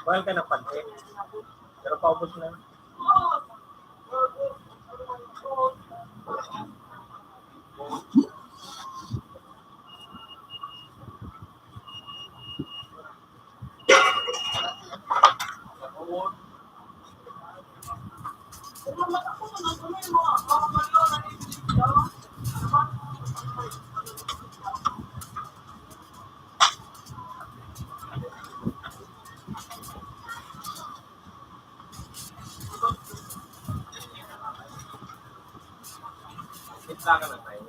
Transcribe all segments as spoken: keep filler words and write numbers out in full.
Mahal ka ng panty. Pero paubos na. Kita ka na tayo.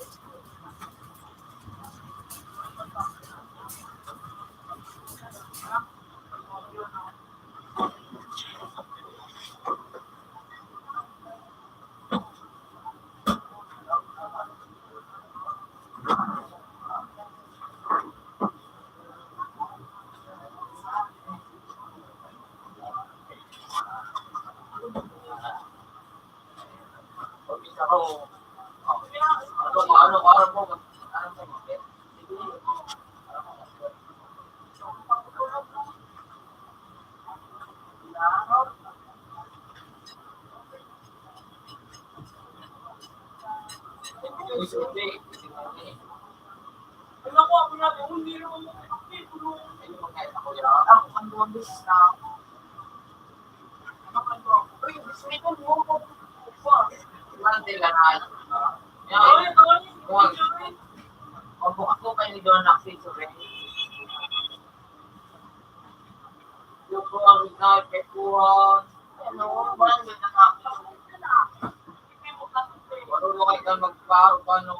Marunong ka magparo, paano?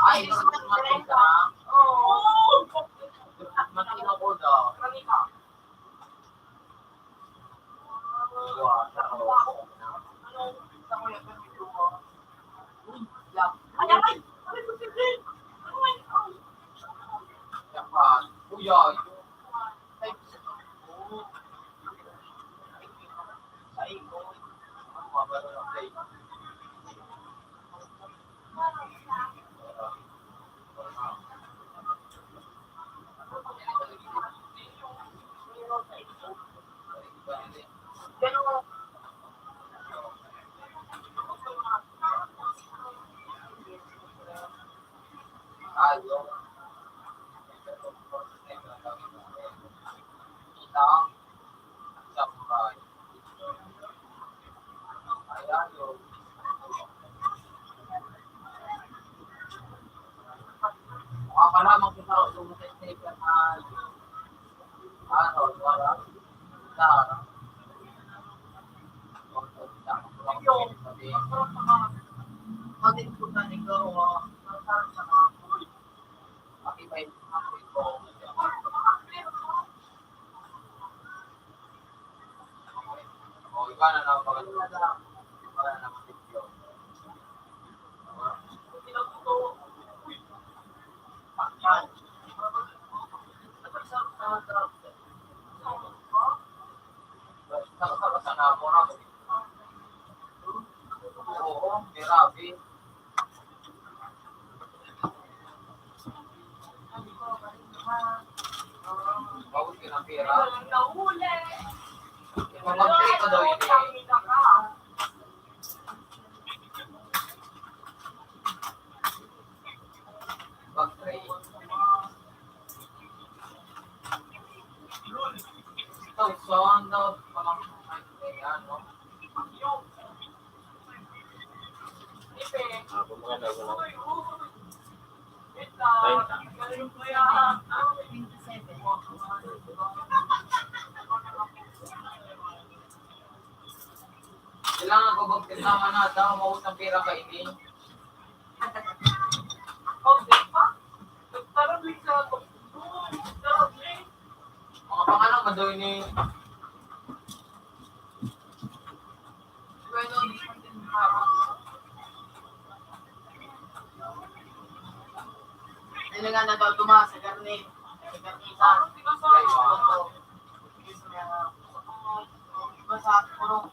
Ay, marunong ka. Matino ko daw. Kuya, Daw ini. Pag-pray. Ito, so, ang daw, pamangkay, ano? Ah, kung maganda ko lang. Treinta. Twenty-seven. Kailangan ko magkasama na, tama, mautang pera ka ini. Mga pangalan ka daw ini. Ano nga na daw, Tomas, sa karne. Sa karne sa, sa puro.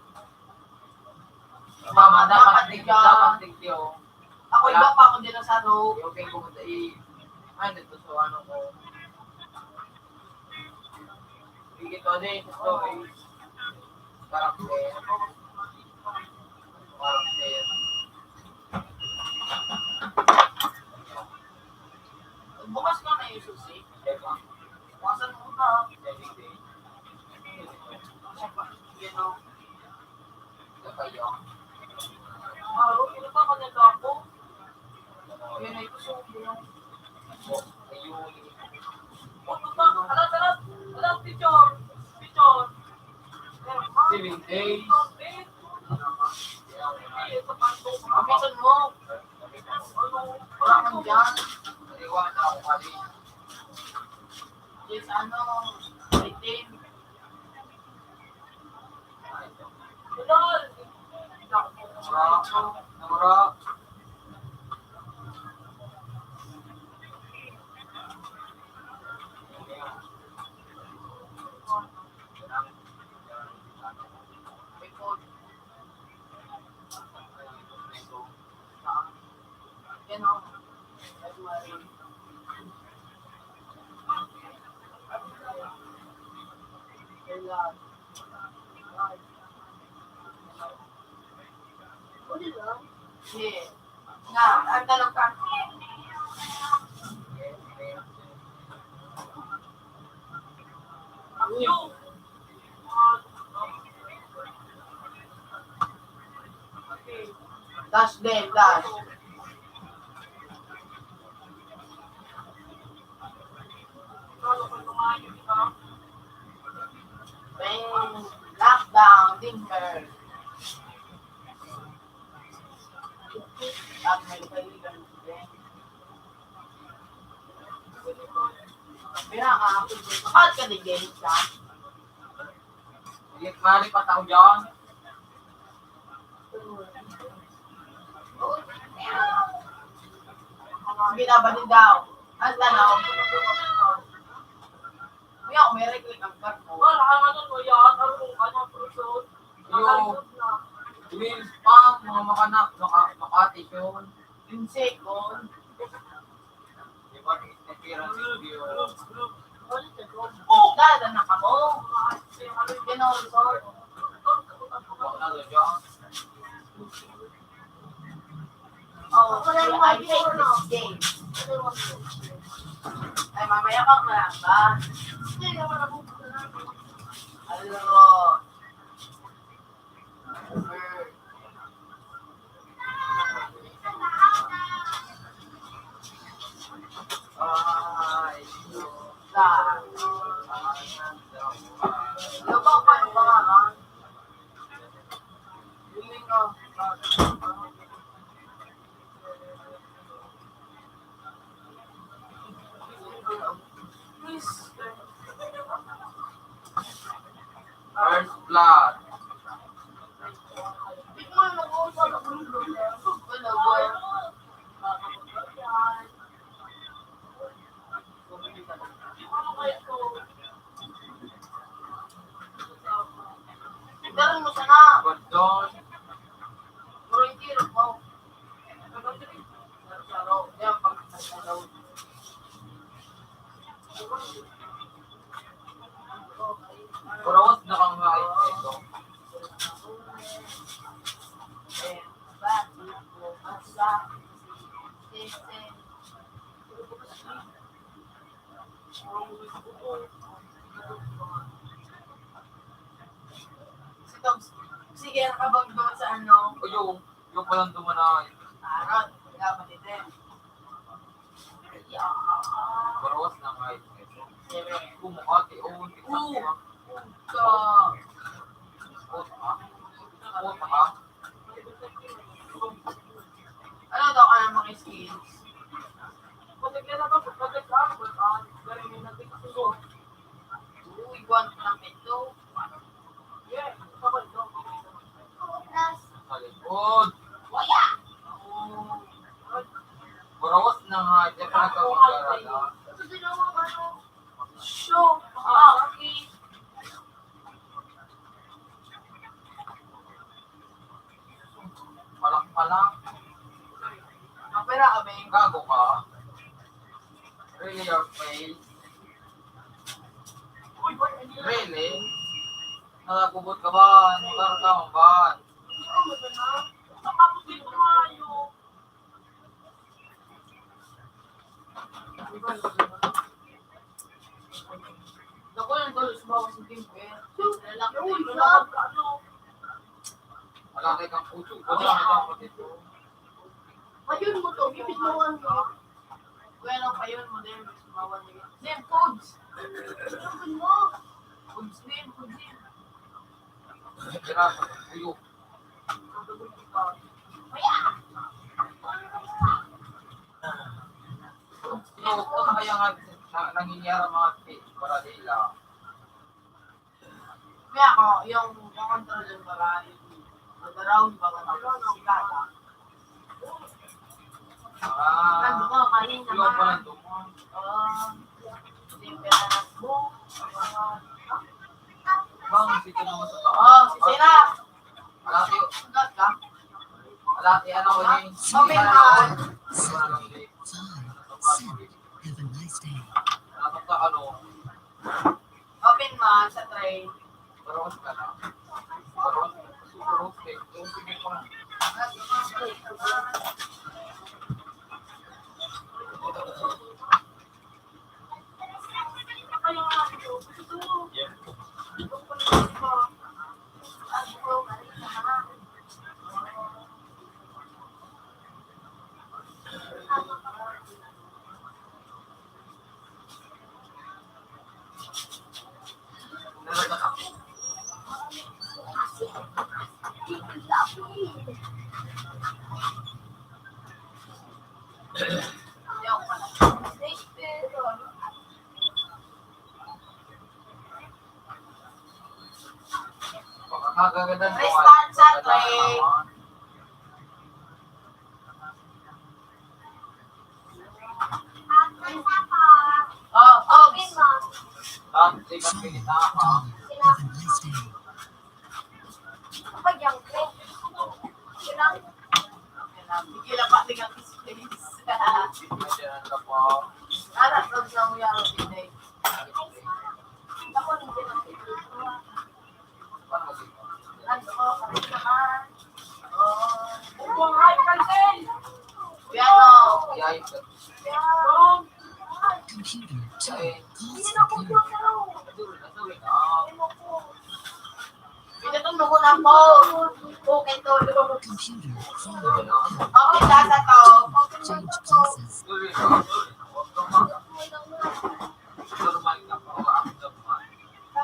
Mama, dapat, dapat thank you, dapat thank you. Ako, iba pa ako din sa ano. Yung pink ko, eh, ano to, so ano ko. Sige, to, ano yung gusto ko, eh. Character. Character. Bukas ka na yung susi. Diba? Bukasan mo na. Diba? Yan o. Aro, ano pa kanya tapo? Yan ay gusto ko yun. Ano pa? Alat, alat! Alat, picture! Picture! Seven days. Apisan mo! Wala man dyan. Yes, ano, eighteen. Nga, ang tanong ka. Dash din, dash. Bang, lockdown, timber. Ang may kaibigan ko din. Kaya nga, bakit ka nag-game ka? Mali pa tao dyan. Binabalik daw. Ang tanong. Kuya, kung may reclick ang card mo. Wala, ang ano mo, yan, ang kung ano, pruso. Yo, Nakalikot na. Twins pa, mga makanak, maka-, Makati yun. Yung second. Di ba, nag-appearance yung viewer? Dada na ka mo. Ganon. Wala na dyan. Oh, I hate this game. Ay, mamaya ka, wala ba? Hello. Ay, sa. Ano ba, paano ba nga? First blood. Daran mo sana. Pardon. Pero hindi rin mo. Pero wag na kang nga ito. Sige, ang abang doon sa ano? O, yung, yung palang dumanay. Aron, wala pa dito. Barawas na nga ito. Kung makati, o, hindi ko Oo. Ka. Puta ka. Puta ka. Ano daw ka ng mga skills? Pati ka na ba? Pati ka, ah, galing yung natin kasi. Uy, buwan ko ng pito. Sa likod. Barawas na nga, di pa nagkakagara. Show. Ah, okay. Palak-palak. Ang pera kami. Gago ka. Really, your face? Really? Nakagubot ka ba? Magkakaroon ka ba? Naku, ang gulo sa bawang sa timber. Lalaki na yung lalaki, ano? Malaki kang puso. Wala ka dapat ito. Ayun mo to, bibidyoan mo. Kuya, ano pa yun? Modern, mas bawal na yun. Name codes. Ano mo? Codes name, codes name. Tira, tuyo. Kuya! So, ano kaya nga na, nangyayari mga pi-, para nila? Kaya ako, yung, yung control yung para yung mag-around, baka tapos yung kala. Ah, Nandun ko, kanin yung naman. Pala doon. Oo. Hindi ka na nagbo-, Bang, sito naman sa taas. Oh, si Sina. Alati, Sugat ka? Alati, ano ko ni? Open man. Have a nice day. Ano ka, ano? Open man sa tray. Parehas ka na. Parehas ka. Siguro, okay. Yung sige pa. Response sa tray. Oh, Obs. Sige lang, bigyan pa, tingnan ko si Chris. Ara, Obs, na mo yan, Obs, eh. Ako, hindi lang. Ano, ano naman? Oh. Yan, oh. Computer two, call secure. Ito tong nuhunan ko. Okay, to. Computer four, Asa to? Change classes.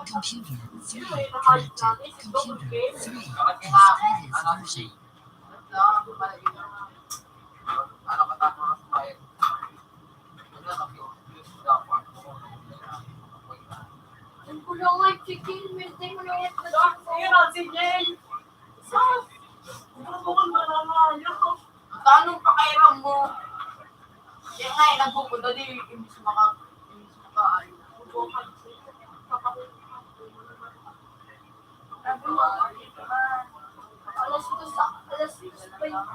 Computer three, connected. Computer three, S P S version. Ang kulungan, chicken, minti mo na yan. Yun ang sige. Sus! Ang kulungan, manangayo. Ang tanong pa kay Ram mo. Yan nga, eh, nagpupunta di, imbis maka-, imbis maka-, ay. Alas dos, alas dos pa yung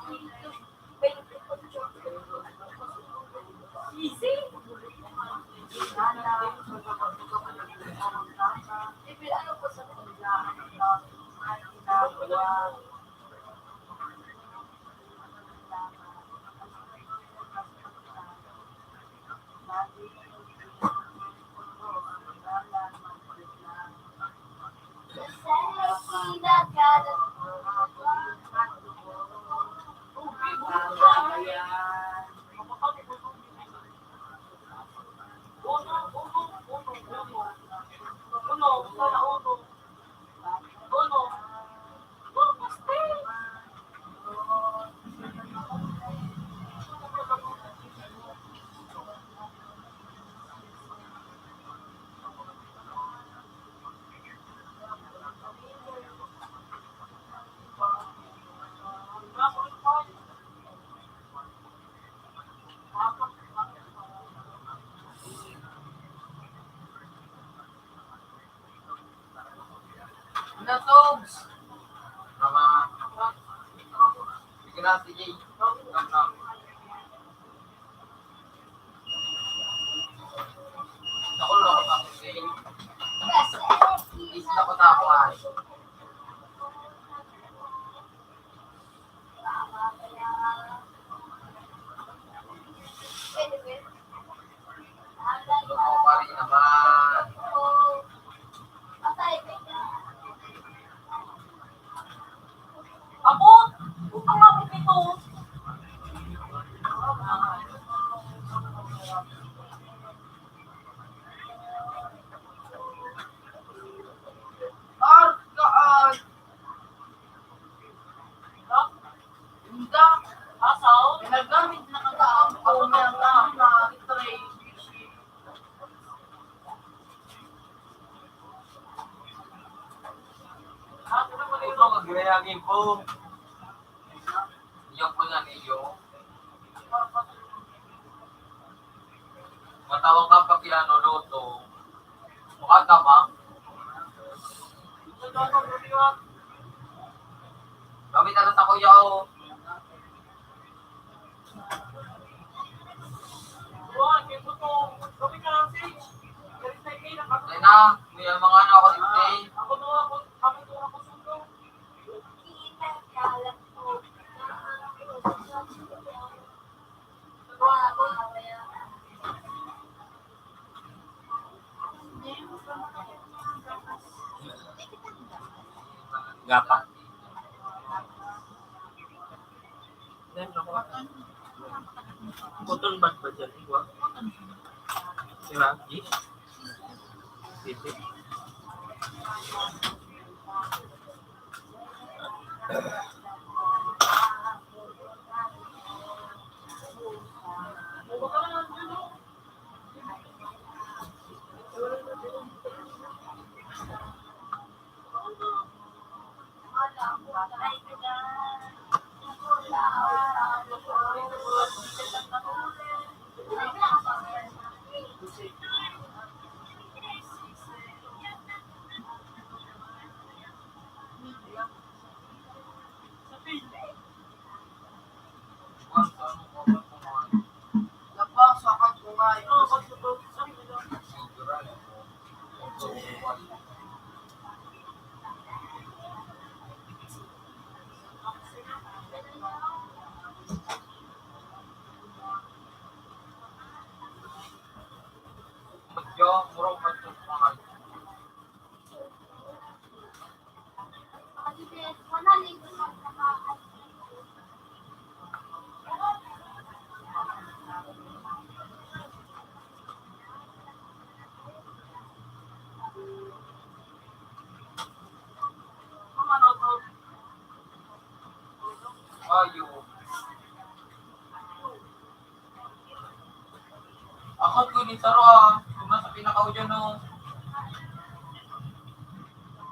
Natobs. Mga, sige na, sige. Nakulong ako sa akin. Isla ko tapos. Ano pa rin naman? Abot! Putang abot nito! Arkaan! Inda, asaw, ginagamit na kagaang ko na lang na i-train. Ito, kagaya ng info. Iyak mo na ninyo. Matawag ka pa kaya no, Lotto. Mukha ka ba? Kami na lang sa kuya, oh. Kaya na, may mga ano ako dito, eh. Gapa. Cotton bud ba dyan? Iwa? Diba? Yes. Dito. Ayo. Ako, kung itaro, ah, kung nasa pinaka-audio, no?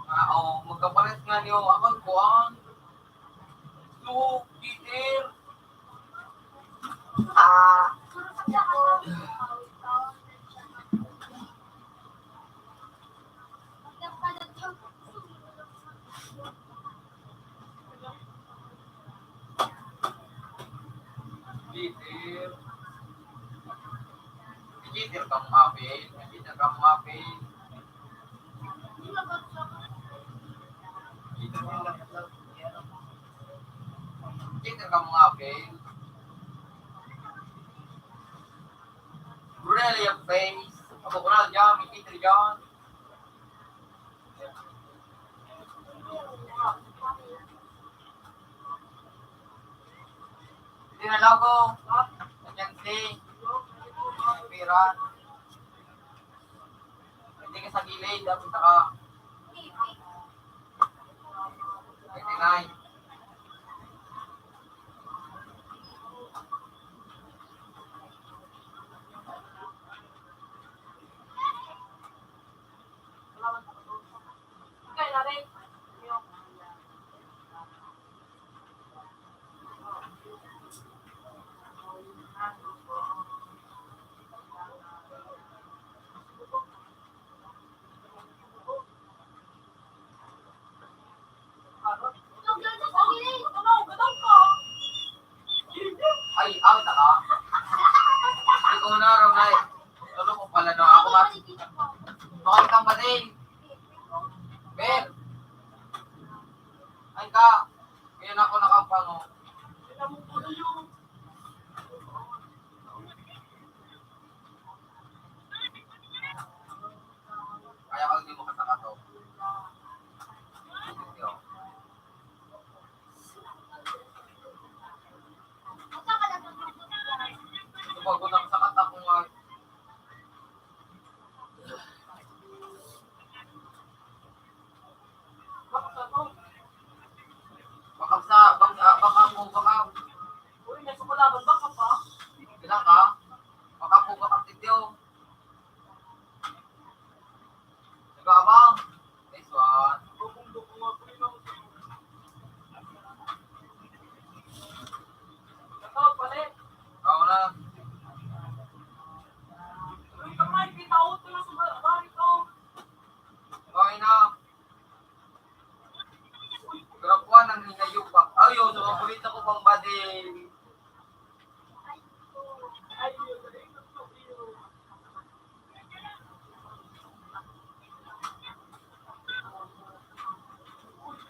Ah, oh, magkapares nga niyo. Ako, kuwan. Tuhog, Peter. Ah. Peter. Peter ka mga apil. Peter ka mga apil. Peter ka mga apil. Brilliant face. Ako ko na dyan, may Peter dyan. Nalago. Nandiyan si Pira. Hindi ka sa gilid, dapat ka. Twenty-nine. Ay, out na ka? Ay, una, Romay. Ano ko pala, no? Ako, Mats. Bakit kang bading? Ben! Ay ka! Ngayon ako nakapano. Kaya ko hindi makasaka to. Ito, pag unang sakat ako nga. Baka sa, baka, baka mo, baka. Uy, may sukulaban, baka pa. Bilang ka? Baka po, baka sityo. Nag-aabang. Nice one. Ikaw, palit. Ako na. Uy, kamay, kita ko, ito na sa bar-, bar ito. Okay na. Grapuan ang hinayupak. Ay, yun, sa paborito ko pang bading.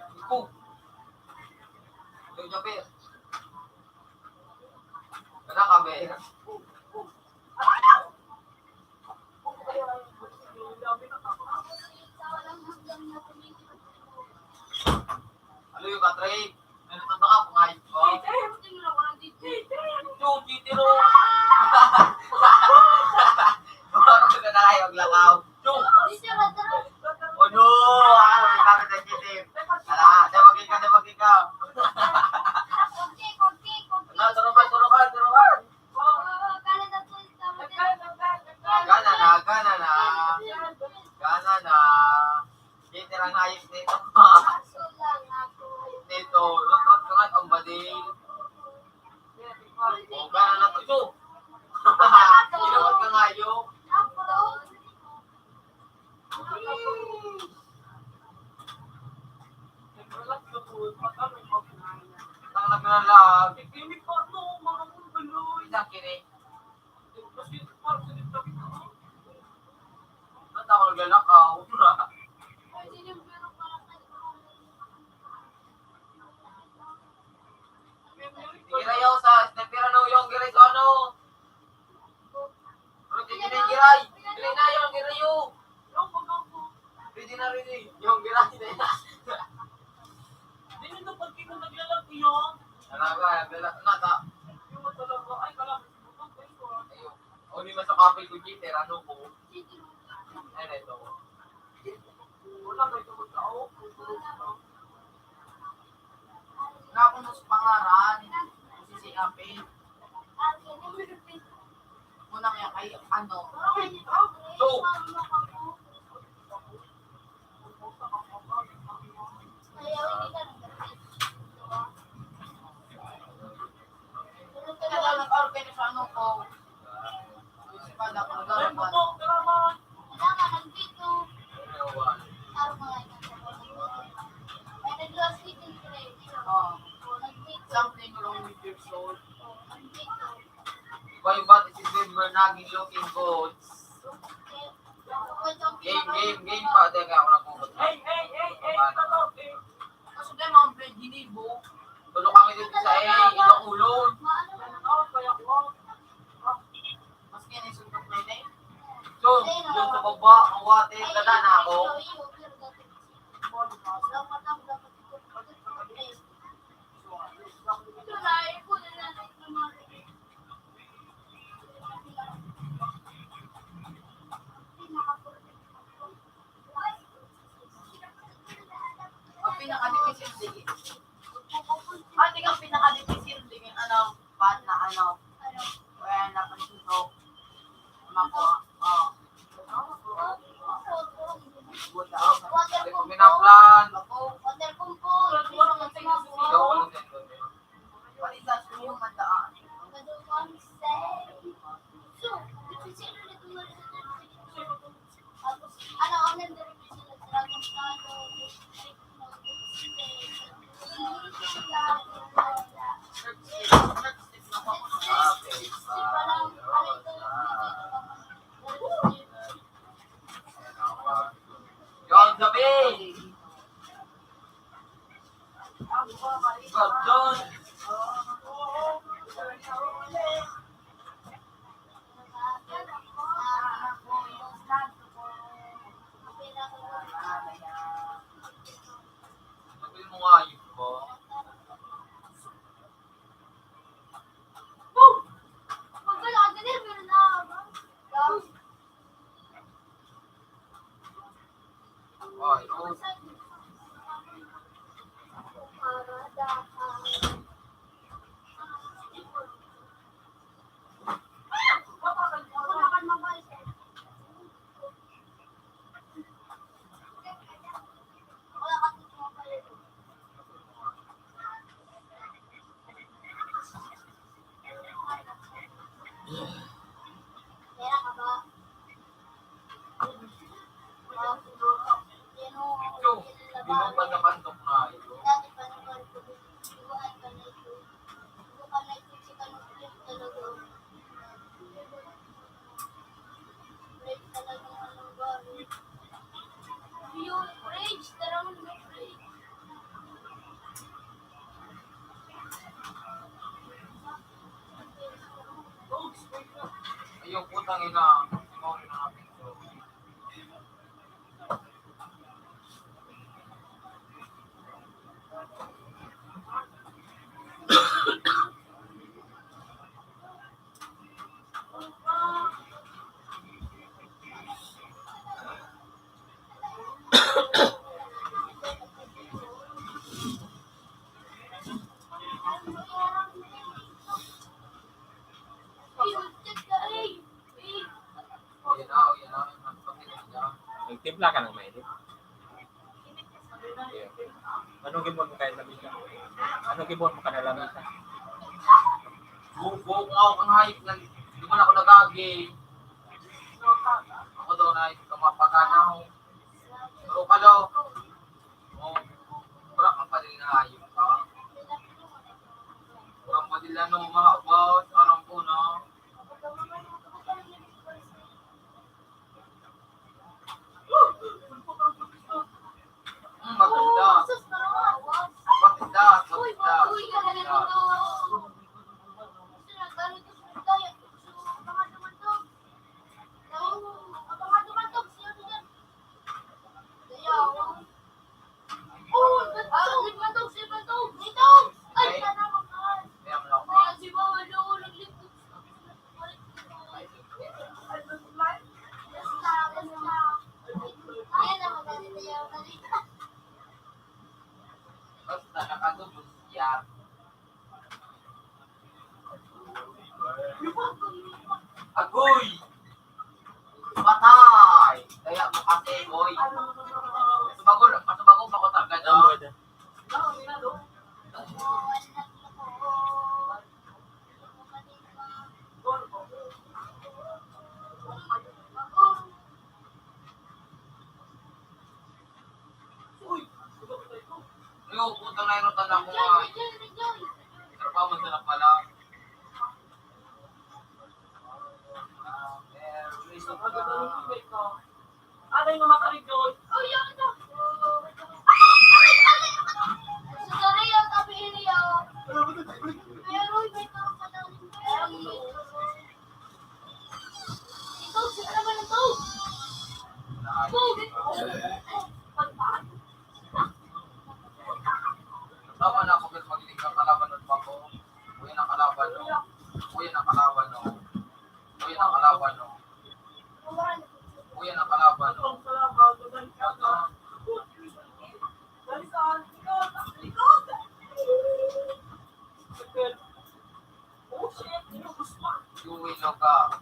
Ito. Ito, Javier. Kada kami. Ano yung katray? Ano yung tanda ka? Pangayos ko. Yung titiro. Baro ka na kayo, maglakaw. Yung. Oh no! Ah, may bakit na chitin. Ala, damagin ka, damagin ka. Ano, turukan, turukan, turukan. Gana na, gana na. Gana na. Peter ang hayop nito. Nito, lukot ko nga, ang bading. O, gana na to, ito. Lukot ka nga, yo. Ang naglalag. Isang kini. Ba't ako naglalakaw? Sige, rayo sa sniper, ano, yung giray ko, ano? Pero di na yung giray. Dili na yung giray, oh. Ready na, ready. Yung giray na yan. Dili na pag ikaw naglalag, yun. Talaga, naglalag na ta. Yung talaga, ay, kala. Ayun. O, di man sa kapil ko, Jeter, ano ko? Ay, na ito. Wala, may tungkol sa ako. Nga ako mas pangaran, si si Apin. Muna kaya kay ano? So, kaya nag-order sa ano ko. Sa espada ko, nag-order. Kailangan nandito. Araw nga ito. May nag-lost kitchen today. Oo. Nandito. Sampling ko lang yung years old. Nandito. Iba yung bati si Denver, naging looking goods. Game, game, game pa. Teka, ako nagpupunta. Hey, hey, hey, hey, ano to? Kaso tayo mga bread, ginibo. Tulo kami dito sa, eh, ilang ulo. Ano, kaya ko. Mas kaya na yung suntok na yun, eh. So, doon sa baba, ang water, tanda na ako. Ito na, ipon na lang. Yon, gabi! Pardon! Sabi mo nga, yun po. Ayun, putang ina. Nagtimpla ka ng mainit? Ano gibuhat mo kaya lamisa? Ano gibuhat mo kaya lamisa? Bubuo ko ako kang hayop na hindi man ako nagagi. Ako daw na ito mapagana ako. Pero ka daw. Oh, wala kang padil na hayop ka. Wala kang padil na mga about. Alam ko na. Hmm, maganda. Maganda, maganda, maganda. Basta nakatubos siya. Agoy! Patay! Kaya mo kasi, boy. Masubago, masubago pa ko talaga, no? Uy, puta na yun, tanda ko nga. Trabaho man sana pala. Ah, eh, reason pala. Aray, mga karigol. Oh, yan na. Sa Korea, tabi niya. Pero may tao pa daw. Ito, sino naman ito? Ito, ito. Tama na ako, pero pag hindi ka kalaban ng bako, uy, nakalaban, no? Uy, nakalaban, no? Uy, nakalaban, no? Uy, nakalaban, no? Ito. Uy, no ka.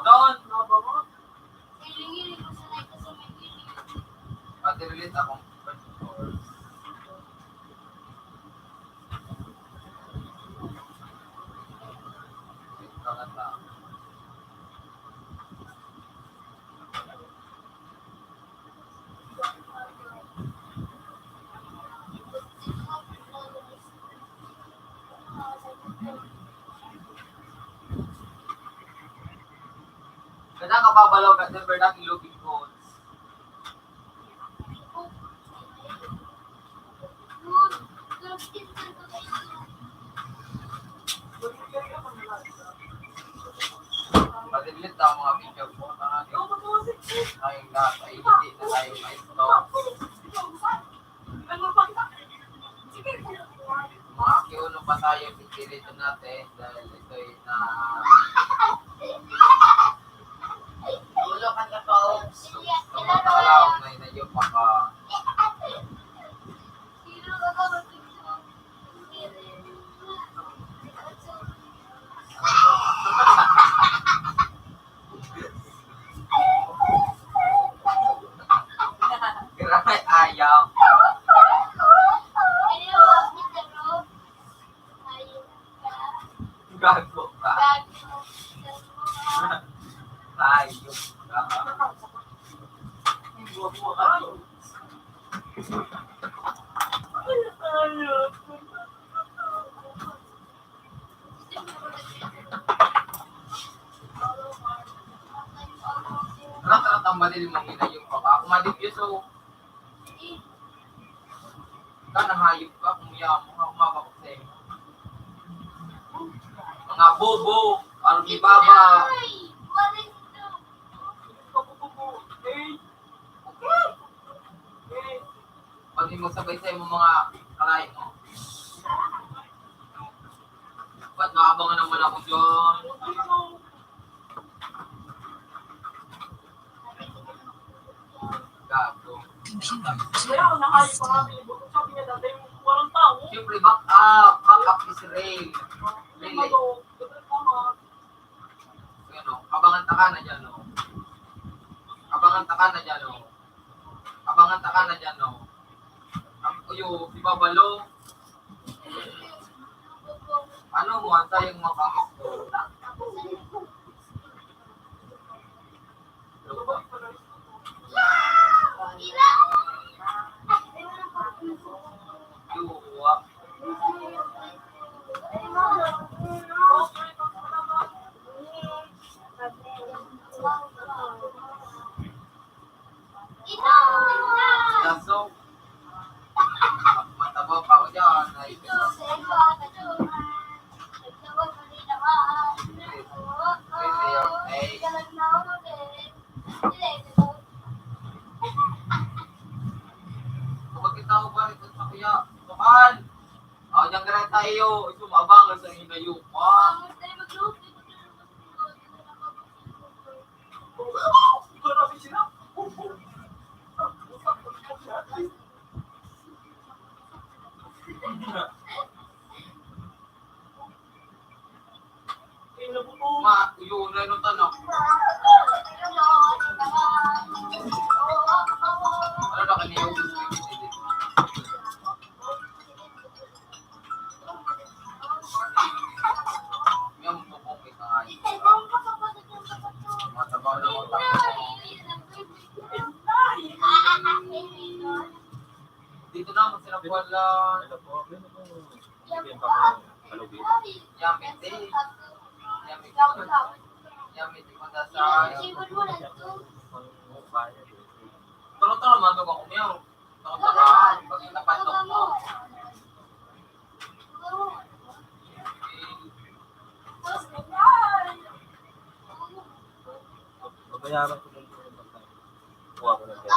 Doon. Pati ulit akong Kada kababalaw ka, Denver, dati looking goals. Madilit na ang mga video po. Ay, lahat ay hindi na tayo ma-stop. Makiuno pa tayo, pipilitan natin dahil ito'y na... Ulo ka na, folks. Sa mga kalawang na inayo pa ka. Grabe, ayaw. Gago ka. Hayop ka. Rat-rat ang badil mong inayo pa ka. Ako madipyo, so. Ka, nahayop ka, kung yaman ka, umabak sa iyo. Mga bobo, army baba. Pag di magsabay sa'yo mo mga kalayo mo. Ba't naabangan naman ako dyan? Gago. Siyempre, back up. Back up is real. Really. Ayan o, abangan ta ka na dyan, o. Abangan ta ka na dyan, o. Abangan ta ka na dyan, o. Ang kuyo, si Babalo. Ano mo, ang sayang mo kang isko? Yuwa. Kaso, mataba pa ako dyan. Ay, kapag kita ko pa rin sa kuya, tukan. Ako dyan ka rin tayo. Ito, mabangal sa inayo pa. Ma, yun na yung tanong. Ano na kaniyo? Yan, mabukay ka nga. Matabaw na utak mo. Dito na, magsinabuhan lang. Ano po? Ano po? Yummy tea. Yummy tea. Yummy tea, kung nasa... Taro-taro man to, kung umiyaw. Taro-taro, pag napatok mo. Babayaran ko din po yung pagkain. Kuha ko na siya.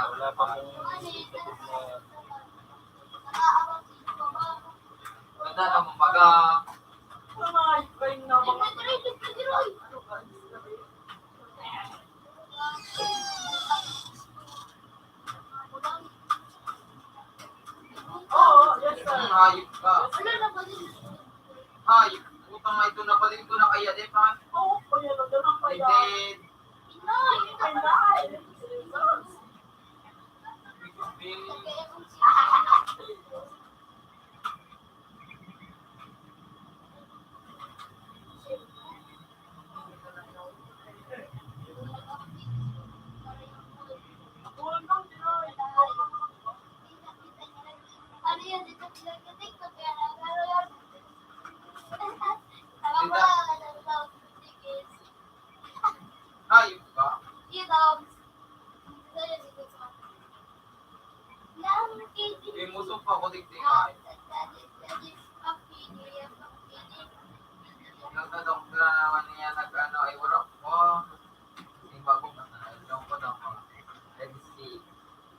Wala pa pong tapos na. Ganda na, kumbaga. Hayop ka. Hayop. Putang na ito, napaling ko na kaya, di ba? Hindi. Hayop ka. May muso pa ako, tigtingay. Nagdadoktra naman niya, nag-ano, ay, wala ko. Yung bago pa na, yung ko daw, mga Red Sea.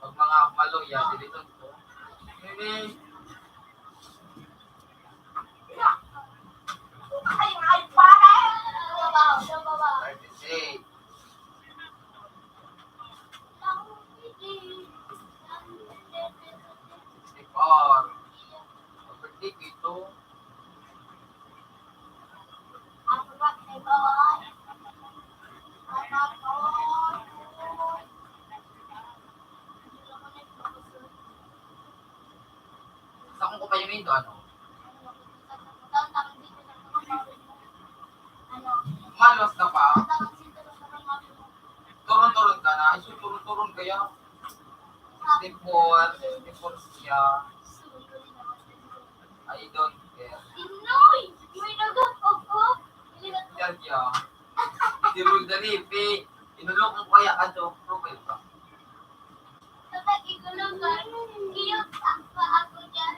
Pag mga maluya, diliton ko. Hindi. Thirty-six. Sixty-four. Birthday ko ito. Sa akong kumpanya nito, ano? Malos ka pa? Turon-turon ka na? Ay, so turon-turon kaya? Sixty-four, sixty-four siya. I don't care. Inoy! May nagapag ko? Kaya, si Rul Dalipi, inulok mo kaya ka, Dok? Profile ka. Kapag ikulungan, iyog pa ako dyan.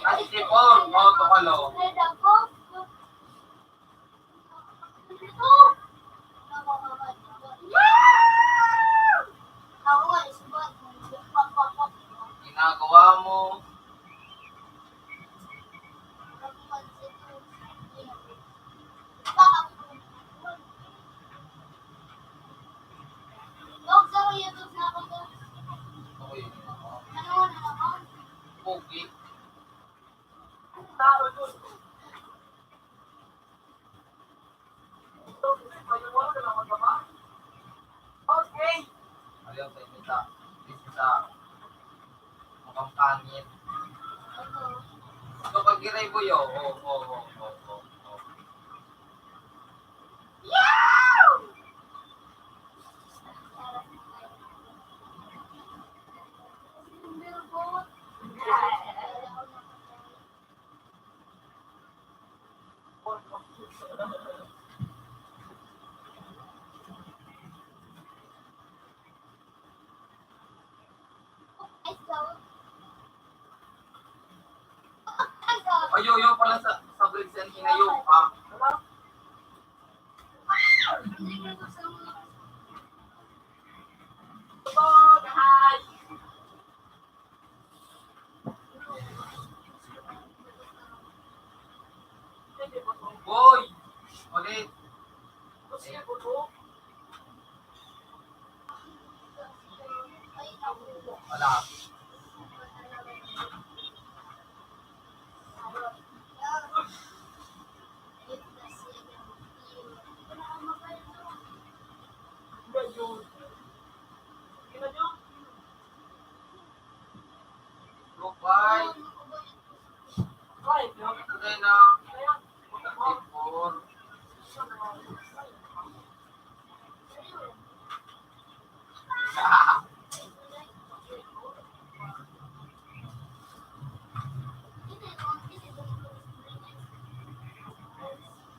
Ay, si Paul, Paul, Paul, oh. Ginagawa mo. Okay. Pogi. Okay. Ayaw sa imita. Isa. Mukhang pangit. Ito, pag giray mo yun. Oh, oh, oh, oh, oh, oh. Ayo, yo pala sa, sa bridge and hinayo, ha? Boy! Ulit! Wala. Goodbye. Patay na. Patay po.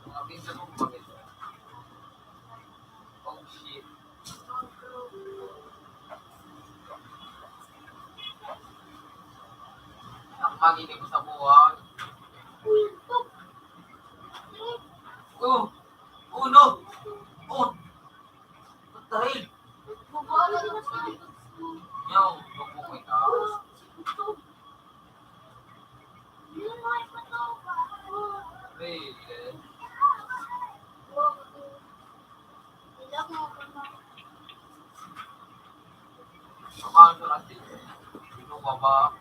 Mga pinsan mo, bakit? Oh, shit. Ang maginig ko sa buhay. Oh. Oh, no. Oh. What the hell? Yo, yo, okay ka. Really? Abang sa kasi. Ito, baba.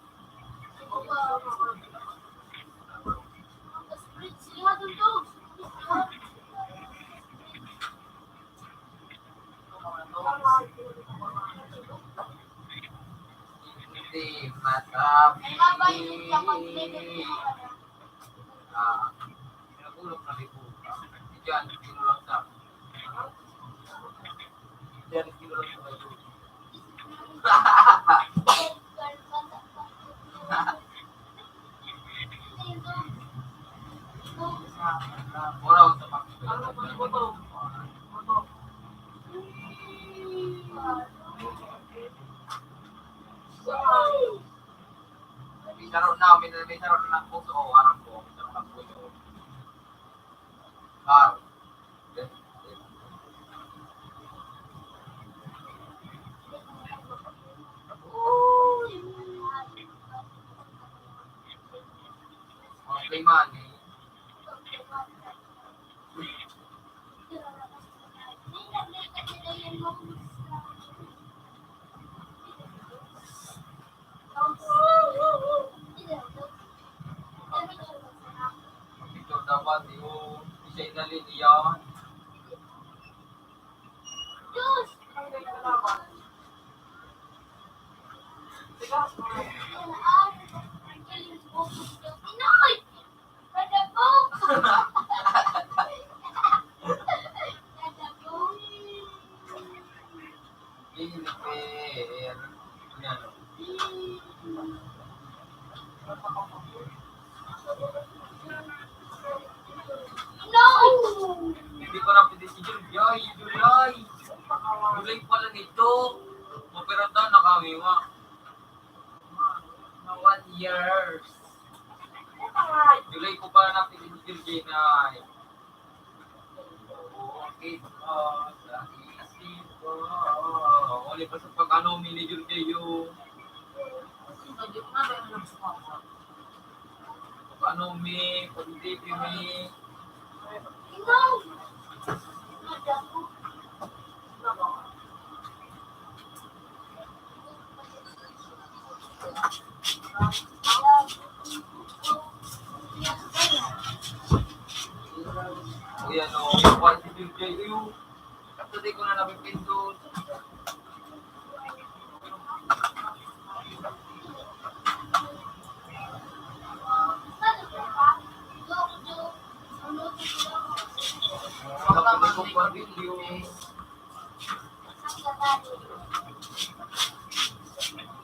Hindi masabi. Ah, pinagulong na libo. Diyan, kinulang sa. Diyan, kinulang sa. Oraw sa pag- May saro na, may, may saro na ng puso. O, harap ko. May saro ng puso. Har. Okay, man, eh. Picture dapat, yung isa yung naliliyawan. Jennifer. Ano? Hindi pa lang pwede si Jun. Yay, July. July pala nito. Maperata na kami, wa. Na one years. July ko pala na pwede si Jun, July. Okay, ah, sa isip ko. Wala pa sa pag-ano, manager kayo. Pag-ano, mi, pag-D P, mi. Uy, ano, yung positive kayo. Kaso di ko na napipindot.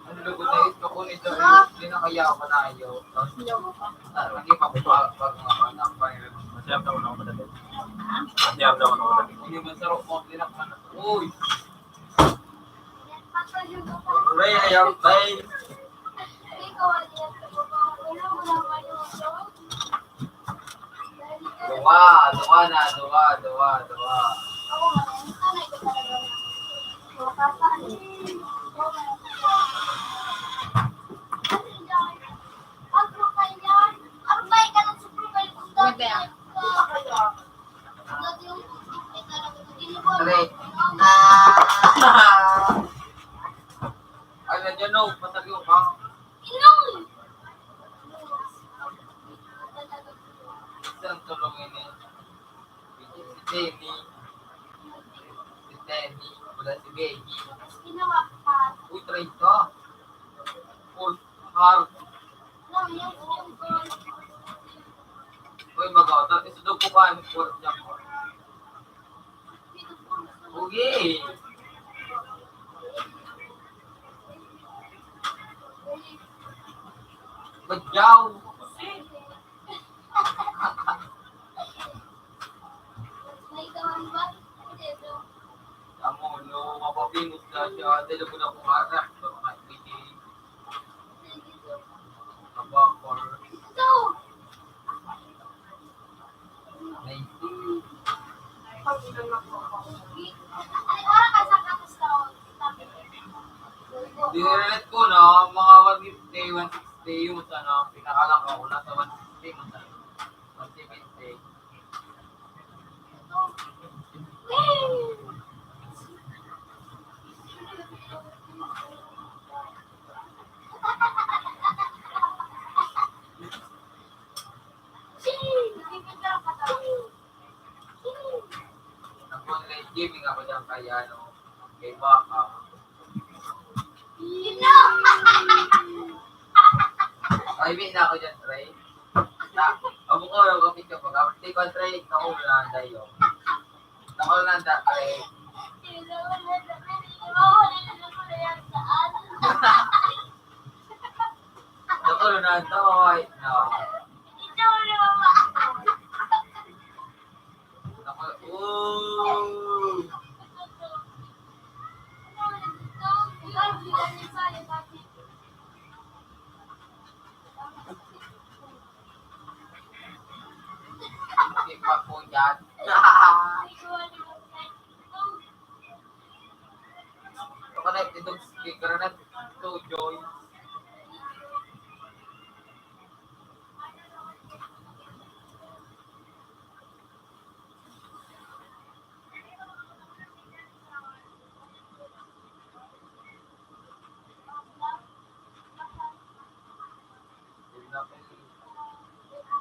Ang lugod na ito, kung ito, hindi na kaya ako na ayaw. Lagi pa, pa, pa, pa, pa, pa, Masayap daw ako madali. Masayap daw ako madali. Hindi man sarap mo, hindi na ka na. Uy! Ray, ayaw, tay. Duwa, duwa na, duwa, duwa, duwa. Ano ba yan? Aray. Ah! Ay, nandiyan, no? Patagyo ka. Saan tulong ini? Si Tenny. Si Tenny. Wala si Baby. Uy, trade ka. Uy, hard. Uy, magaw. Tapos ito po kayo, mag-work niya po. Okay. Badyaw. Amo, no, mapapinot na siya. Dahil mo na kung harap, so, mga pwede. Kabakor. Nice. One sixty yung sa ano, pinakalang ko, nasa one sixty mo sa one seventy. Nag-online gaming ako dyan kay ano, kay Baka. Ay, may na ako dyan, Trey. Na, abo ko, kapit ka pag-awit. Take one, Trey. Ako na ang dayo. Ako na ang da, Trey. Ako na ang dayo. No. Ako, ooh. Di pa po yan. Baka na itong speaker na to, Joy.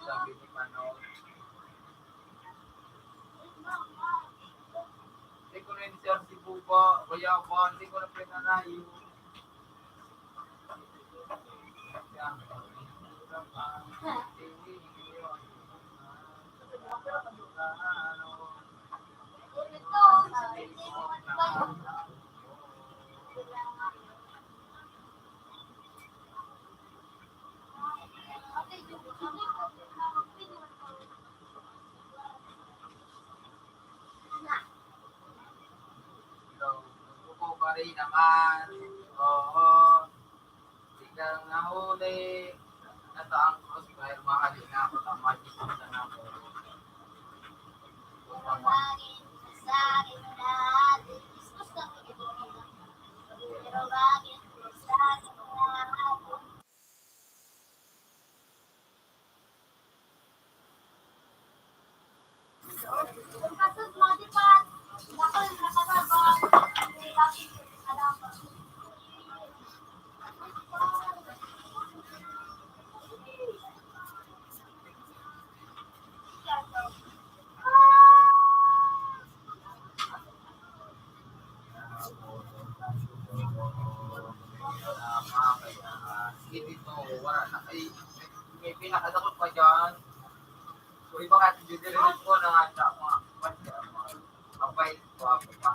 Sabi ni Manong, "Hindi ko na yung C R C buba, bayawan, hindi ko na pinanayo." Hello, gusto ko pa rin naman. Oo. Biglang nahuli. Nasa ang crossfire, mahali na ako sa magic sa nako. Pero bakit sa akin lahat? Gusto ko ito. Pero bakit sa akin lahat? Ito, wala na. Ay, may pinakadakot pa dyan. Kung iba ka, didirinig ko na nga siya, mga, mga, mga, mabait ko, ako pa.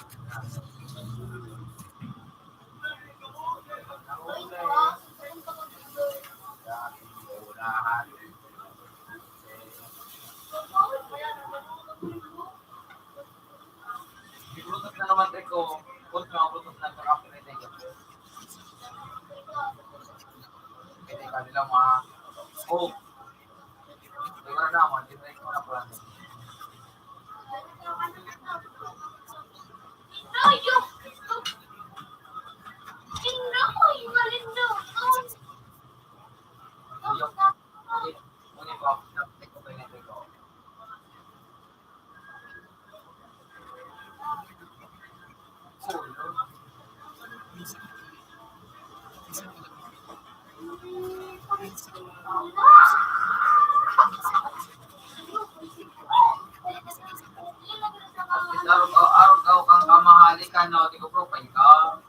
Siguro na naman, Rico, kung mga butos na nagkakapilit na yun. Pwede ka nila mga, oh, wala na, mga dinay ko na pala. Ayun. Ayun. Ayun po, nagtiko kayo na ito. Araw-araw kang kamahali ka, no? Di ko po, pahinga.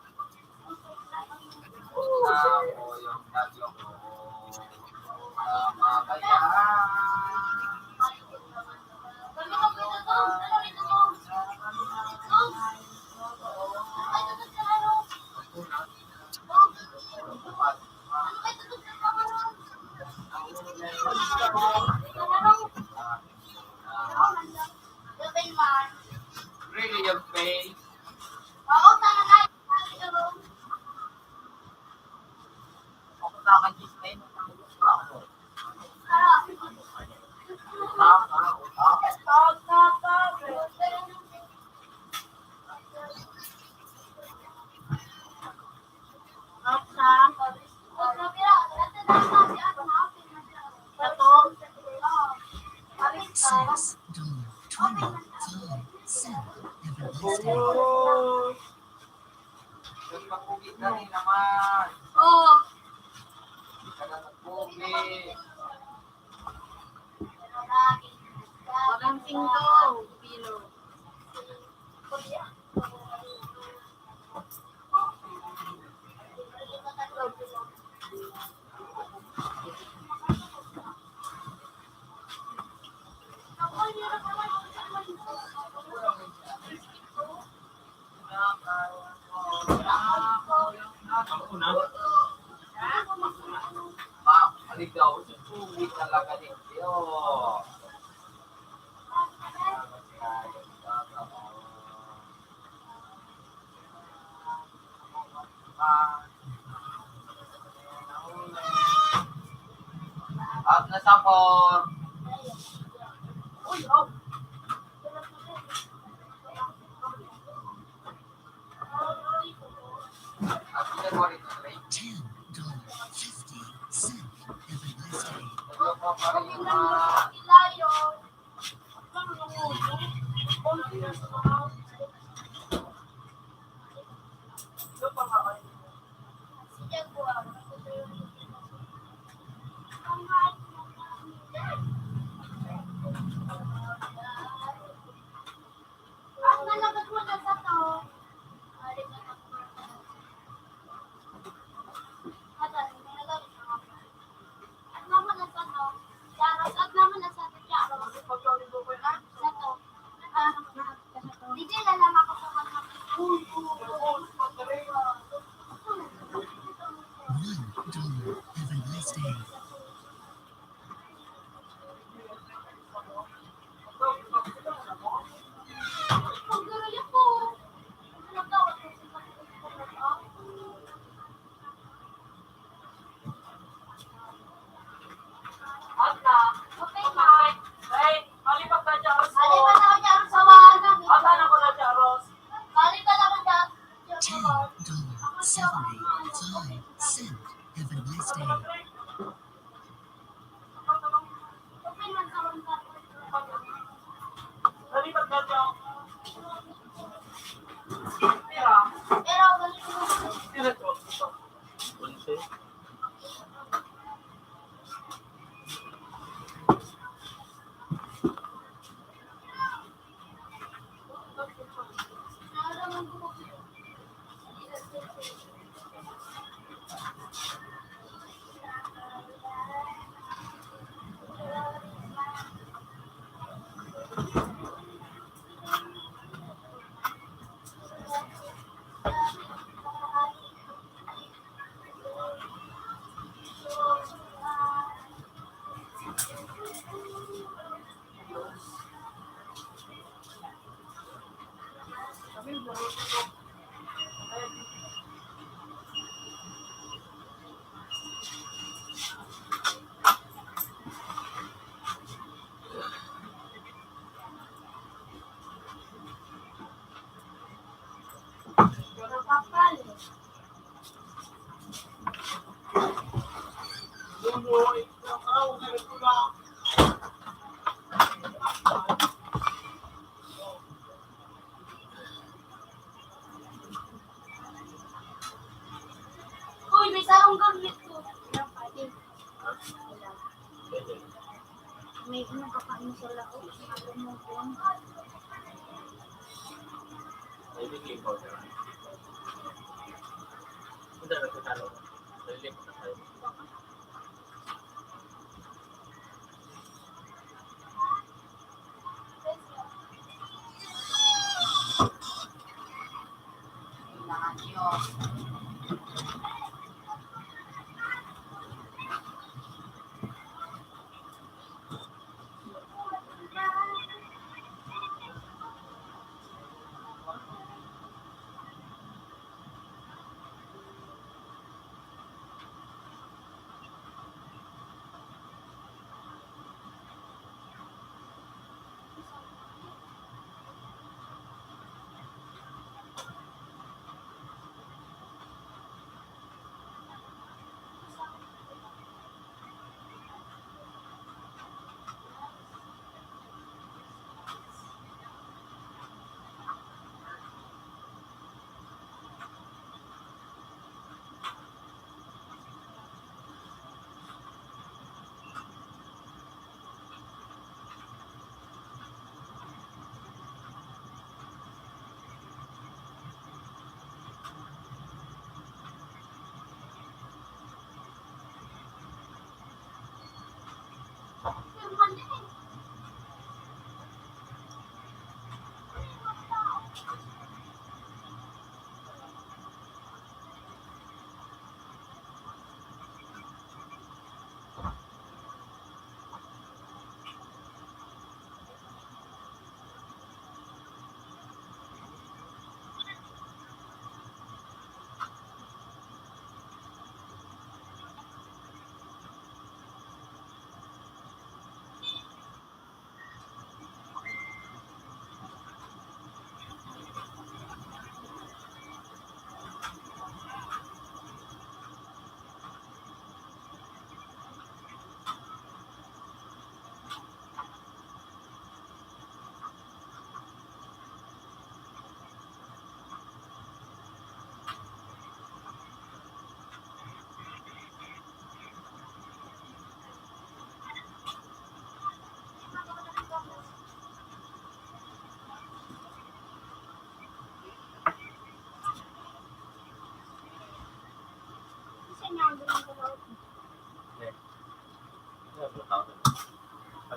Nagpapugi ka rin naman. Oo. Hindi ka na nagpugi. Walang singko, pilo. Ako na. Maligaw sa tubig talaga ninyo. Up na sa four. Uy, oh. Up na four. Ten dollar fifty cent every Wednesday. One dollar every Wednesday. Ten dollar seventy-five cent every Wednesday. Uy, may sarong gamit ko. May ano ka pa, ano sa lako? Ano mo po? Ay, hindi ko. Hindi na kita, no? Nalilip na tayo.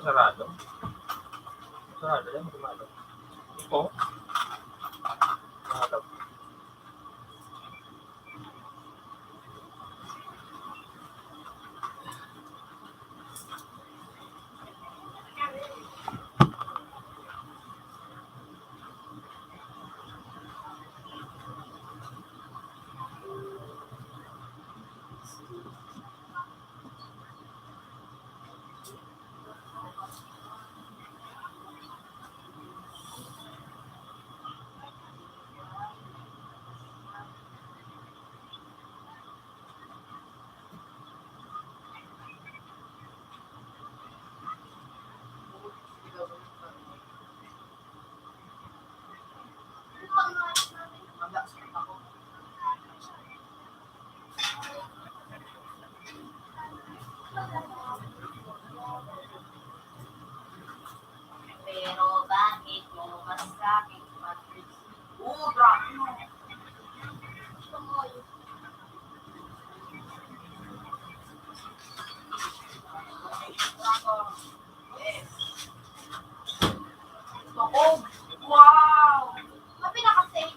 Sarado. Sarado yan, sarado. Ito. Sarado. Pero bakit mo masakit pag-, oh, grabe, no? Yes. Wow! Mapinakasave.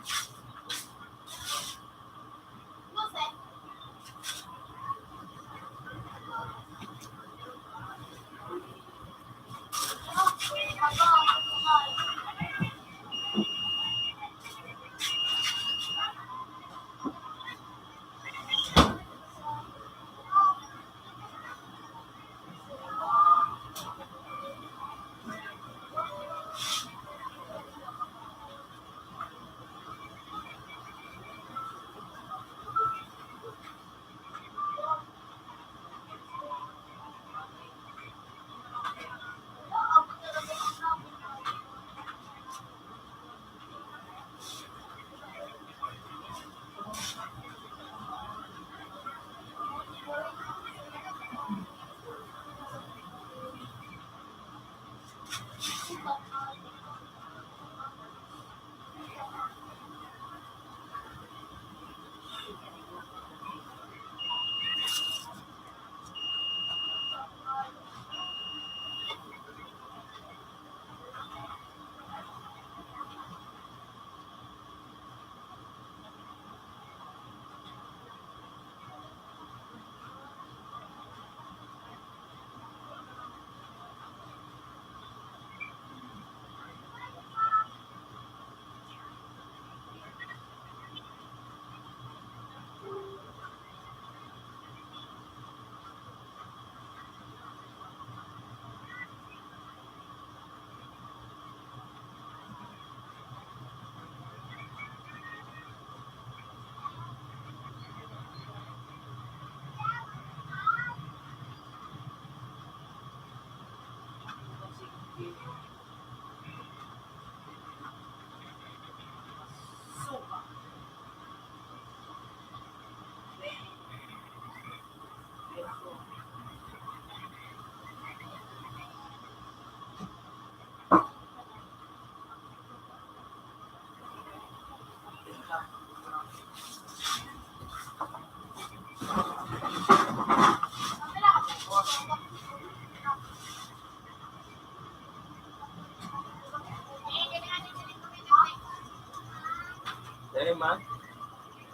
Dali, ma.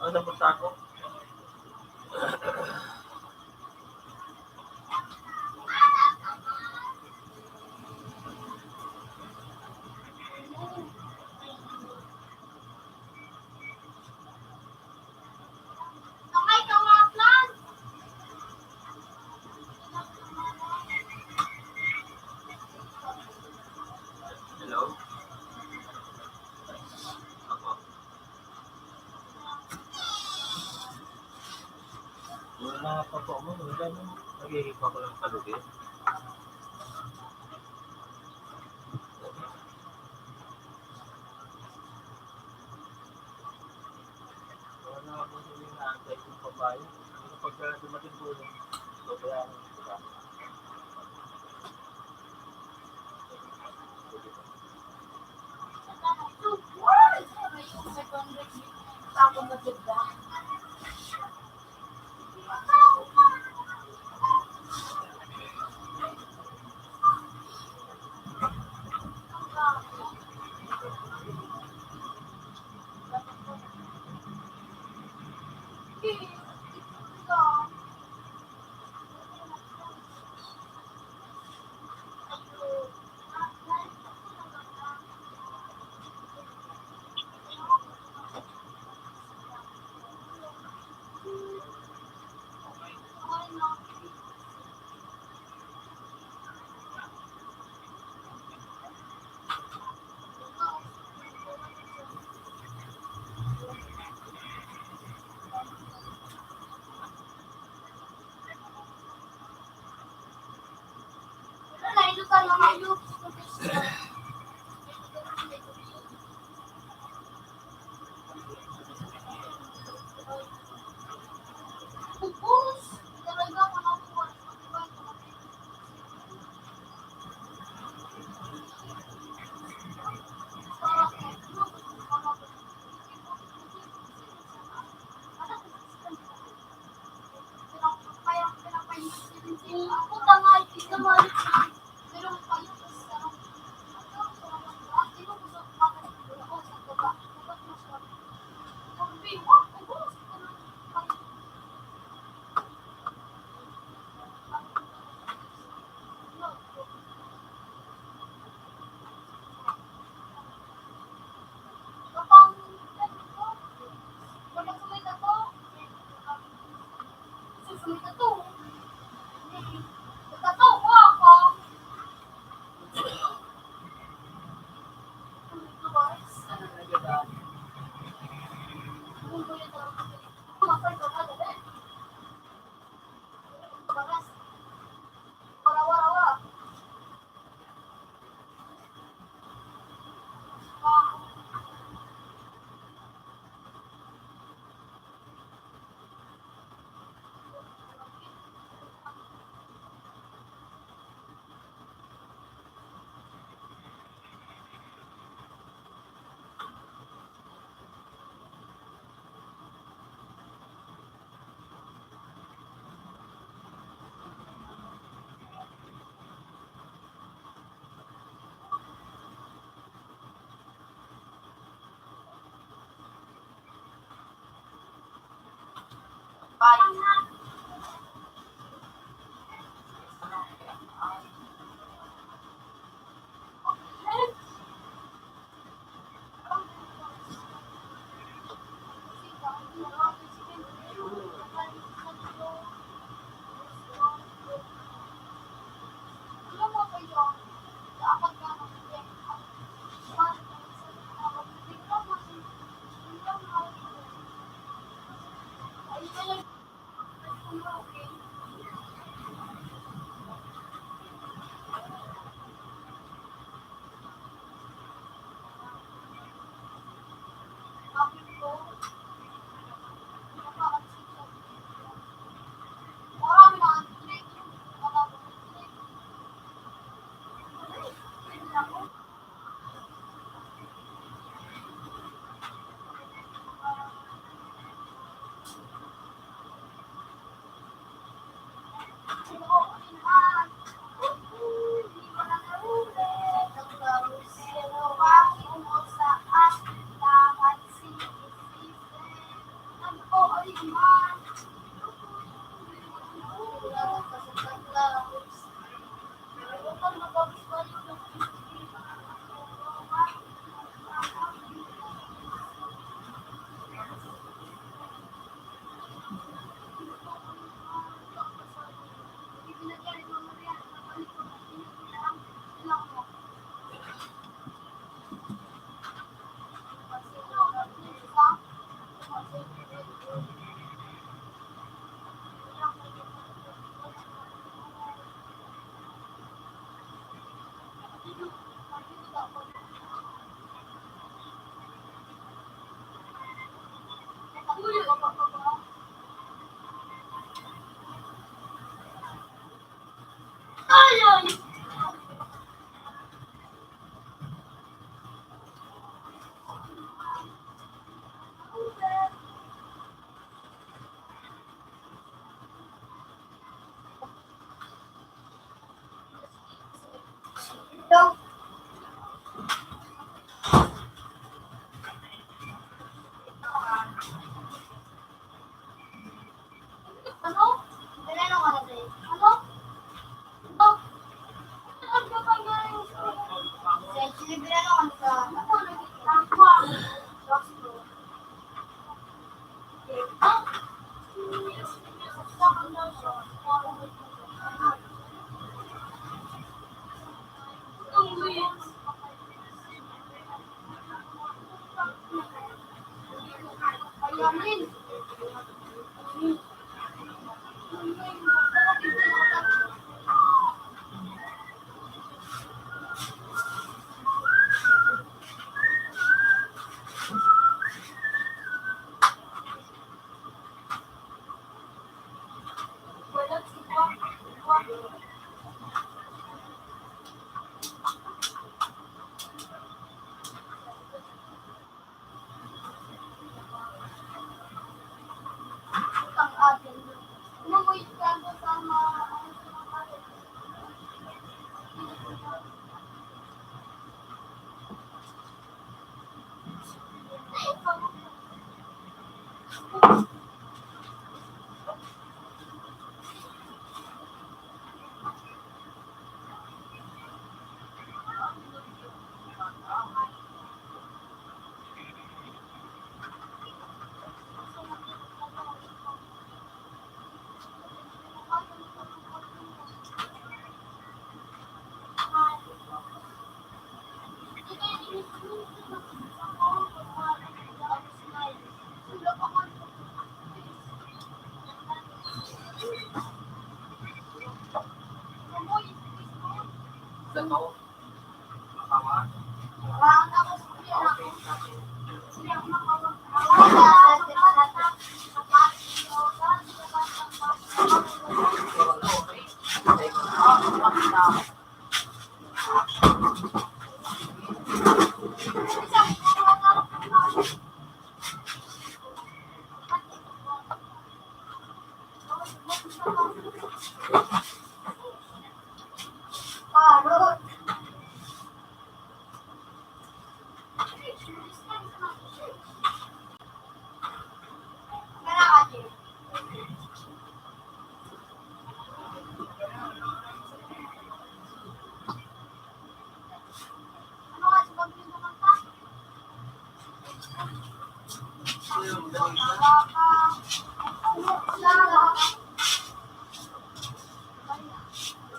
Ano sa punta ko? Hello? Apo. Wala pa po ako, wala na. Naghihipa ko lang kalugi. Wala na ako sa inaantay kong babae. Pero pagka dumating po yun, babayaran ko na.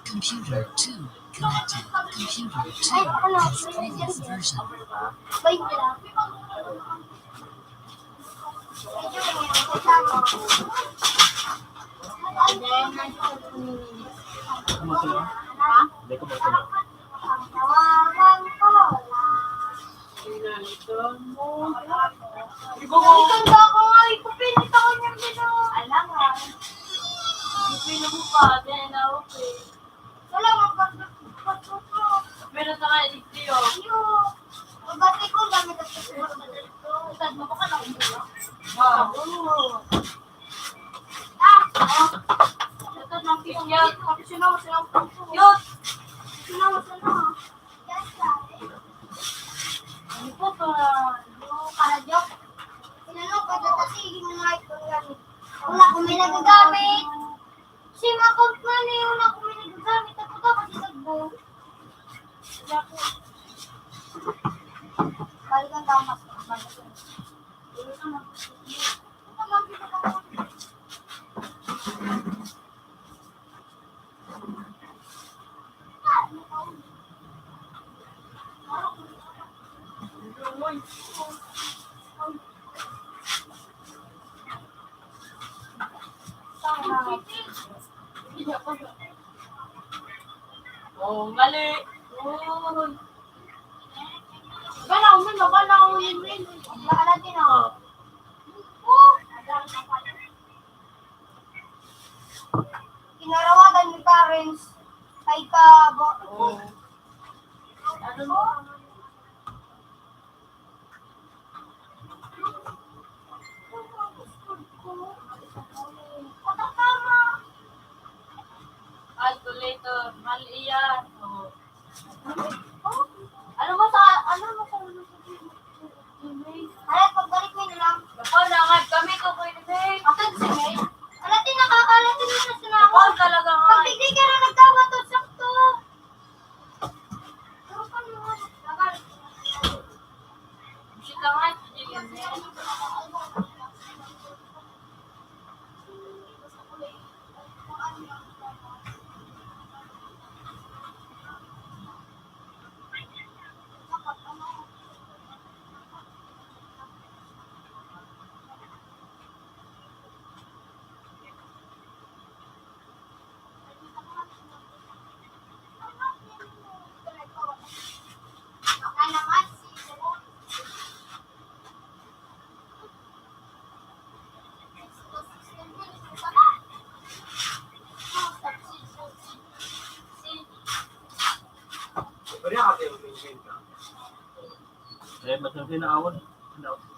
Computer two connected. Computer two test previous version. Ano ba ito? Ha? Hindi ko ba ito? Ito, ito, ako nga, ipupinit ako niyan dito. Alangan. Ipinit mo pa, then, ah, okay. Wala, magpapapapapap. Meron na nga, iligdi, oh. Yo. Magbati ko, gamit ang pagpapapapap. Utad mo pa ka lang, di ba? Wow. Oo. Ah, oh. Utad ng piyong yan. Tapos yun ako, sila ang pangko. Yun. Sila ako, sila. Ano po to? Yung para joke. Sinanong ko, dati, hindi mo nga ito yan. Wala akong may nagagamit. Si Makot man eh, wala akong may nagagamit. Ako daw kasi sagbo. Wala ko. Balikan ka, mas, mas, mas. Oh, mali. Oh. Galaw mo, galaw mo yun, yun. Ang lahat din, oh. Ah. Oh. Kinarawagan ni parents, ay ka, bo-, Oo. Ano mo? Calculator, mali yan. Oo. Ano mo sa, ano mo sa, ano sa, Alat, pagbalik mo na lang. Napaw, nangad kami ko, Kuya Limay. Akin si May. Alat, di nakakalatin mo na sa Napaw, talaga nga. Pag hindi ka na nagkawato, sakto. Pero paano nga? Bakal. Bisita nga, hindi yun. Eh, ba't ang hinaawon? Hinaawon.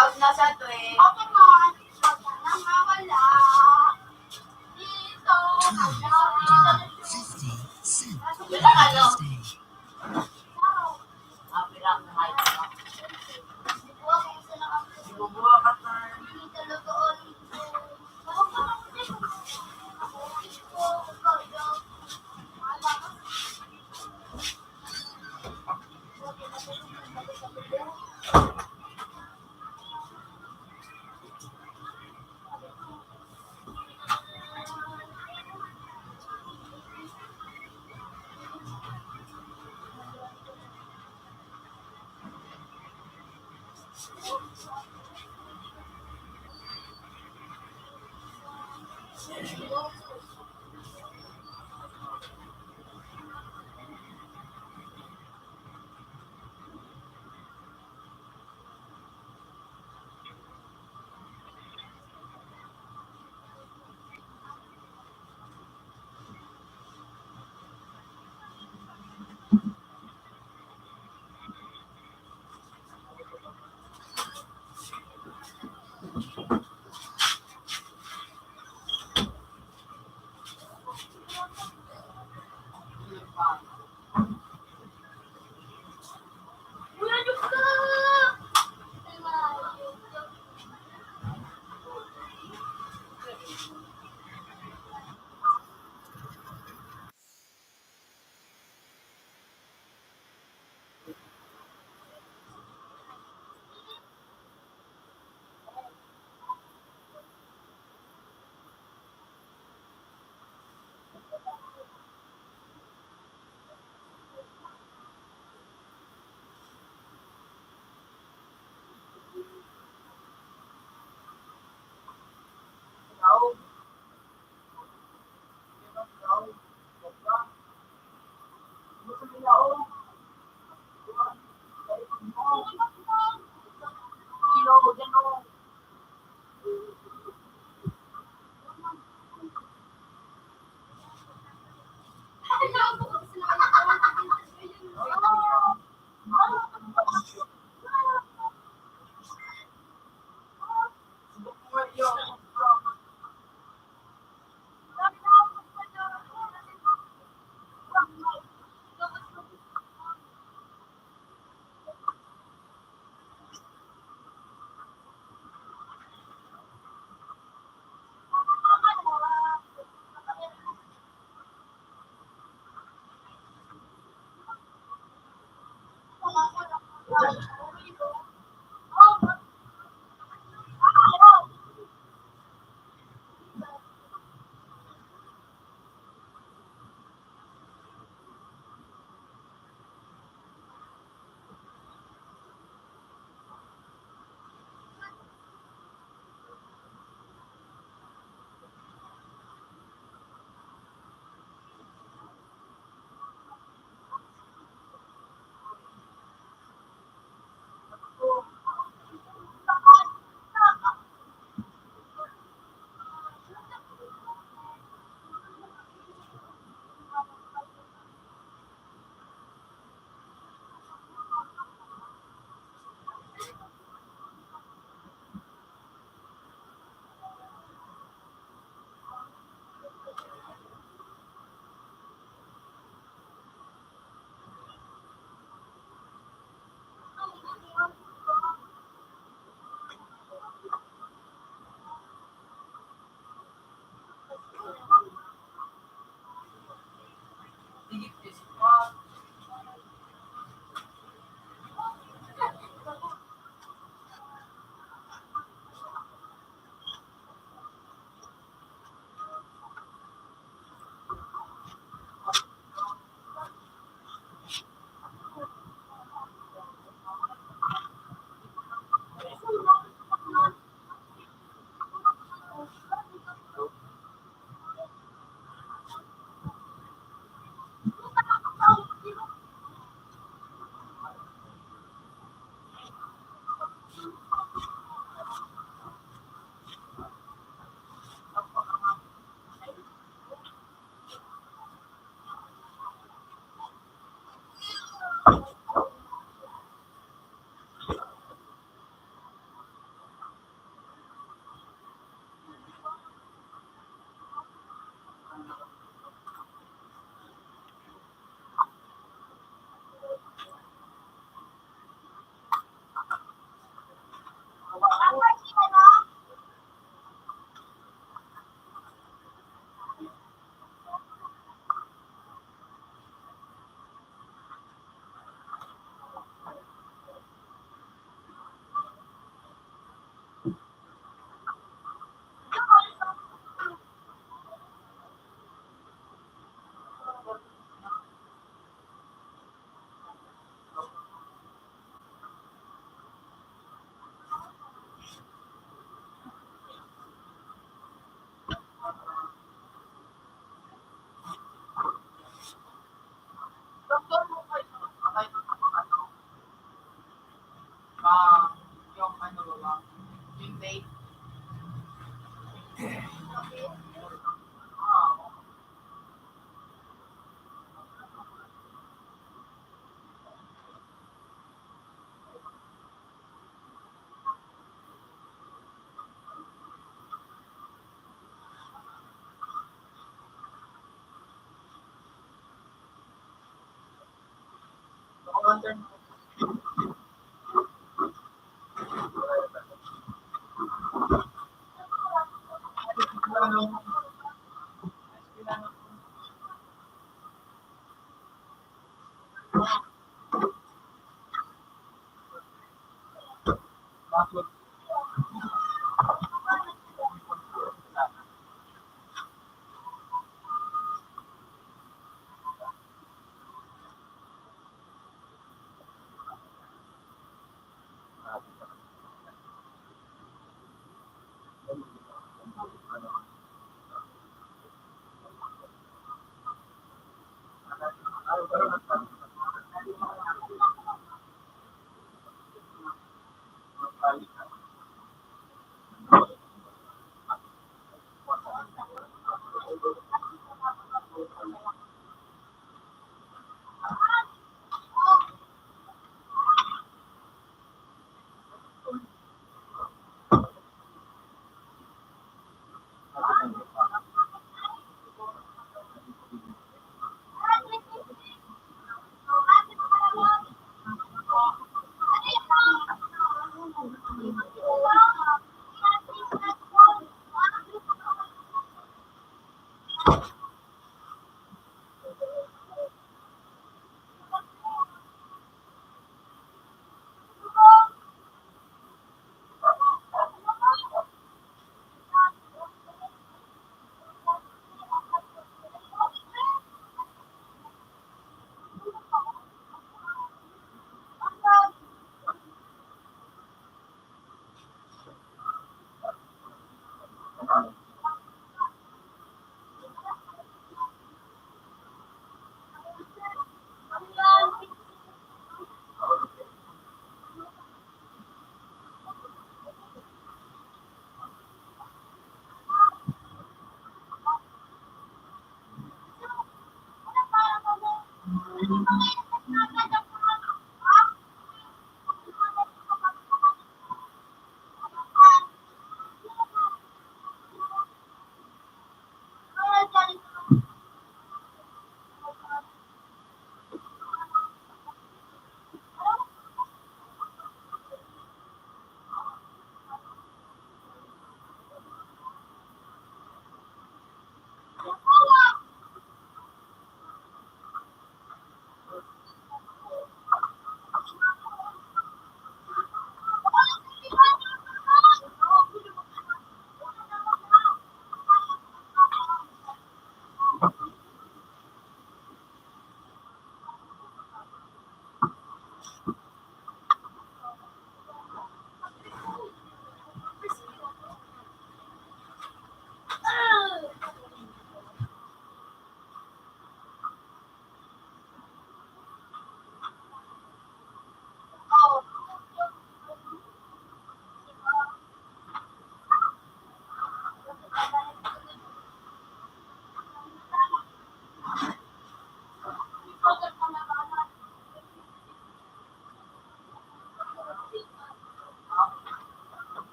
Out na sa three. Huwag ka nang mawala. Dito, ano, dito na siya. Wala ka, no? Ah, pila ang height mo? Ibubuha ka, sir.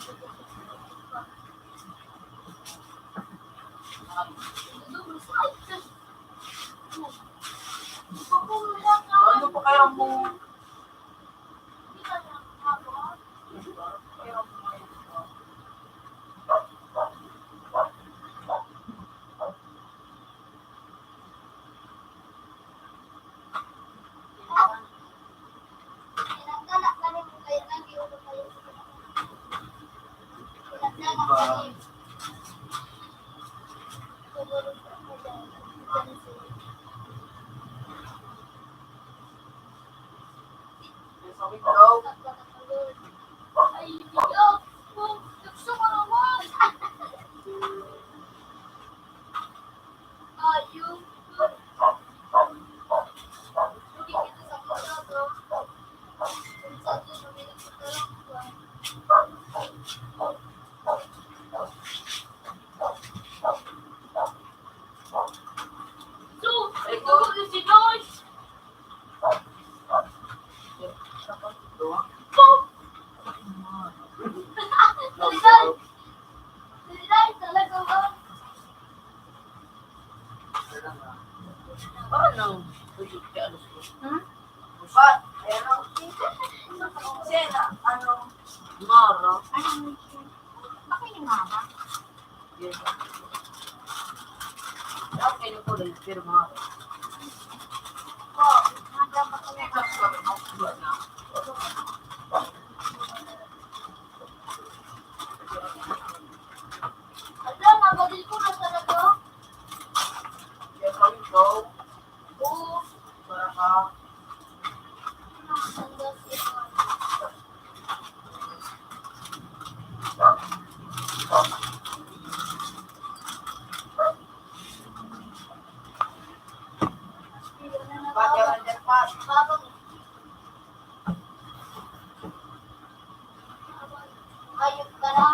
Ano pa kaya mo? Parang nang tuyot kay alas dos. Hmm? Ba? Ayan o. Sena, ano? Mara. Ano? Baka yung mama. Yes. Dapat kayo po lang, pero mara. Ito, mabalik ko na talaga. Yes, I'm so. Oo. Para ka. Ba't ka nandyan pa? Ayun ka na.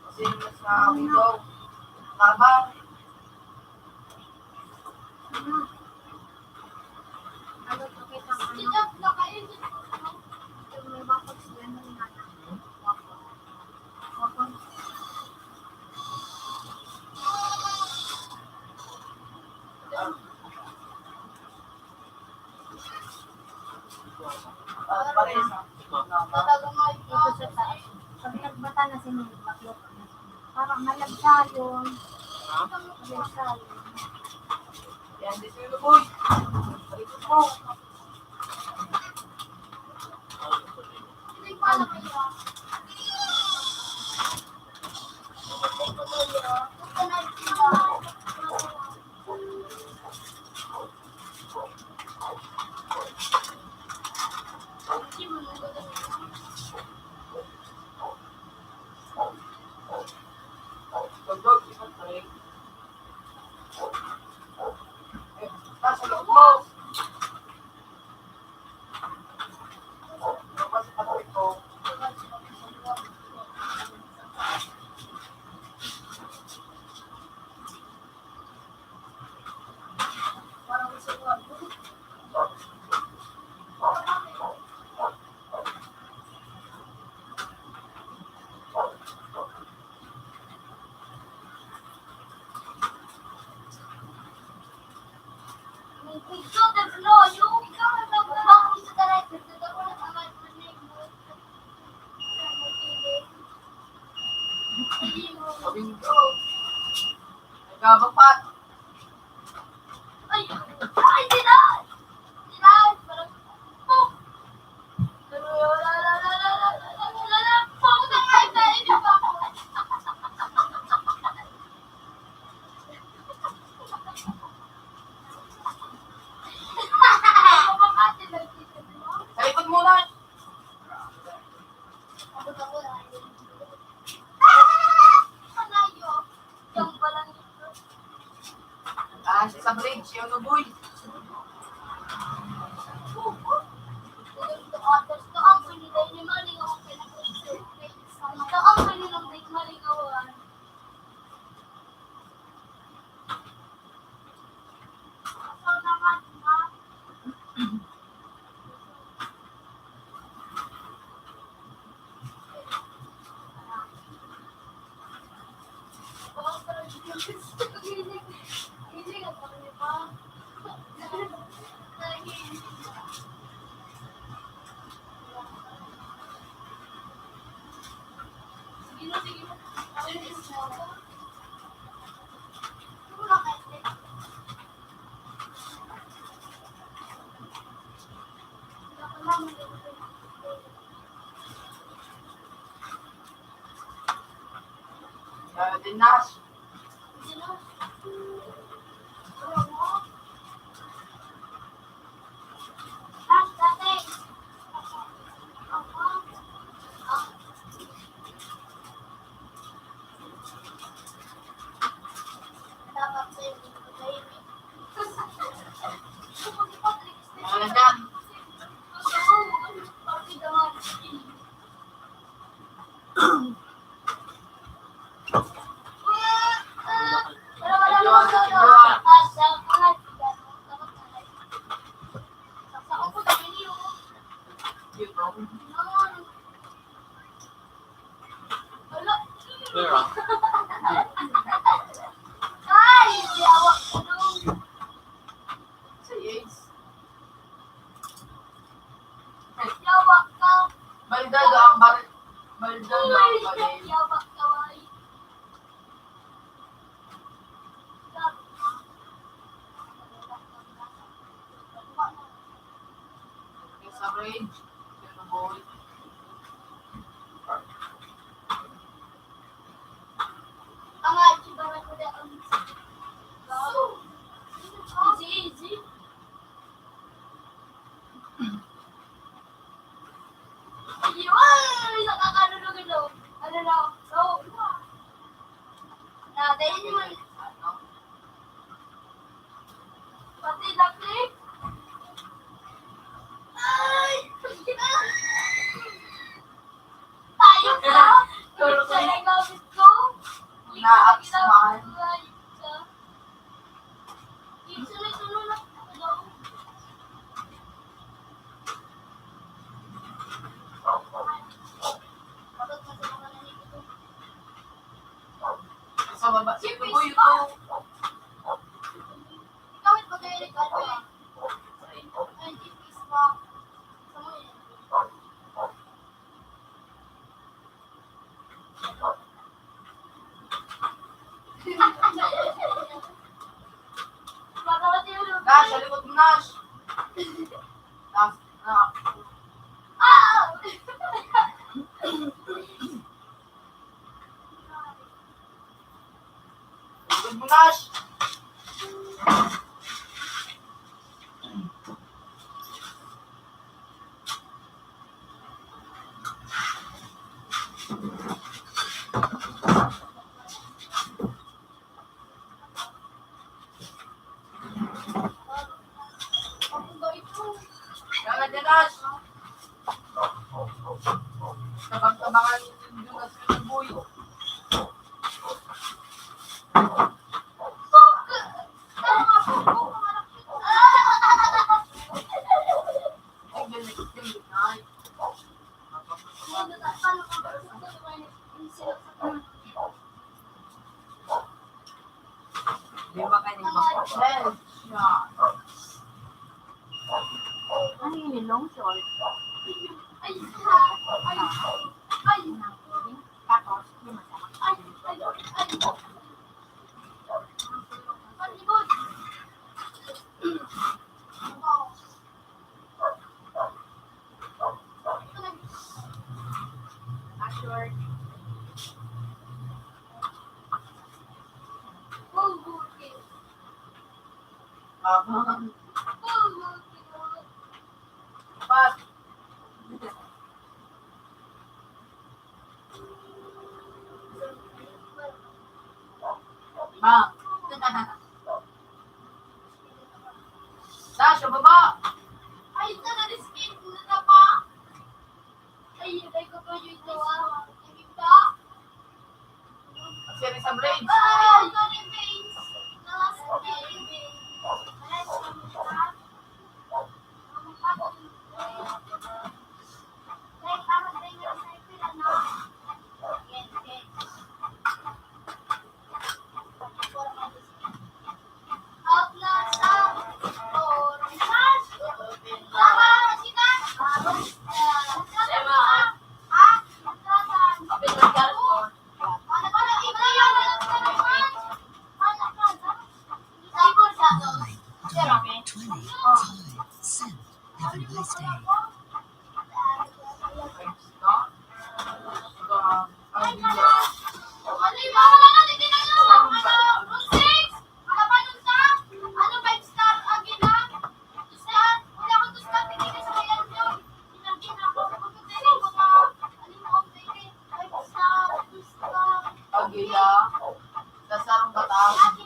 Kasi sa window, tabang. Ano, pakita ko na. Yung may bakod sila ng mga. Ito sa taas. Pag nagbata na si Nini, maklop na. Parang malagsayon. Ha? Malagsayon. Yan, di sila, boy. Aray ko po. Nagkabapat. Ay! Ay, di na! Di na! Parang, oh! Sa likod muna. Ah, sa bridge, yung Luboy. Dinas. Mga nandyan. Pero, Yawa ka. Baldado ang bar-, baldado ang baril. Yawa ka, ay. Sa rage, pero boy. Ang ating barang ko na ang easy, easy. Ayun! Nakakanunog ito. Ano na? So, natin yun. Pati na clip. Ay! Tayo ka! Pero sa nagamit ko. Naaks man. Sa baba, ito po ito. Ikaw, ito kayo nagkakaroon. Ay, hindi, Facebook. Sa mga yun. Nash, sa likod mo, Nash. Nash, na. Ah! Likod mo, Nash. Mga dalas. Tabang-tabangan yung Jonas yung boy. Ay, galing, galing, ay. Di ba kayo nagpapakita? Ano yun, yung long short? Tapos, yung masama. Assured. Mama. Pat. Ma. Sasha, baba! Ay, ito na, na pa! Ay, ay, ko pa yung ito, ah. Ang ito. Ang series sa Blades. Ay, ito na, Blades. Last game. Last game. Last game. Send. Have a nice day. Aguila, sa Sarong Bataan.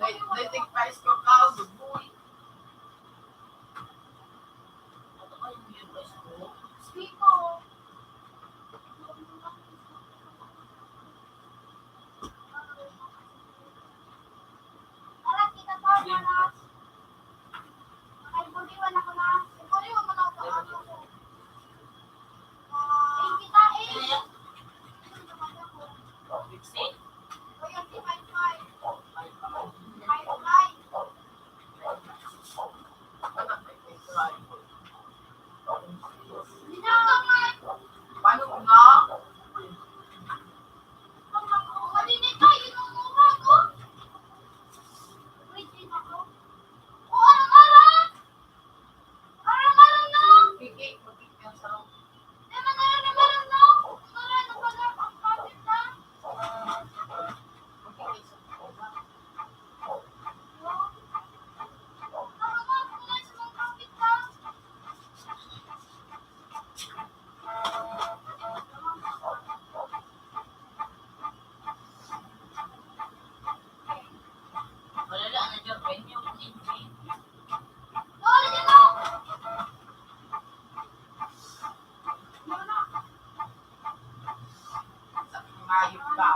Dai, dai tigpais ko ka, good boy. Ano kayo yun, guys, ko? Paano ko na? Hayop ka.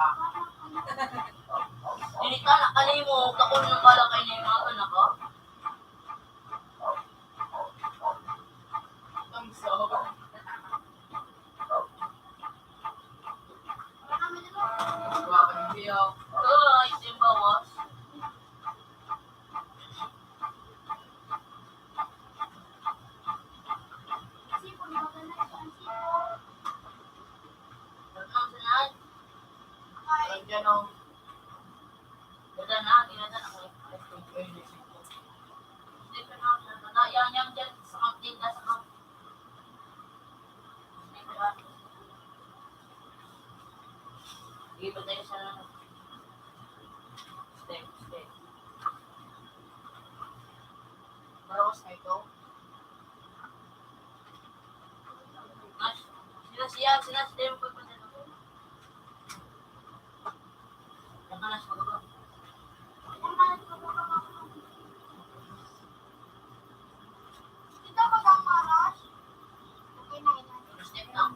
Init na, nakalimo, kakon ng bala kay na yung mga anak, ha? Ang sawa. Ay, ito yung bawas. Ang sunod. Ang gano'n. Wala na, wala na. Hindi pa na, wala na. Yan, yan, yan. Sa kapatid, sa kapatid. Sige pa tayo sa step, step. Parawas na ito. Mas, sila siya, sila siya yung pagpasal ko. Yan ka na sa baba. Ito, pag ang maras, okay na yun. Step lang.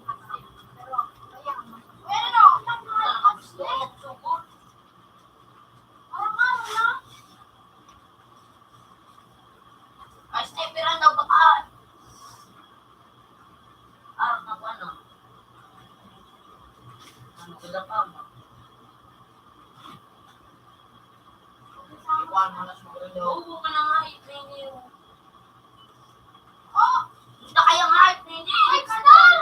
Pero, ayan. Pero, Ito, nakapis ko. Sugod. Ay, step, pero ang dapat, ah. Ah, ako ano? Ano ko dapat? Ikuan mo na siguro daw. Oo, ka na nga, itraining. Oh! Gusto kaya nga, itraining. Ay, Carnal!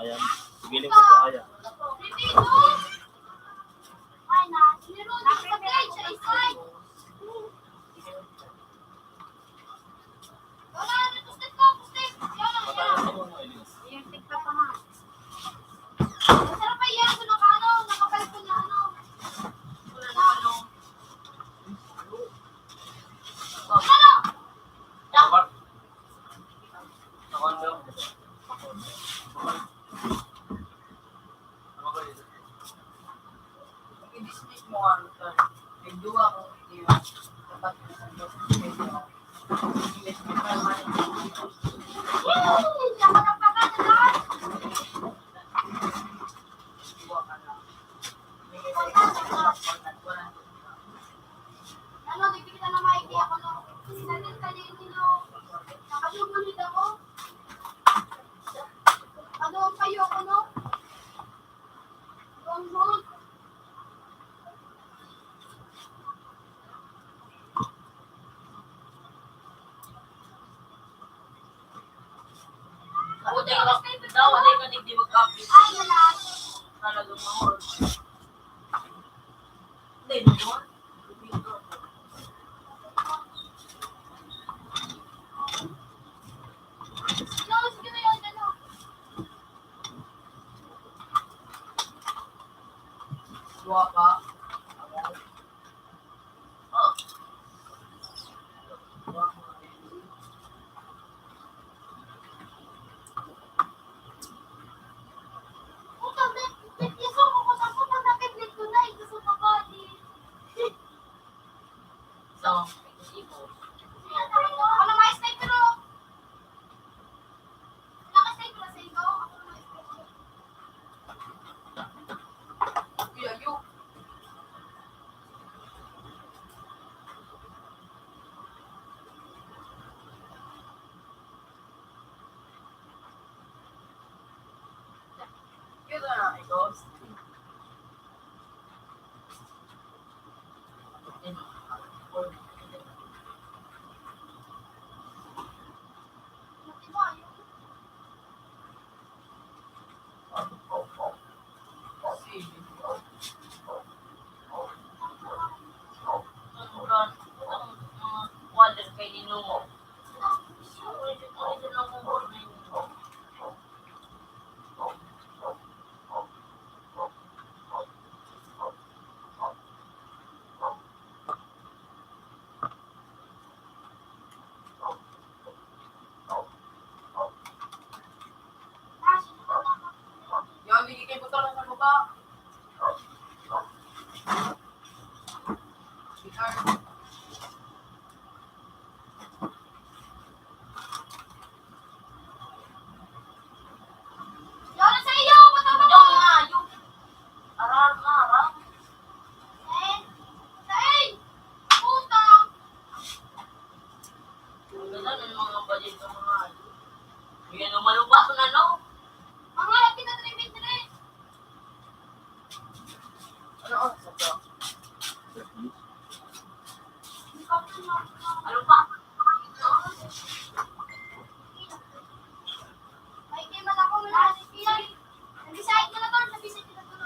Ayan. Sige, lingkod sa ayan. Wala na, pustit ko, pustit. Yan, yan. Yung tigpa pa nga. Masarap pa yan, so naka-, ano, nakapalit ko na, ano. Wala na, ano. Ano? Dapat. Sa condo. Ano ba yun? I-dismiss mo nga, sir. May duwa kong iniwan. Dapat na sa Diyos. Duwa ka na. Ano, di kita na maigi ako, no? Sinadit ka niya yung ilo. Nakasumunod ako. Ano ang payo ko, no? Ako, di ka, daw, di ka digdi mag-copy. Talagang mahal. Hindi, di ba? Dua pa. Yan, bigyan kayo motor sa baba. Yan sa iyo, matapang ka. Yung aram na aram. Eh, eh, puta. Ang ganda ng mga balita, mga yan ang malupa ko na, no? Ang harap kita, three feet three. Ano oras na po? Ano pa? Ay, di man ako wala. Nag-decide ko na to, nag-decide ko na to.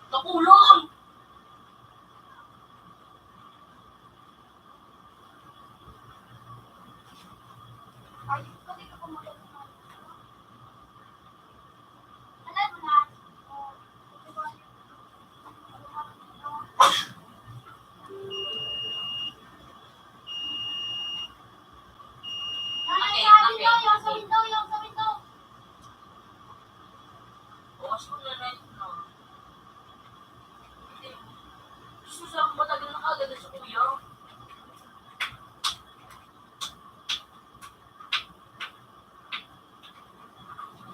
Kapulong! Bakit? Bakit? Bakit? Oras ko na rin, no? Hindi. Gusto sa matagal na kagad sa kuya.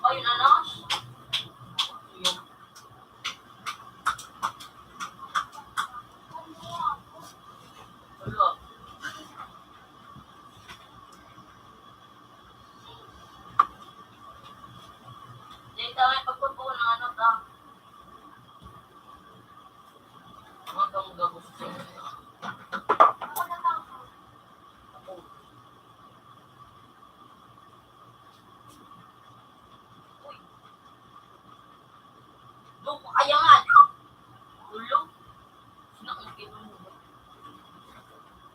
Ay, nanas. Wala. Dahil tama yung pagpagbuo ng ano, ta. Mga kang gabos. Uy. Dok, ayangan. Ulo. Sino ang kinuha?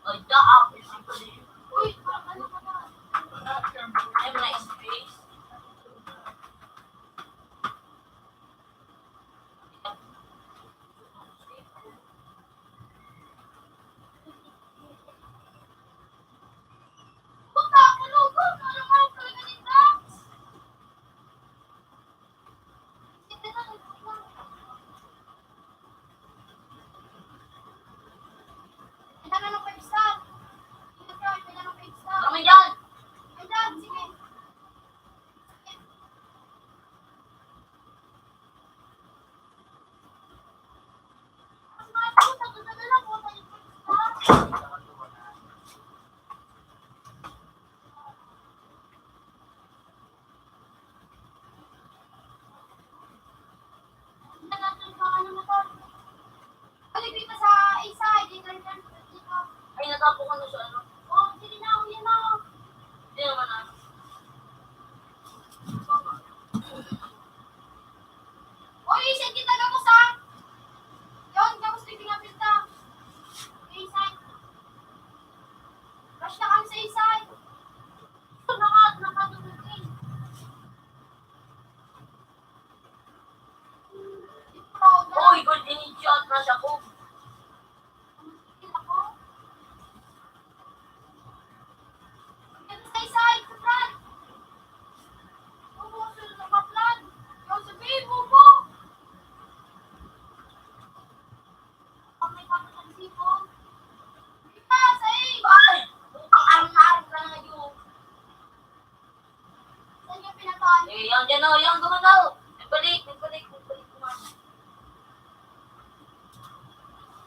Ay, daak. Uy, ano ka na? Ay, mga space. Kami dyan! Ay, natapo ko na sa ano. Oh, hindi na ako yan, oh. Hindi naman, ah. Uy, send kita gabos, ah. Yun, gabos na pinapinta. Sa isay. Rush na kami sa isay. Naka-, nakatulog eh. Uy, good in chat na siya ko. Ay! Putang arang-arang na ngayon. Saan niya pinatay? Eh, yan dyan, oh, yan, gumalaw. Nagbalik, nagbalik, nagbalik naman.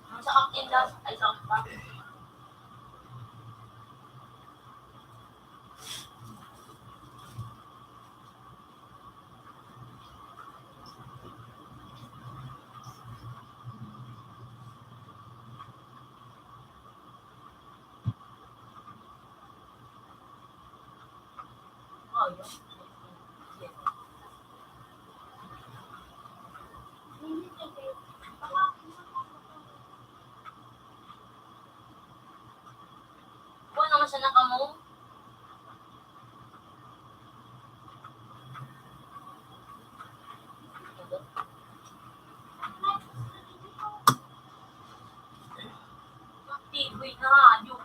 Ang sakit din, das. Ay, sakit pa. Kung ano man sana kamo? Tigoy na radyo.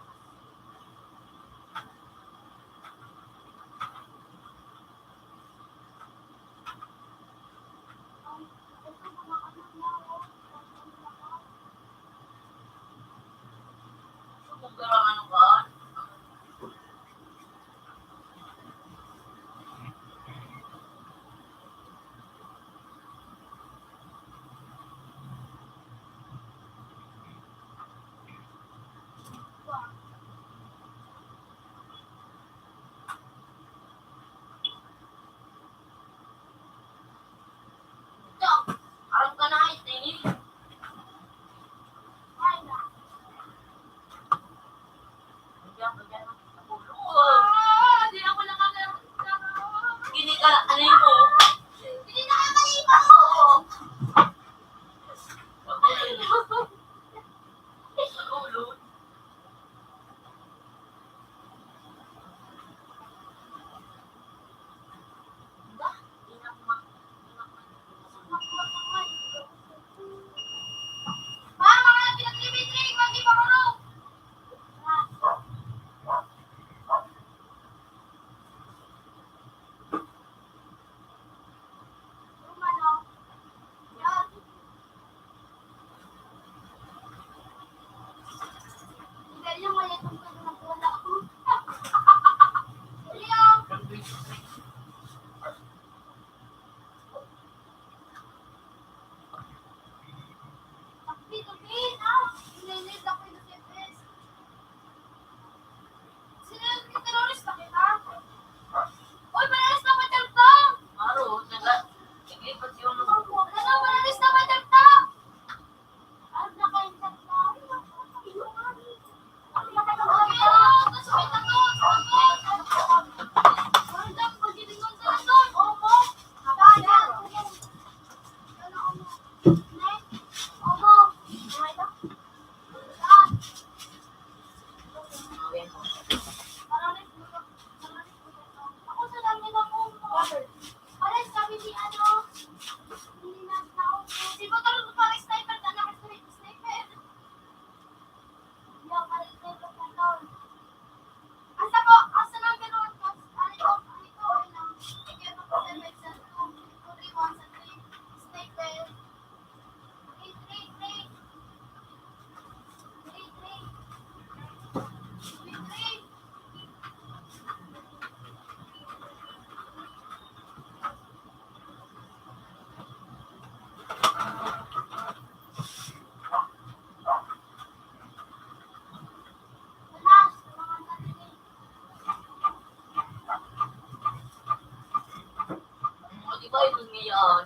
Yun.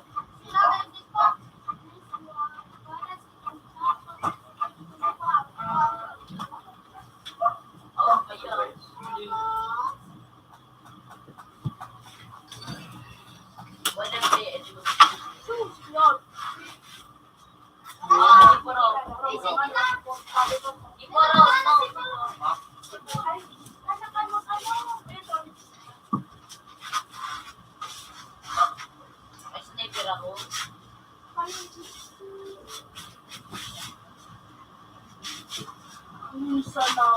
Oh, ayun. Wala, eh. Sus, Lord. Ah, di pa raw. Di pa raw, no? May sniper ako. Minsan na.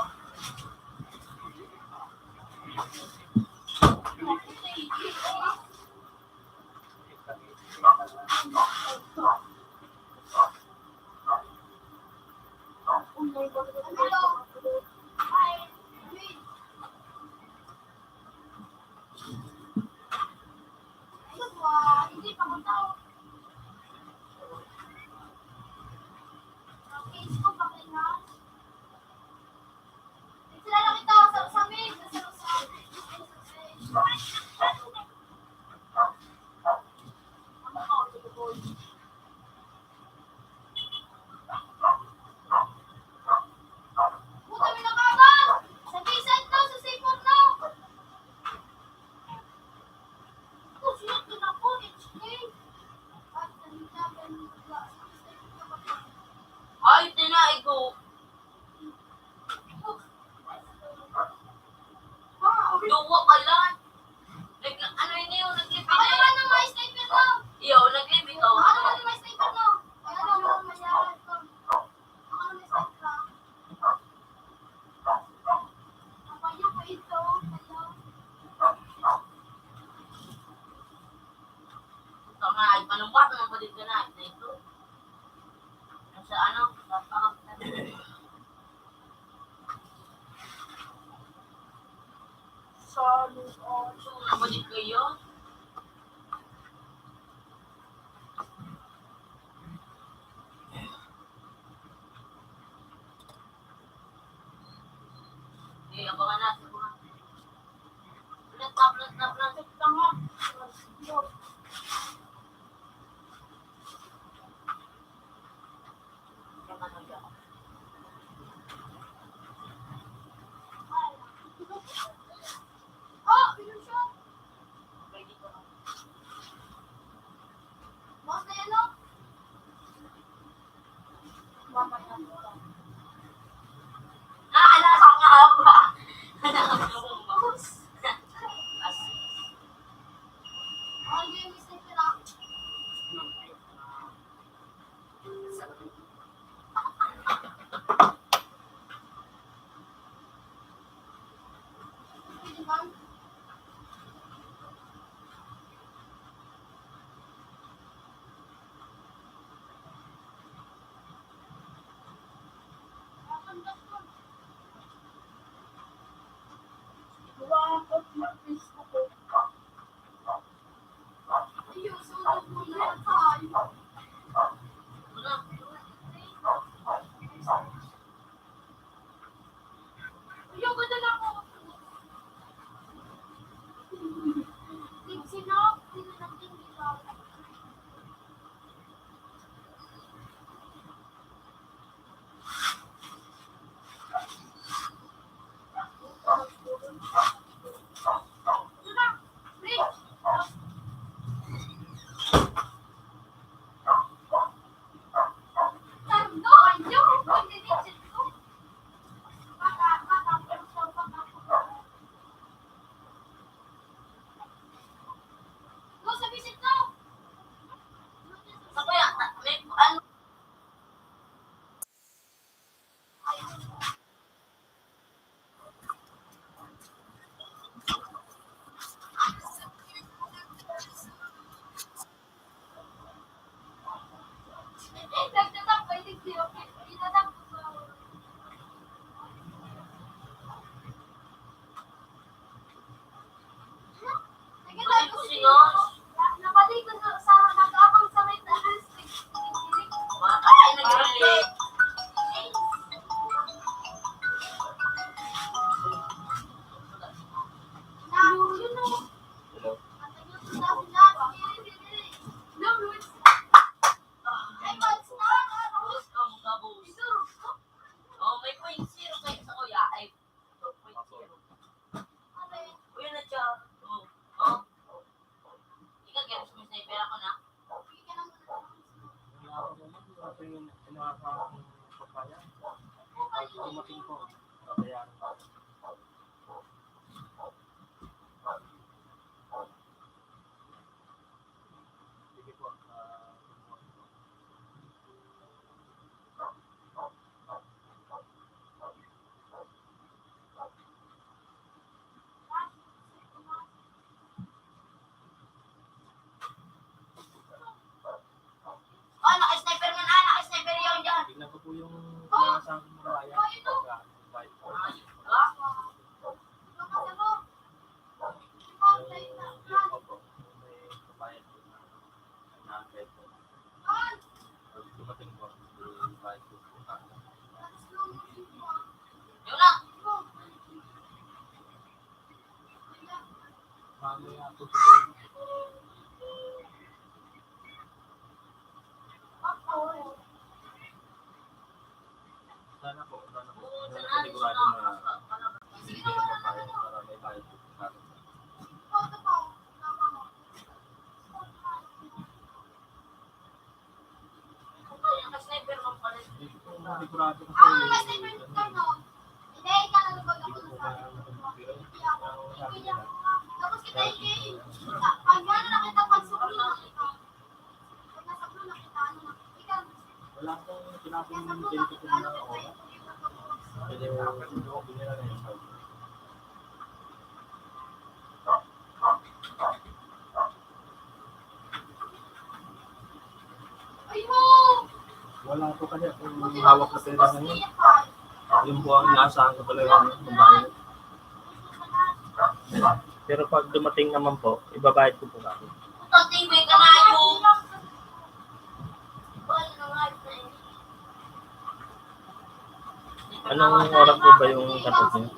Ay, tinaigo. Duwa ka lang. Nag-, ano yun yun? Naglibing. Ako naman ang may sniper, no? Iyo, naglibing ka. Ako naman ang may sniper, no? Ay, ano, ano, mayroon. Ako naman may sniper. Ang payo ko ito, payo. Ito nga, ay, panumpas naman ba dito na? Ito, ito. Sa ano? Sa pag-, Sa lugar. Mabalik kayo? Eh, abangan natin kung ano. Ulit, tap, ulit, tap, ulit. Tanga. Ah, ala, sa nga haba. Ang haba ng mouse. Dumating po. Babayaran ko. Sige po. Ah, Oh, naka-sniper man, ah, naka-sniper yun dyan. Tingnan ko po yung mga sa muraya. Pagka, invite ko. Yung, yung pa po, may kabayan ko na nag-invite ko. Pag dumating po, invite ko po. Yun lang. Mamaya po siguro. Sana po, sana po. Sana sigurado na hindi na mapayag para may bayad po sa akin. Hindi ko sigurado kasi, ano, wala akong tinapon yung twenty-two na oras. Pwede mo ako kasi binila na yung Wala po kasi akong hawak na pera ngayon. Yun po ang inaasahan ko talaga ng bayan. Pero pag dumating naman po, ibabayad ko po kami. Anong oras po ba yung cut-off niyo?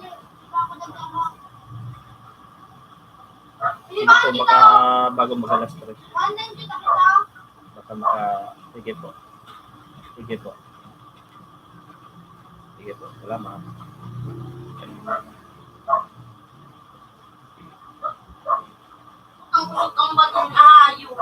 Hindi po, baka bago mag alas tres. Baka maka-, sige po. Sige po. Sige po. Salamat. Ang kusog kang batong ayo.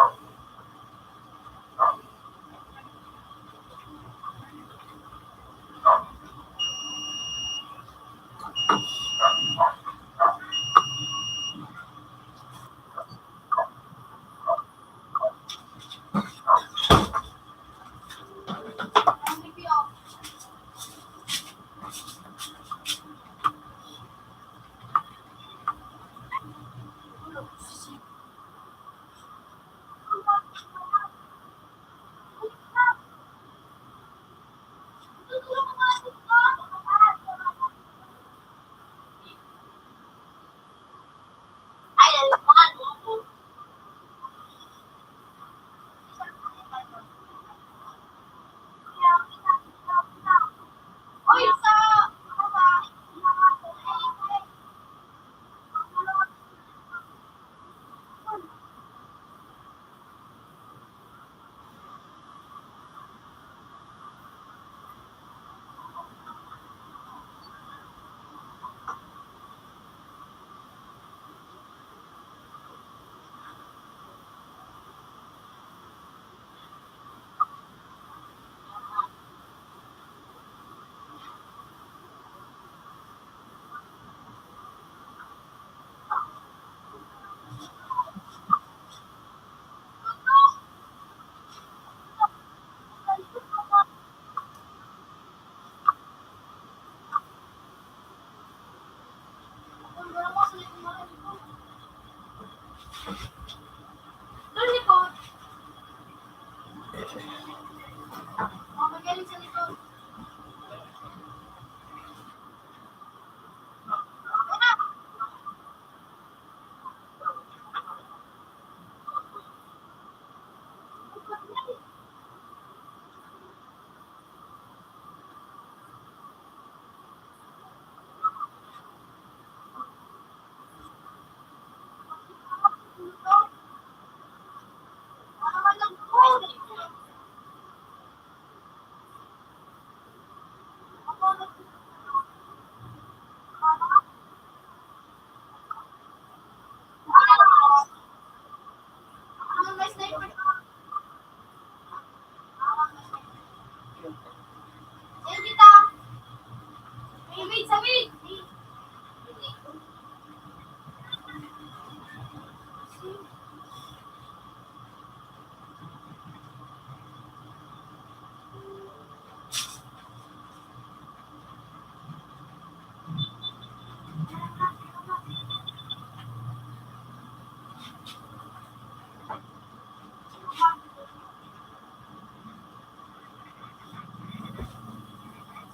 Sabi!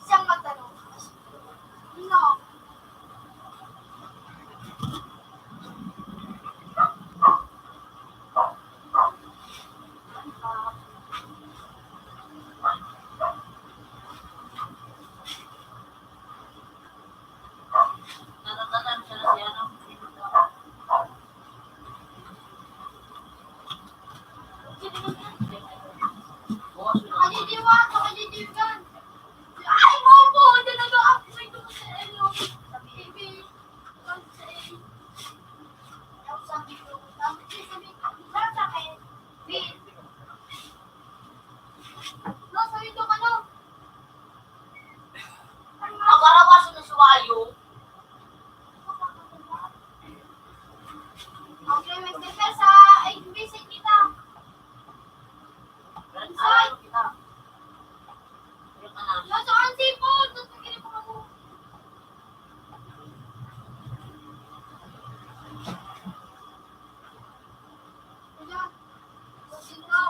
Siyang magtanong. No. Natatanan siya na siya ng Makajijiwa, makajijiwa. Ay, mo po! Ang talaga ako may gusto sa inyo. Sa baby. Ang sa inyo. Ang sabi ko, sabi ko, sabi ko, sabi ko, sabi ko, no, sabi ko, ano? Magarawas na suwayo. Okay, may speaker sa, ay, visit kita. Ay, kita. Nasa ang sipon, tapos pagkira pa ako. Ayan. Sino?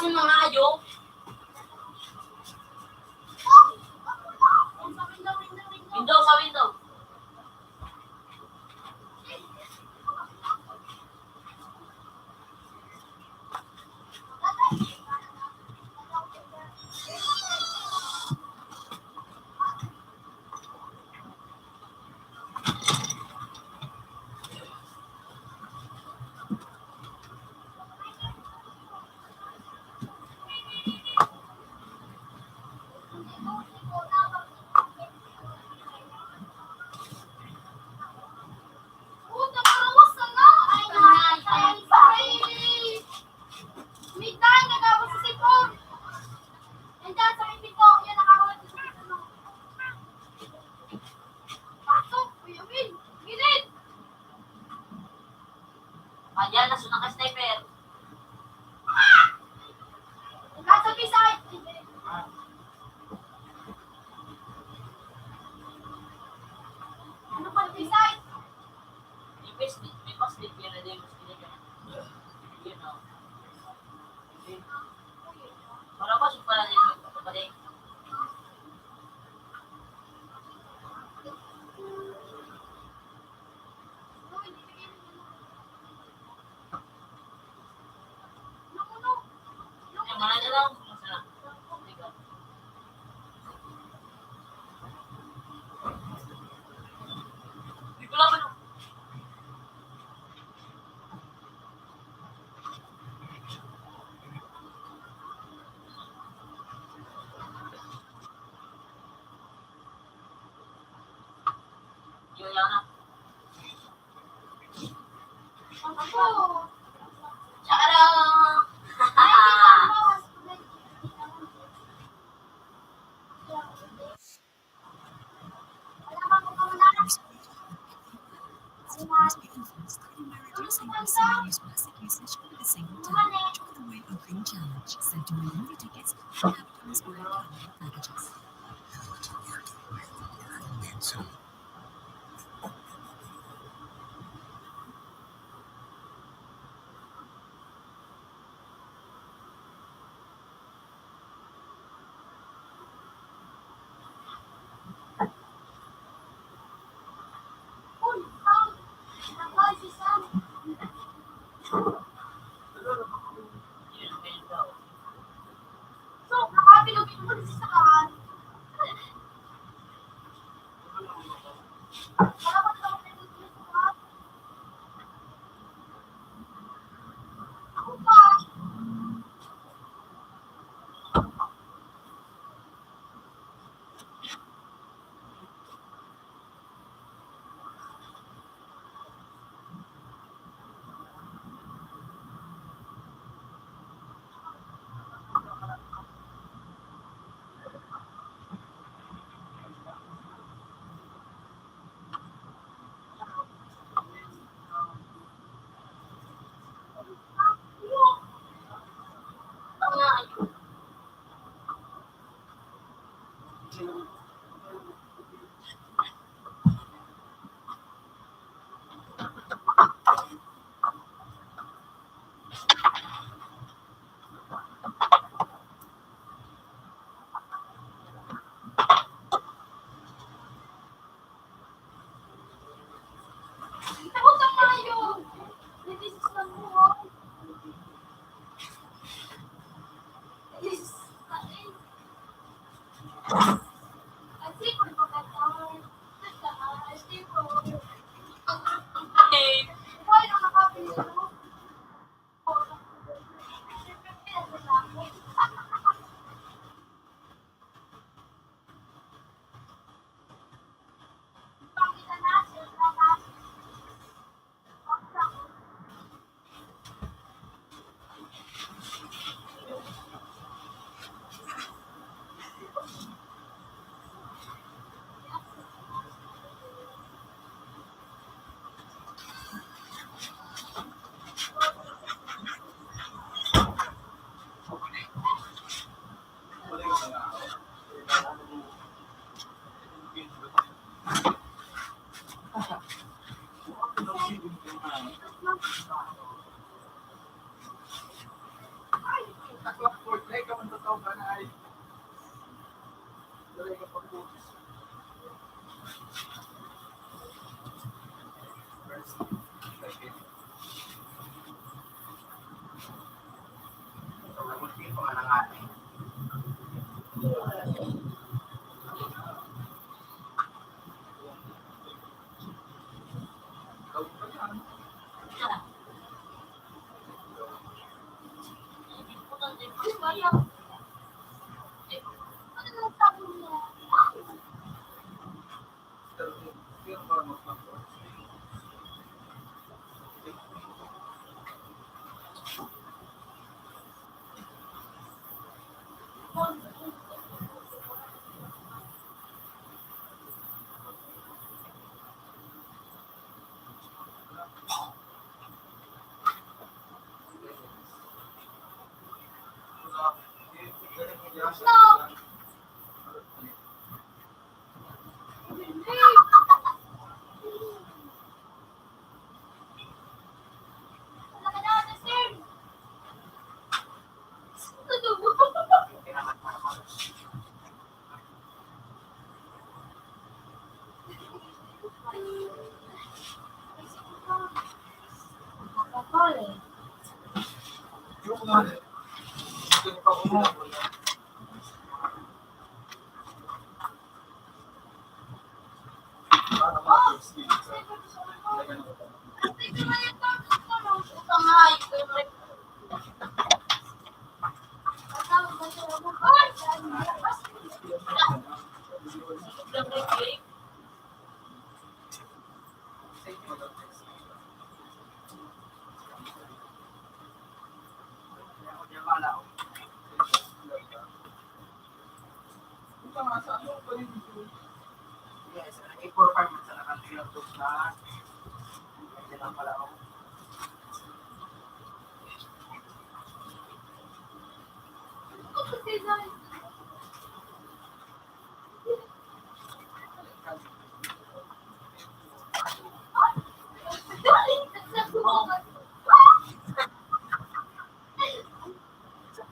Mga ayo. Window, sa window. Ayan, nasunod ka, sniper. Nasa Bisay. Ano pa, Bisay? May pas-, may paslit yan na din, mas pinag-, you know. Para ba siya pala din magpapabalik?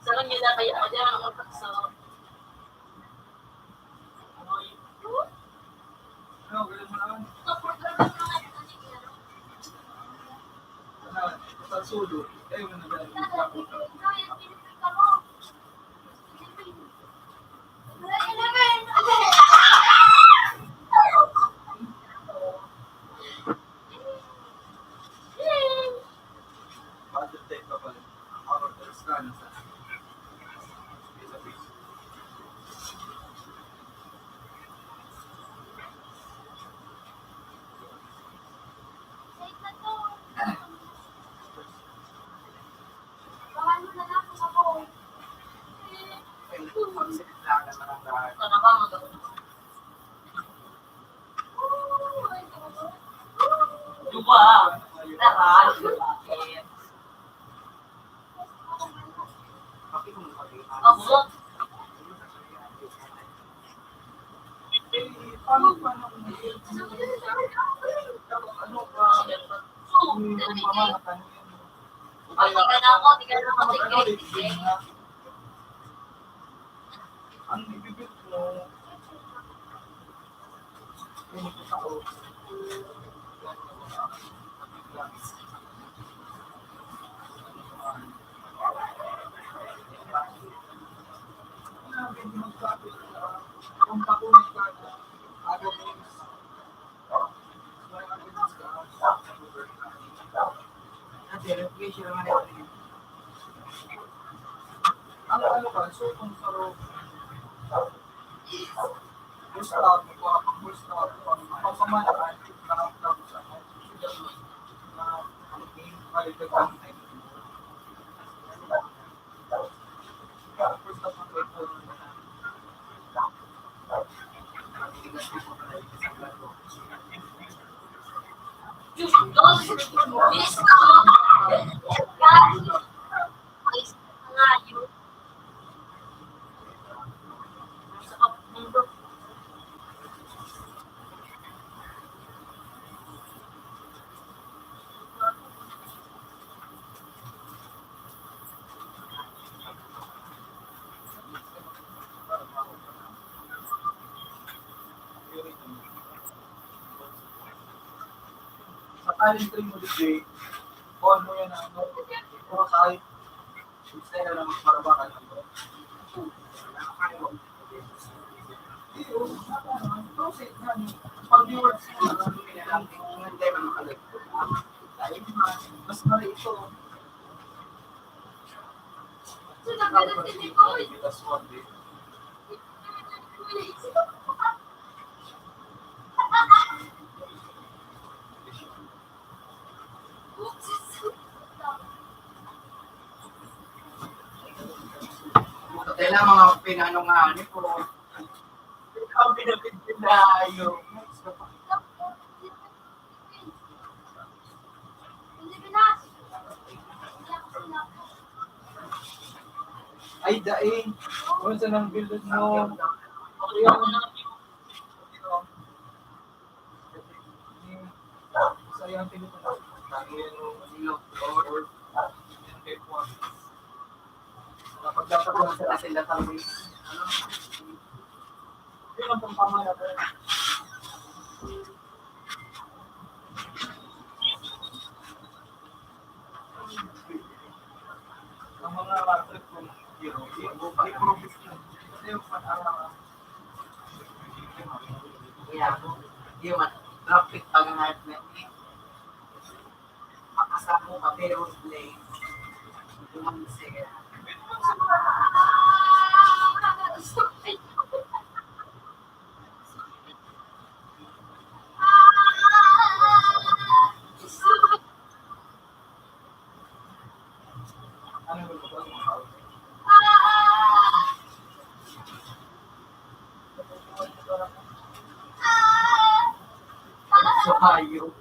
Sa kanya na kaya, kaya ang pagsa-, Talent rin mo, D J. Kuha mo yan, ano, puro kahit isa na lang magparabakan, ano. Pag viewers mo, ano, hindi na lang, hindi na lang makalag. Dahil mas, mas mali ito. Kailan mga pinanong nga ni ko? Ang pinapinpinayo. Ay, daing. Kung sa nang build mo. Sa iyang tinutunan. Kapag dapat mo sa sila kami. Yun ang pampamana ko. Ang mga trip ko, yun, yun, may promise na. Kasi yung pag-araw, yeah, yun, traffic pag-angat na eh. Makasama mo pa, pero play. Yun ang masaya. Sa hayop.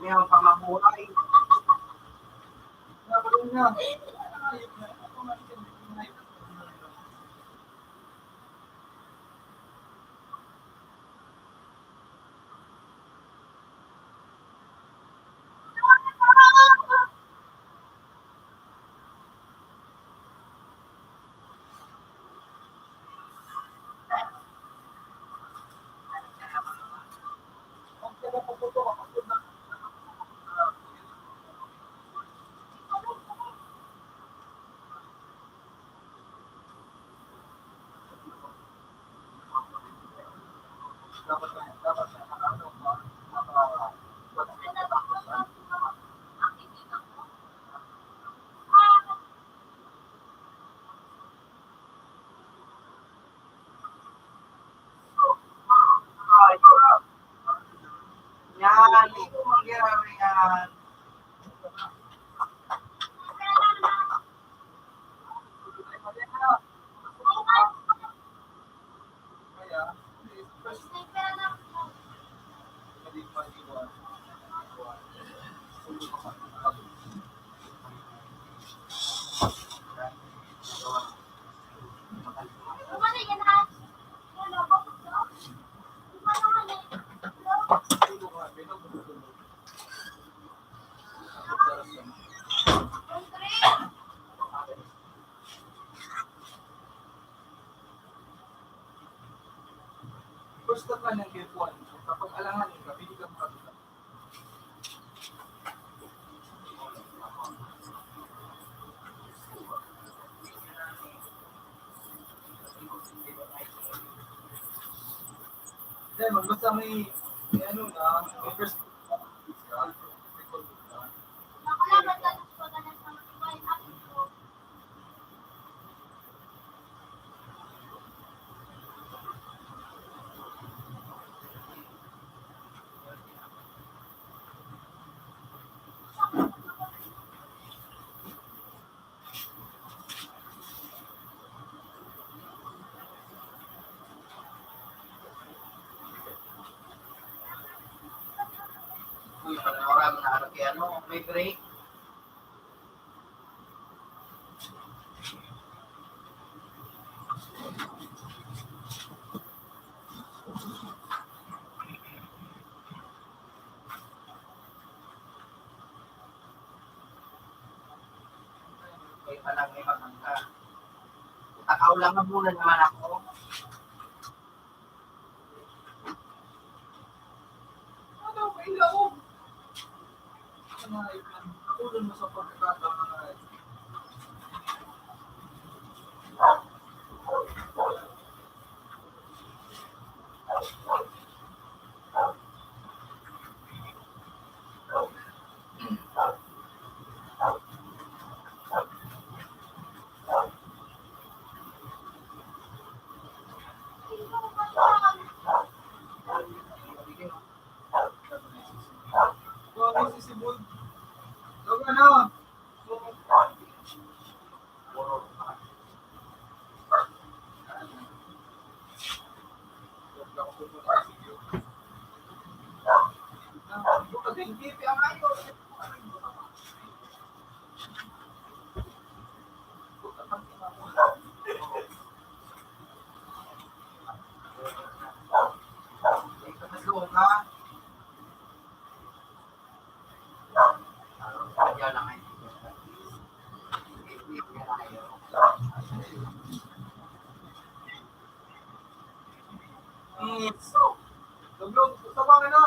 May pamabuhay. Yan, di ko mangyari yan. Gusto ka ng gipuan. Kapag alangan Then, basta may, may ano na, may first Uy, panooran mo na ano kay ano, may break. May palang may maganda. Takaw lang ang muna naman ako. Ano, may laog. Ano, tulong mo sa pagkakataon na Mm. Dublog, gusto mo ano?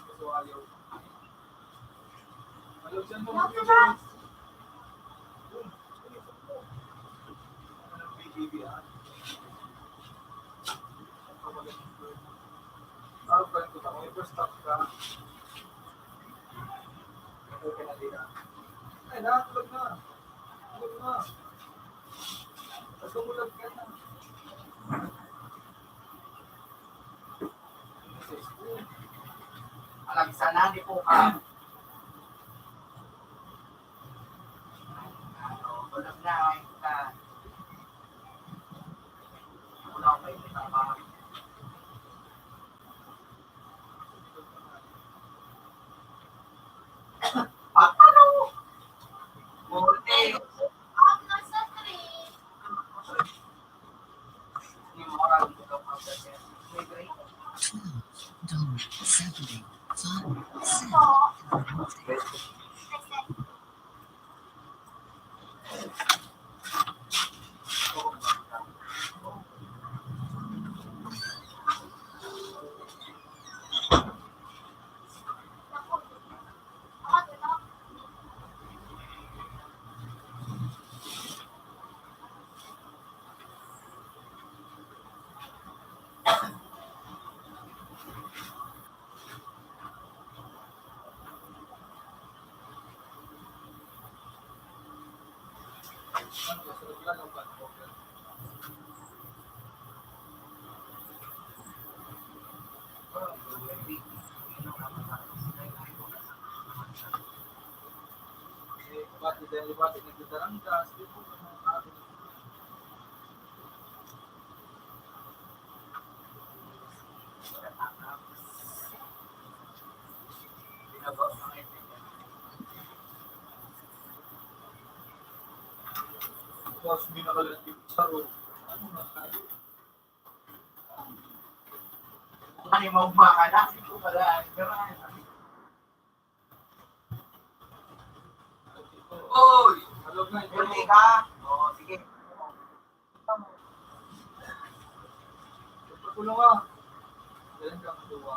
Gusto ayaw. Ayaw siya mo. Parang pala ko, may first stop ka. Okay ka na din, ah. Ay, nakatulog na. Tulog na. Tapos kumulag ka na. Alagsanan ni po ka. Ano, tulog na, ay, ka. Wala ko kayo sa mga. Patalo! Forte! Ang nasa three. Yung mga rally ko daw, mga ganyan. May break. Two, two, seventy, five, seven. Tapos, may nakalandig sa road. Ano na? Ano yung maugma ka na? Hindi ko pala, ano, Uy! Hindi ka? Oo, sige. Pagkulong ka. Galing ka, maduwa.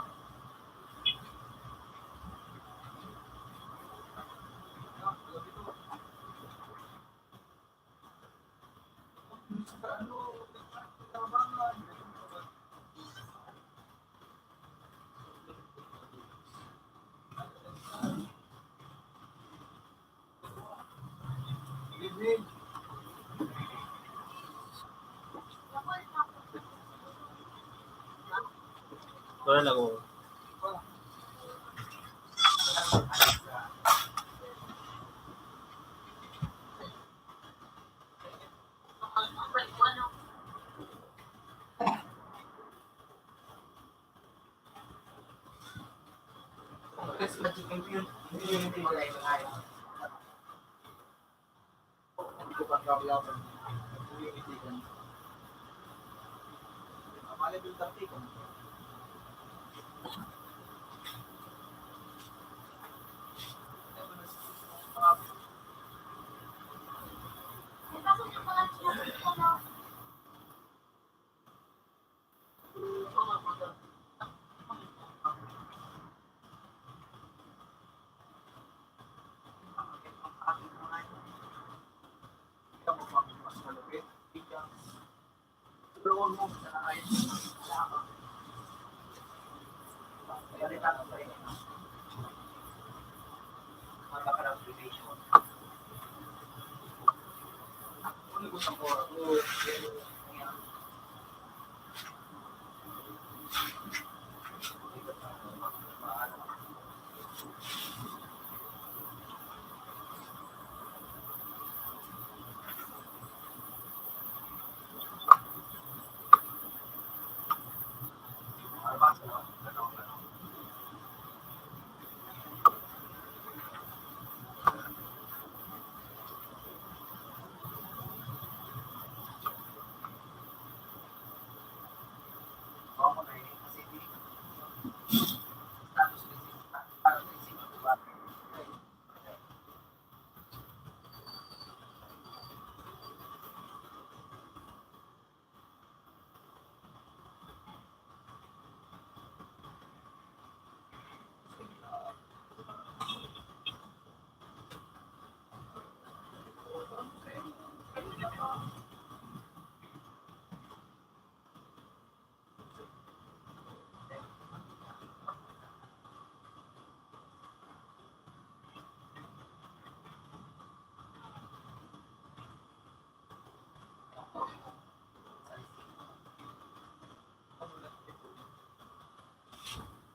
Wala lang ako.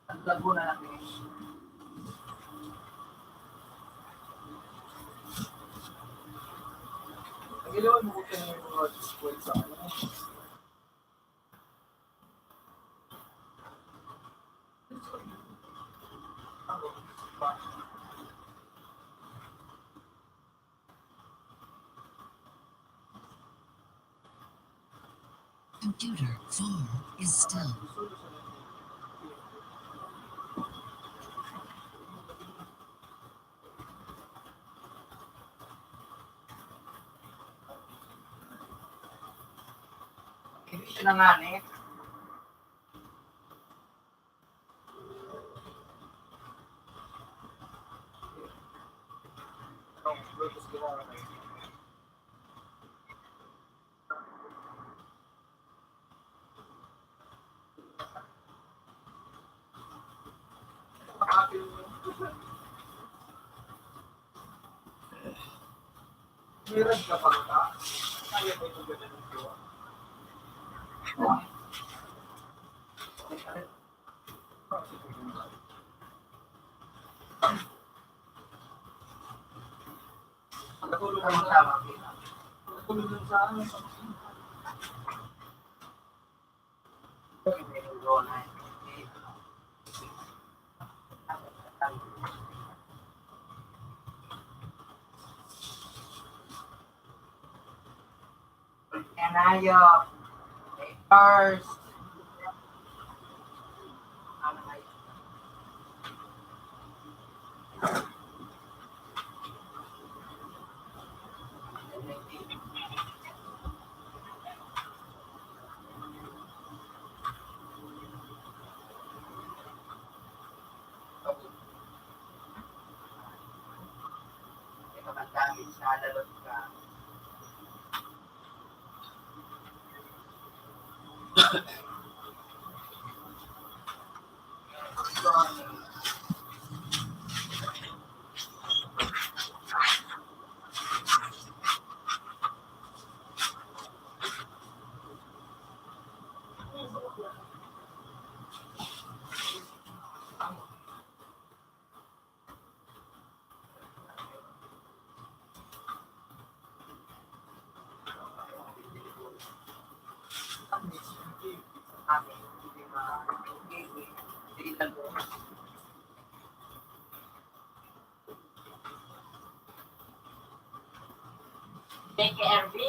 Ang Laguna na, eh. Ang ilawan mo ko yung mga display sa ano. Computer, phone is still. Hindi siya nanganib. Meron ka pa ba? Kaya mo ito gawin ng jowa? Natulog ka lang sa akin. Natulog lang sa akin. Kanayo. First. Ito ang damage na lalot ka. J K R B.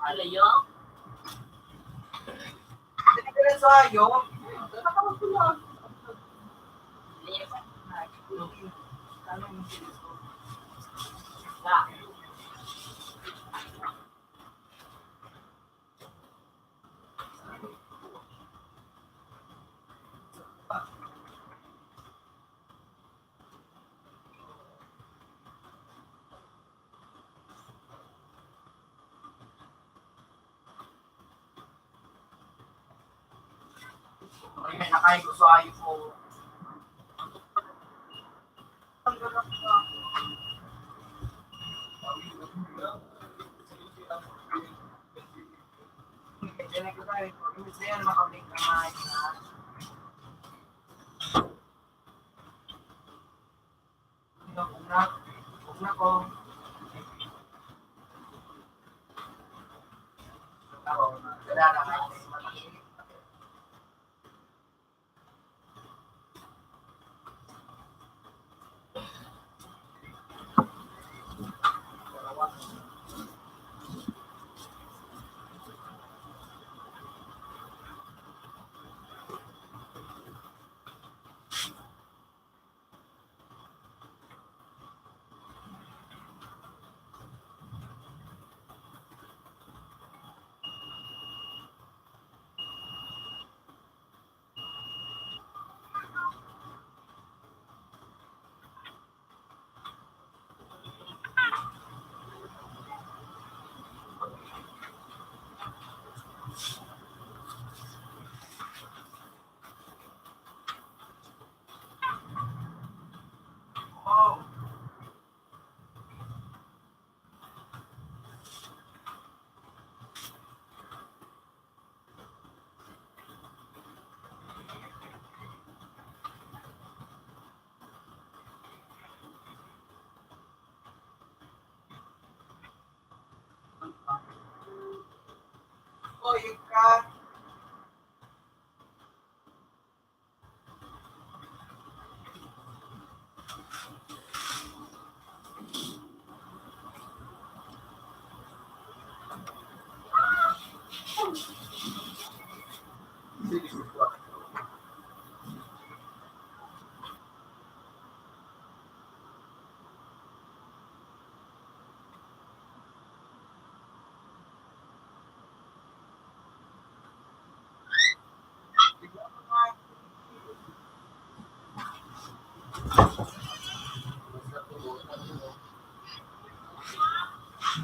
Ano yun? Ay, nakay ko sa iPhone.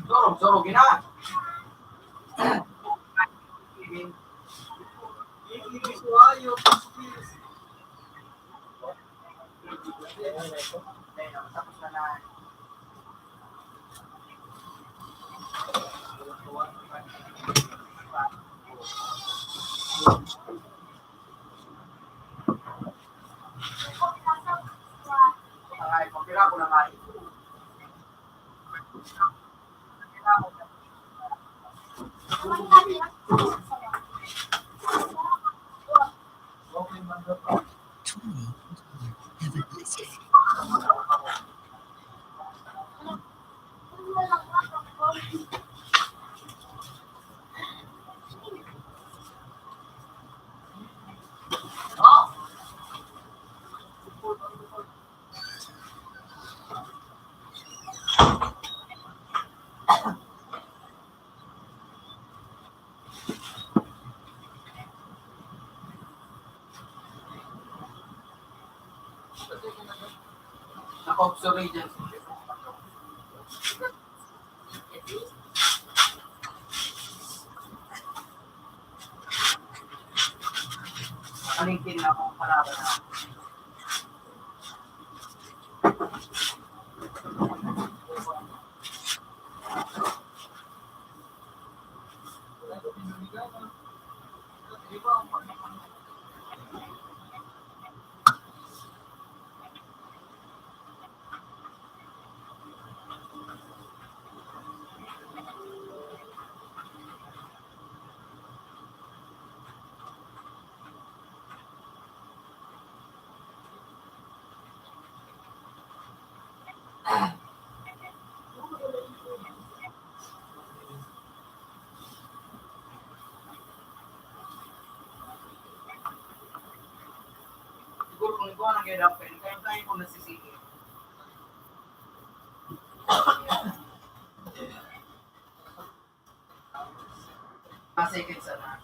Sorog, sorog, ina. Naka-observe dyan. Nakalingkin na akong kalaban na. Siguro kung ikaw ang nag-adapt, kaya tayo kung nasisingit. Masakit sana.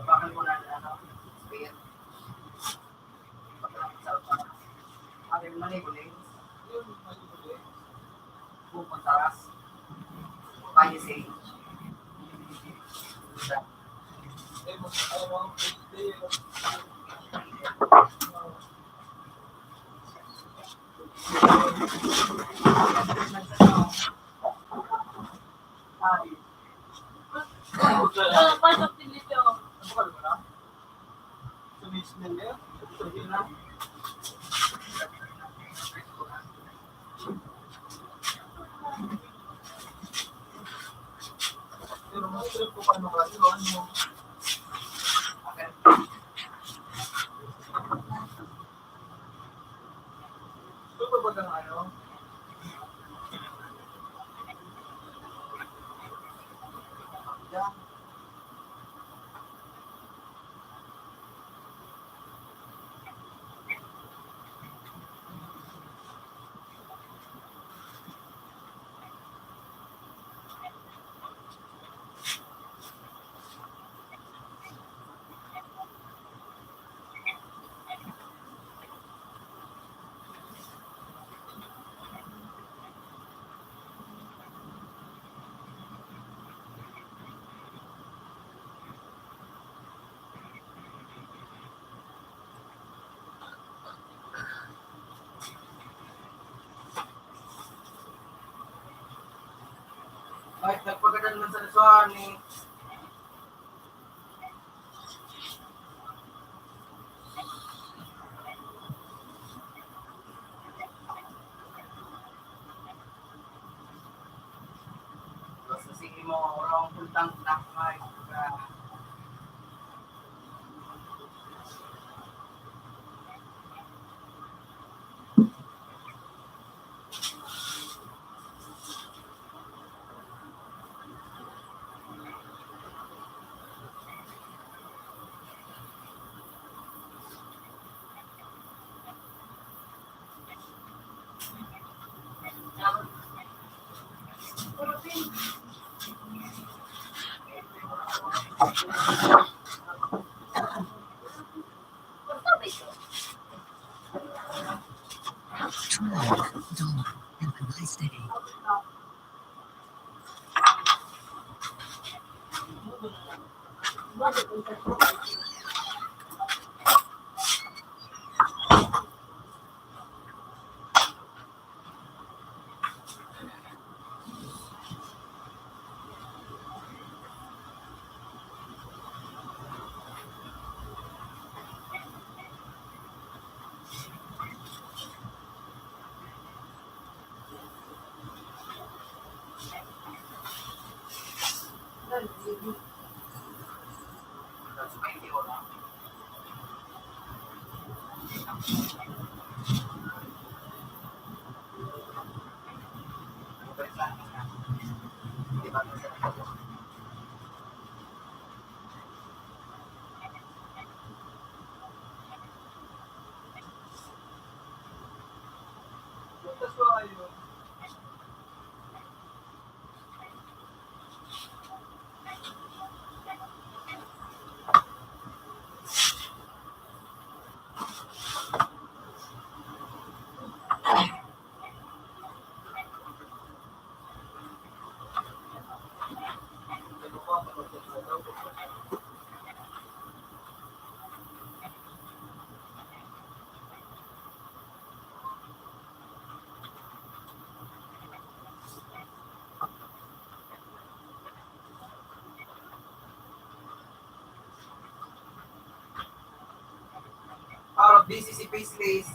Bakal mo na, ano, spare. Bakal sa, ano, mali, mali. Pupunta ras. Palisade. Ay, nagpagadan man sa Rizal ni Basta sige mo, orang puntang nakay. Dollar. Have a nice day. Para busy si Paisley's.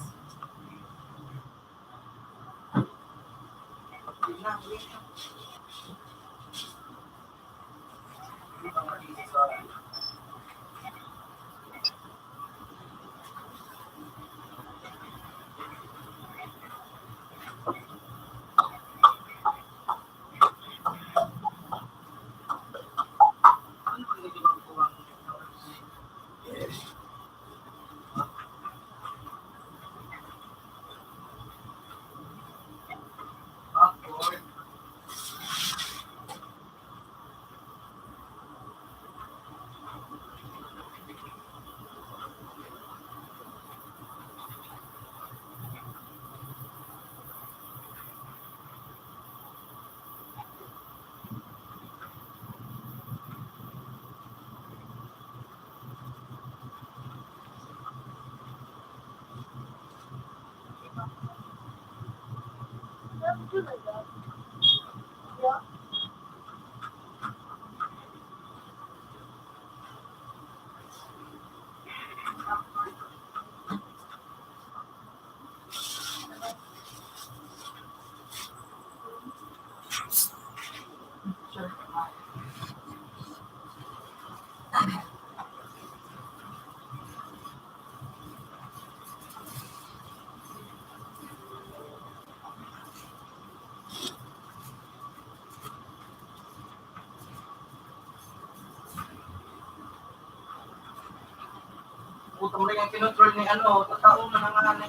Gutom rin ang kinontrol ni ano, tataong na nga ni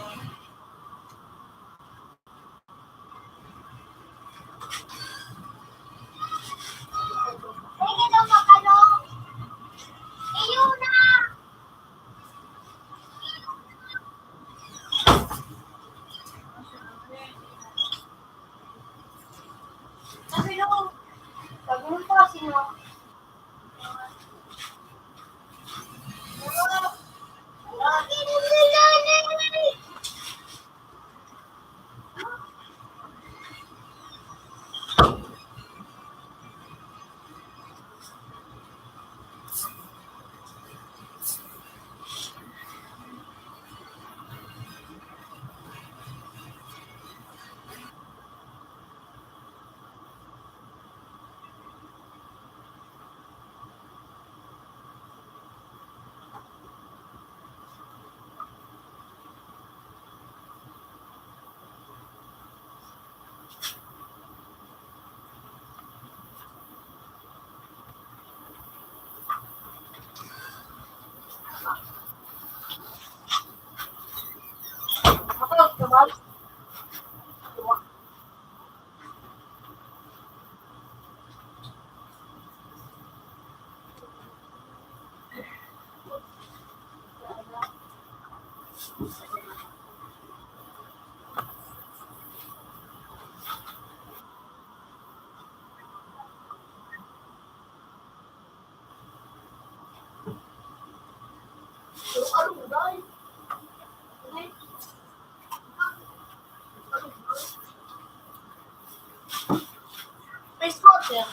Wastewater.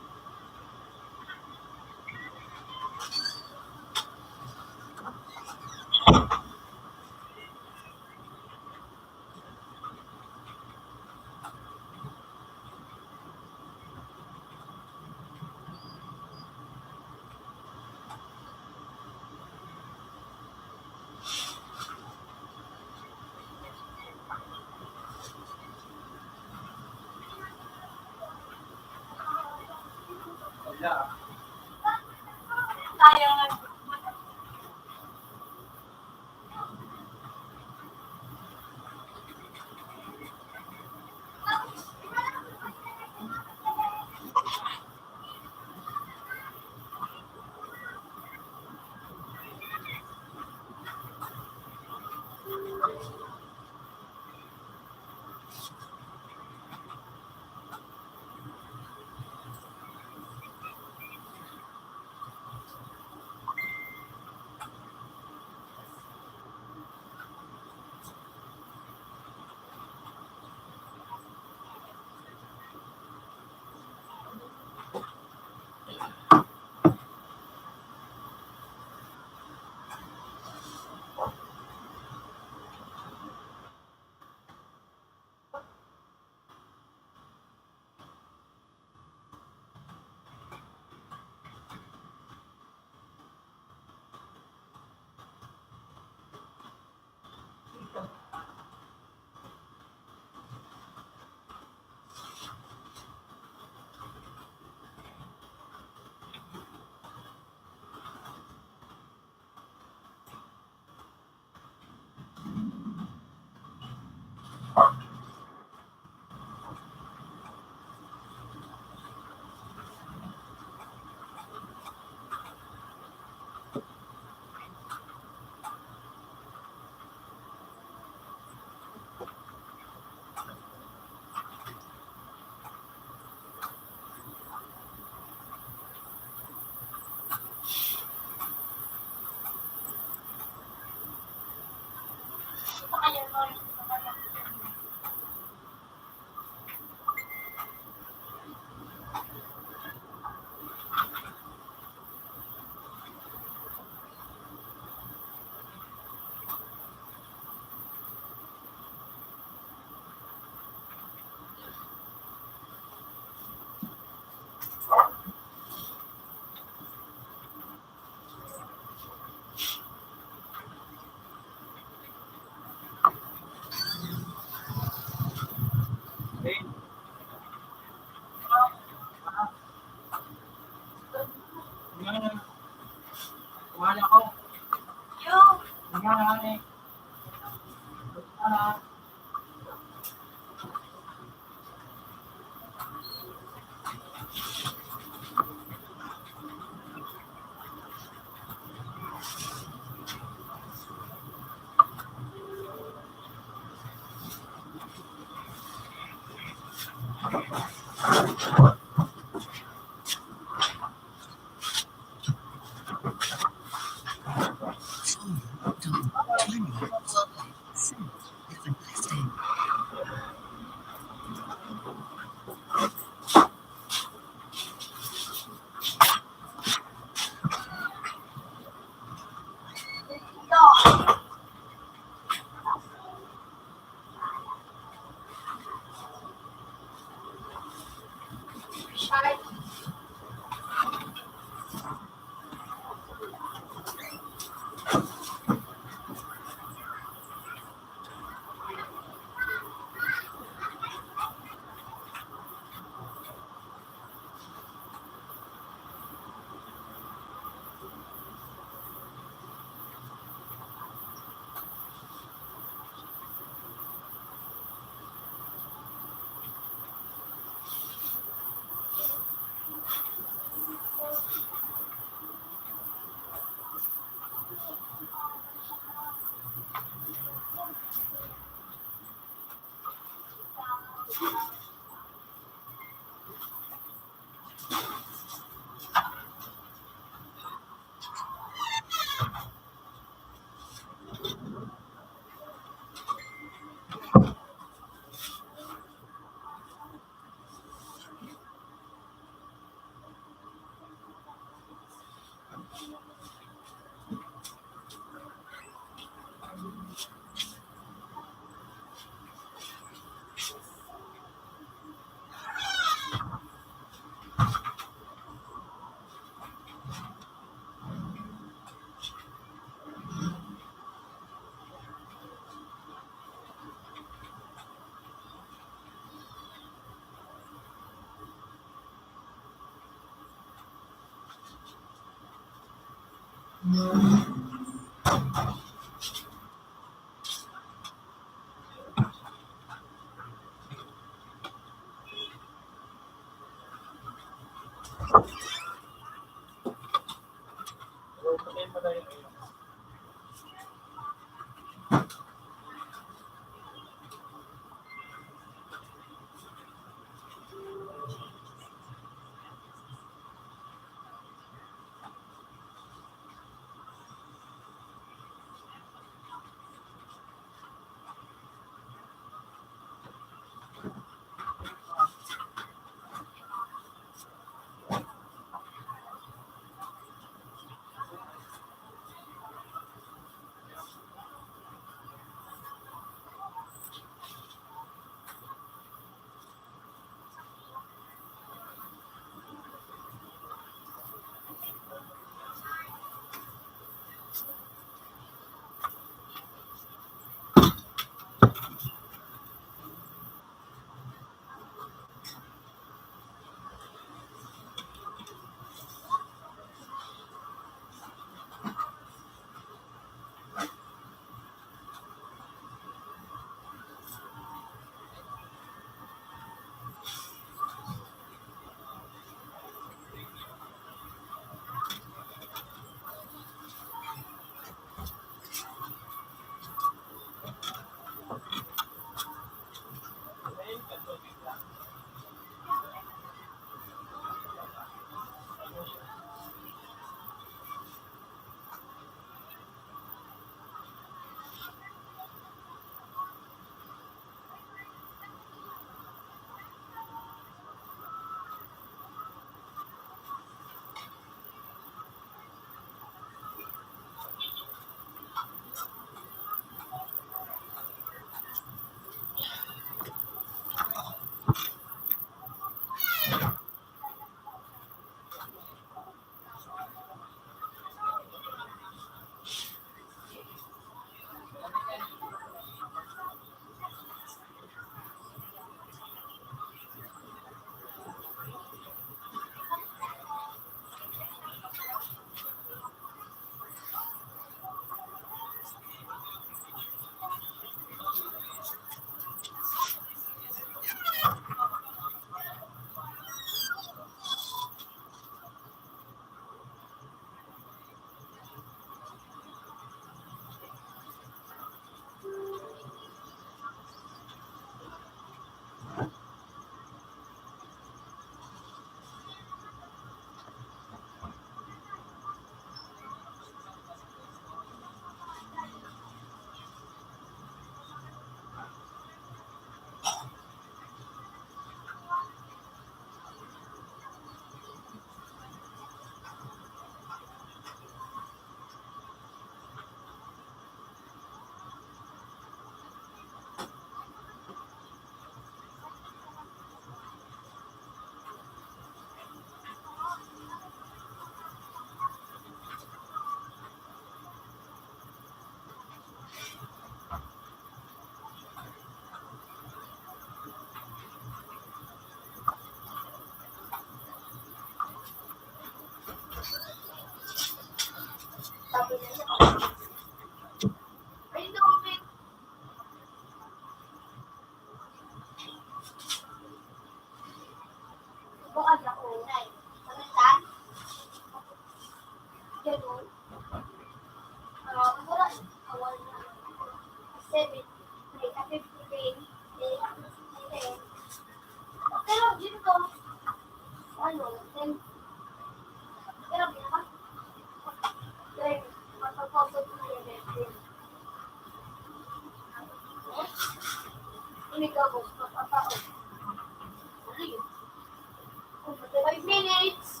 Five minutes.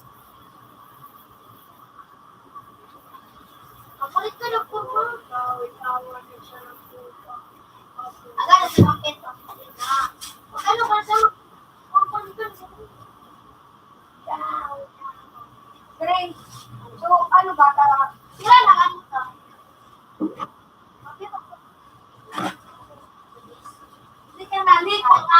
Kapalit ka ng porma. Agad sa market. Ano ka sa Great. So, ano ba? Tara. Tira na, ano ka? Hindi ka na, hindi ka na.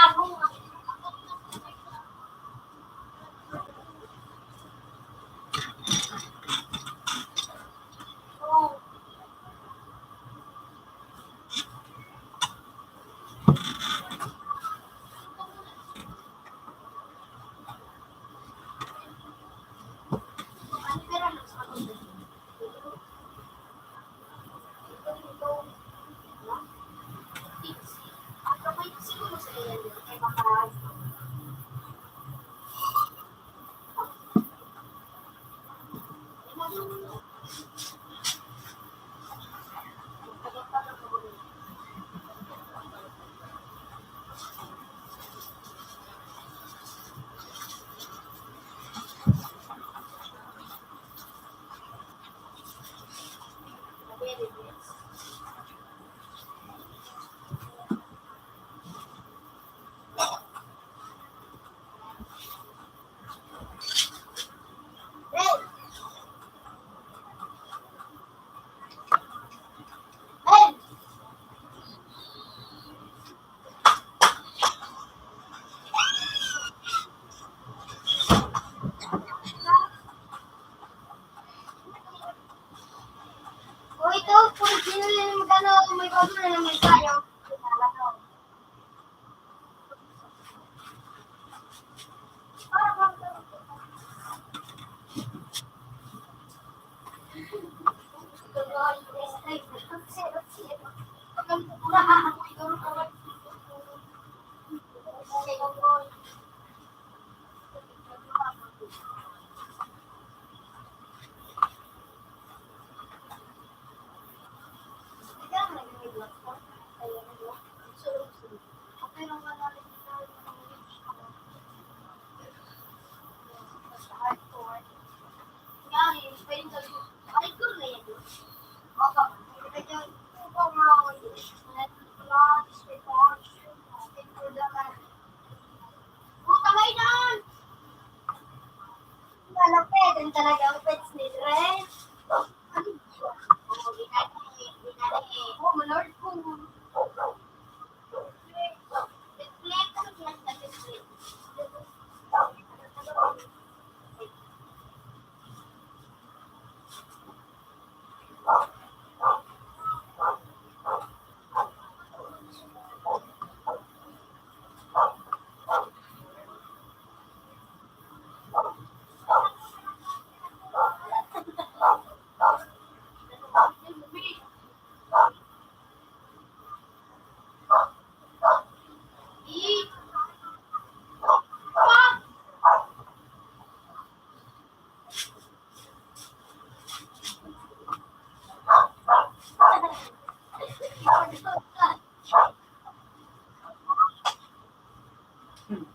Magbalik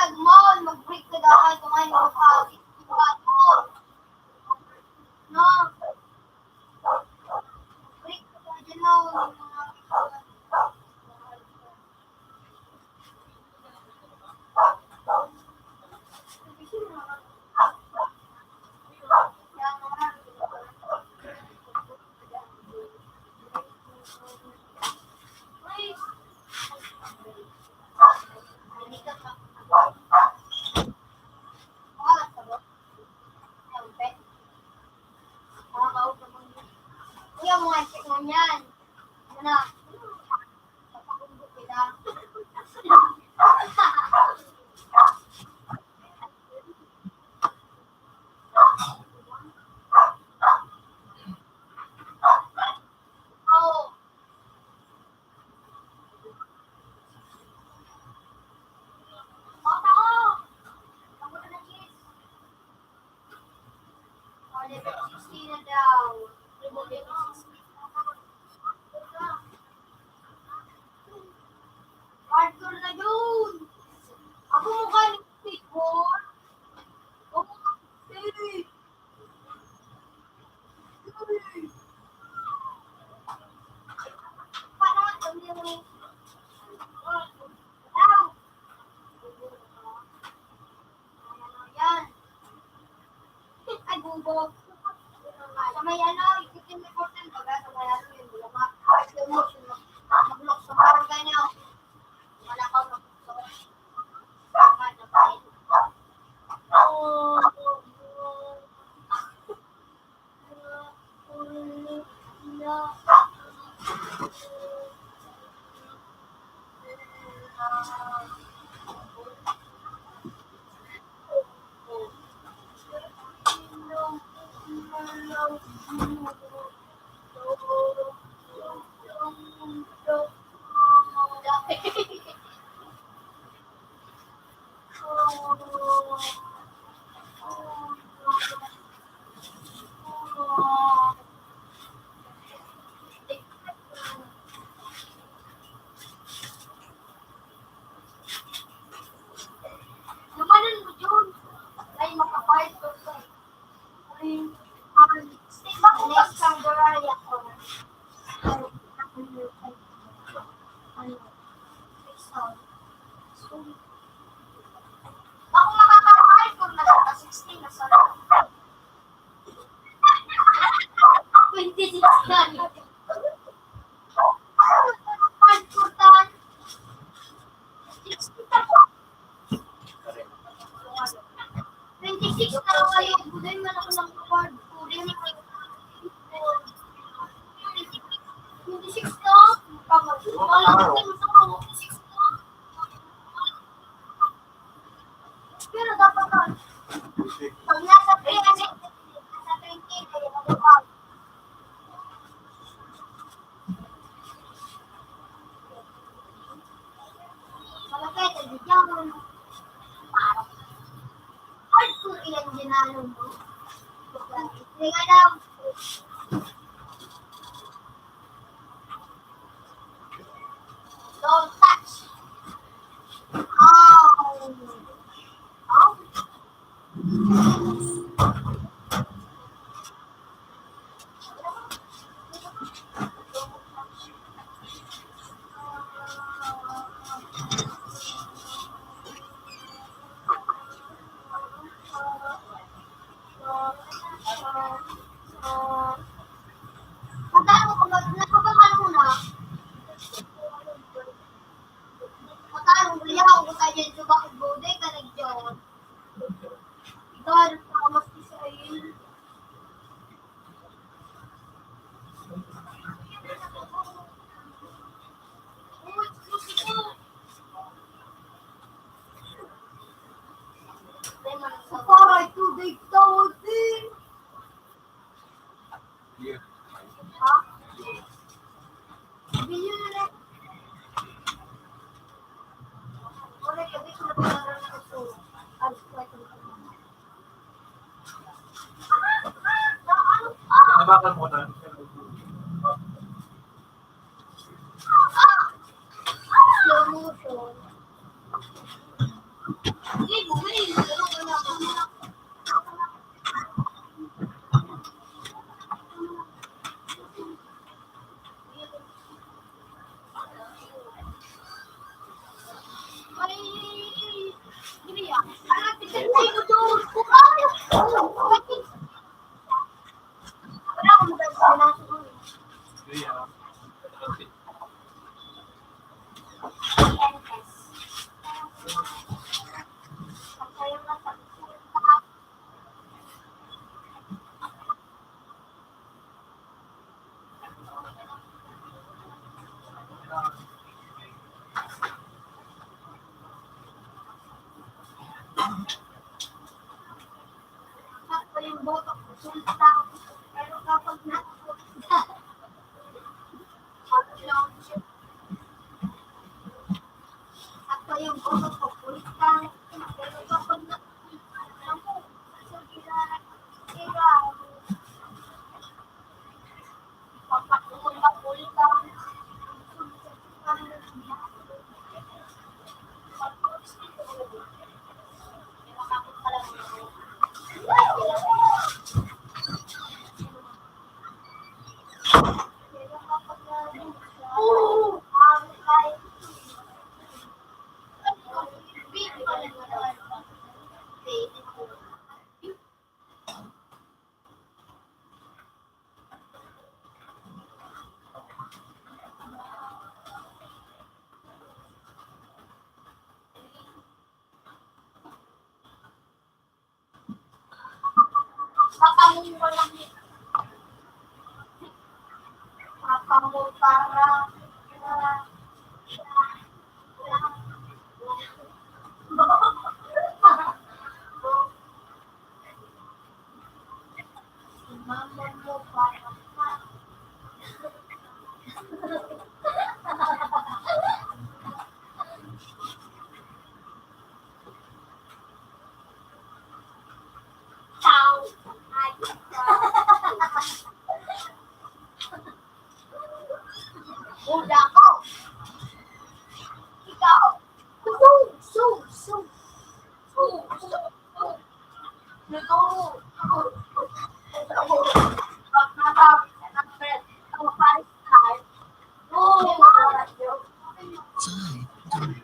kag mall, mag-break ka daw, kumain ka pa. No? Break ka pa dyan, no? Kuya, mga check mo yan. Ano na? Papakumbok kita. Oo. Bata ko! Ang ganda ng cheese. O, level sixteen na daw. Level sixteen na daw. Hardcore na yun. Ako mukha ni Tigor. Oo, eh. Yan. Ay, bubo. Sa may ano, ikitin mo po sa baga, sa may ano, yung bulunga. Ay, yung mo, yung maglok sa barangay niya. Wala ka mag-, Lumanan mo, Jun. Ay, makabayad ko sa, ay, ay, stay back, next time, Doraria ko. Ano, ano, ano, ano, ano, ano, Ako makakarahay kung nasa sixteen na sa twenty-six na. Hardcore tayo. Twenty-six na kayo. Buday man ako ng card. Buday man ako. Twenty-six na. Wala ko sa twenty-six na. Pero dapat ka, pag nasa three hundred, nasa twenty, kaya ano pa? Malapit, ang bigyan mo. Parang, hardcore iyan, ginalo mo. Hindi nga daw. Don't touch. Oh. Oh. Magkano ko mag-, nagpapamahal ko na? Magkano? Wala ako sa YouTube, bakit bode ka nag-join? Ikaw, ano pa ka mas isa ayun? Sa para ito, day tawag din. Ha? Sabi niyo na lang. Wala, sabi ko na pala na ito. Alas kuwatro. Slow motion. Ako yung boto ko, sultan. Pero kapag na-, ako yung boto ko, sultan. Pero kapag na-, Papanguha lang yun. Papanguha para, para, Buda ko. Ikaw. Sug, sug, sug. Sug, sug, sug. Luto. Pag natapos na ng bed, ang paris na. Oo. Sorry.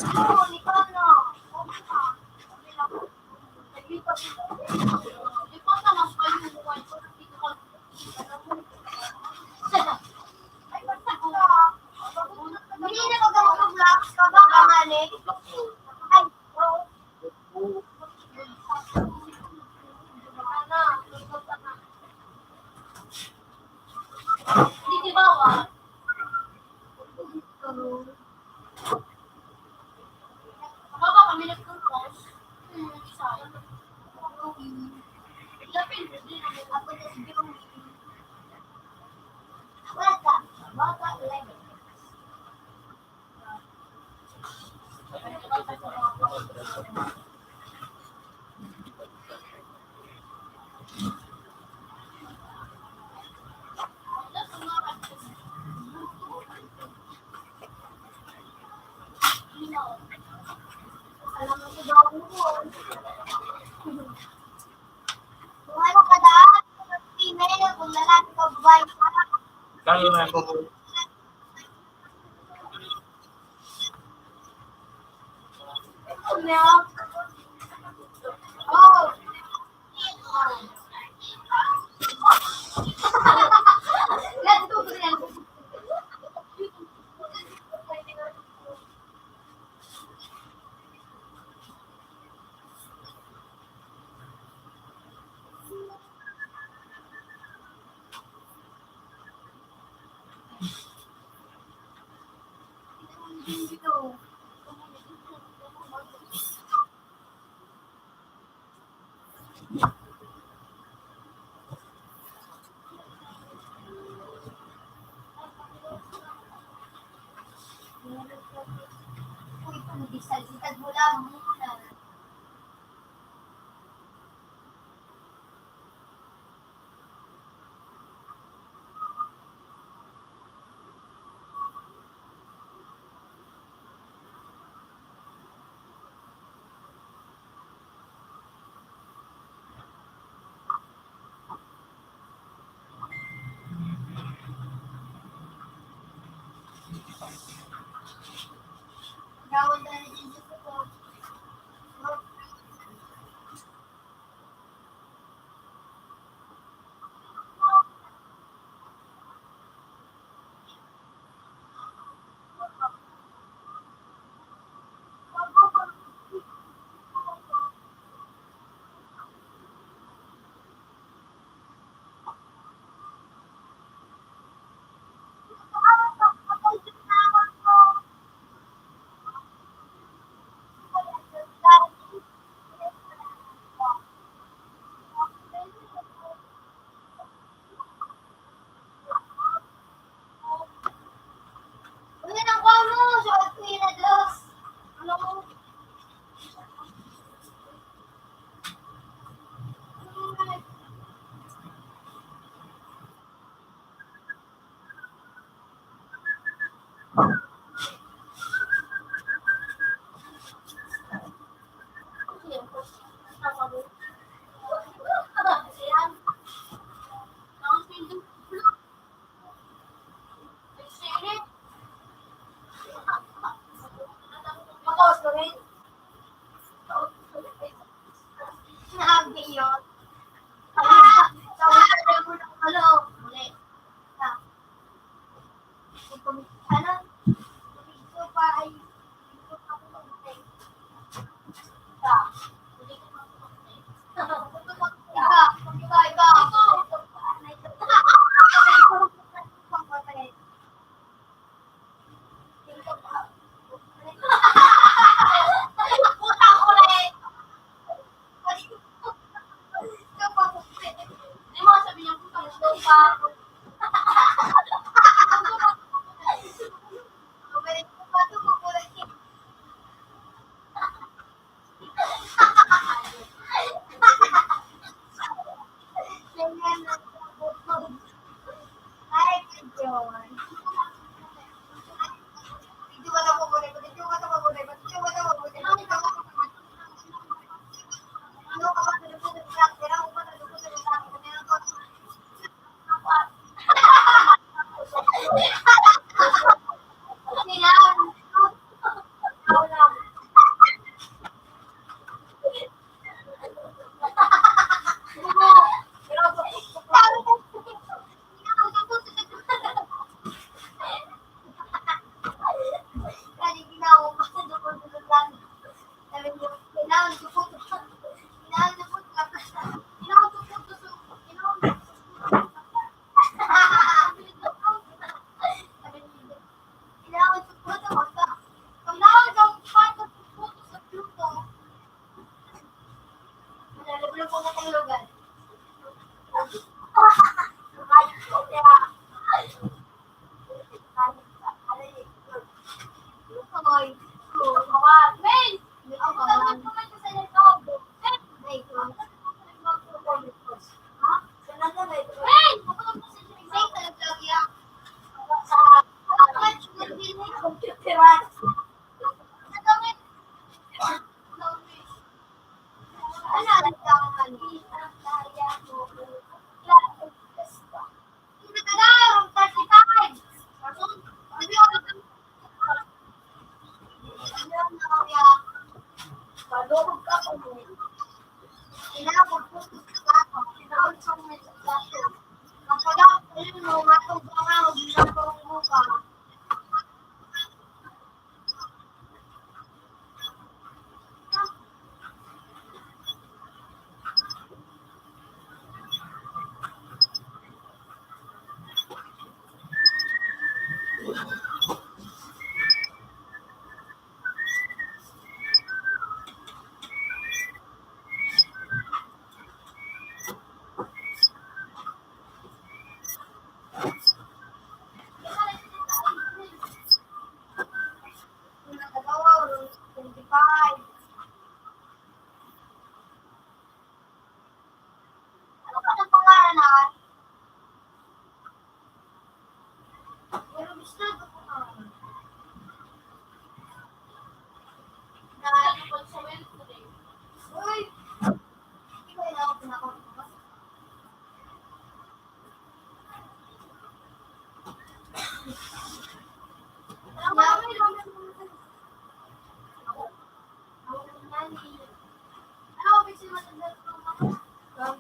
Oo, ikaw na. Ikaw na lang kayo. Hindi na mag-vlog ka ba, kamali? Ay, bro. Hindi, di ba, wa? Baba kami nagtapos. Hmm, isa. Lapit, hindi naman ako na si Joey. Bata, bata, eleven. Kung ano ka daan, female, kung lalaki ka, babae ka. Kaya nga po. Milk. Oh.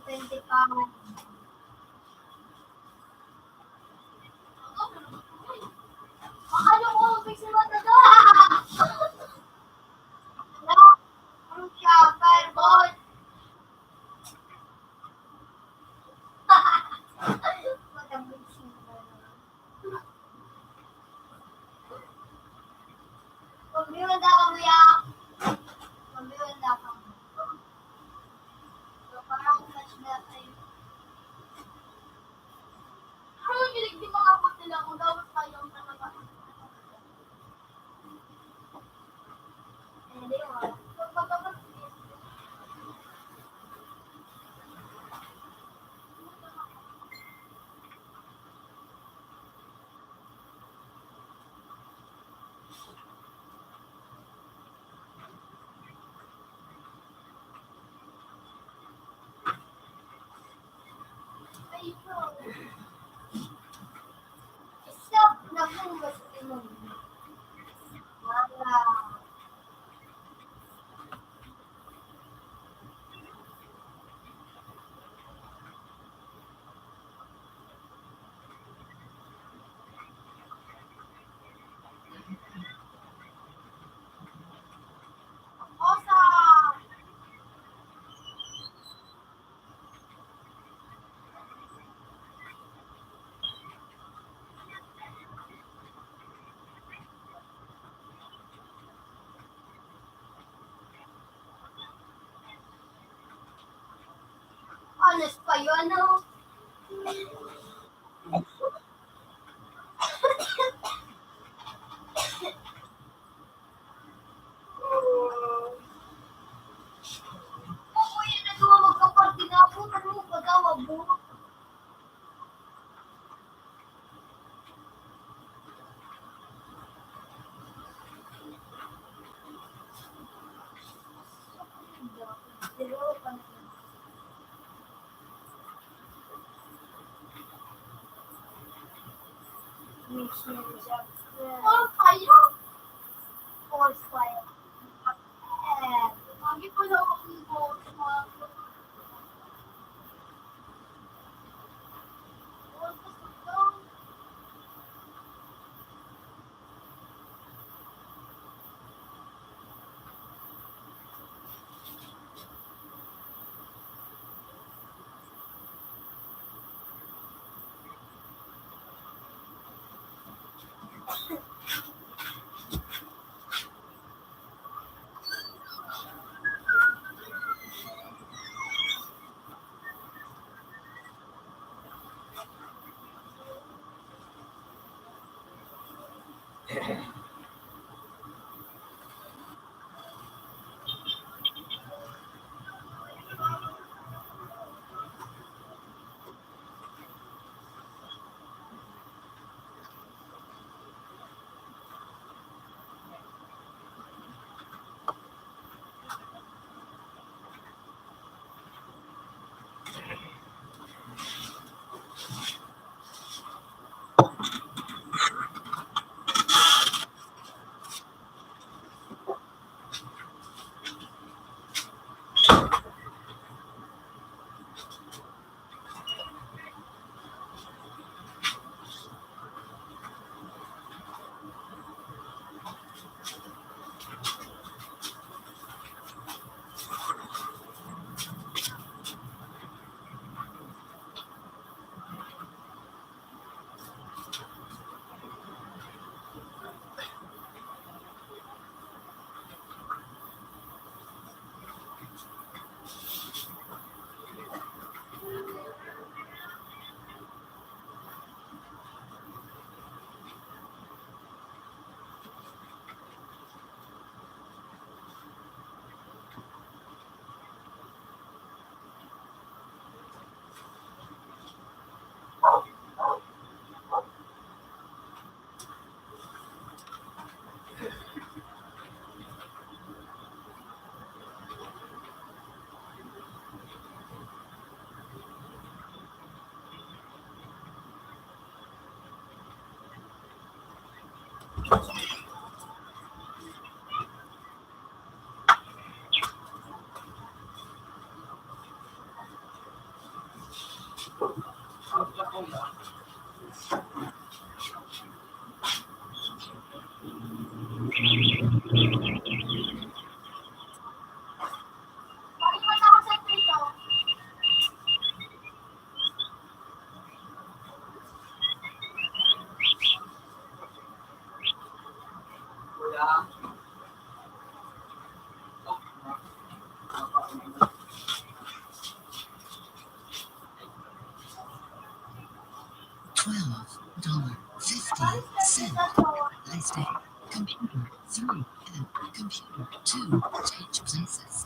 Twenty-five. Ano ko, fix mo na to? Ano? Ano siya? Fireball? What a big singer. Pagbiwan na kami, ah. Pagbiwan na kami. So, parang flashback tayo. Parang hilig din mga abot nila kung dapat tayo ang talaga. Honest pa yun, no? Ako yan, ano, magkaparte na po, ano, pagkawag mo? Mission Jackson. Four five. Four five. Eh, lagi pala akong gold one. Gold one. Twelve dollar fifty cent. Last day. Computer three and computer two. Change places.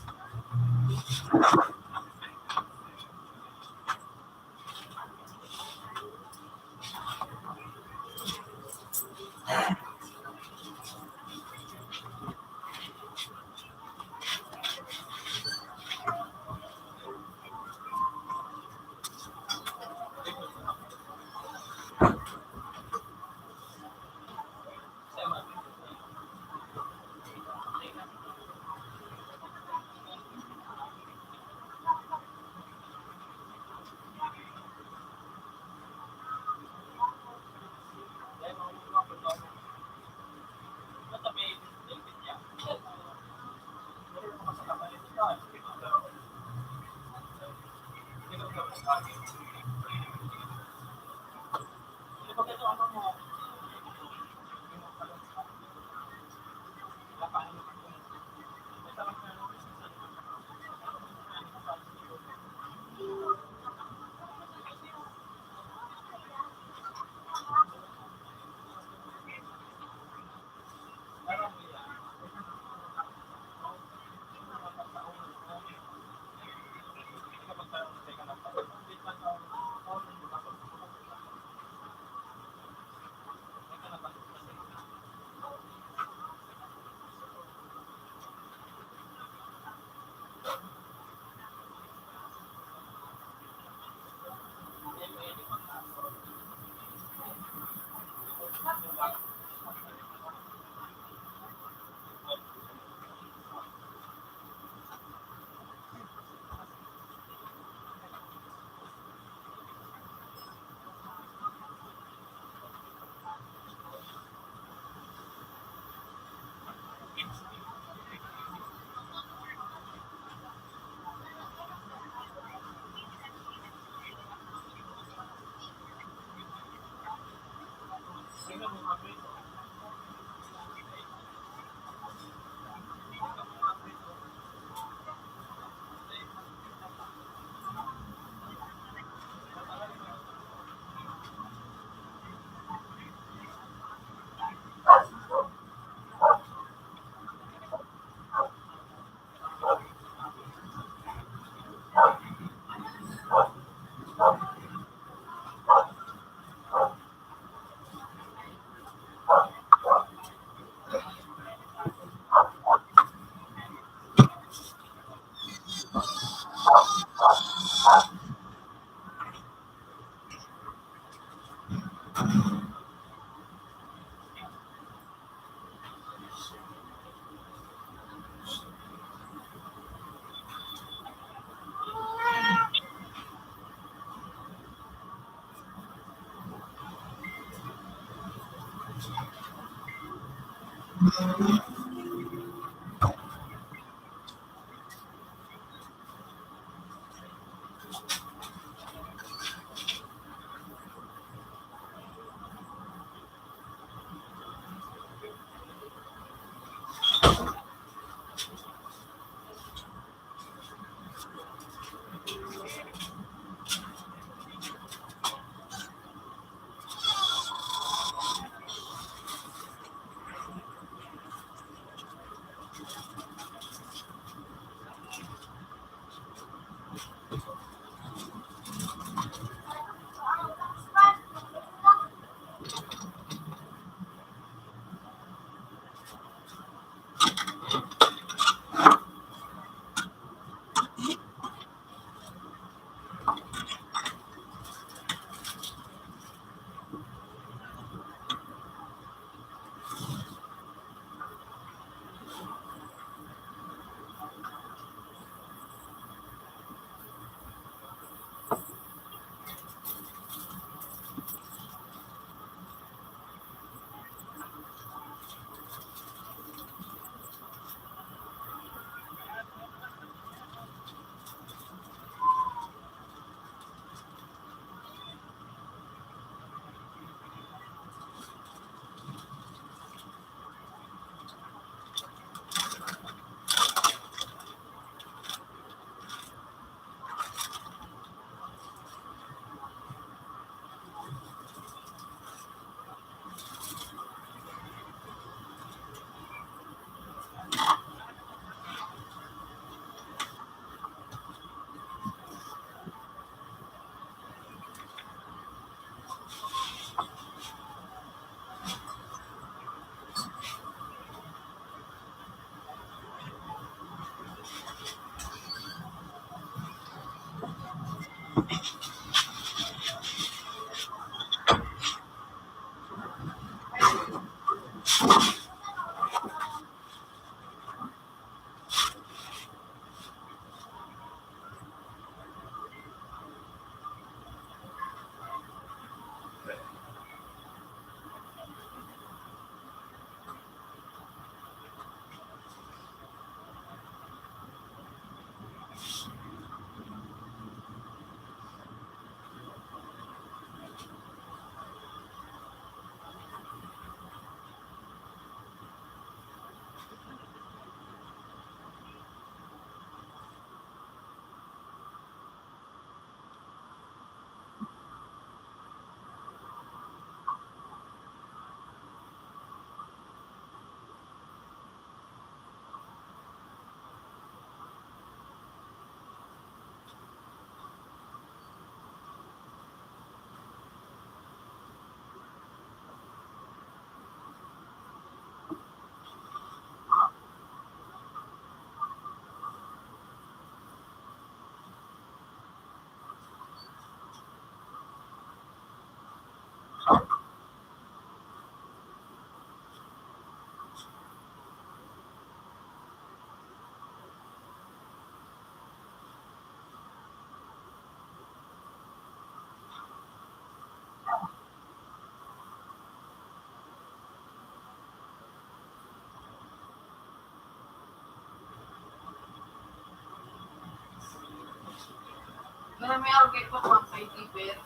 Pero may arugay pa, mga kaibigan.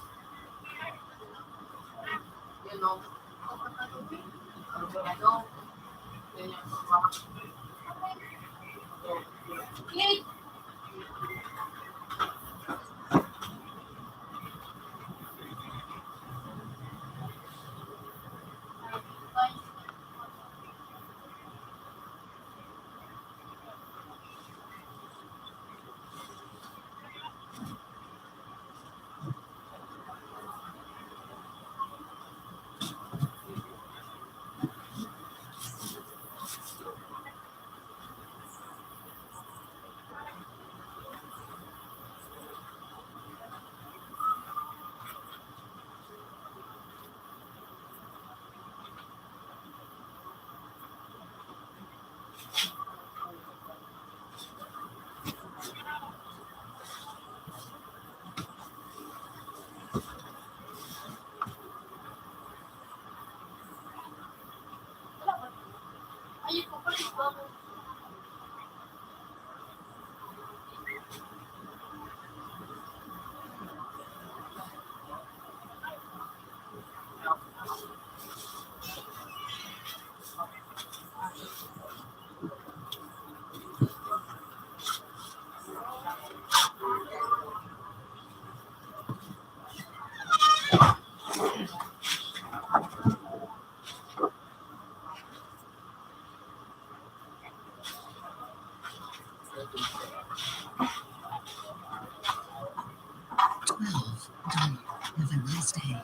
Yan, no? Ano? Yan yung mga Twelve, Donald, November, stay.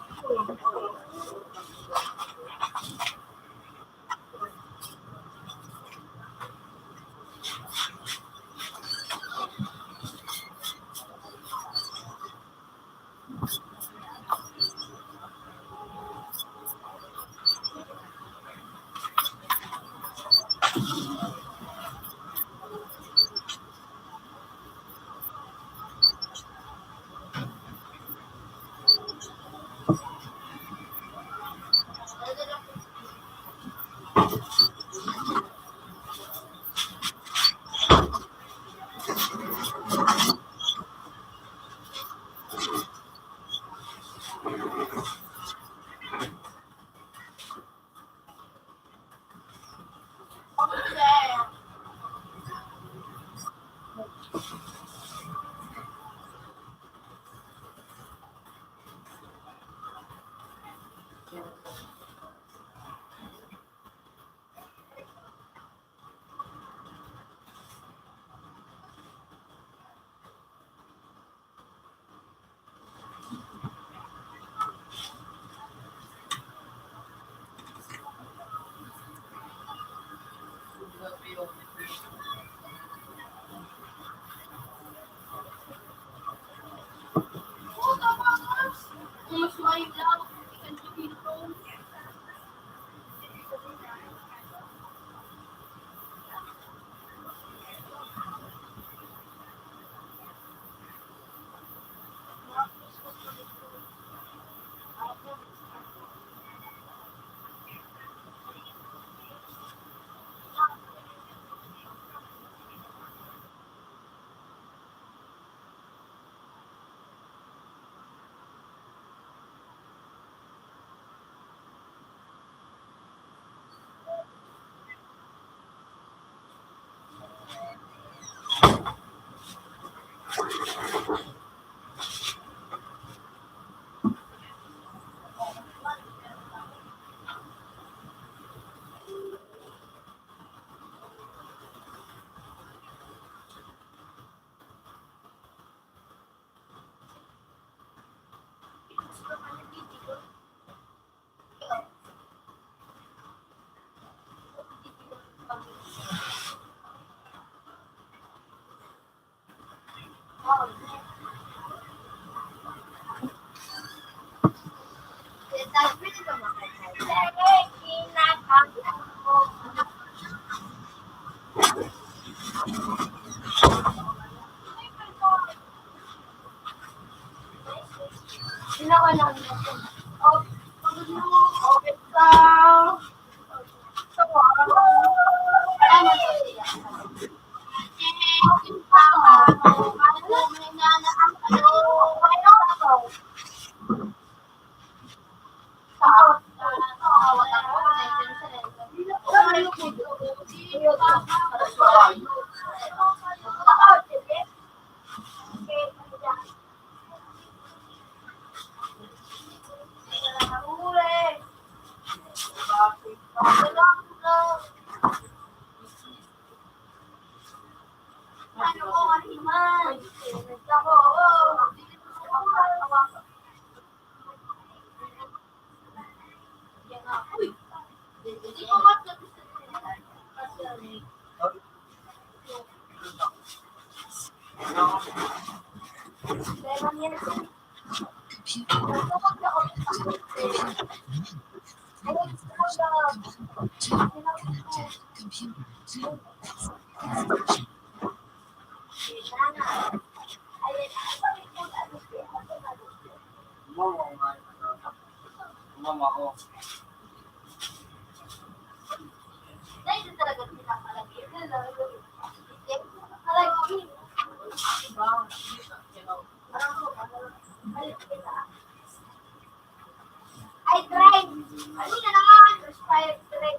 Mama ko. Ay, try. Ano na naman? Try, try.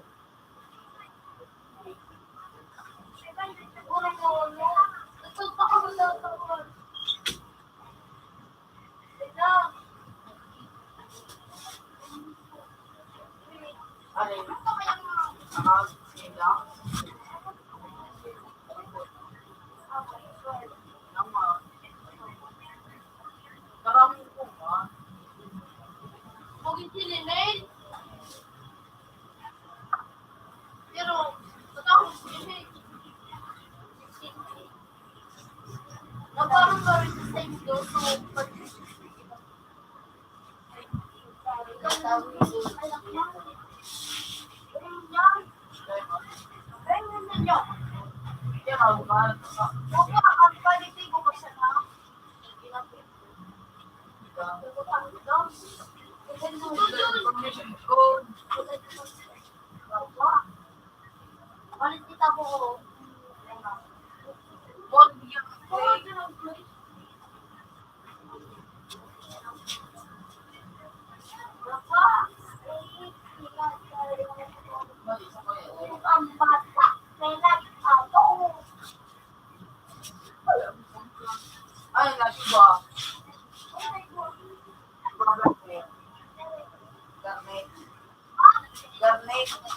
Pero, matapos yun eh. Nagkaroon pa rin sa inyo, so, pag- Ay, nasiba. Garnet. Garnet.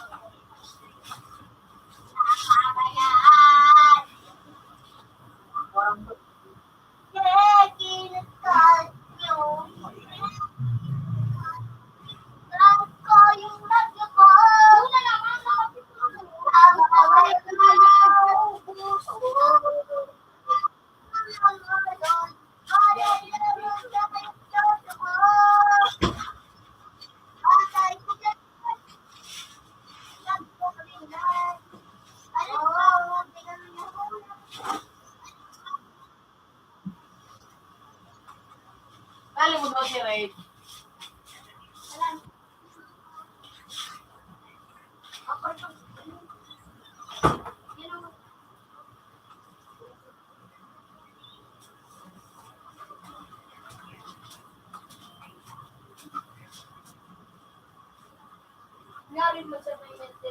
Dali mo daw si Red. Ngari mo sa may mente.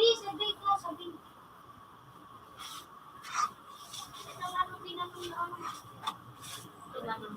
Sabi, sabi ko, sabi. Ang ano, tinanong na ano. Tinanong.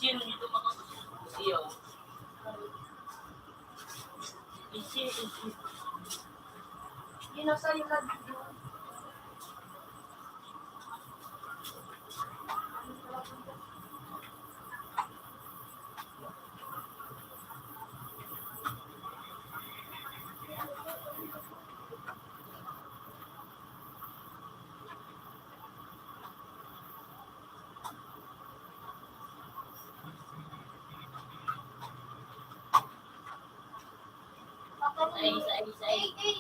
Sino nito mga siya? Isi, isi. Yun ang sa'yo na video. Ay, isa, isa, isa.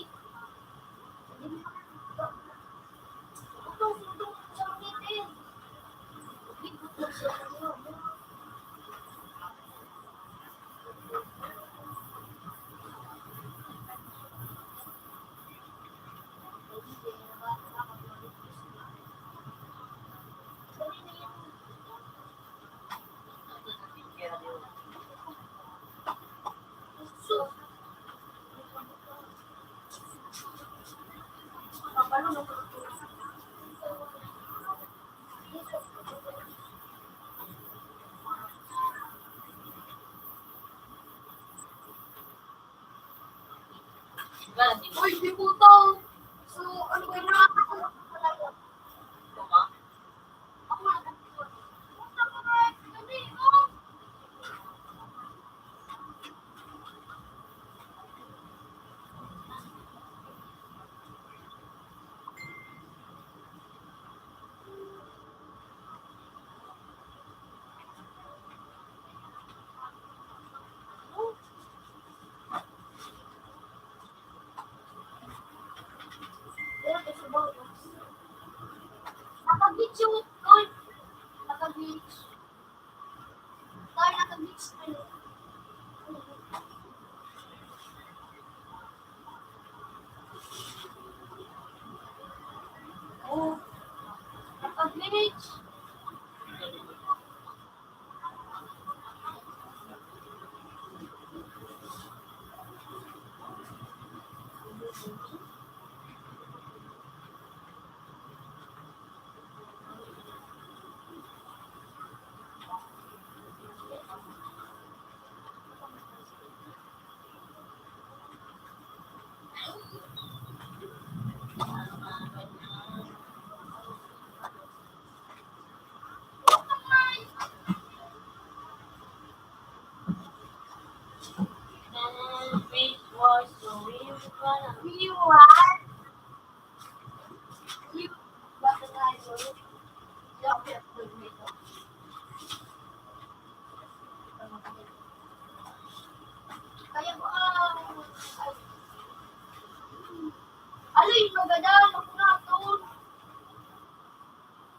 Uy, di puto. So, ano ba yun? Naka-beach yung tol. Naka-beach. Tol, naka-beach tayo. Oh. Naka-beach. Kaya ko, ah, ay. Aloy, maganda, magkuraton.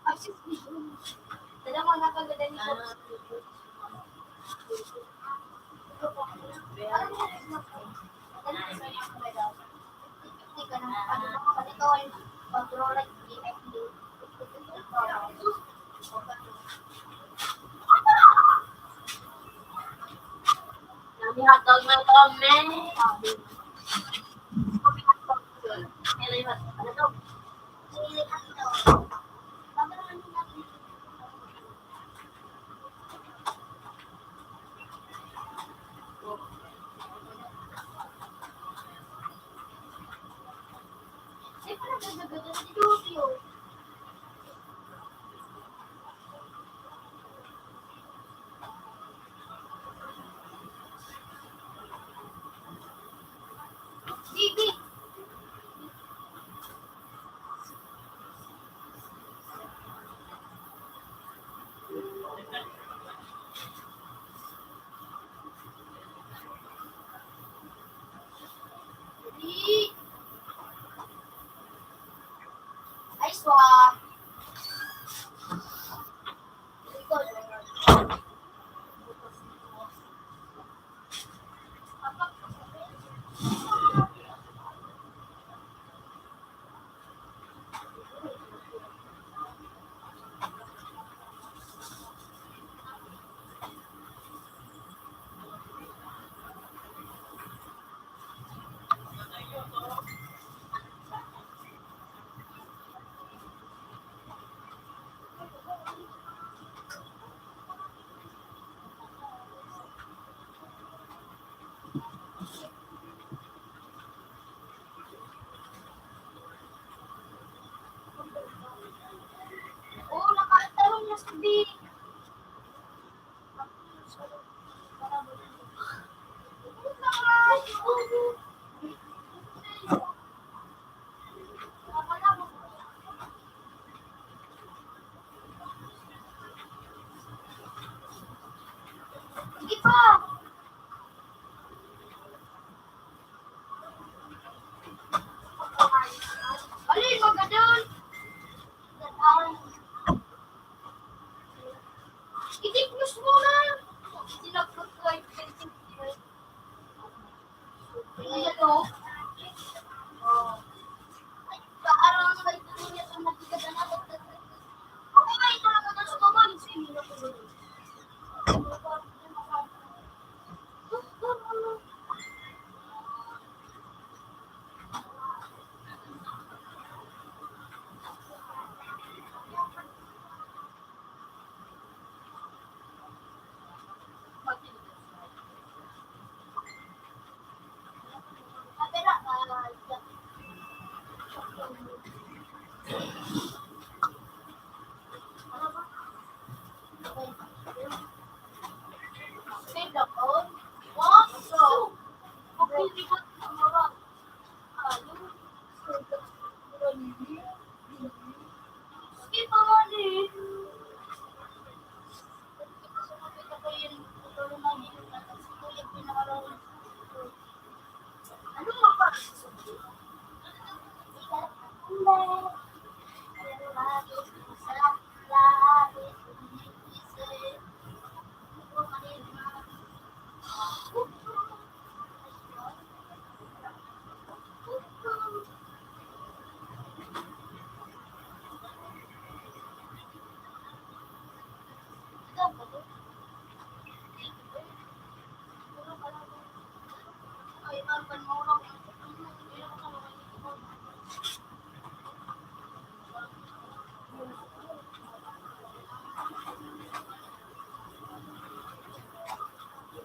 Ay, sus, dala mo na kagad ang ipon. Hatag na kami.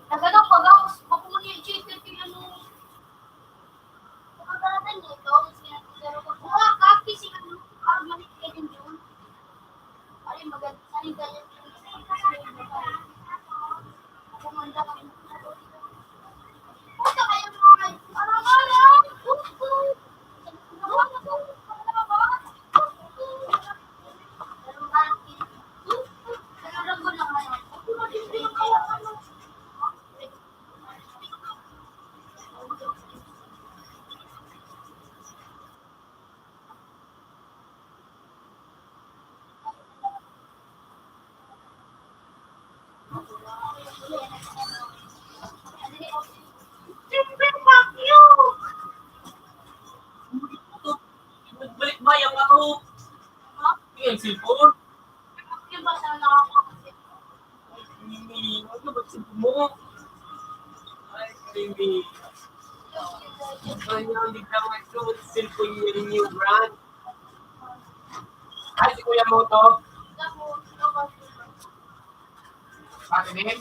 Nagano pa ba? Bako mo niya i-check yung ano. Wala, kaki si ano, armanit ka din yun. Ay, maganda. Ay, kaya. Kumanda kami. Puta kayo, mga. Parang, parang. Nagbalik ba yung ako? Ha? Yung cellphone? Yung ba sa mga Hindi, ano ba cellphone mo? Ay, Hindi. Ano yung hindi lang ito? Cellphone niya rin yung brand. Ay, si Kuya Moto. Pati din?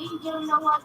Angel na one.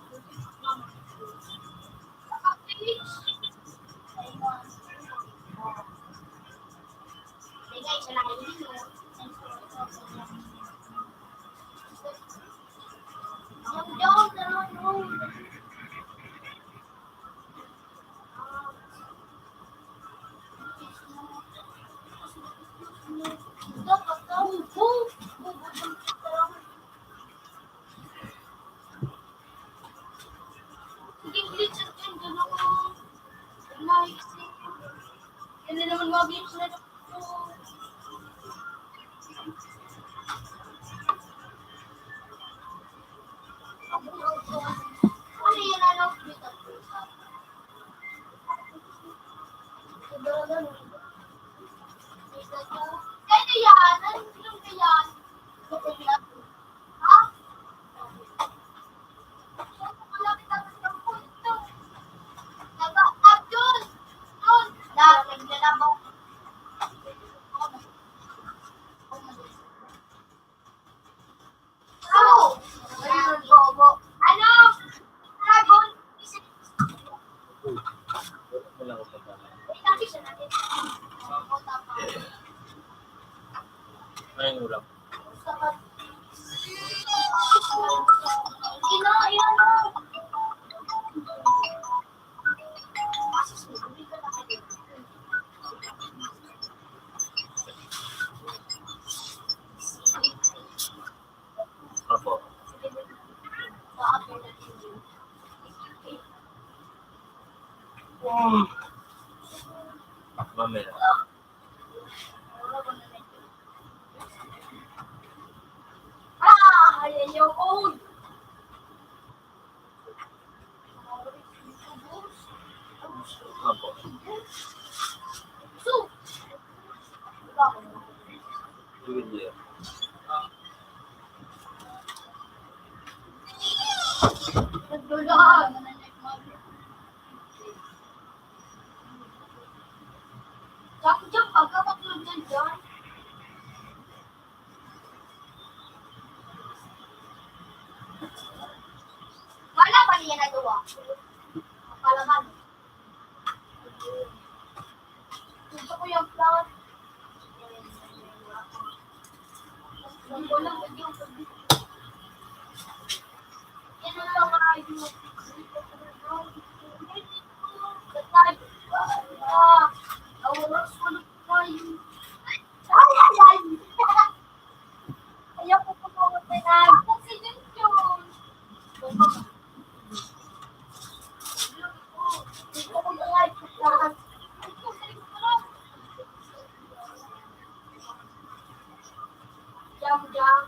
Hindi naman mga games na. Ano yun, ano? Kaya yan, ano yung kaya yan? Ha? Ay, ulam. Opo. Mamaya. Opo. Good year. Wala pa niya nagawa. Palaman. Gusto ko yung flower. Yan ang mga ayun. Ay, ay, ay. Ayaw ko po mga pinag-, kasi yun yun. Gusto ko yung life ko. Jam, jam.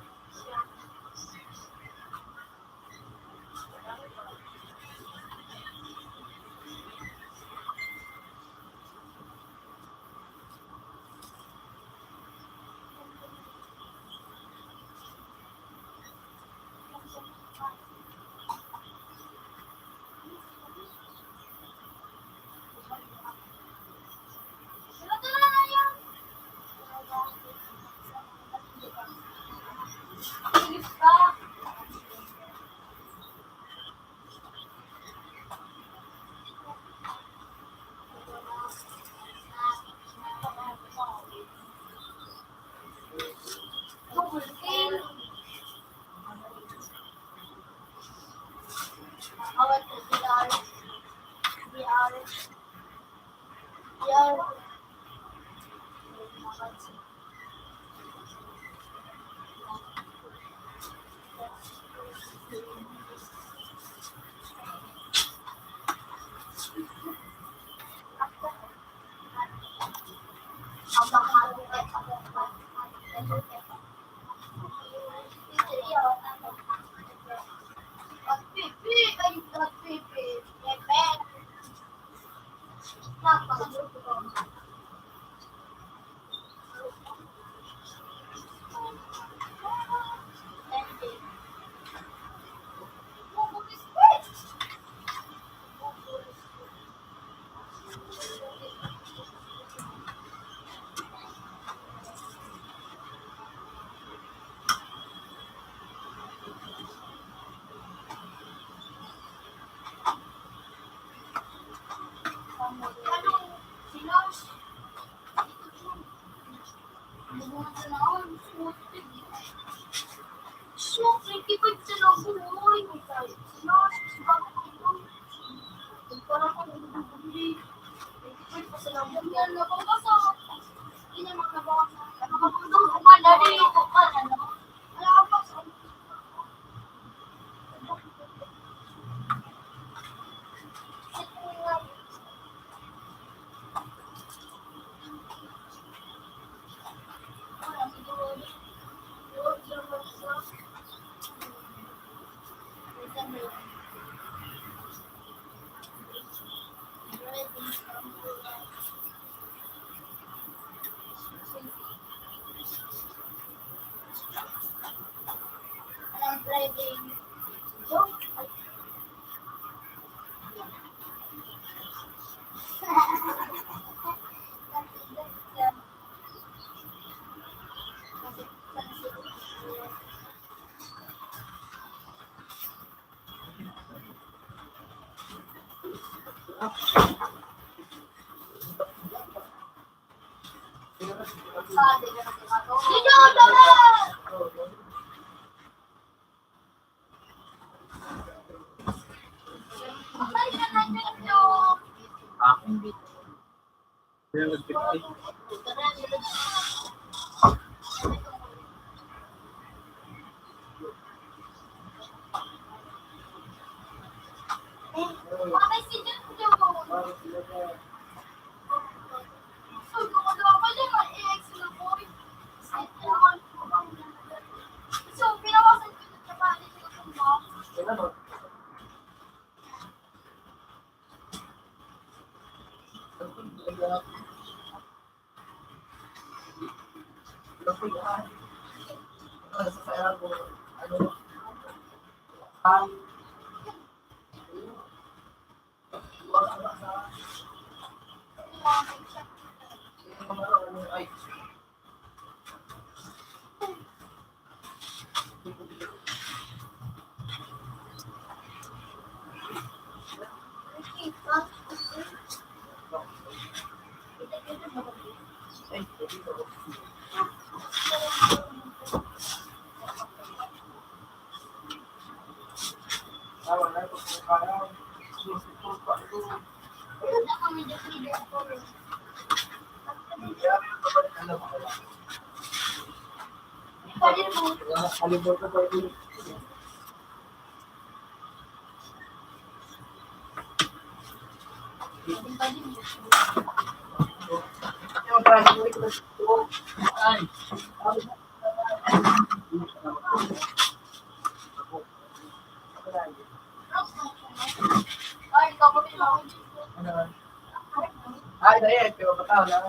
Ay, dai, ay, pero baka na.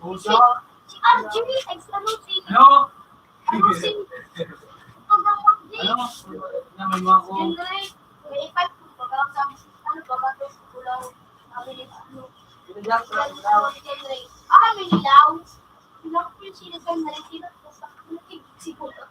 Puso. Si Archie, ex-ano, si, ano? Ano, si, pagkakapag-, ano? Naman mo ako. Henry, may ipat ko, baga, sa, ano, baga, to, sa Kulaw. Sabi ni, ano, Henry. Ah, Minilaw. Sila ko yung sila sa Henry, sila ko sa, ano, siguro.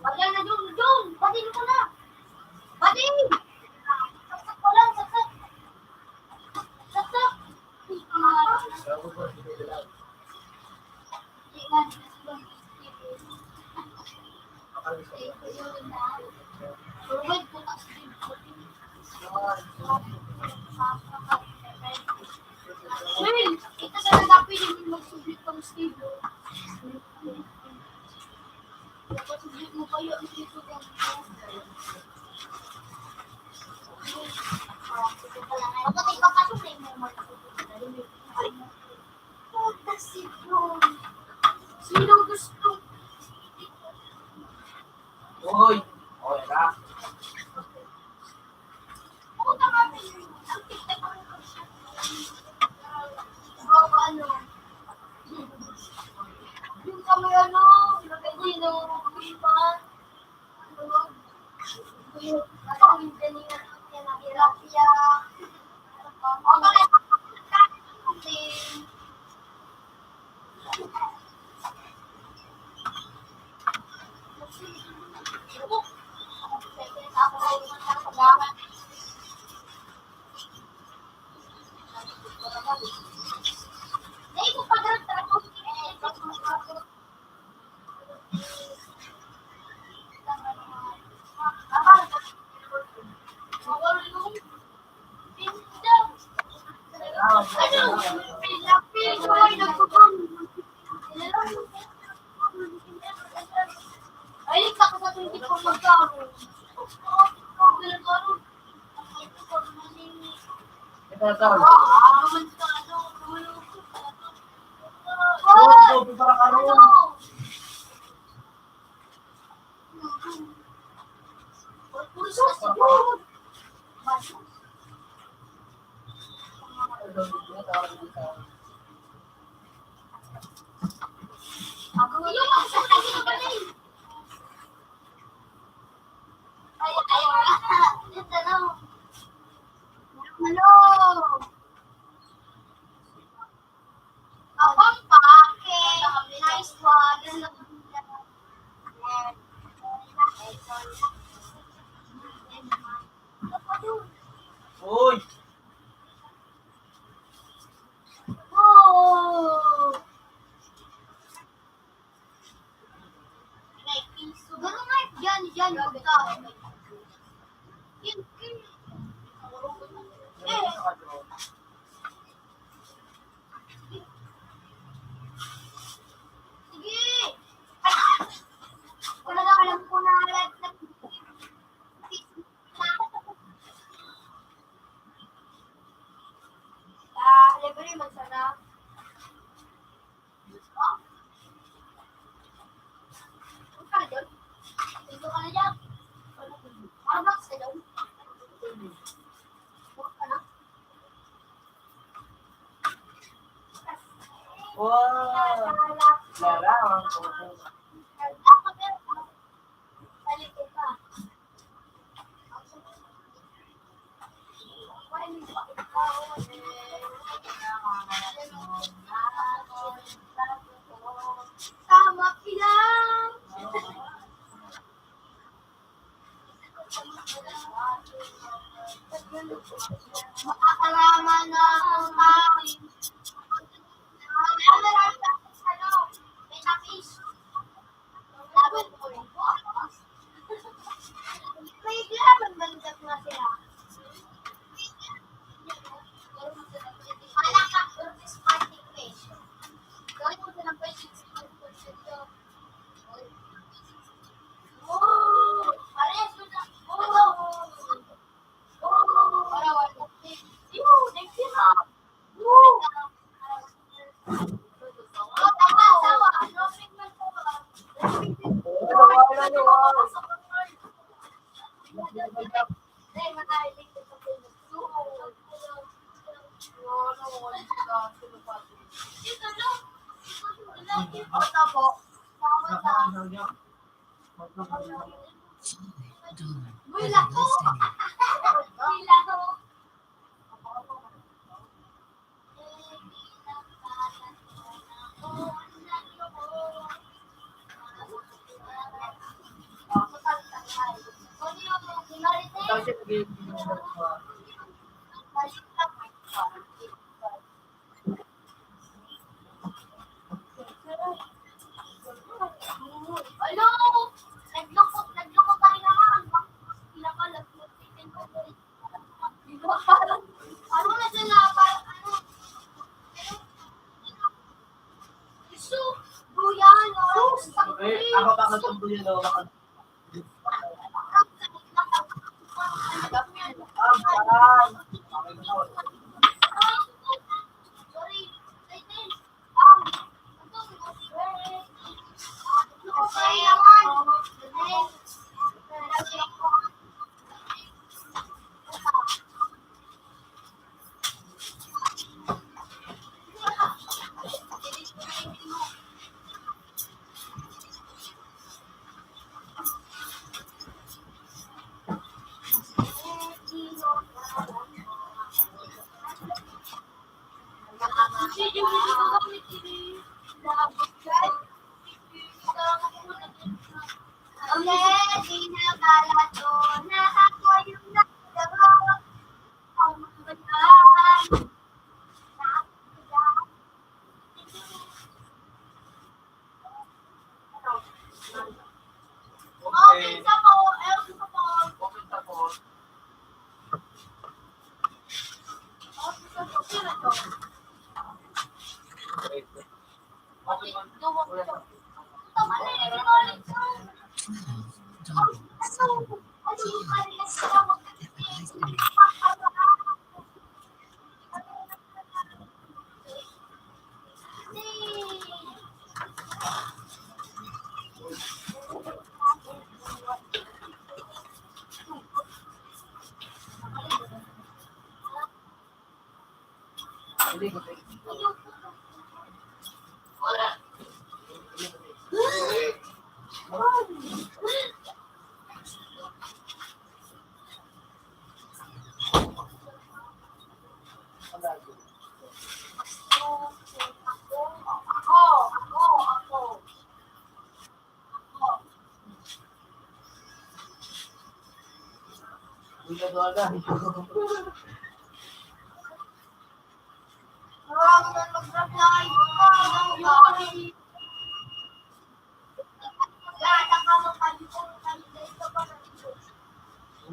Pati na, Jun! Jun! Pati ko na! Pati! Saksak ko lang, saksak! Saksak Well, ito sa nagapili mo magsubli pang Steve. Magsubli mo kayo ang Steve. Kapatid, papasok na yung mga magsubli. Puta, sino? Sino gusto? Uy! Okay na. Puta, kami. Bro, ano? Yung kami, ano, Filipino, Pilipinas. Ay, takot sa twenty-four magkaroon. Ito, ito. Abang pa, okay. Nice one. Uy! Oh! Siguro nga, yan, yan, pagka. Yan, yan. Eh. Sige! Wala na, alam ko na, alam na. Ah, libre man sana. Ano ka na dyan? Dito ka na dyan. Starbucks ka dyan. Bukas ka na. Wow! Larawan ko. Tama, ilang. Makakalaman na ang tao. Ano lang sa ano, may tapis. Laban ko rin po. May laban balikat nga sila. Wala ka, participation. Gawin mo silang pwede sa pagpunod. Oh! Parehas mo na. Oh! Oh! Para wala. Yun! Next year na. Woo! Oh, tama, tama. No treatment po ba? Wala, wala, wala. Ay, makahilig ko sa pagsuko. Ito, no? Ito po. Uy, lako! Uy, lako!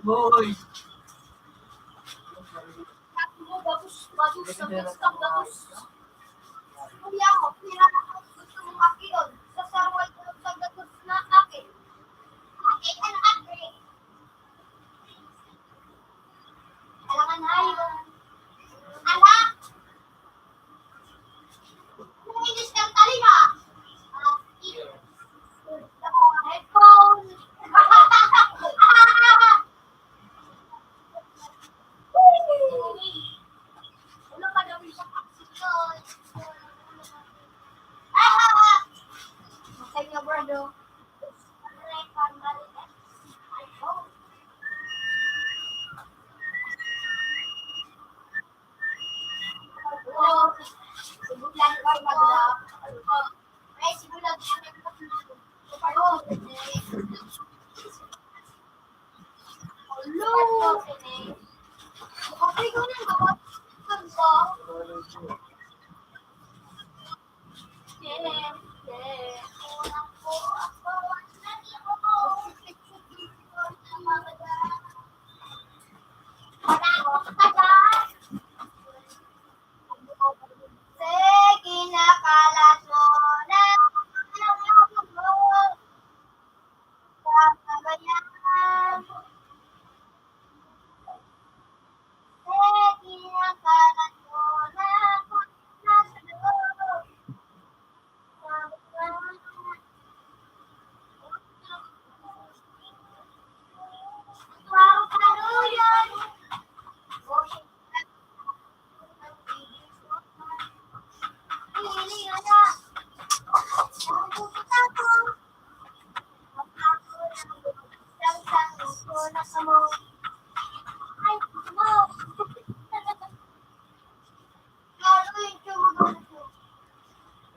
Uy! Bagus, bagus, bagus, bagus. Kuya ko, pira na gusto mong akion sa sarway ko sa gatos na akin. Akin ang akin. Alangan na yun. Ala! Ang English ng talima. Headphone. Ulo pa daw siya. Ay, hawa. Masaya, brother.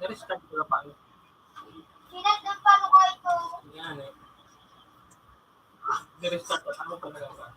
Na-restart ko na pa. Yan eh. Ni-restart ko. Ano pa nagagawa?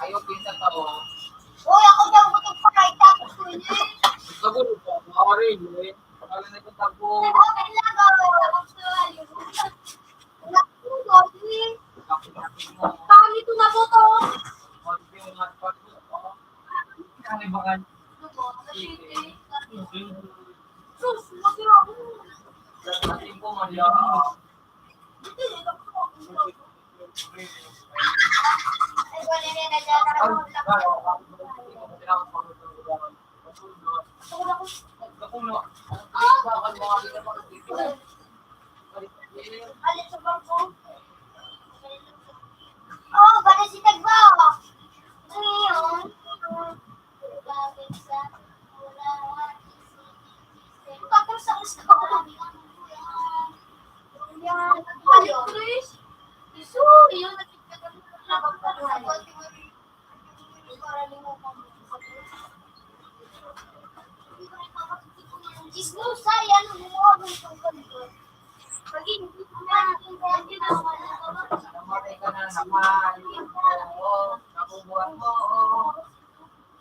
Ayaw, pinsan ka mo. Uy, ako daw gutom pa kahit tapos ko yun eh. Sabi mo pa, maaari mo eh. Wala na itong tagpo. Ano, kailangan ko. Tapos ko yun. Tapos mo. Pangit ko na po to. Pangit yung mga pagpo. Ano ba? Sus, masira ako. Ating po, Maria. Oh, balik si Tagbo. Ngayon, Chismosa, yan ang gumawa ng pagkaluto. Maging, maging, maging, Namatay ka na naman. Oo, nabubuhay mo, oo.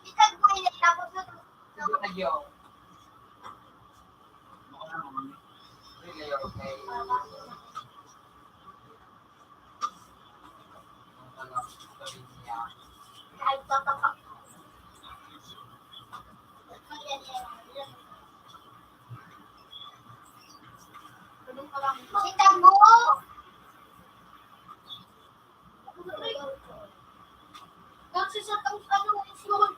Itag mo yun, tapos na. Sige na, Joe. Really, okay. Ay, tatak. Kita mo? Nagsisot ang ano, isun.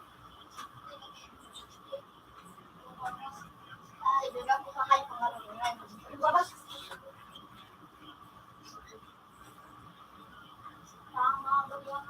Ay, di ba, kung kakay, pangarap mo yan. Tama ba yan?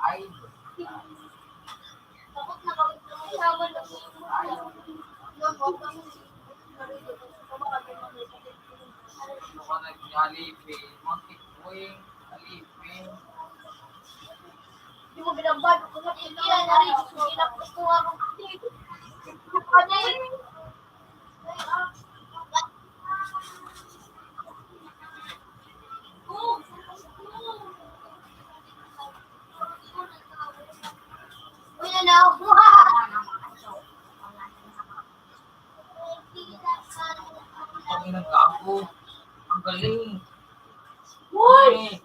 Ay. Ano ka nag-Jollibee? Monkey. Uy, alipin. Di mo binabado ko na pila na rin. Ginapos ko nga rin. Ano eh? Uy, ano? Ang galing. Uy!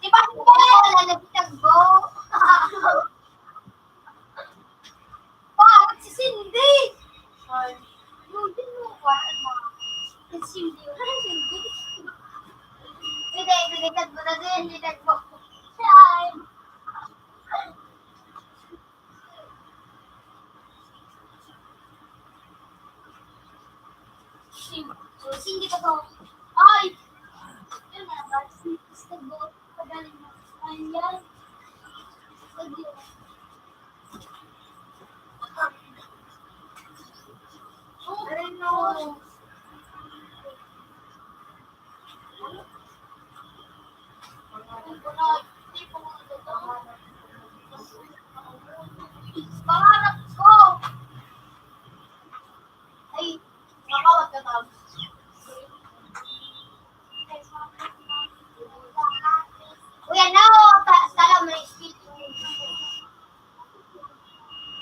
Di ba, wala na si Tagbo? Parang si Cindy! Ay, yun din mo, parang si Cindy, wala si Cindy. Hindi, hindi, Tagbo na din, hindi, Tagbo. Ay. Sing-, so, sing kita to. Ay! Yun na, basta, basta go. Pagaling na. Ayan. Pag-, oh, aray, no. Pangarap ko. Ay, makawag ka ba? Uy, ano? Ta-, tala mo na yung speed.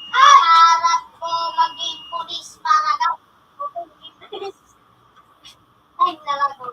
Ay! Pangarap ko maging pulis para daw. Ay, nalago.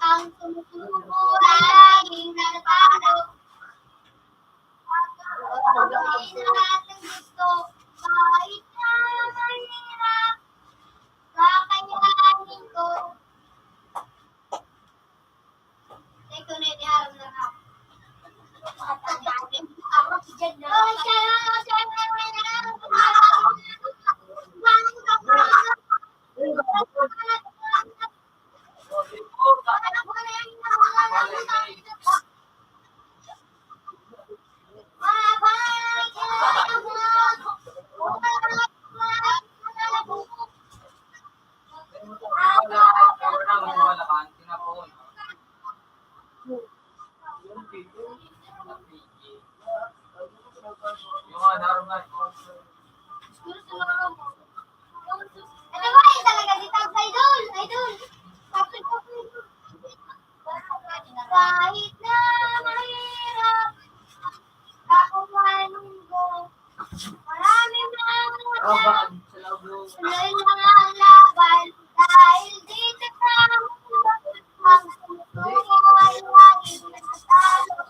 Ang tumutubo ay nagpapalo. Ang gusto, kahit na mahirap, kakayanin ko. Kahit na mahirap, ako manunggo. Marami mga laban, tuloy lang ang laban. Dahil dito sa ang tumutubo ay laging natatalo.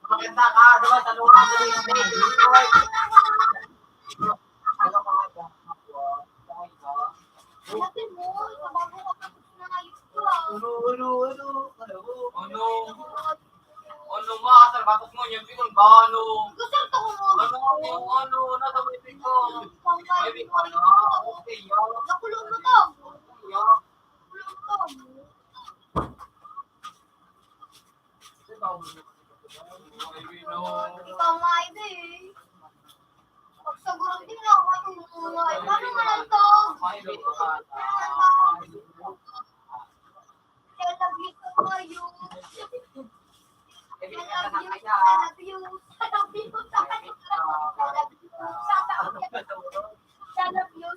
Maganda ka, diba? Sa luha, dali, dali. Ano pa nga ba? Ano pa nga ba? Ano pa nga ba? Ano, ano, ano? Ano? Ano, ma? Sa batok mo, yung pikon ba? Ano? Gusto ko mo. Ano, ano, ano? Nasa may pikon. May pikon, ah. Okay, ah. Nakulong mo to. Okay, ah. Nakulong mo to. Ikaw nga, Ibe, eh. Pag sa gurang din ako, ay, paano nga lang to? I love you so much. I love you. I love you. I love you. I love you. I love you. I love you.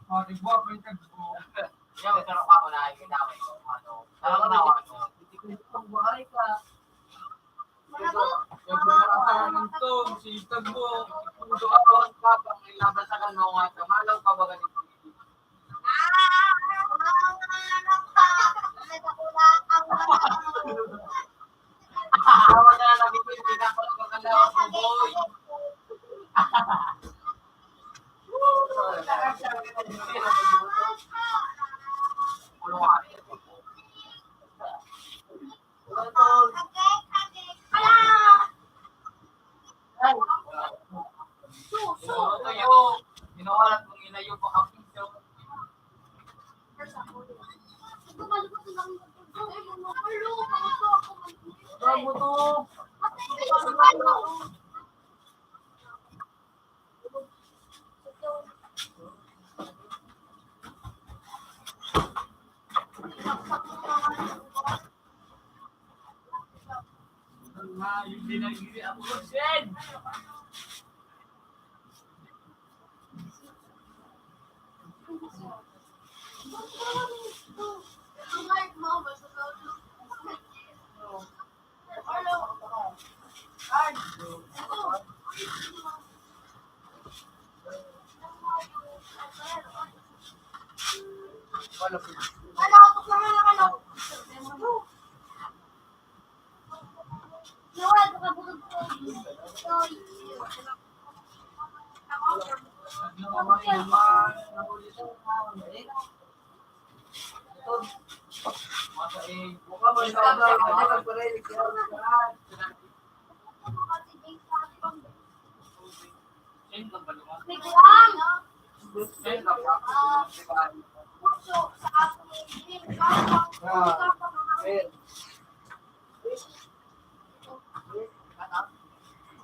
Oh, di ba, pwede ko. Yan, may sarap ako na, yung dami ko, ano, talagang nawa, ano. Hindi ko yung pagbuhay ka. Malabo. Yung pagkakataon ng to, si Tagbo, kung doon ka, pang ilabas sa kanungan, kamalaw ka ba ganito? Awa na lang, hindi ko yung pinakot, pagkalawa ko, boy. Tuyo. Ginawa lang kung inayo pa kami. Bravo to.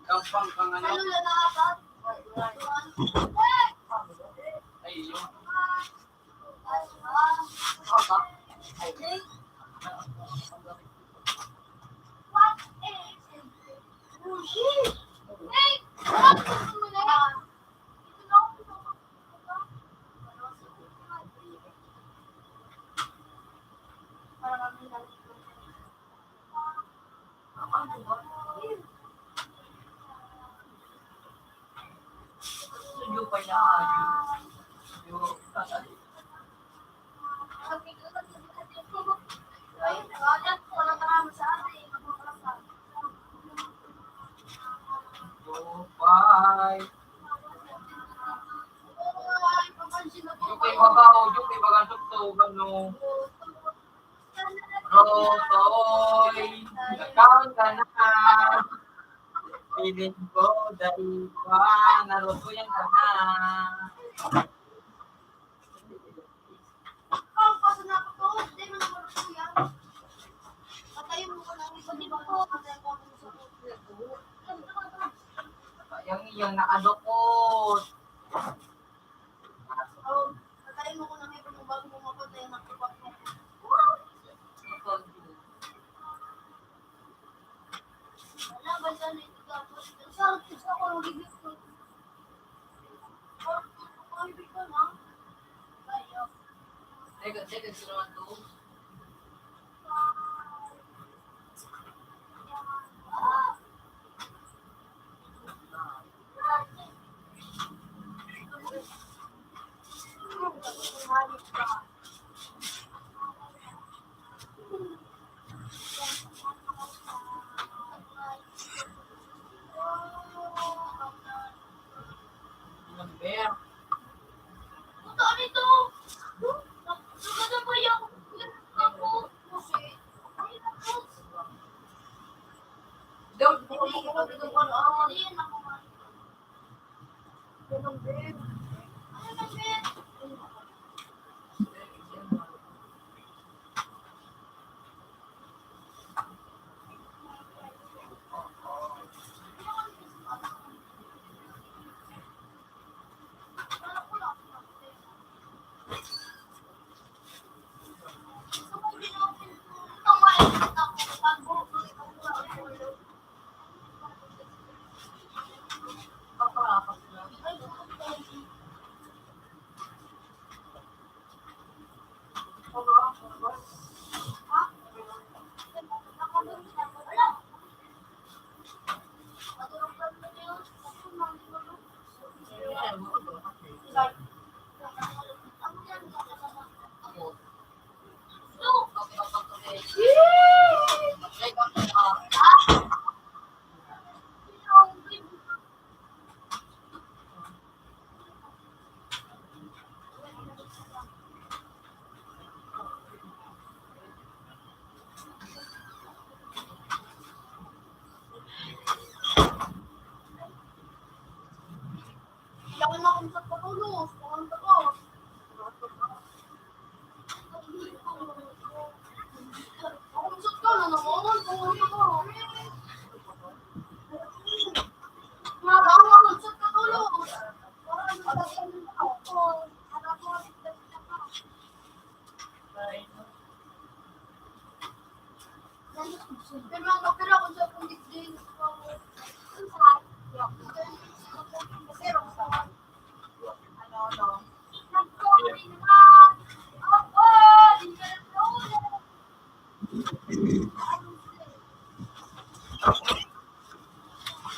Gampang ka ngayon. Ay, yun. Bye. Rotoy, ikaw ka na. Piling ko, dali pa, narutuyan ka na. Yang, yang nakadukot. Teka, teka, sino man to? Number. Puta nito! Nagkakabay ako. Ako. Daw, hindi ko ano.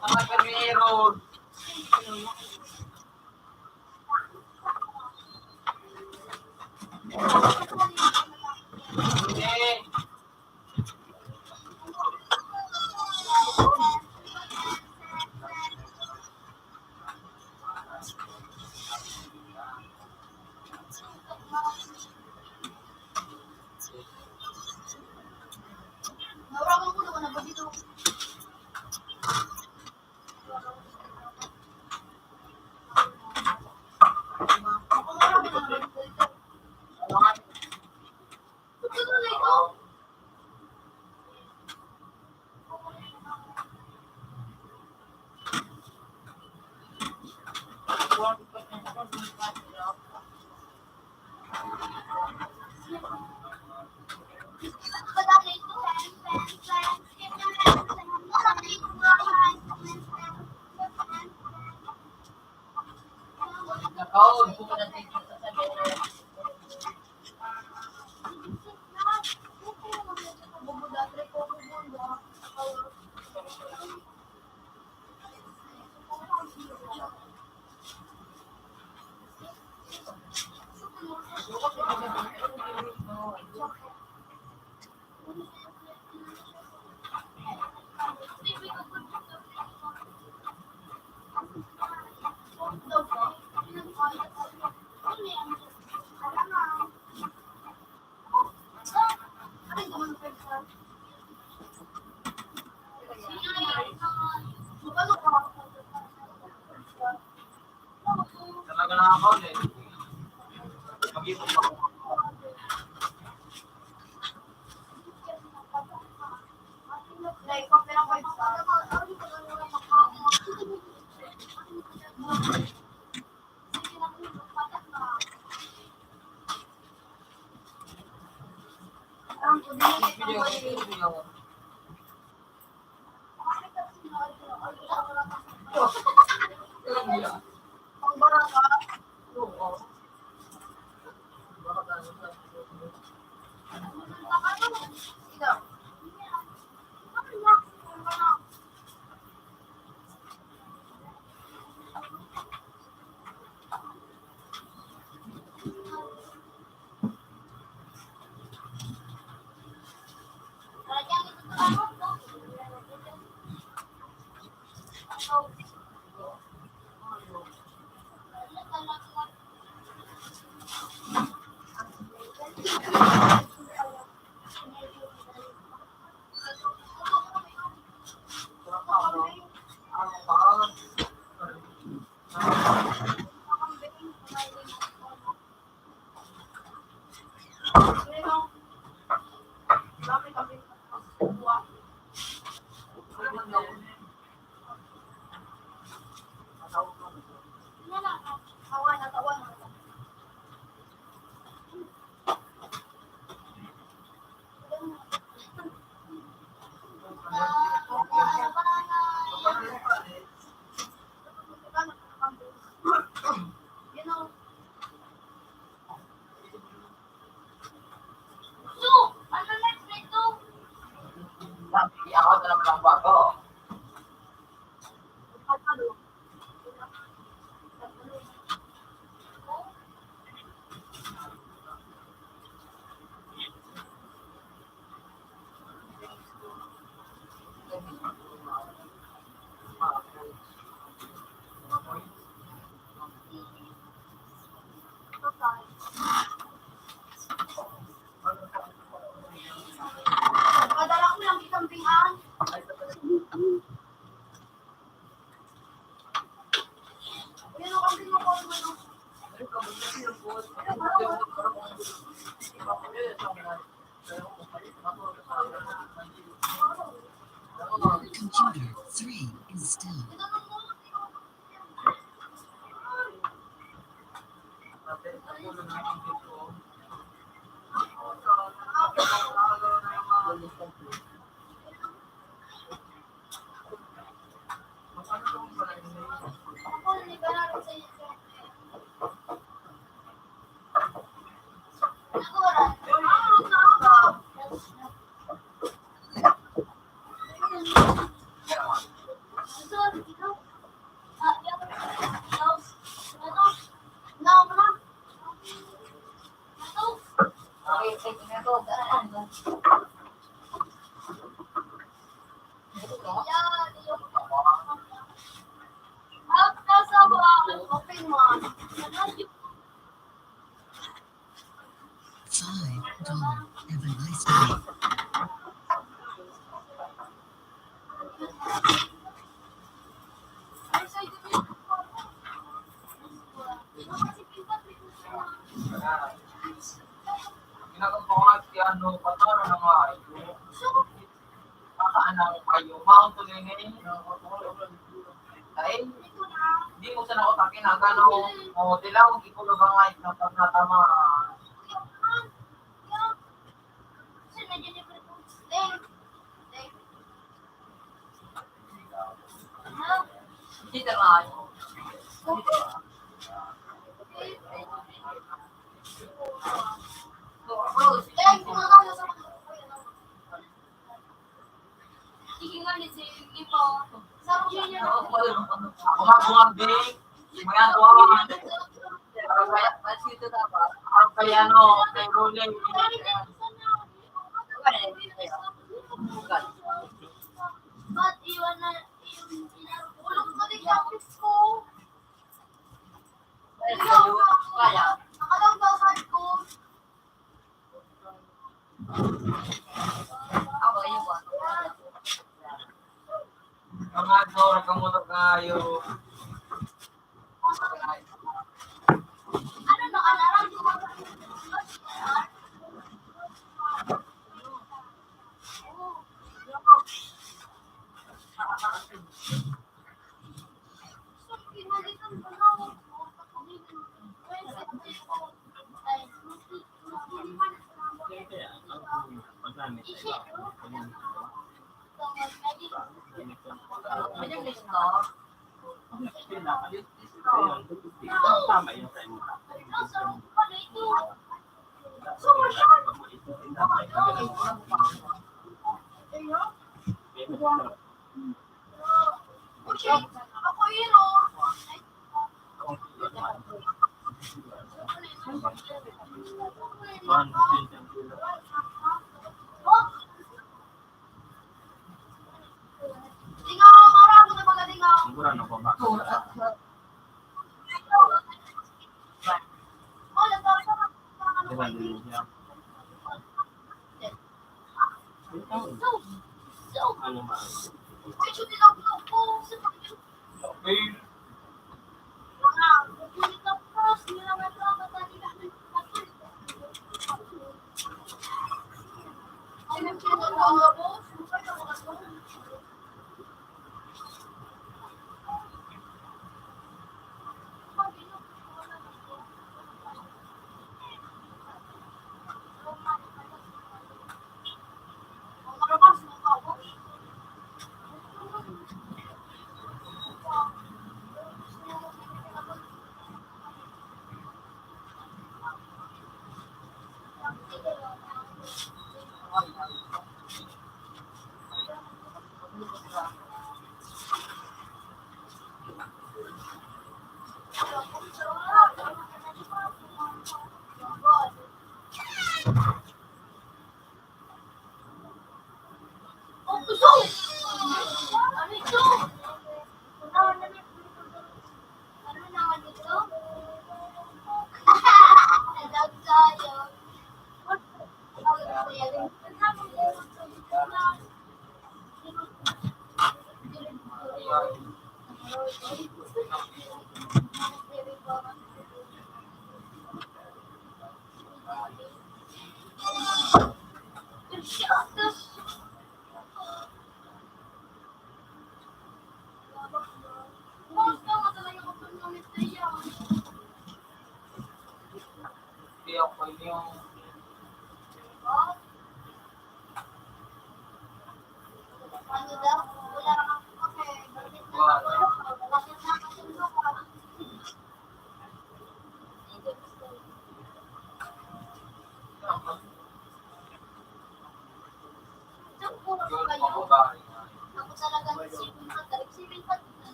Mga primero. Talaga na ako eh. Mag-ipon pa ako. Computer three is down. Five dollar. Have a nice day. Ginagawa ko nga si ano, patara na nga, eh. Baka ano kayo, mount to nini. Ay, di mo sa nako takin, ang ano, o, tilaw, di ko lubangay, kapag natama. Dito nga. Ako nga, buwag din. Mga tuwa. Ang kay ano, kay Rolly. Ba't iwan na yung ulo ko, di graphics ko? Kaya? Nakalaw daw sa ko.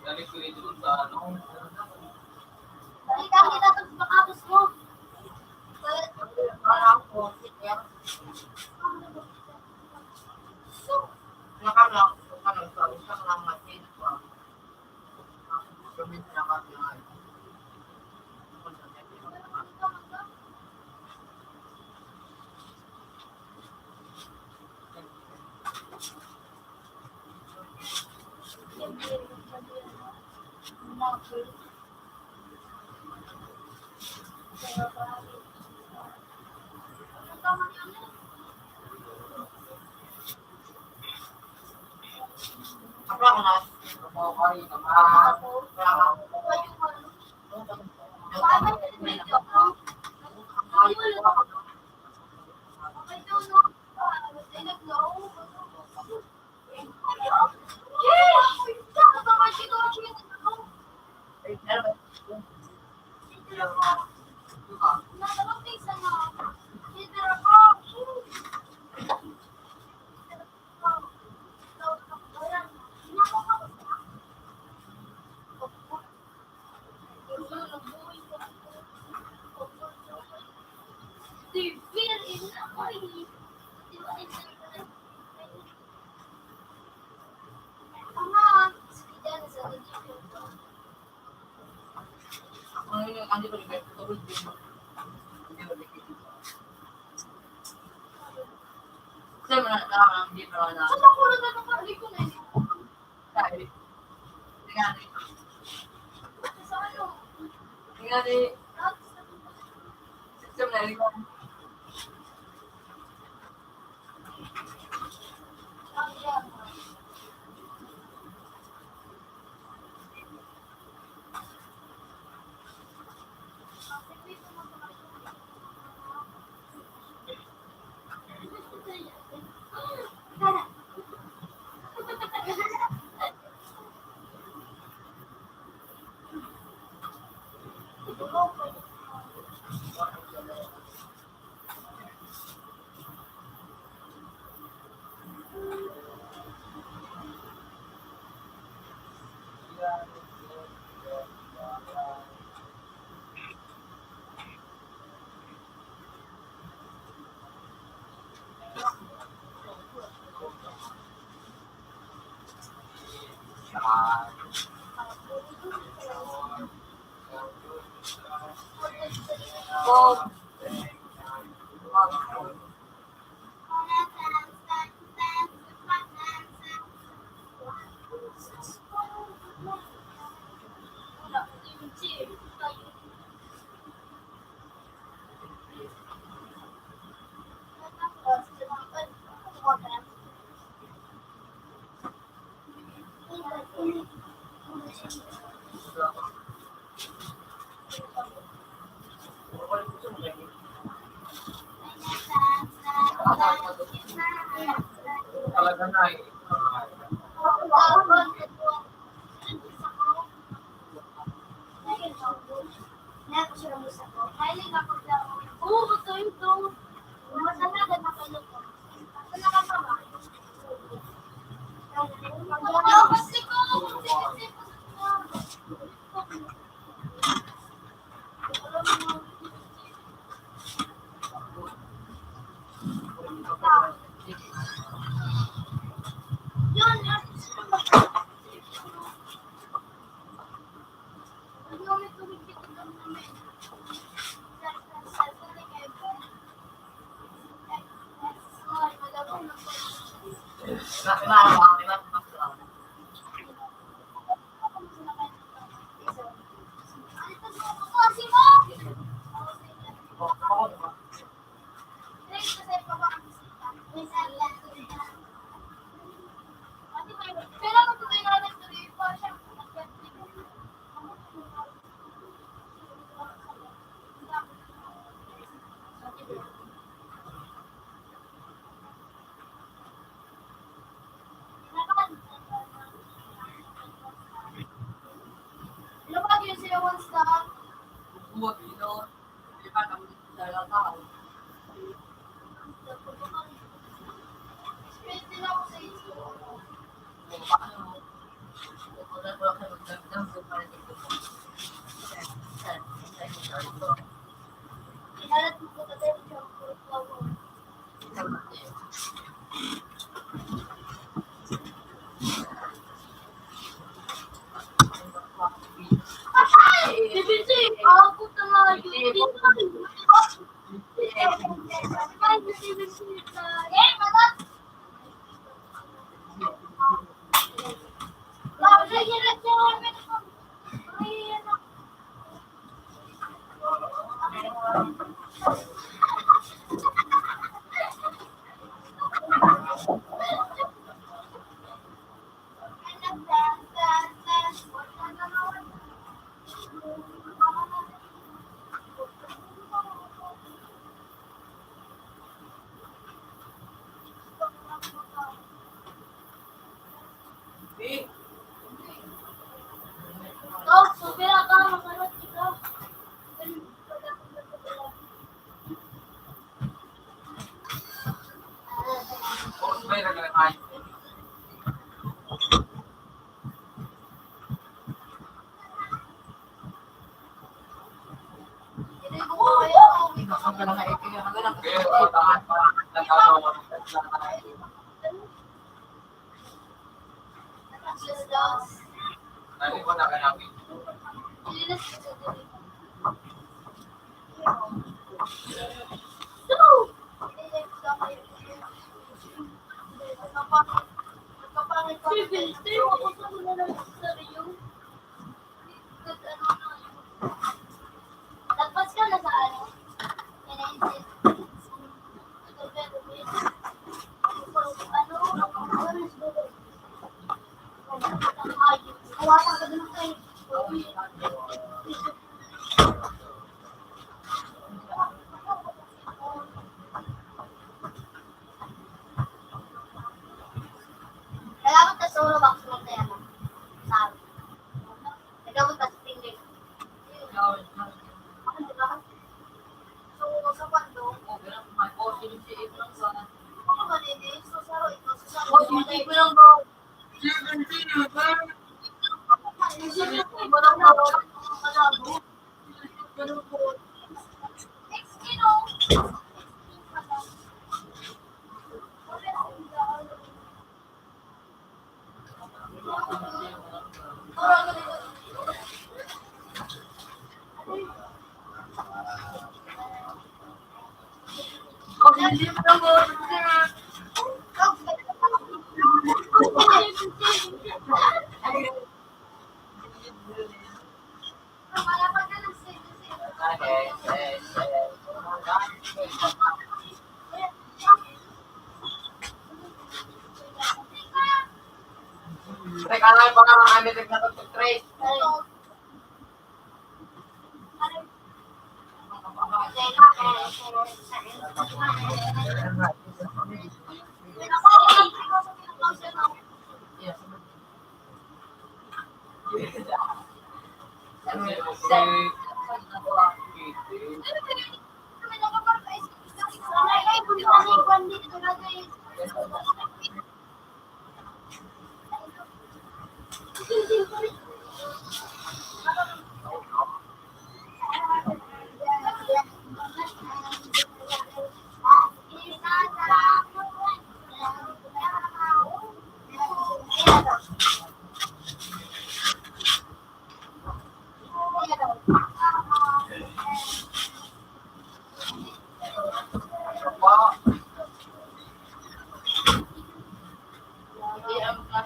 Galing ko rin doon sa ano. Balikan kita pag makapos mo. Parang po, si Kuya. Nakamlak, ano, sa isang lang machine ko. Gamit na kami ngayon. Sa bakuran na ng pabliko na yun. Sabi, tingani. Sa ano? Tingani. Sa Amerika. Seventeen, ako sa mga nagsasabi yung nag-ano na yun. Lagpas ka na sa ano? N N C. Ano, ano, ano, ano, ano, Nagabot na sa ulo, baka sunod na yan. Sabi. Nagabot na sa tingin. So, sa kwento, ano ba din eh? So, saro ito, so, saro ito. Teka lang, baka mga Amerik na pag-trace.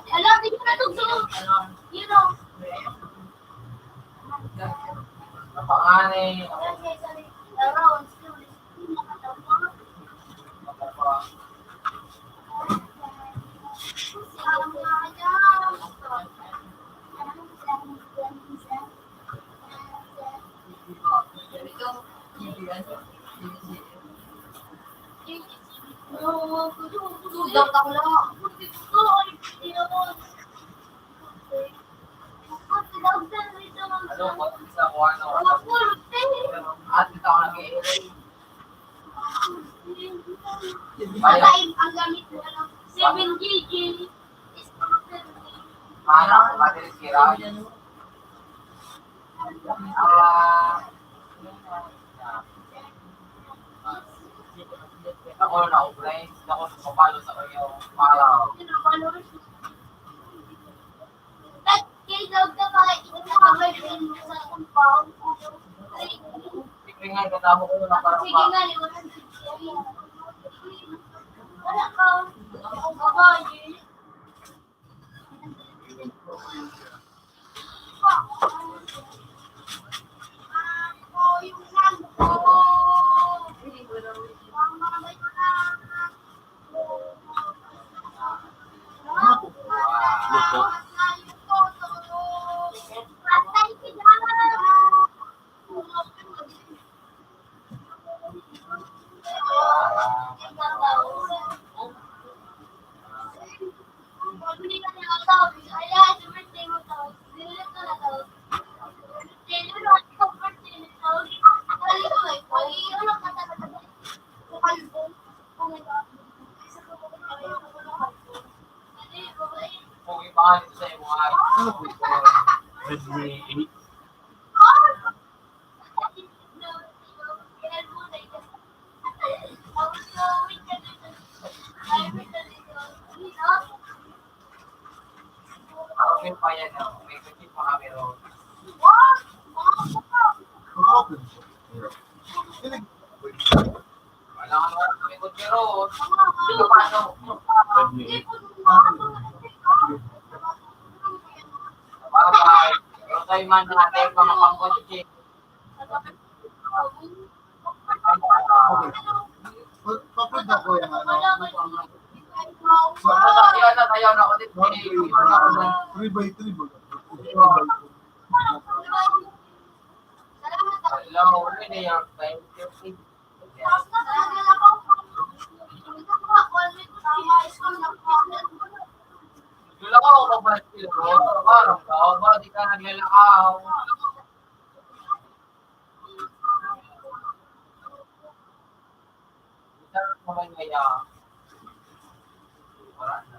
Hala, di ko natugso. You know. Napangani. Ano, kung isa ko, ano, at ito ang nag-i-, Patay ang gamit mo, ano, seven G G. Ano, battery sira. Ah, ako na, okay. Ako, kapalo sa kayo. Para. Tingnan, katamo ko na parang. Sige nga, liwanag. Wala ka. Ang babae. Ako yung nagpo. Ang mga may mga Pogi pa nga nito sa imo, ay. Ano po ito? Redmi eight? Okay pa yan, oh. May kutsi pa kami, oh. Wala ka naman kami kutsi, oh. Dito pa, ano? Bye-bye. Pero tayo man, mga tayo, mga pangkotse. Pa-, papit na ko yan, ano? Sa, sa, sa, ayaw na, ayaw na ulit. Three by three ba? Hello, yun eh, yung time. Dula ko, ako ba, parang ka, ba, di ka naglalakaw. Isa ko man kaya. Wala na.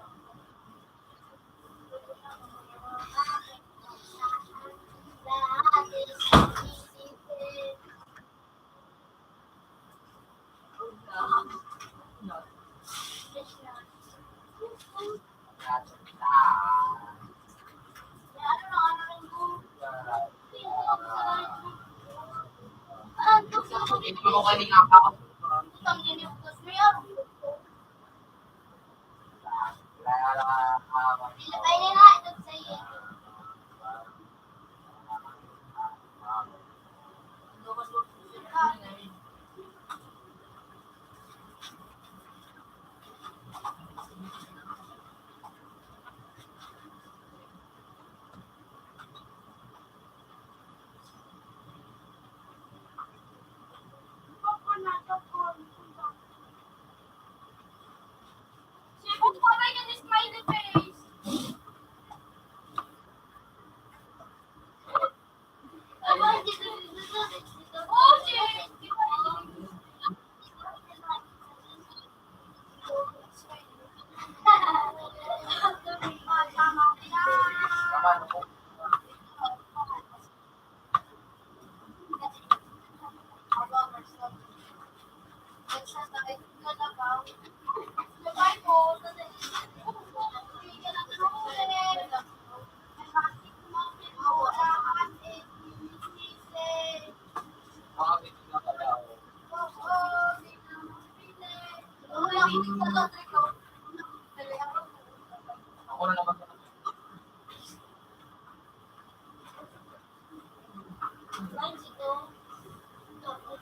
Ako na naman.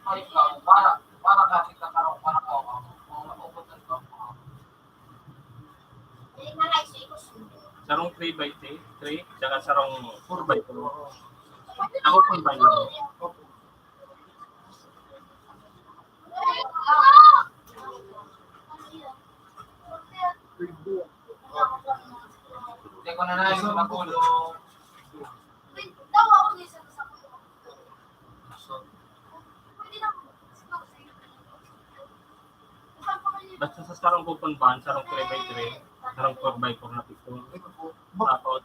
Ay, ikaw, para, para ka, ikaw, para, para ka, oh, oh, oh, oh, oh, oh. Sarong three by three, three, tsaka sarong four by four. Ako, four by four. Hindi ko na lang yung magulo. Basta sa sarong coupon bond, sarong three by three, sarong four by four na picture. Tapos,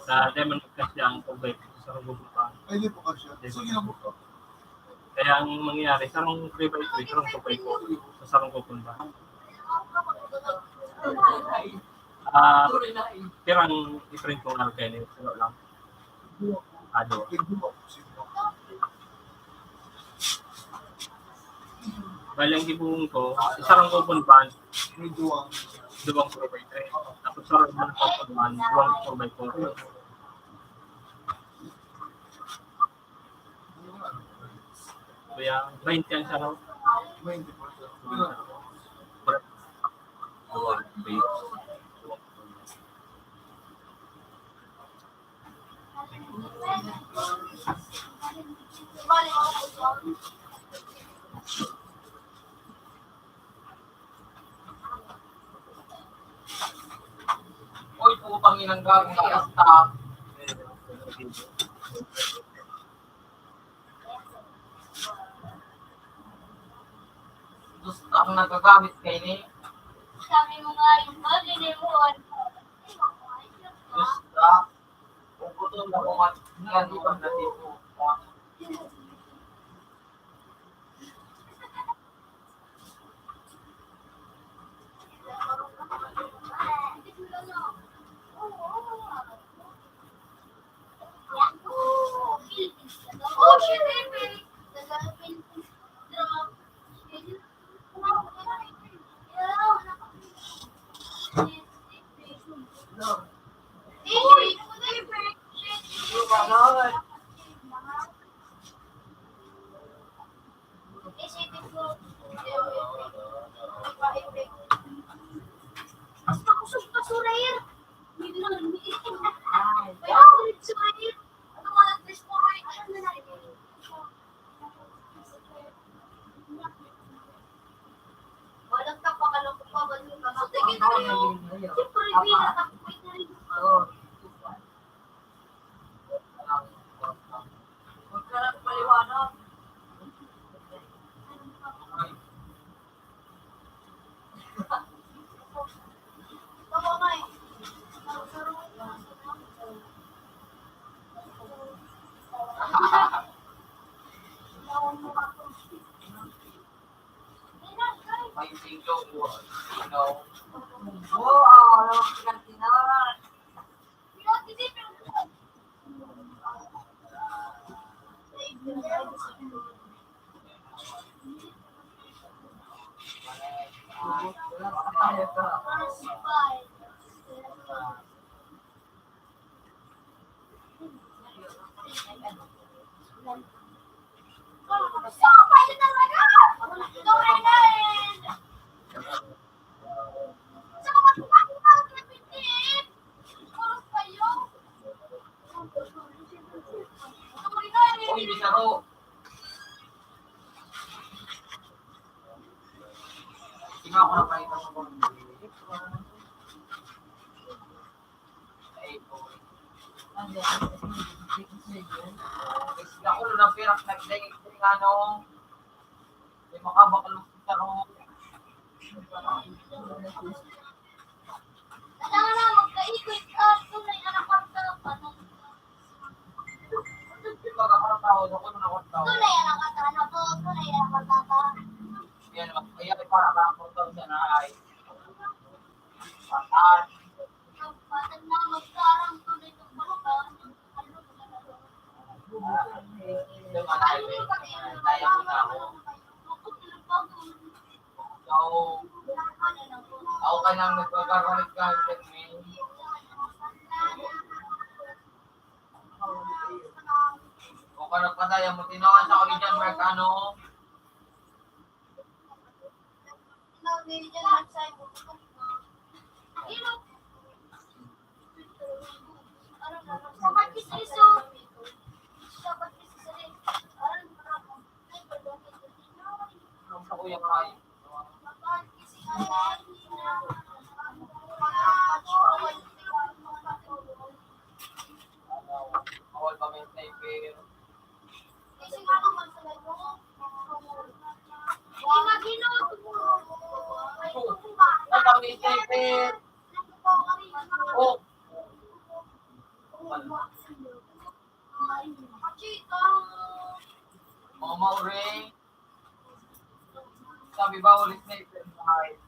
sa diamond, kasya ang four by four sa sarong coupon bond. Ay, di po kasya. Sige na po. Kaya ang mangyayari, sarong three by three, sarong two by four, sa sarong coupon bond. Ah, pirang i-print kong alkay ni Siro lang. Ado. Bali, ang gibohon ko, isa rang coupon bond, duwang four by three. Tapos sa rang coupon bond, duwang four by four. Kaya, baynte ang saraw. Duwang, baynte. Uy, putang inang gago na kasta. Gusto akong nagagamit kaini. Sabi mo nga yung bagay na yun. Gusto. Kung gutom na kumain, yan, iwan na dito. Ikaw. Wow, ano ang pinagtinaran? Uy, may saro. Tingnan ko na pa ito. Ay, boy. Isda ko na pirak nagdaig ng ano. May makabakal ng saro. Kailangan na magkaikot at tunay na nakwarta pa ng tunay na nakwarta na po, tunay na nakwarta pa. Yan, kaya para ba ang photo sa naay? Pataas. Patag na magkarang tunay ng photo. Ikaw, ikaw ka nang nagpapakalit ka, Fermin. O ka nagpadaya mo, tinawan sa kami dyan, Mark, ano? Ang sa Kuya Kai. Bawal ba may sniper? Bawal ba may sniper? Oh. Mga mauring. Sabi ba, ulit na ito, ay.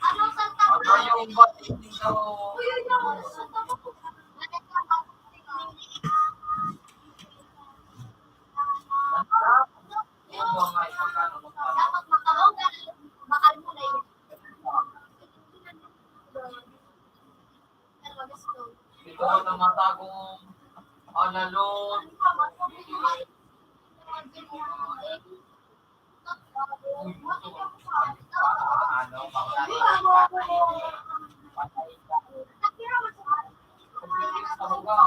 Ano, Santa Cruz? Ano yung bating dito? Uy, yun yung Santa Cruz. Dapat makaroon ka ng bakal mo na yun. Ito na matagong alalon. Uy, ano, patay ka. Ano ka?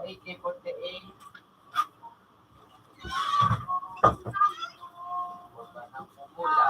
A K forty-eight. Huwag ka nang pumula.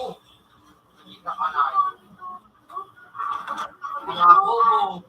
Oh, hindi ka kanay. Mga bobo.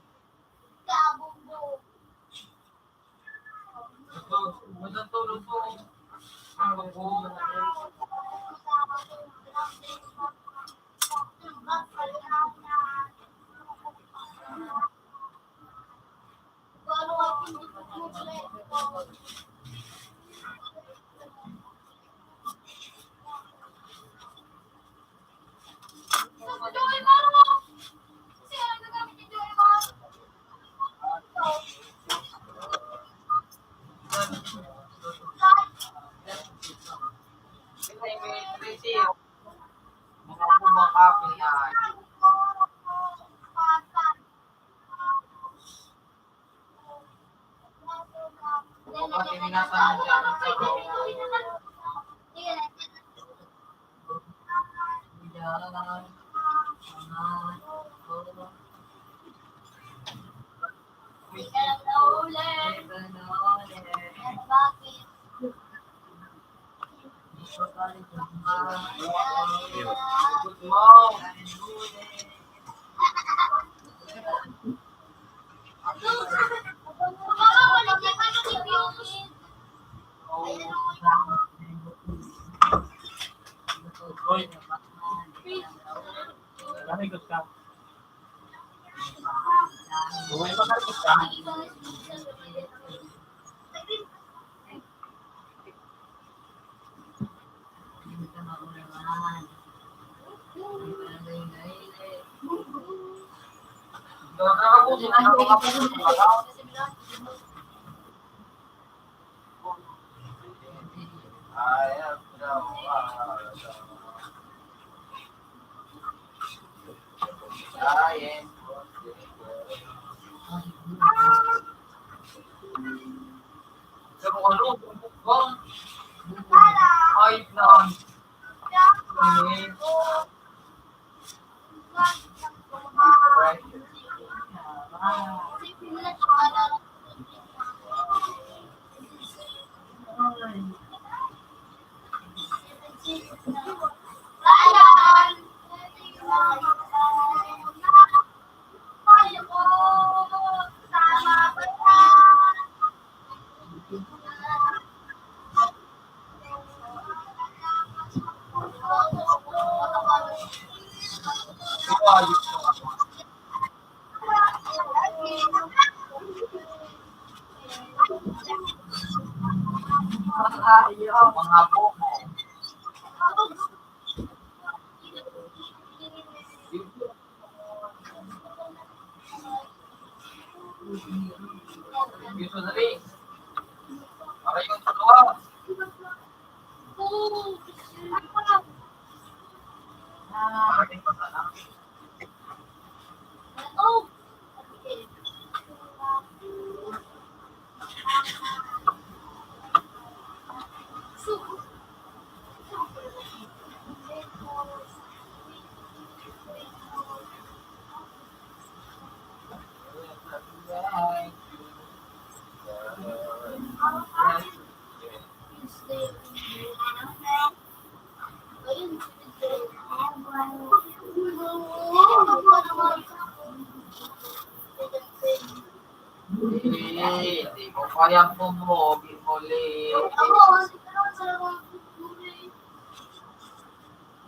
Hindi, hindi mo kayang pumugi muli.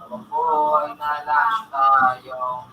Ako po ay nalang tayong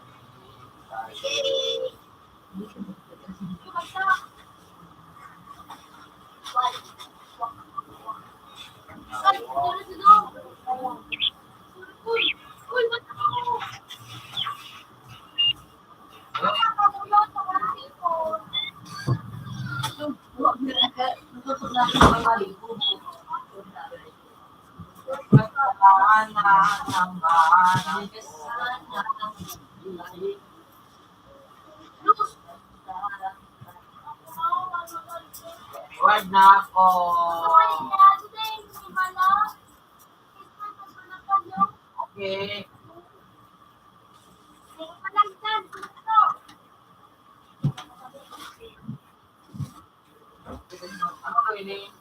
Word na ako. Okay. Ano ini?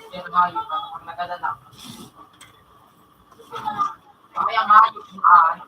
Yan, hayop, ang nagdadala. Kaya hayop, ay.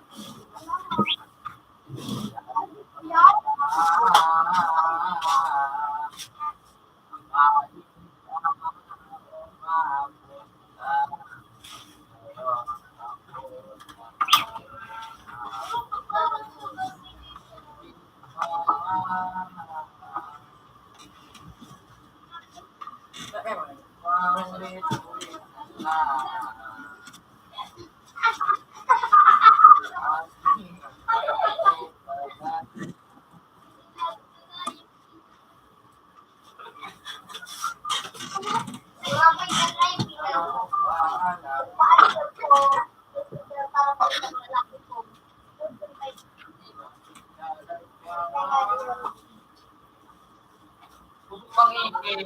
Busog pang ikin.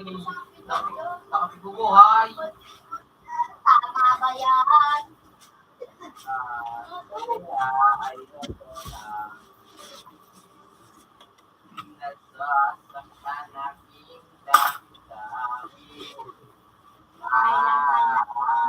Nakapigubuhay. Tama ba yan? Ah, ay, ay, ay, ay. Nagsasaktan aking damdamin. Ay, ay, ay.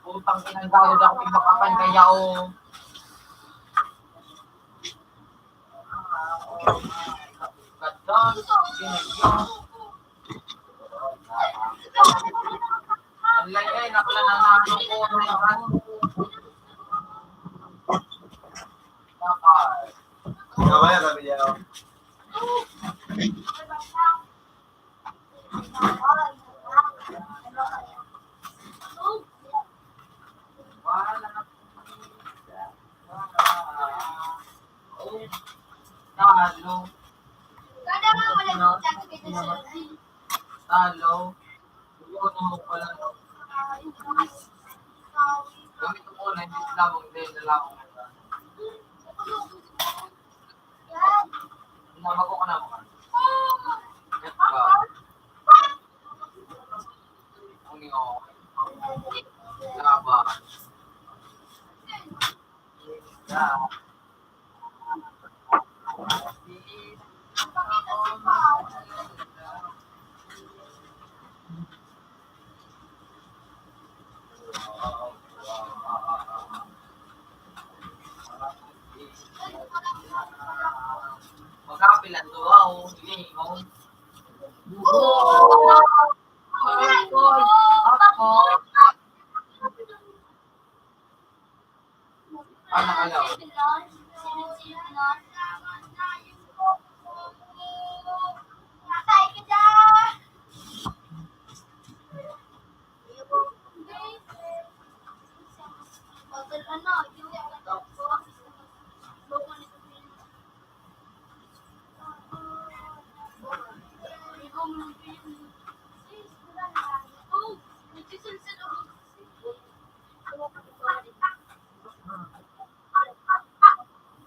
Putang ina, gawad ako pinapakan kaya, oh. Ang lagay, nakla na nga ako. Ano ba yan, sabi niya? Talo. Talo. Yun ang pala, no? Gamit ko muna, hindi lang, hindi na lang. Nabag ko ka na, mukha. Yan ba? Ang iyo. Laban. Isa. Magkapil ang duwa, oh. Sige, oh. Ah, nakalaw.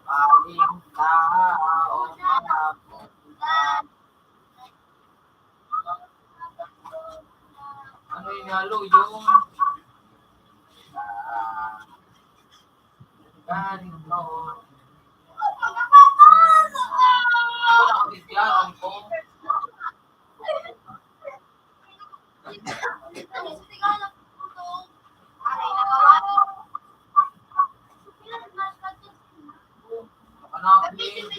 Aling tao mapunta. Ano yung halo? Yung, ah, ganito. Wala akong bigyan. Hanapin.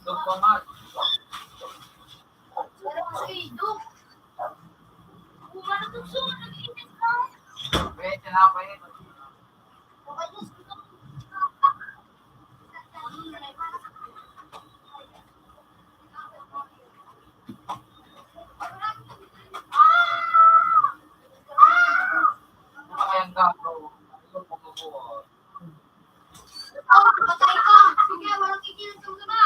Ito pa nga. Pero kasi, Dok, kung ano itong sunod, nag-iinit ka. May tinapay. Ay, ang gago. Ano pagkabuo? Patay ka! Sige, walang kikilos yung gaba!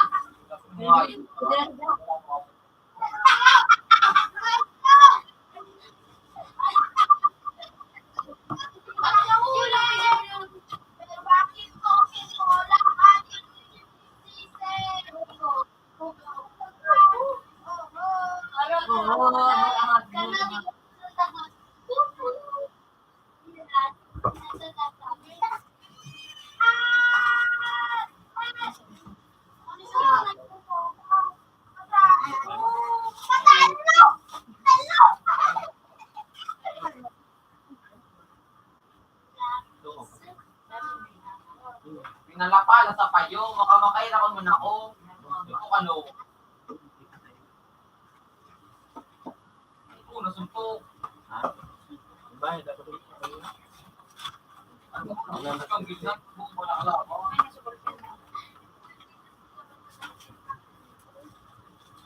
Pinalapala sa payo, makamakay na ko muna ko. Ano, ano? Ito, nasuntok. Ha? Bakit? Ano, ang gitna, wala ka lang.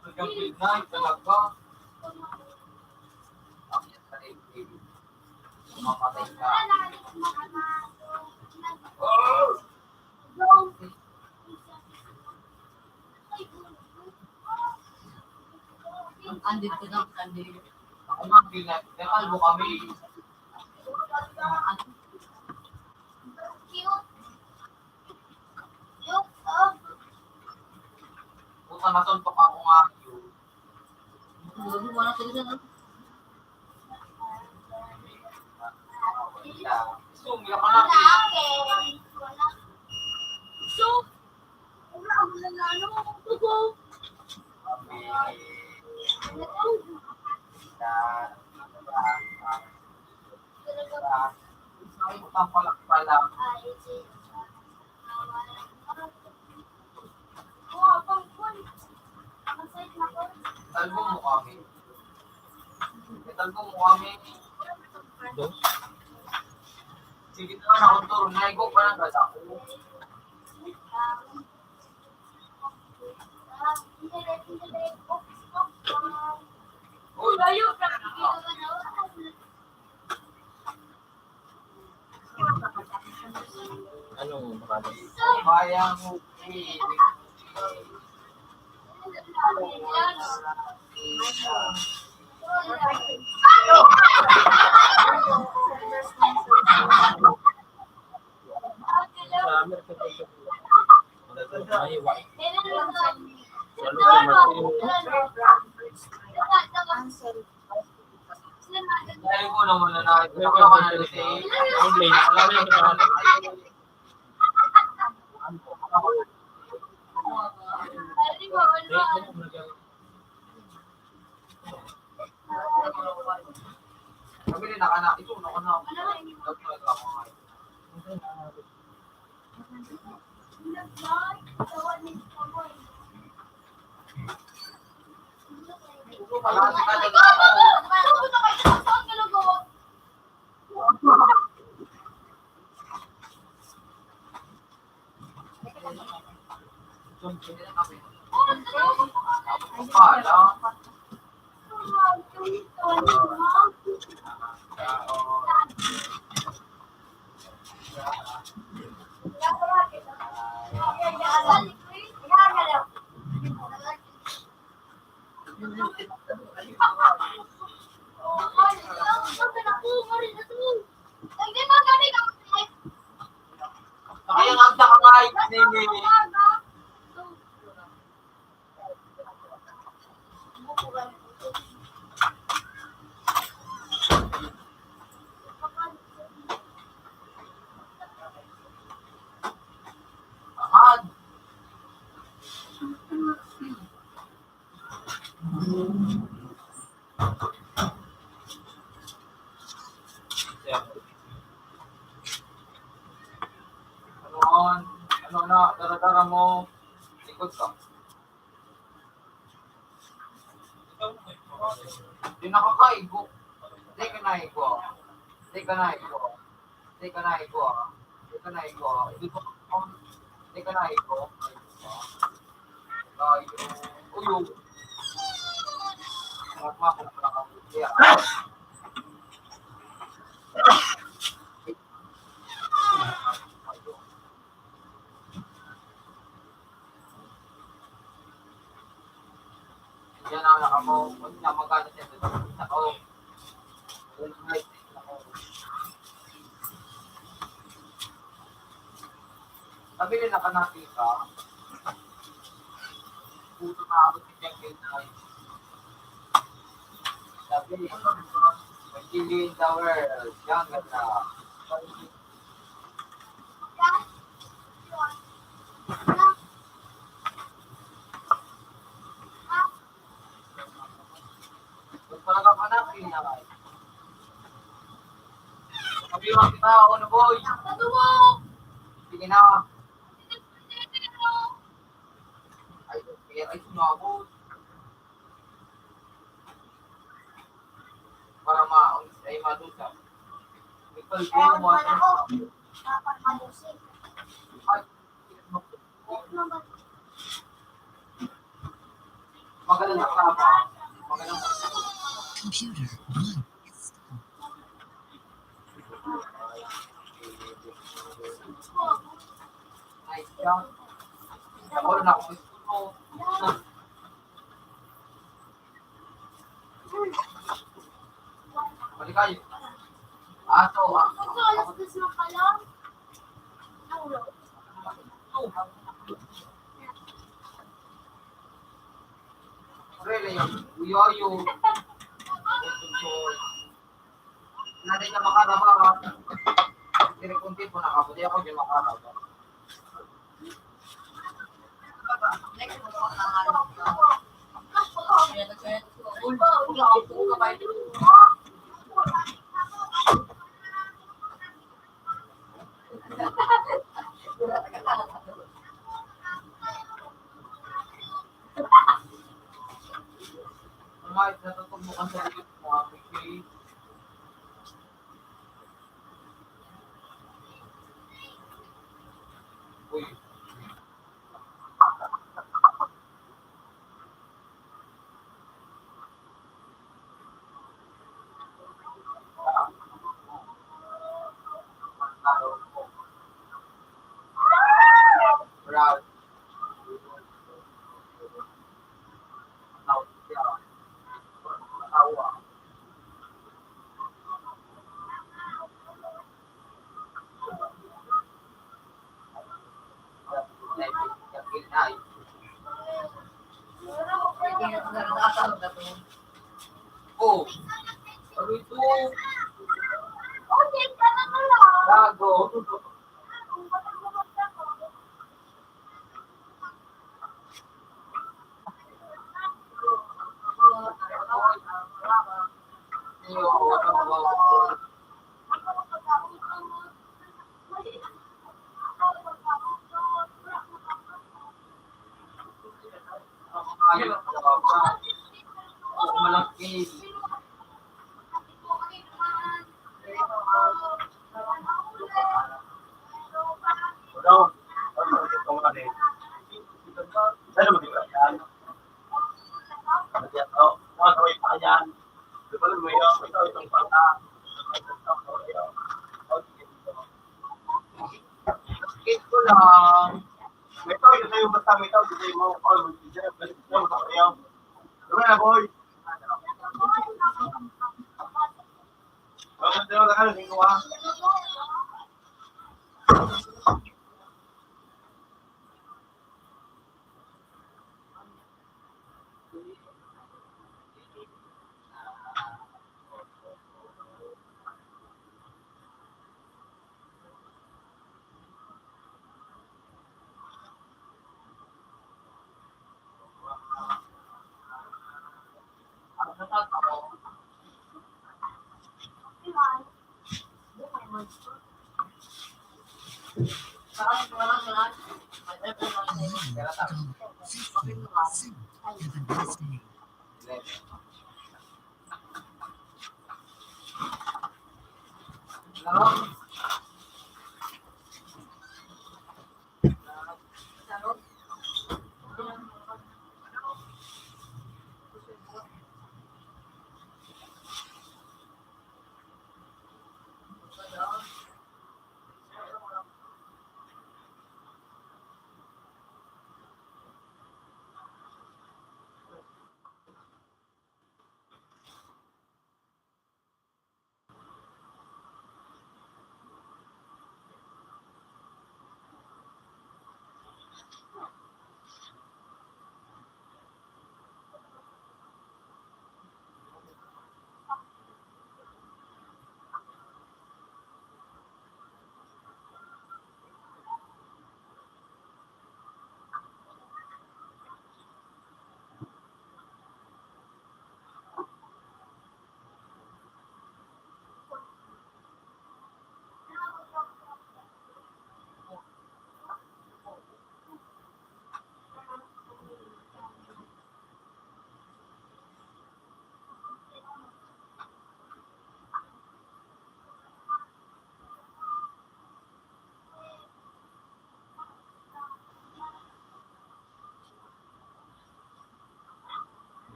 Hanggang midnight talaga. Mamatay ka. Ang andit ko na, ang andit. Ako nga, pina-, pinalbo kami. Puta, nasuntok ako nga. Gusto mo ka na? So, wala akong nangano. Amen. Ay, papalakpalak. Talbo mo kami. Talbo mo kami. Sige na nga, ako to. Naigo pa lang gasa ko. Uy, layo ka. Anong pangalan? Bayang. Answer. Ay, ko naman na nakita ko na rin eh. Ang late. Alam mo yung mga Kami rin nakanak-, ito, nakanak-, Kaya nga, ang dakay, nini. Ano na, dara-dara mo, likod ka. Di nakakaigo. Di ka naigo. Di ka naigo. Di ka naigo. Di ka naigo. Di ka naigo. Ay, uy, uy. Magmahal ka na kabuti, ah. Yan ang nakamo. Kung na magkano siya, sa tao. Sabi nila, kanati ka, puto na ako sa Jack and Nine. Sabi nila, "Chilling the world, younger na." Kung talaga pa na, pinakay. Sabi mo, kita ako na, boy. Sige na. Ay, okay, ay, sumabot. Para ma-, ay, madusa. Ikaw, ikaw, mo, ano? Ay, Magaling na ka ba? Magaling na. Computer on. Nice job. Ako na ako. Balik kayo. Ato, ah. Ito, alas dos na pala. Really, uyoyo. Nanay na makaraba, ha? Pero kung tipo na ako, di ako di makaraba. Kumain, natutog mo kasi dito, mga P K. Uy. Oh. Ano ito? Gago. Sakit ko lang. May tao na sa'yo, basta may tao, di sa'yo mo, oh, mag-, mag-, mag-, mag-, ano na, boy? Ano na, ano na, ano na, ano na,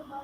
Story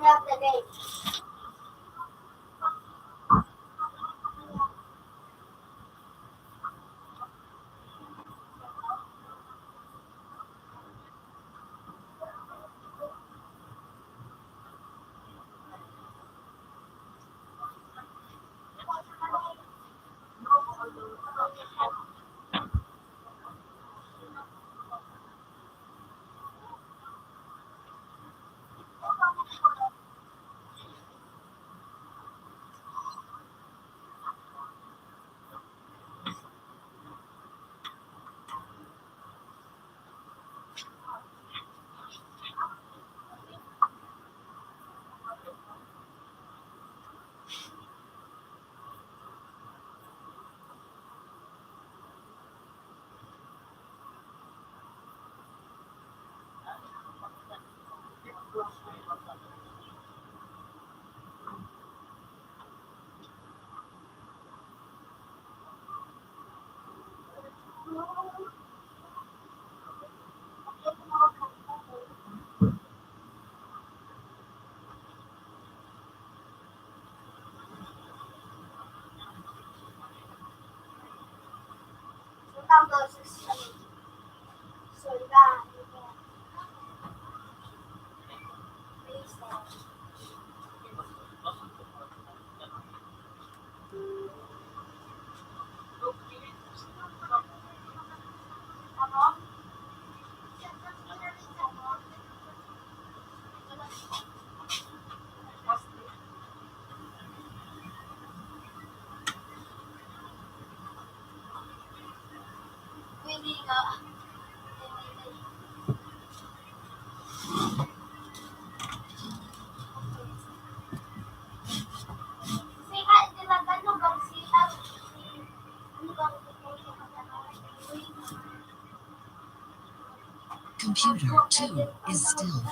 of the day. Computer two is still.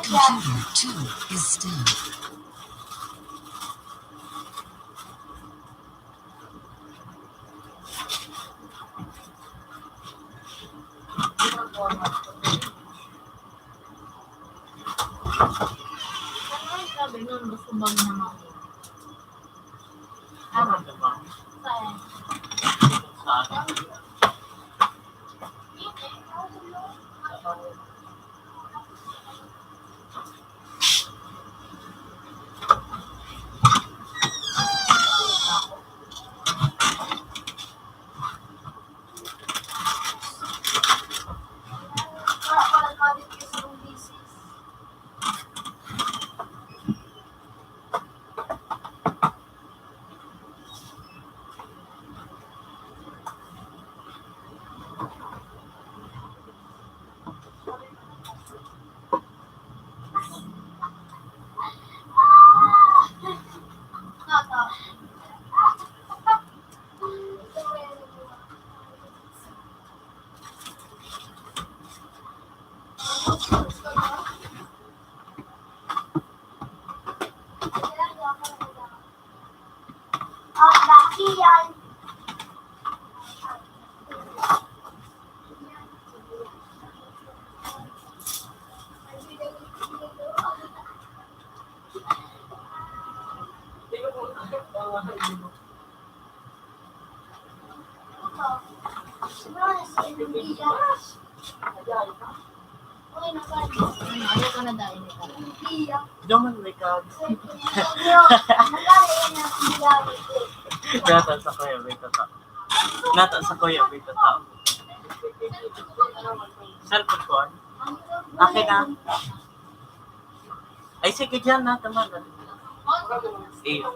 Computer two is still. Sabi nun, gusto bang naman? Tama. Saan? Ano, ayaw ka na dahil nito. Daman may kag. Nata sa kuya, may tata. Nata sa kuya, may tata. Cellphone ko, ano? Akin na. Ay, sige, dyan na, tama na. Iyo.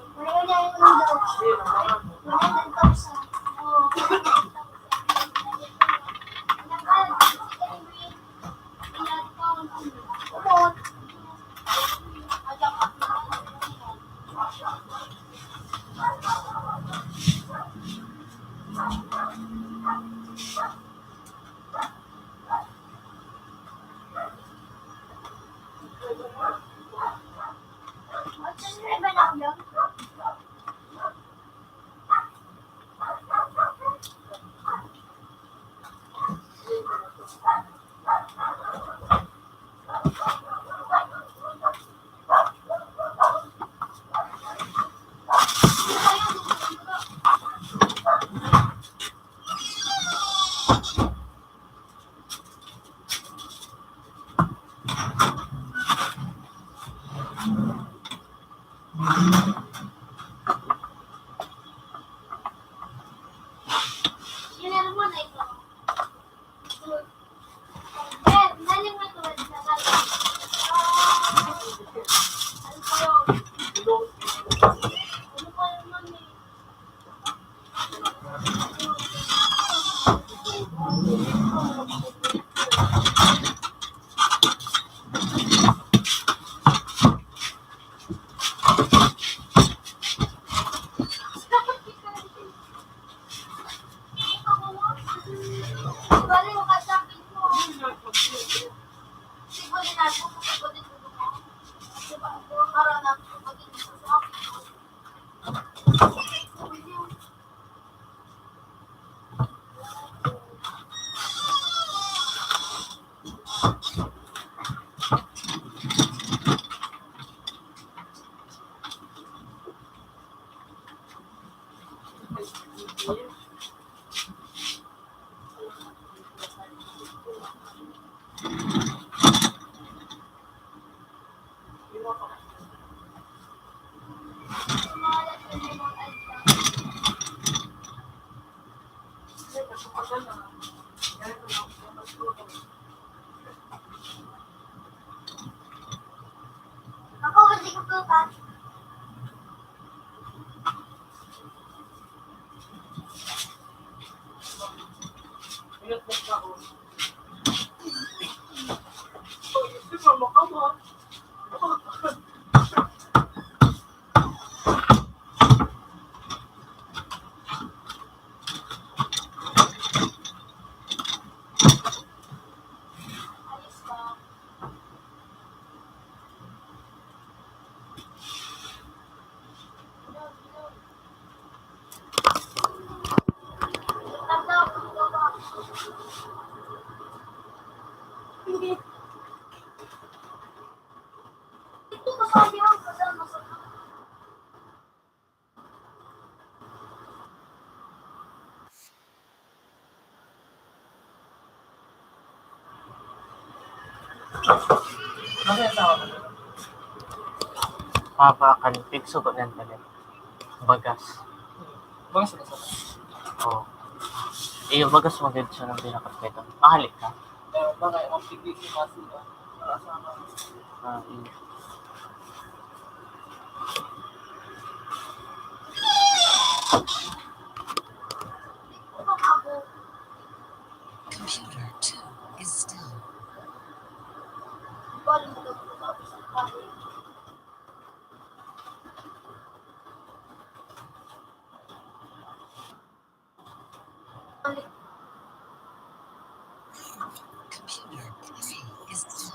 Papa kan pigsugo niyan bali. Bagas. Bagas na sa. Oo. Iyo, bagas magid siya ng pinakapito. Mahalik ka? Eh, baka yung pigil ko kasi, ah, para sa mga Ah, iyo. Computer two is still. Computer three is still.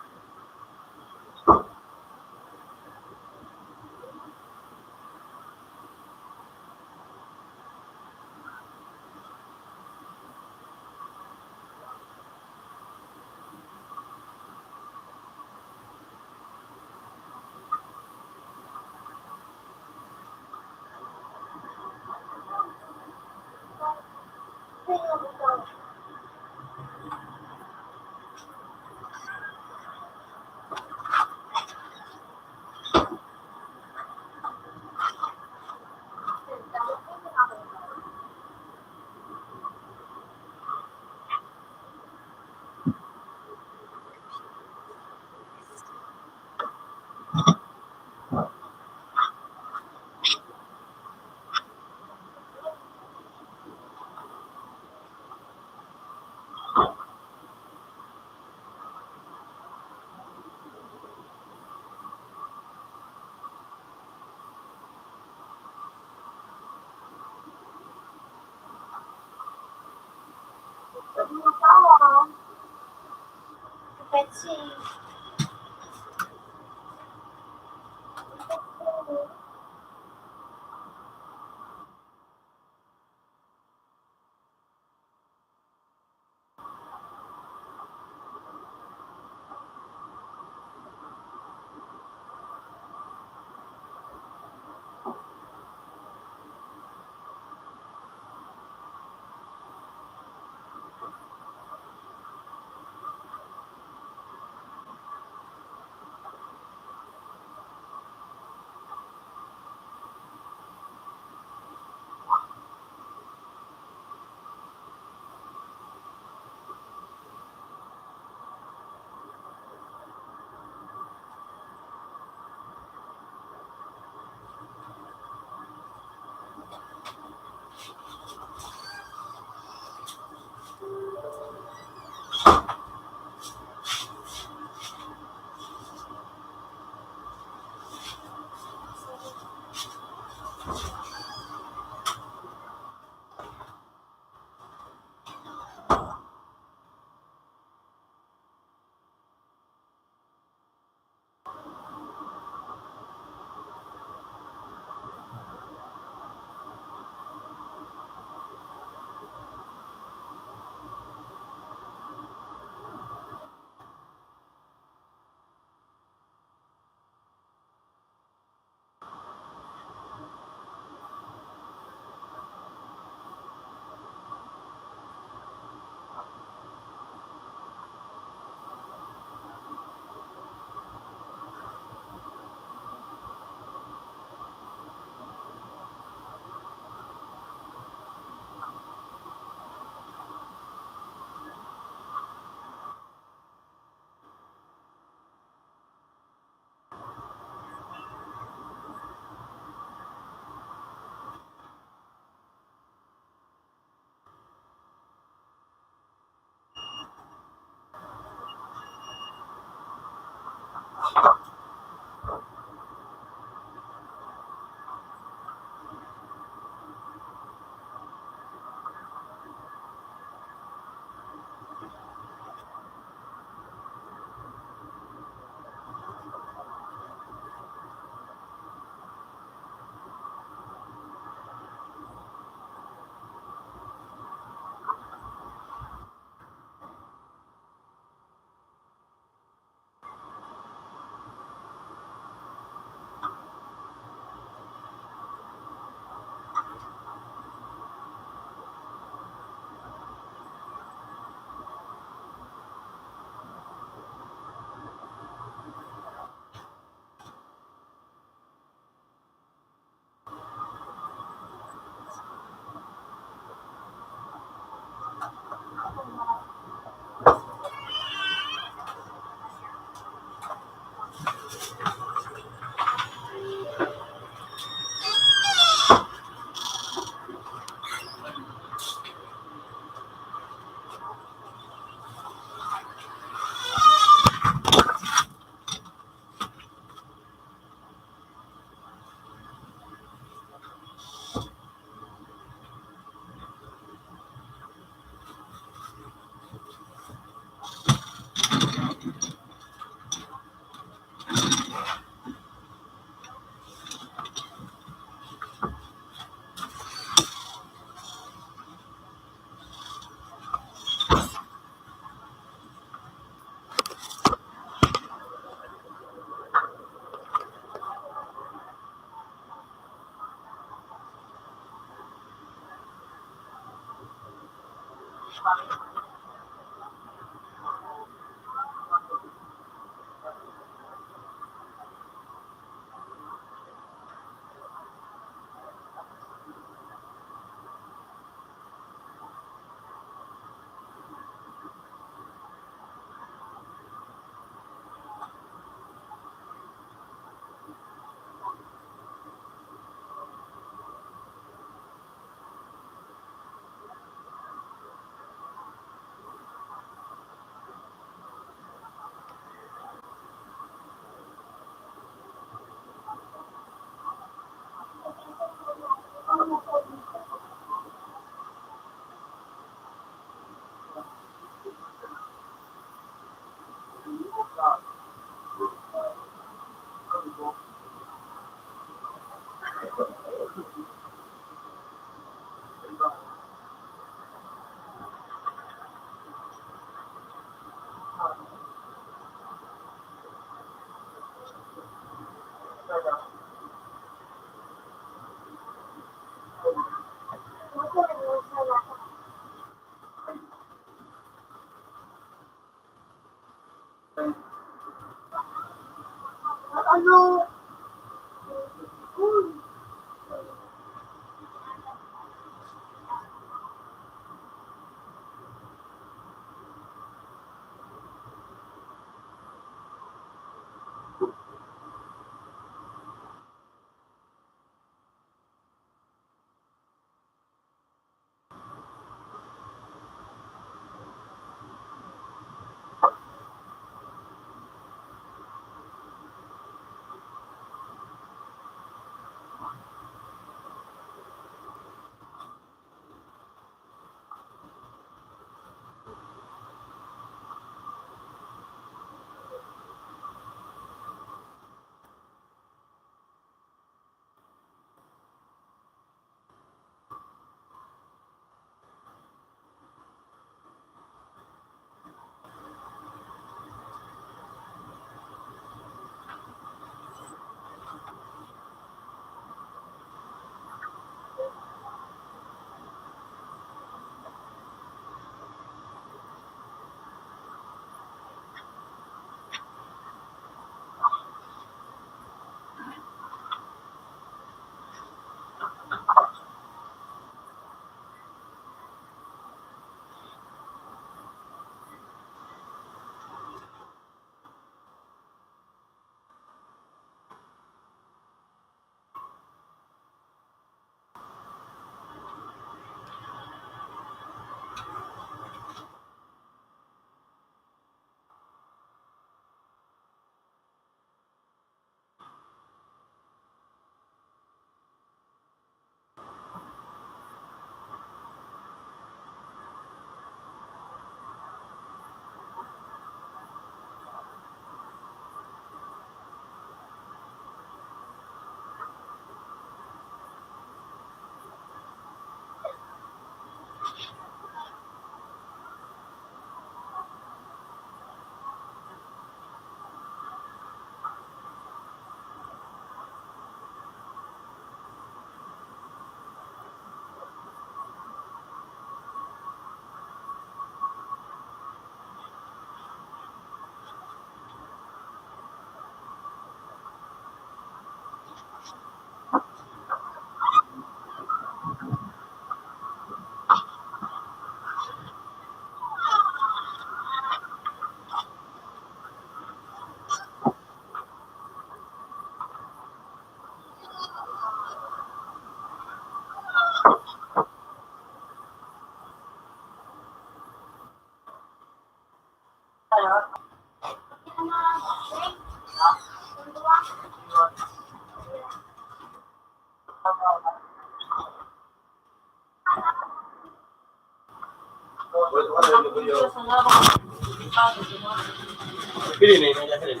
Pili na yun, ang lahat rin.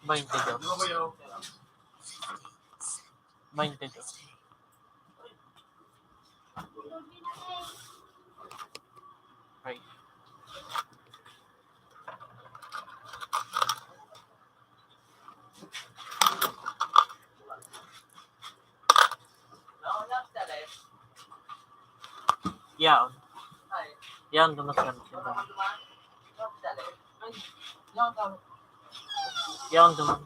Maintindihan. Maintindihan. Right. Yaon. Yaon, duman ka na. Yaon, duman.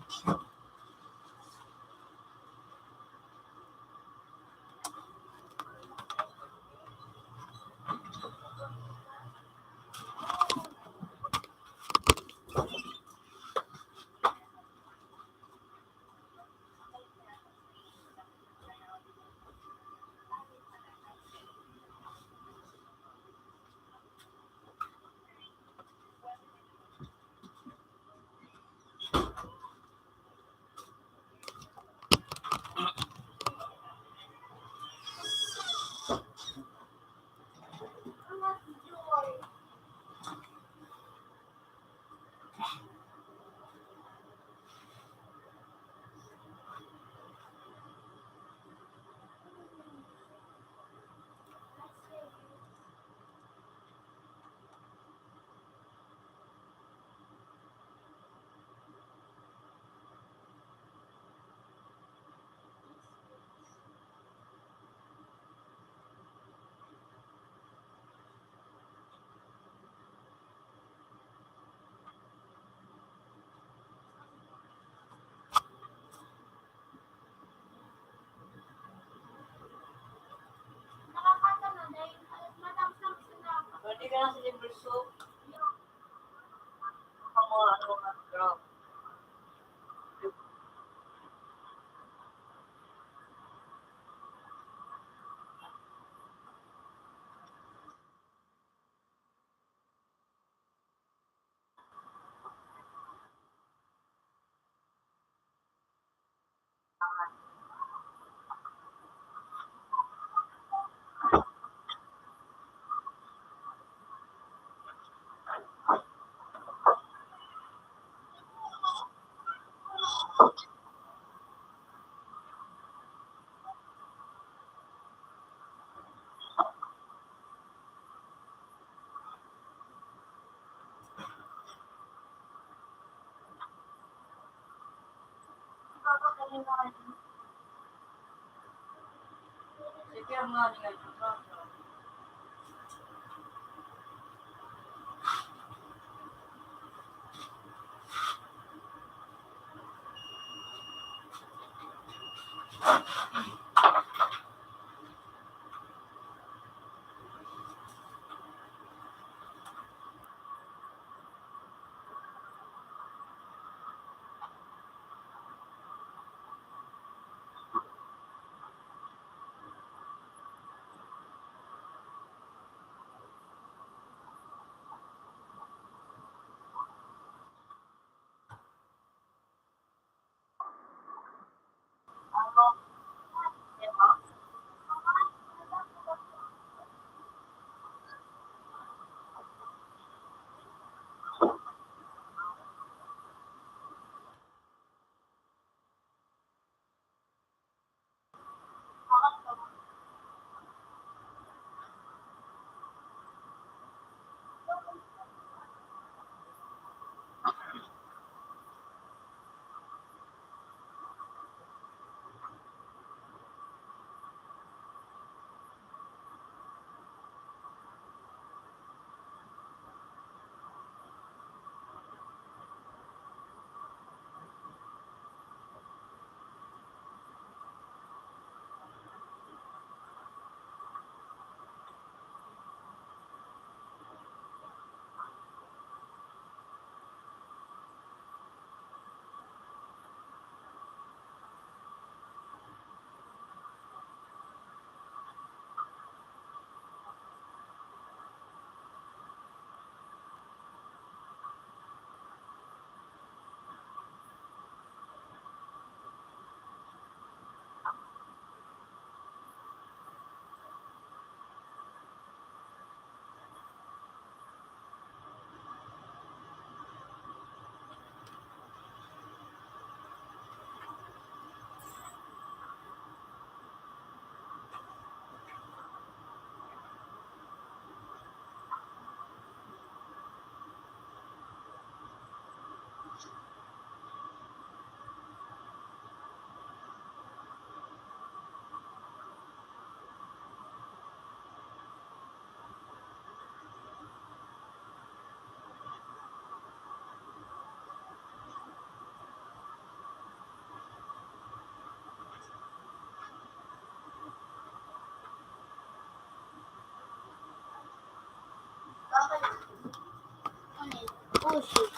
Oh, shit.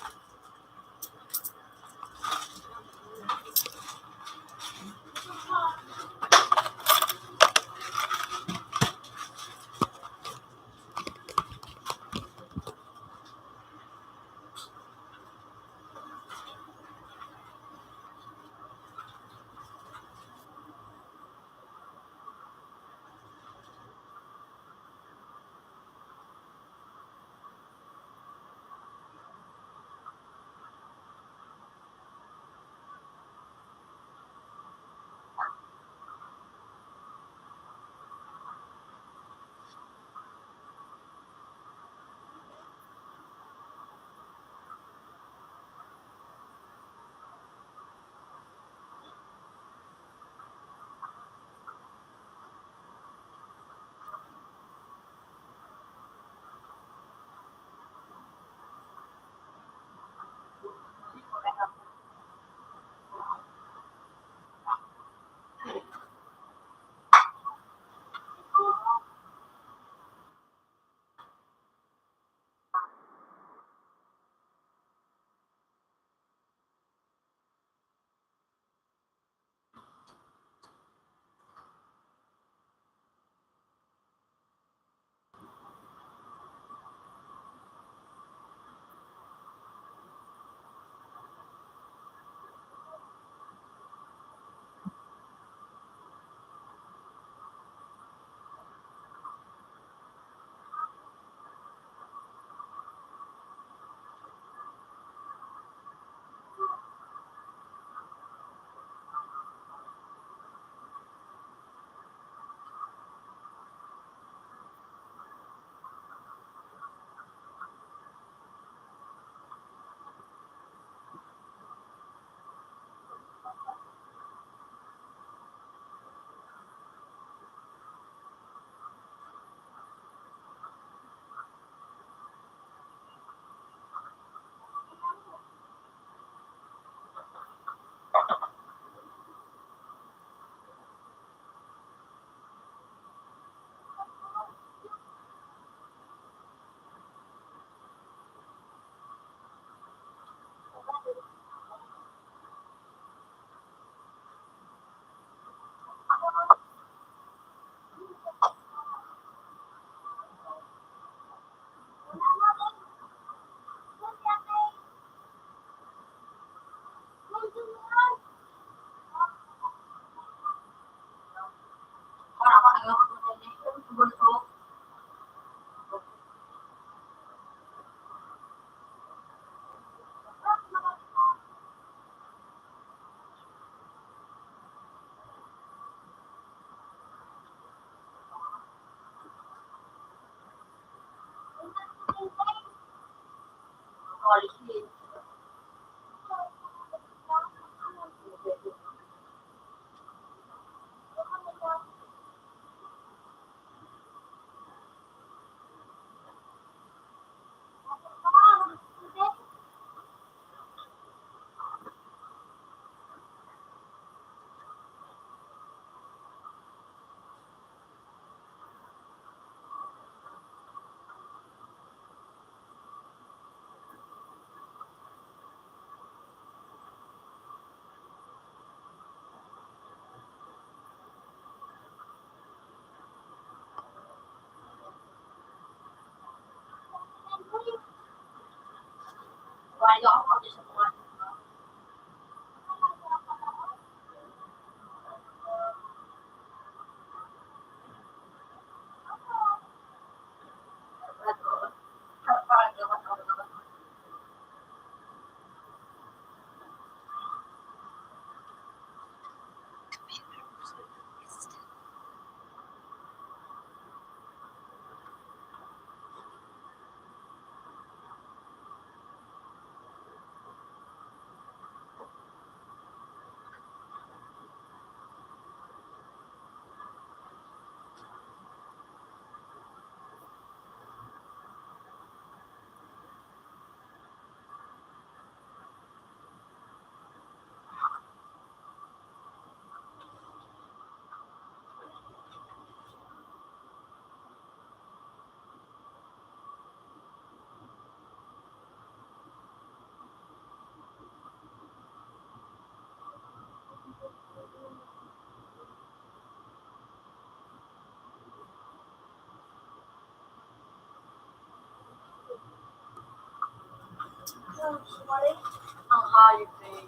Ang hayop na yun.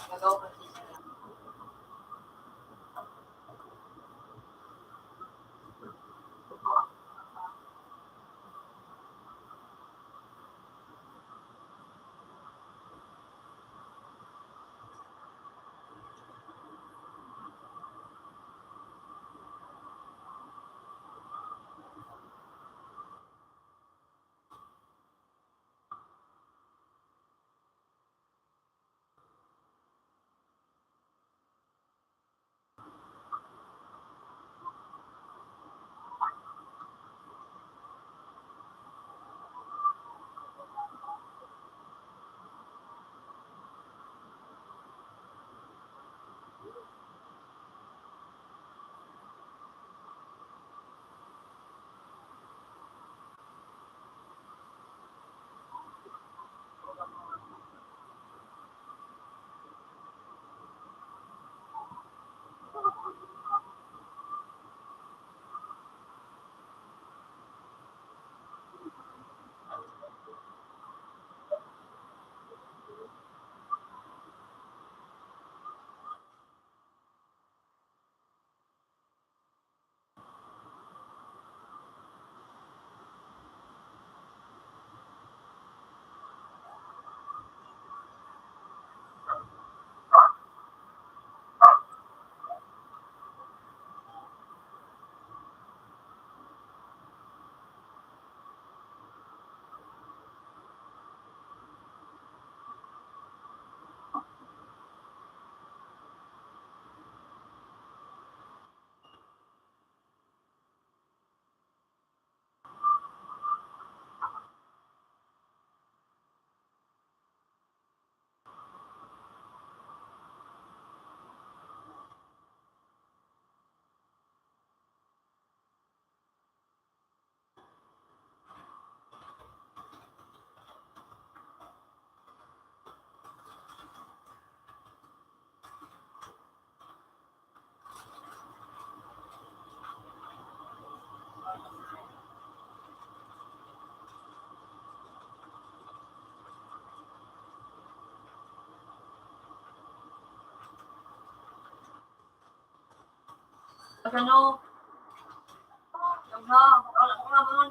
Nagawa ko. Ano? Ano? Ano naman?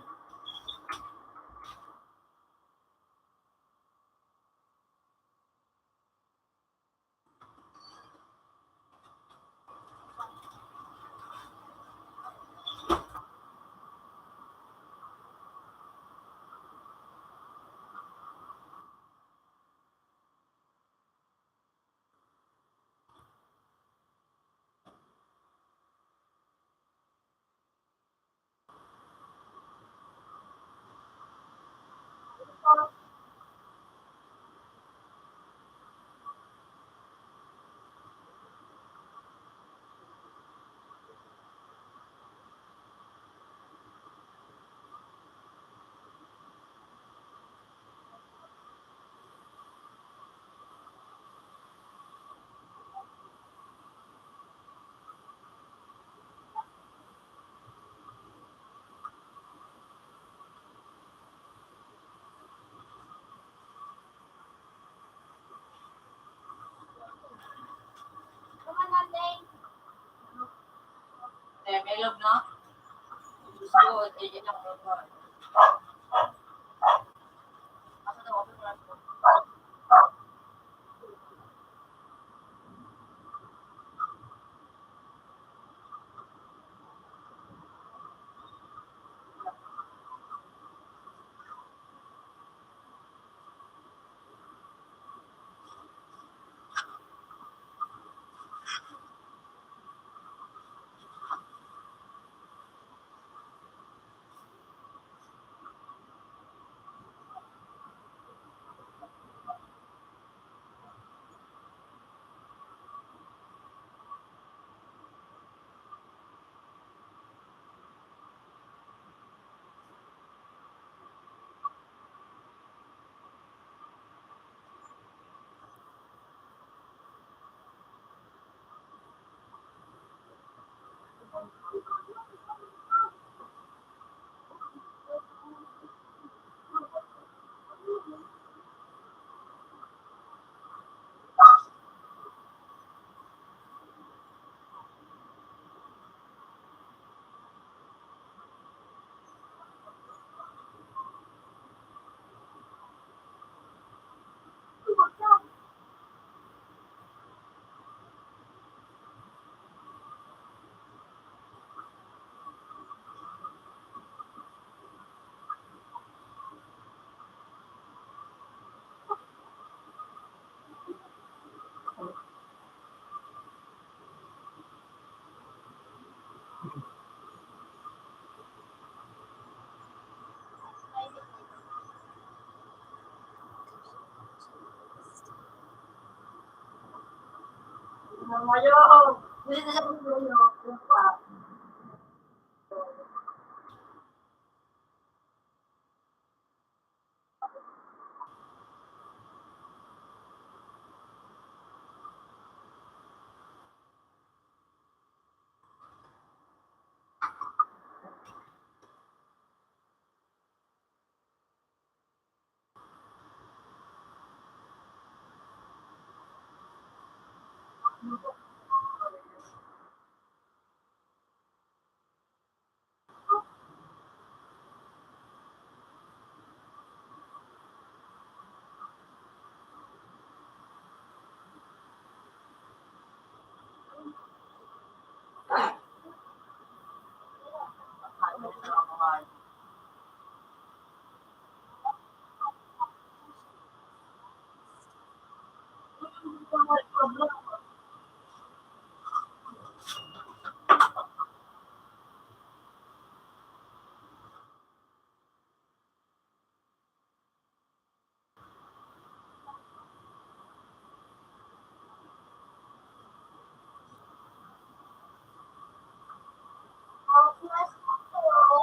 Ilog, no? Gusto ko, eh, yun ang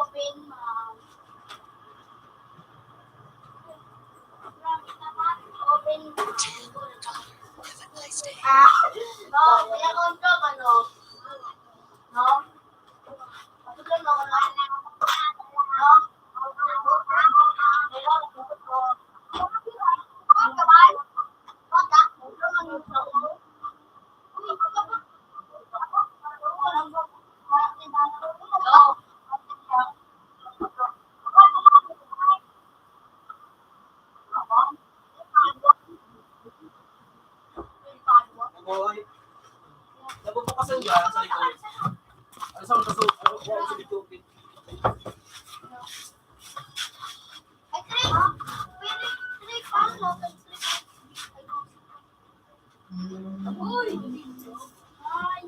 Open mouth. Open mouth. Ah, no, wala ko ito, ano? No? Oy. Nabubukasan dyan sa likod. Ano sa mga su-, ano, kung sa likod? Uy! Ay,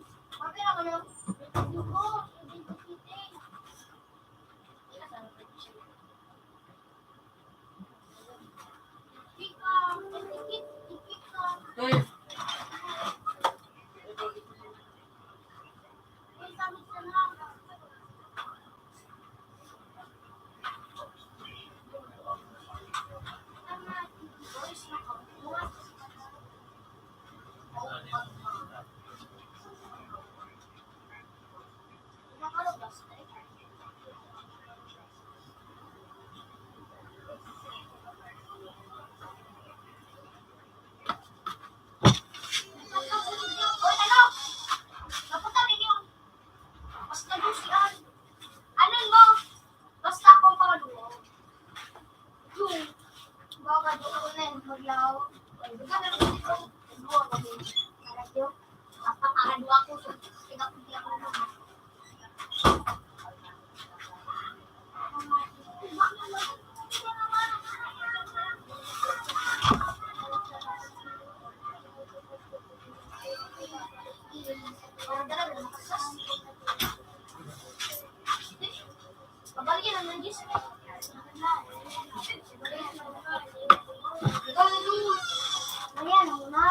Ayan, una.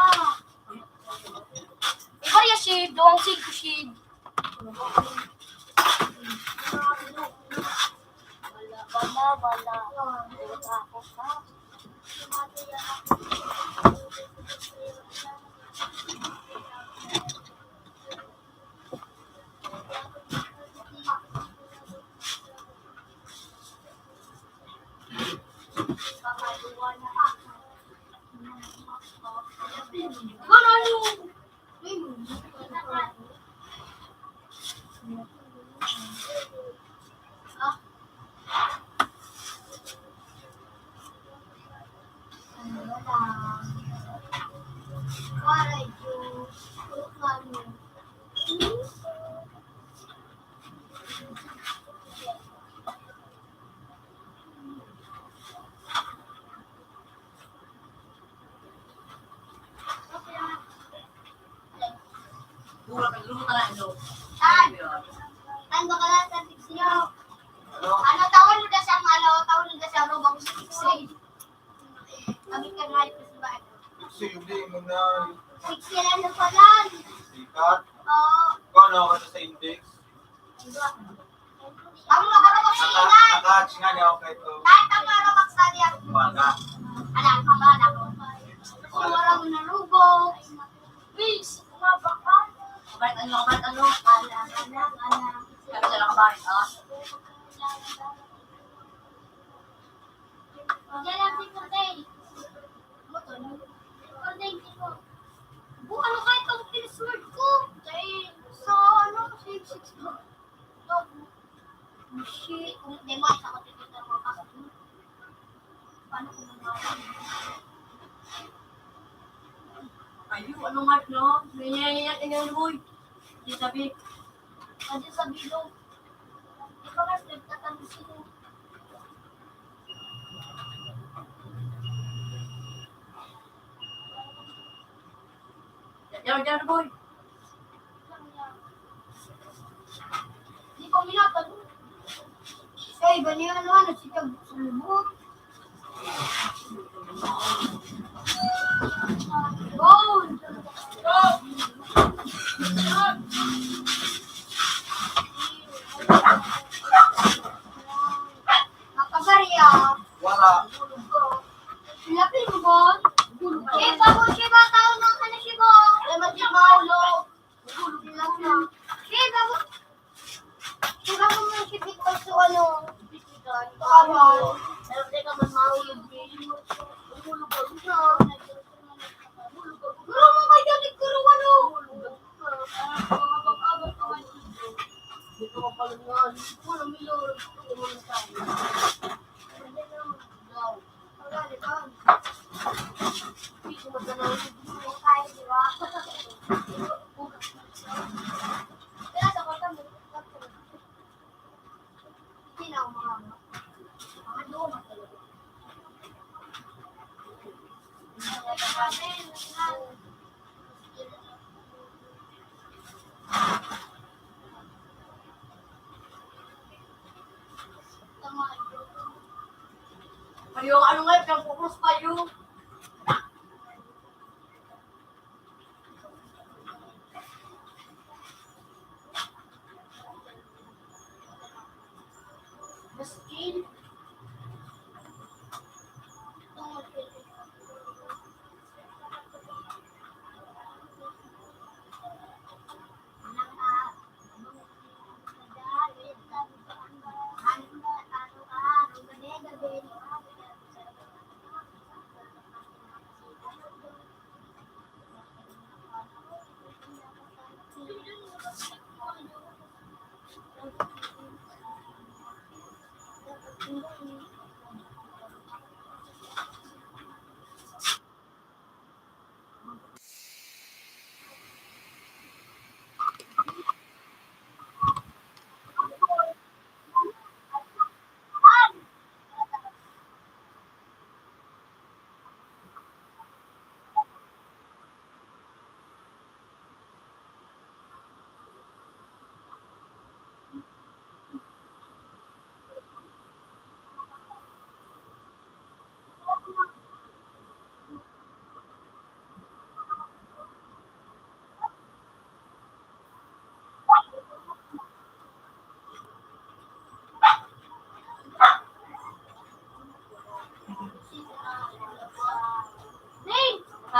Ikaw ya shade, duwang shade ko shade. Wala, wala, wala. Wala ako sa Tan, tan, bakala, tan, six niyo. Ano, taon mo na siyang, ano, taon mo na siyang Robux six, eh. Kami ka na, ito si Bad. Six, hindi mo na. Six yan, ano pa lang? Sikat? Oo. Kung ano ako sa index? Ang mga karabak sa Naka-, inay. Naka-hatch nga niya ako kay ito. Kahit ang karabak sa niya. Umaga. Alam ka ba, nako? Wala mo na Robux. Please, umabak ka. Kabahan ano, kabahan ano? Ala, ala, ala. Kami na lang kabahan, ah. Diyan lang si Putay. Putay, hindi ko. Bu-, ano kahit ang password ko? Kay, sa ano, sa six ko. Shit, kung di mo, isa ko titito mo pa. Paano ko magawa? Ayo, ano nga, no? Nangyayayat, tingnan mo, boy. Di sabi. Adi sa bilog. Di ba mas nagtatamis yun? Yan, yan, boy. Di pa minatag. Ay, iba niya, ano, ano, si Tag-, sa lubot. Gol! Makabarya. Wala. Lapit mo, Bon. Eh, bago siya ba, tao ng ano siya, Bon? Eh, mati maulo. Siya, bago. Siya, bago mo siya, Victor, so ano? Tama. Pero teka, man, maulo. Guru mo kayo, guru, ano? Ayo, ano nga, pag-focus pa yun. Maskin.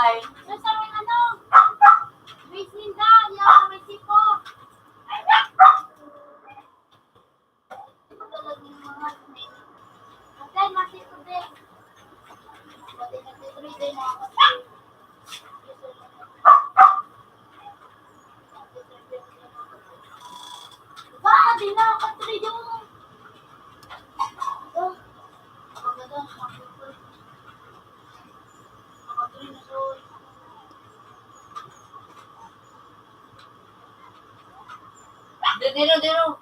Ay. Sa may ano? May sinda, yung may siko. Dino, dino.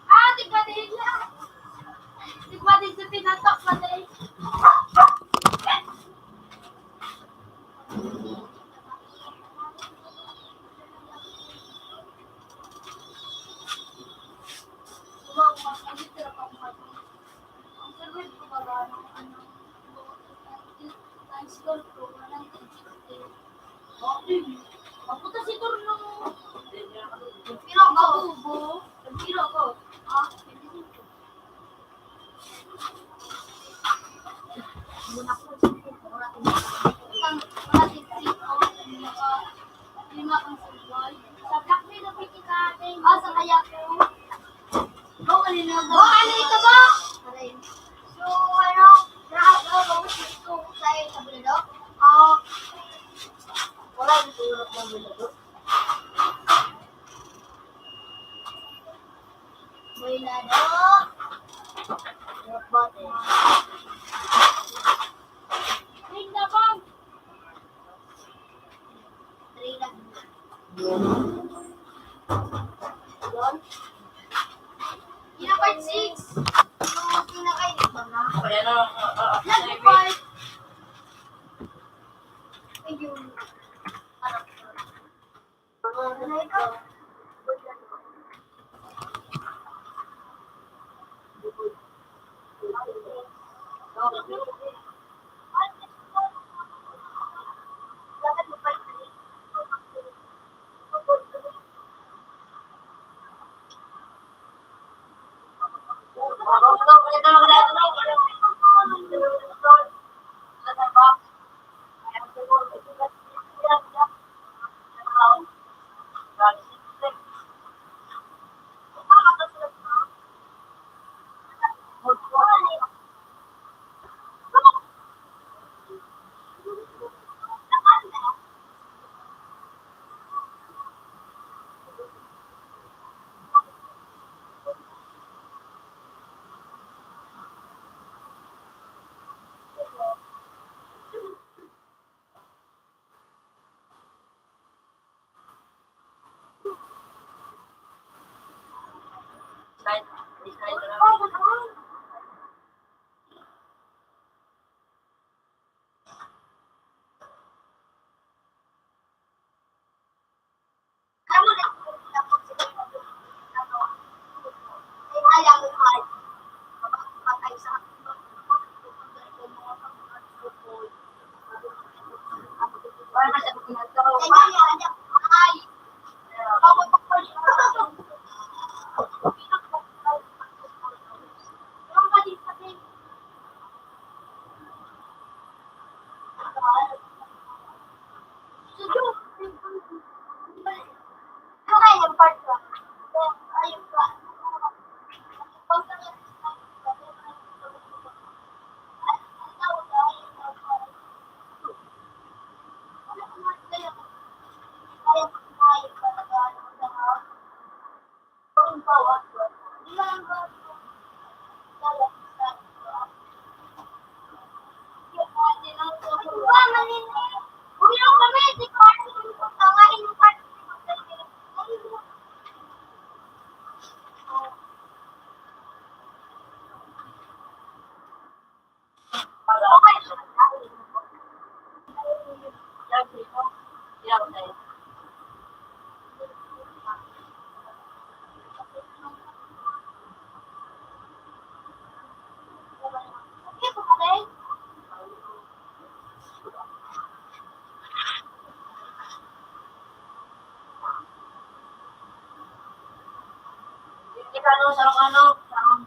Ah, tigwa din na. Tigwa din sa tinatok, pati. Maputa si Turno. Piro ko. Piro ko. Ah, sa Black Widow, pwede ka, ah, sa kaya ko. Bo, ano ito, bo? So, ano, lahat, oh, bo, gusto ko sa iyo, sa Bulalo. Ah, wala yung tulog ng Bulalo. Bulalo. Robot. Ay, nabang. Yun. Pinaka six. Yung pinaka-, Ayan na, ah, ah, ah, Lagi five. Ayun. Ano ito? Ano, sarong ano, sarong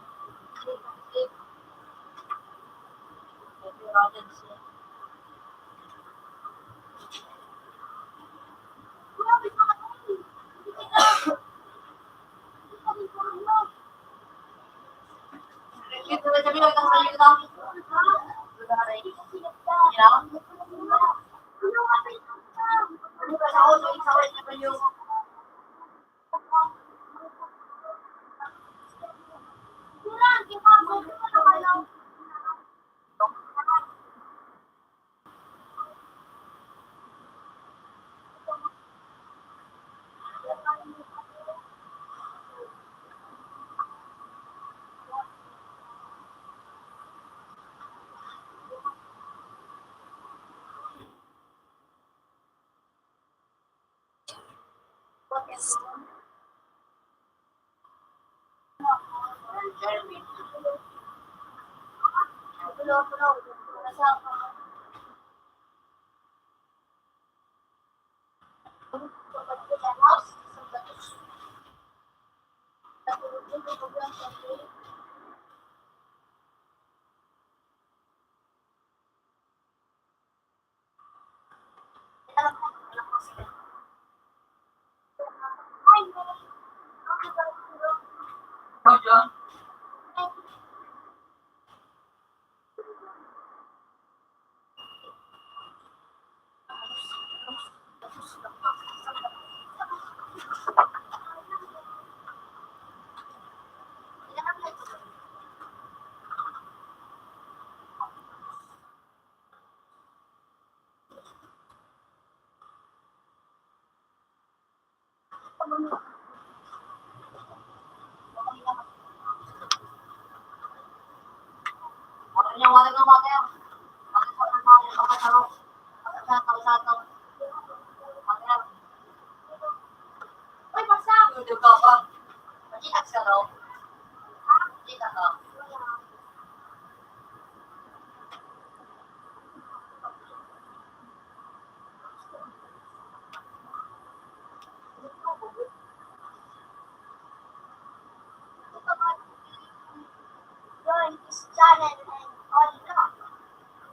Join this channel and unlock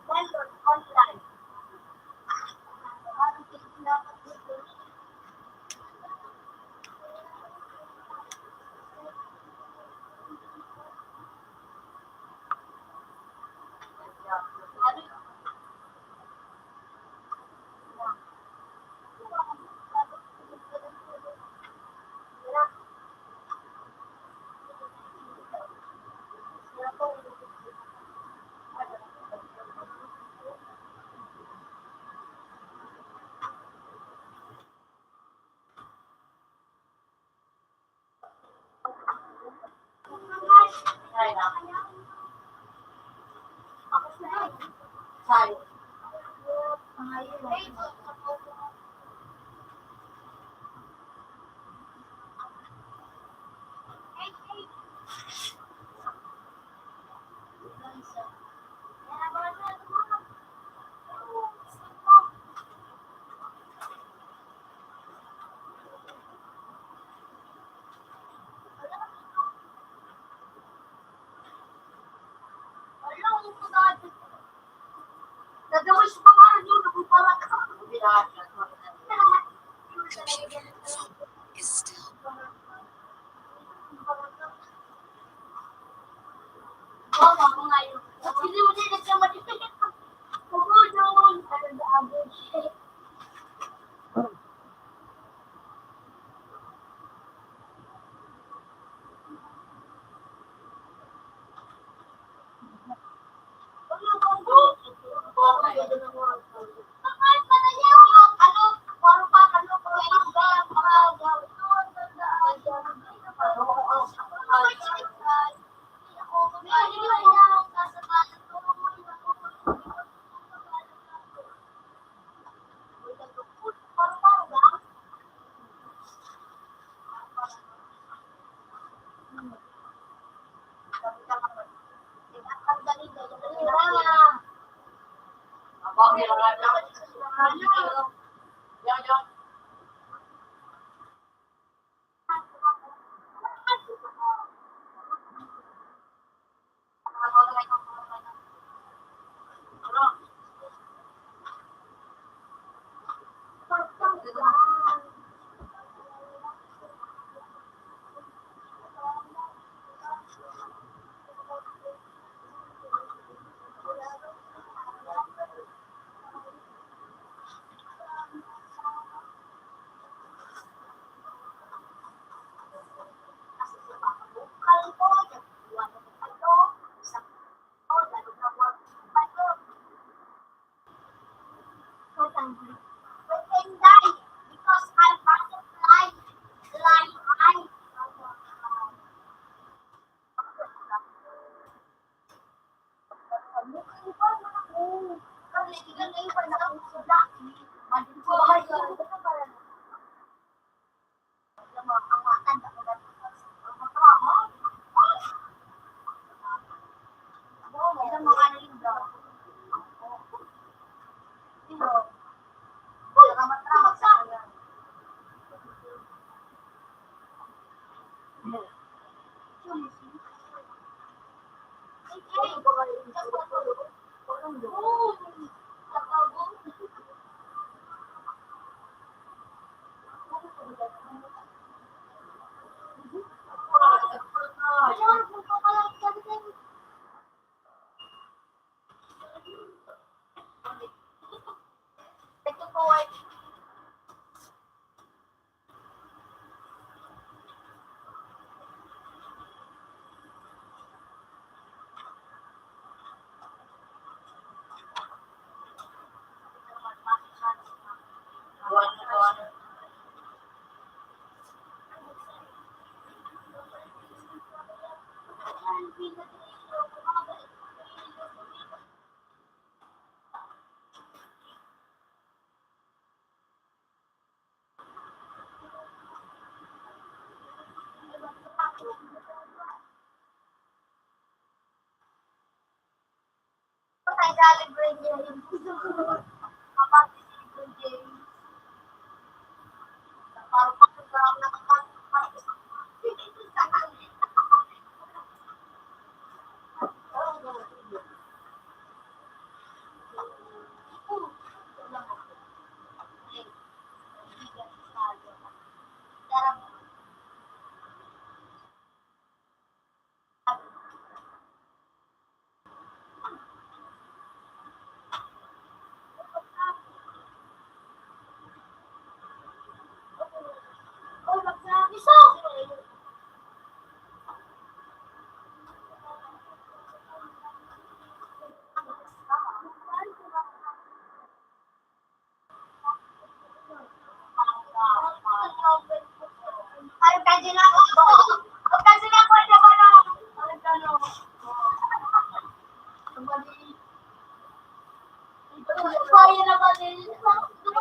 Melon Online.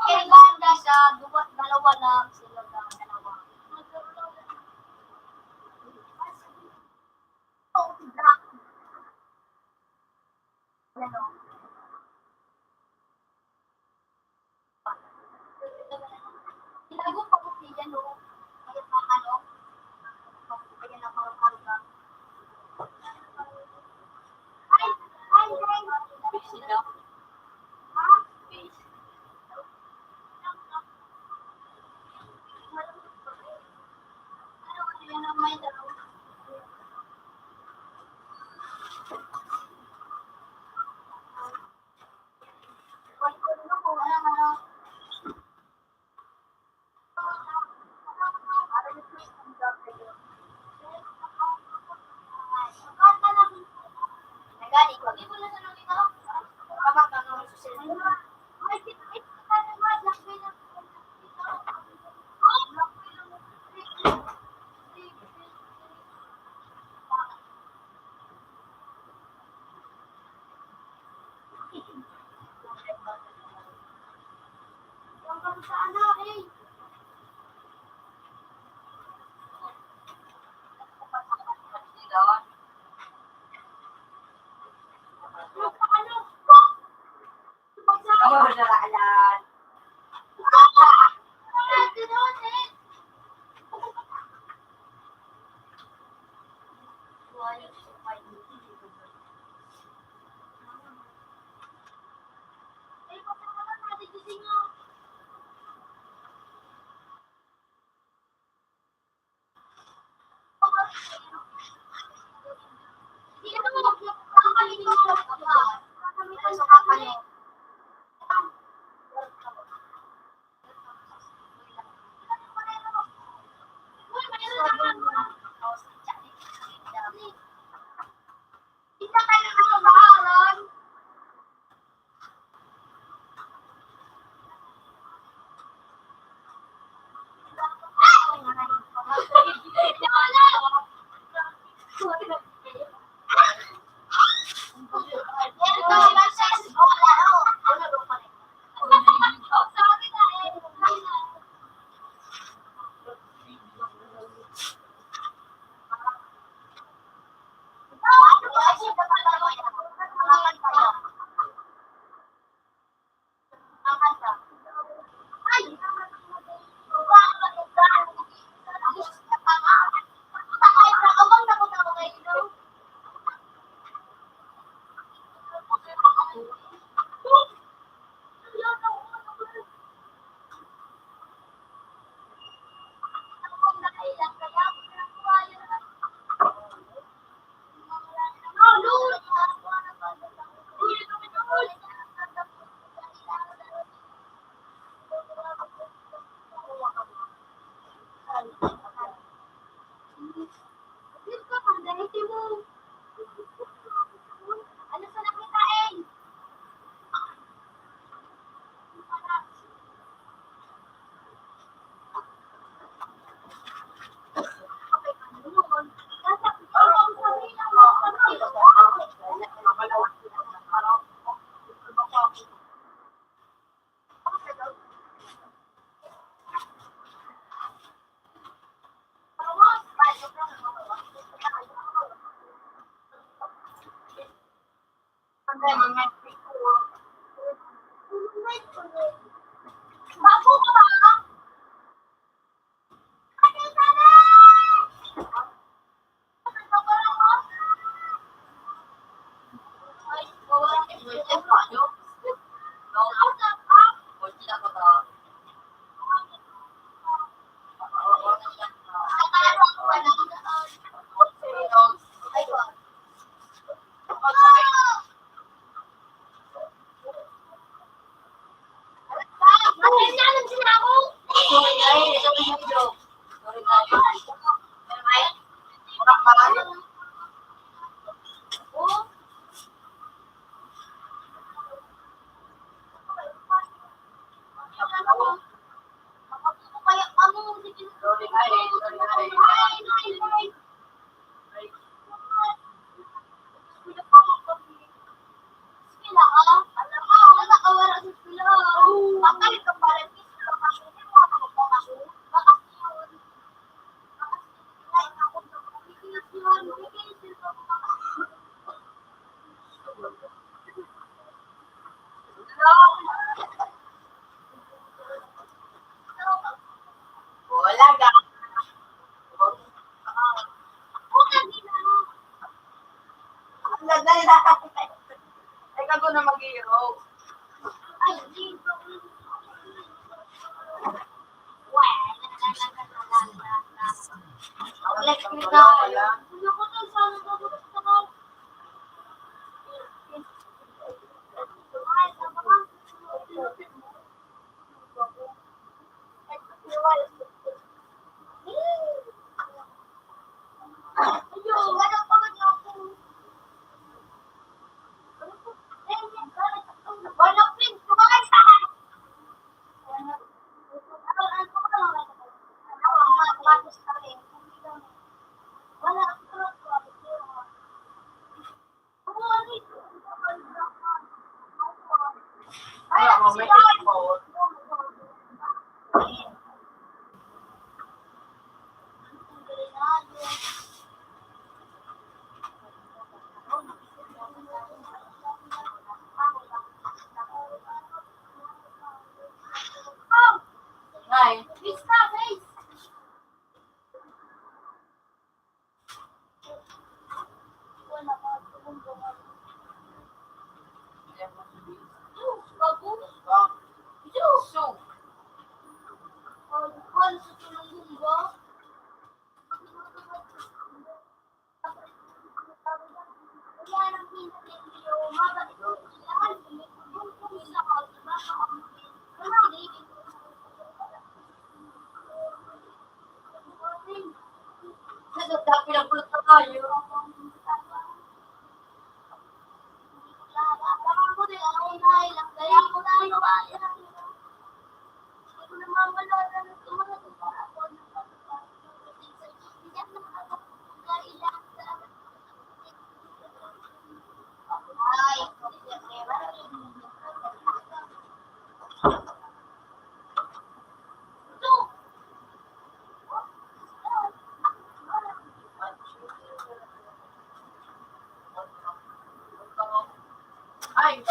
Kailan na siya, duwa, dalawa lang sila, dalawa. Tinago pa ko siya, no? Ayan ang ano, ayan ang mga karga. Ay, ay, ay. Busy daw. Ha? Busy. Ano, ayan ang may dalawa. Wala ka. Ang ganda nila. Ay, kago na mag-iiro. Let's go. Hi.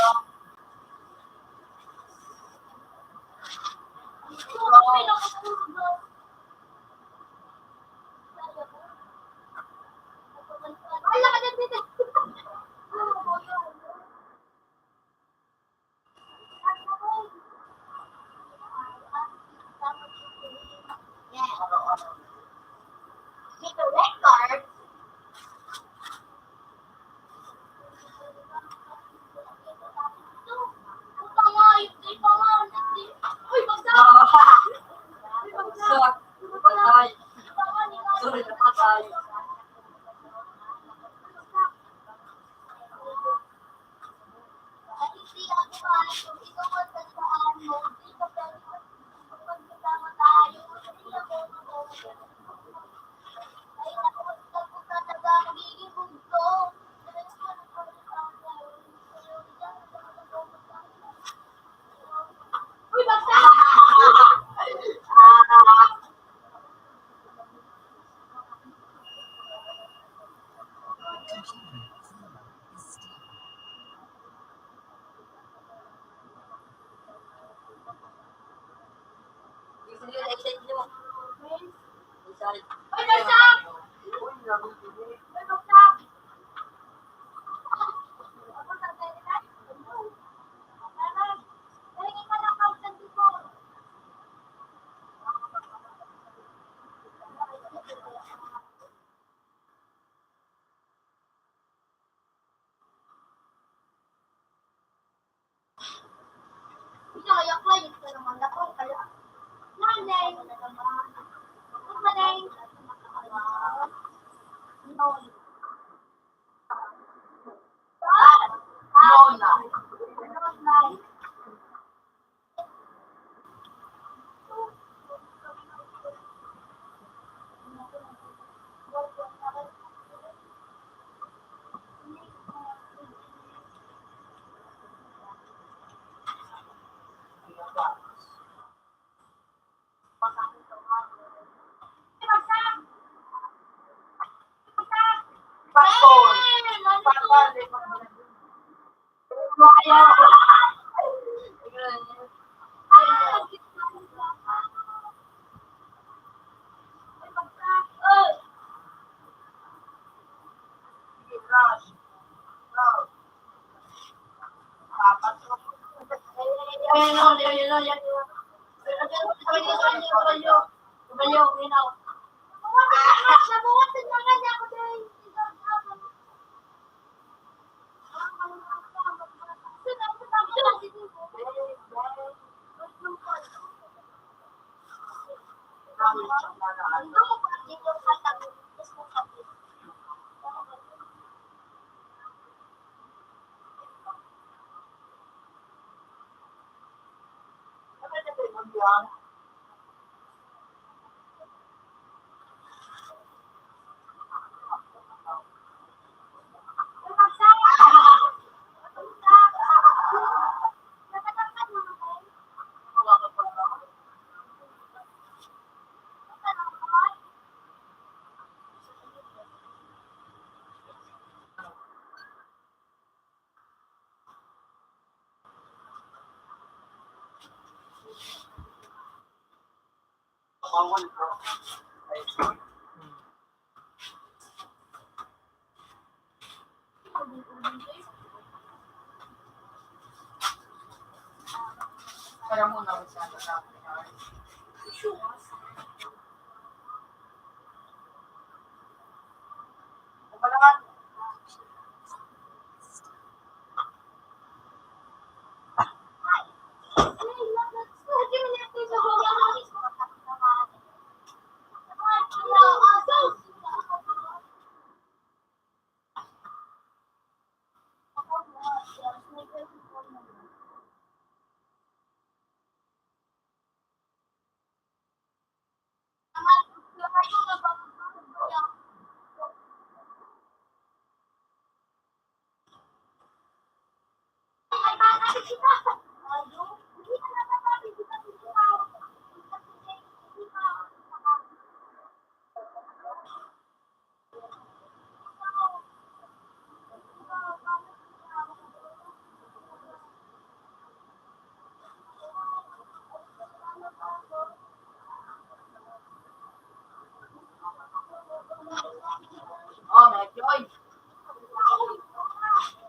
Oh, may joy.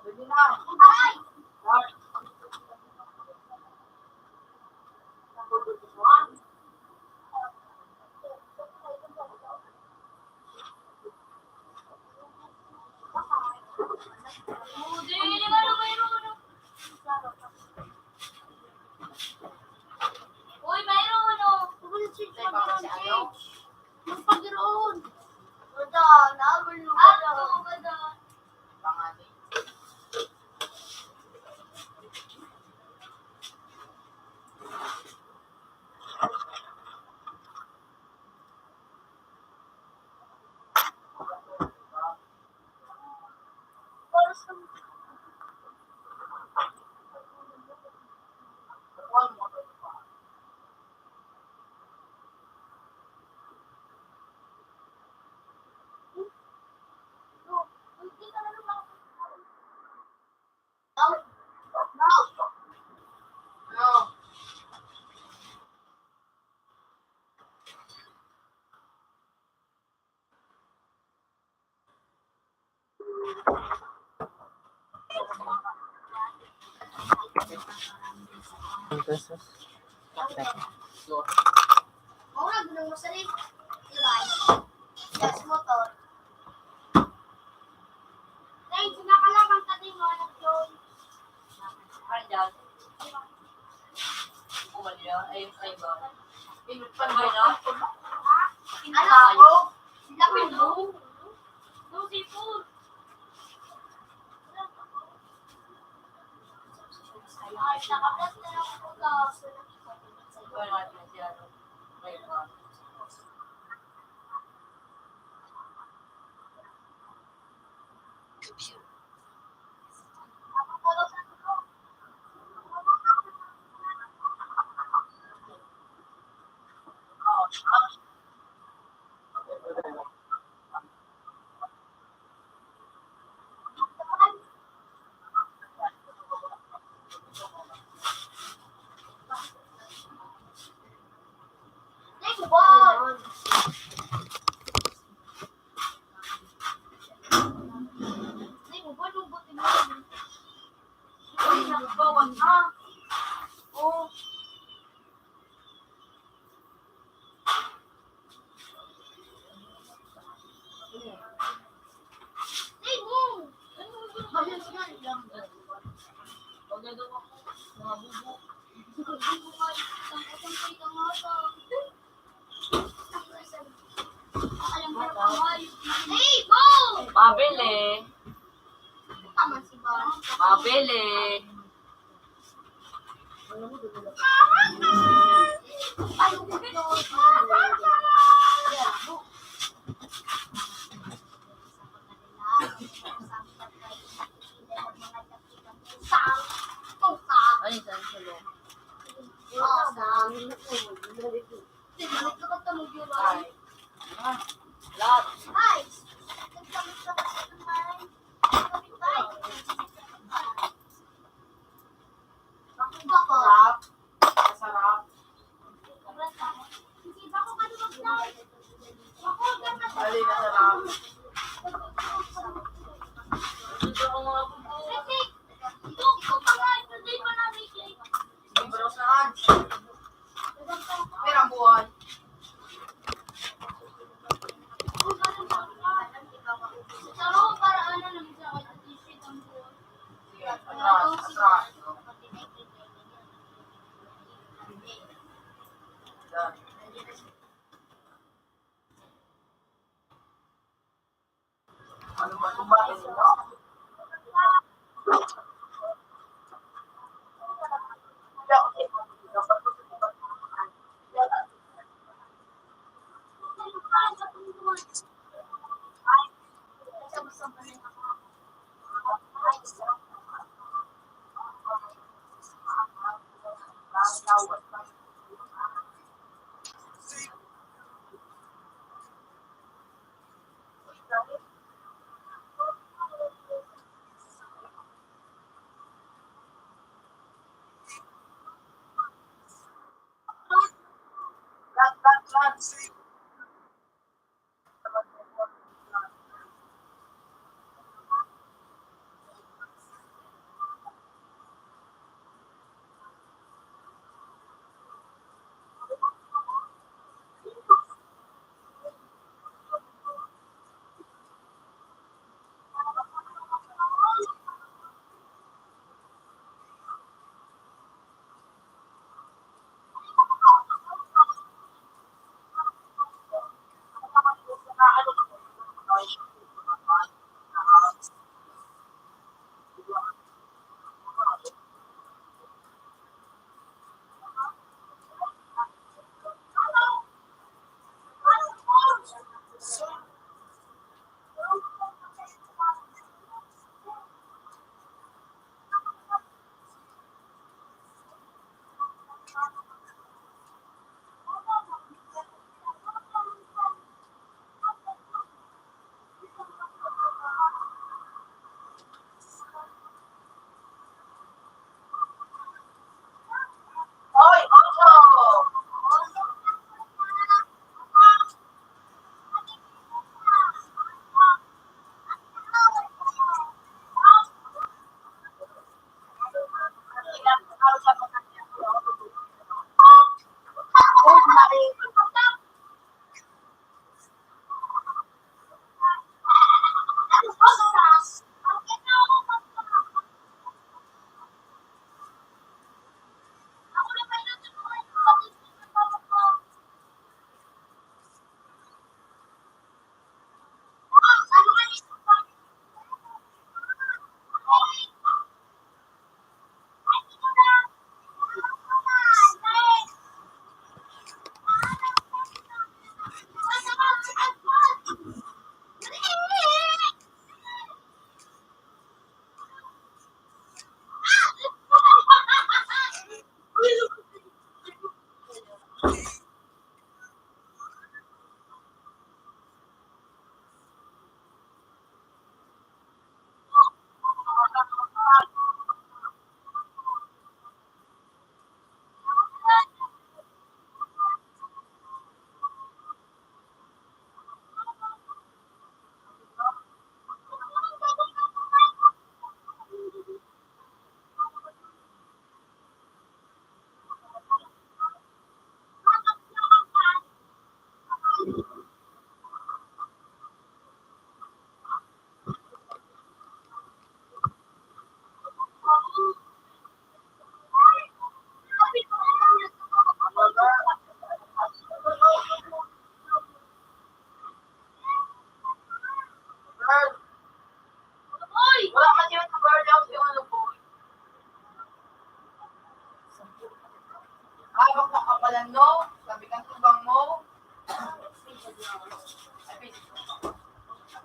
Pwede na. Uy, mayroon, ano? May pang-change. Magpagroon. Wala, naabal mo ba daw? Wala. Ang pesos. Mura, gunong mo sa rin. Diba? Yes, motor. Ay, sinakalaban ka din, mga nag-join. Ay, dyan. Ay, ay, ba? Pinagpagod na. Ha? Ano? Lapit mo? Lucy po. Mabili. Mabili. Ay, saan sa loob? Sarap. Masarap. Dali na sarap. Sige, bro, saan? Pero ang buhay. Atras, atras. Yan. Ano ba itong bagay nila?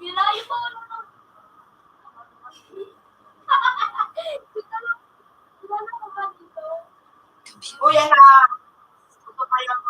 Nilayo pa ako ng Uy, yan na. Ito pa yung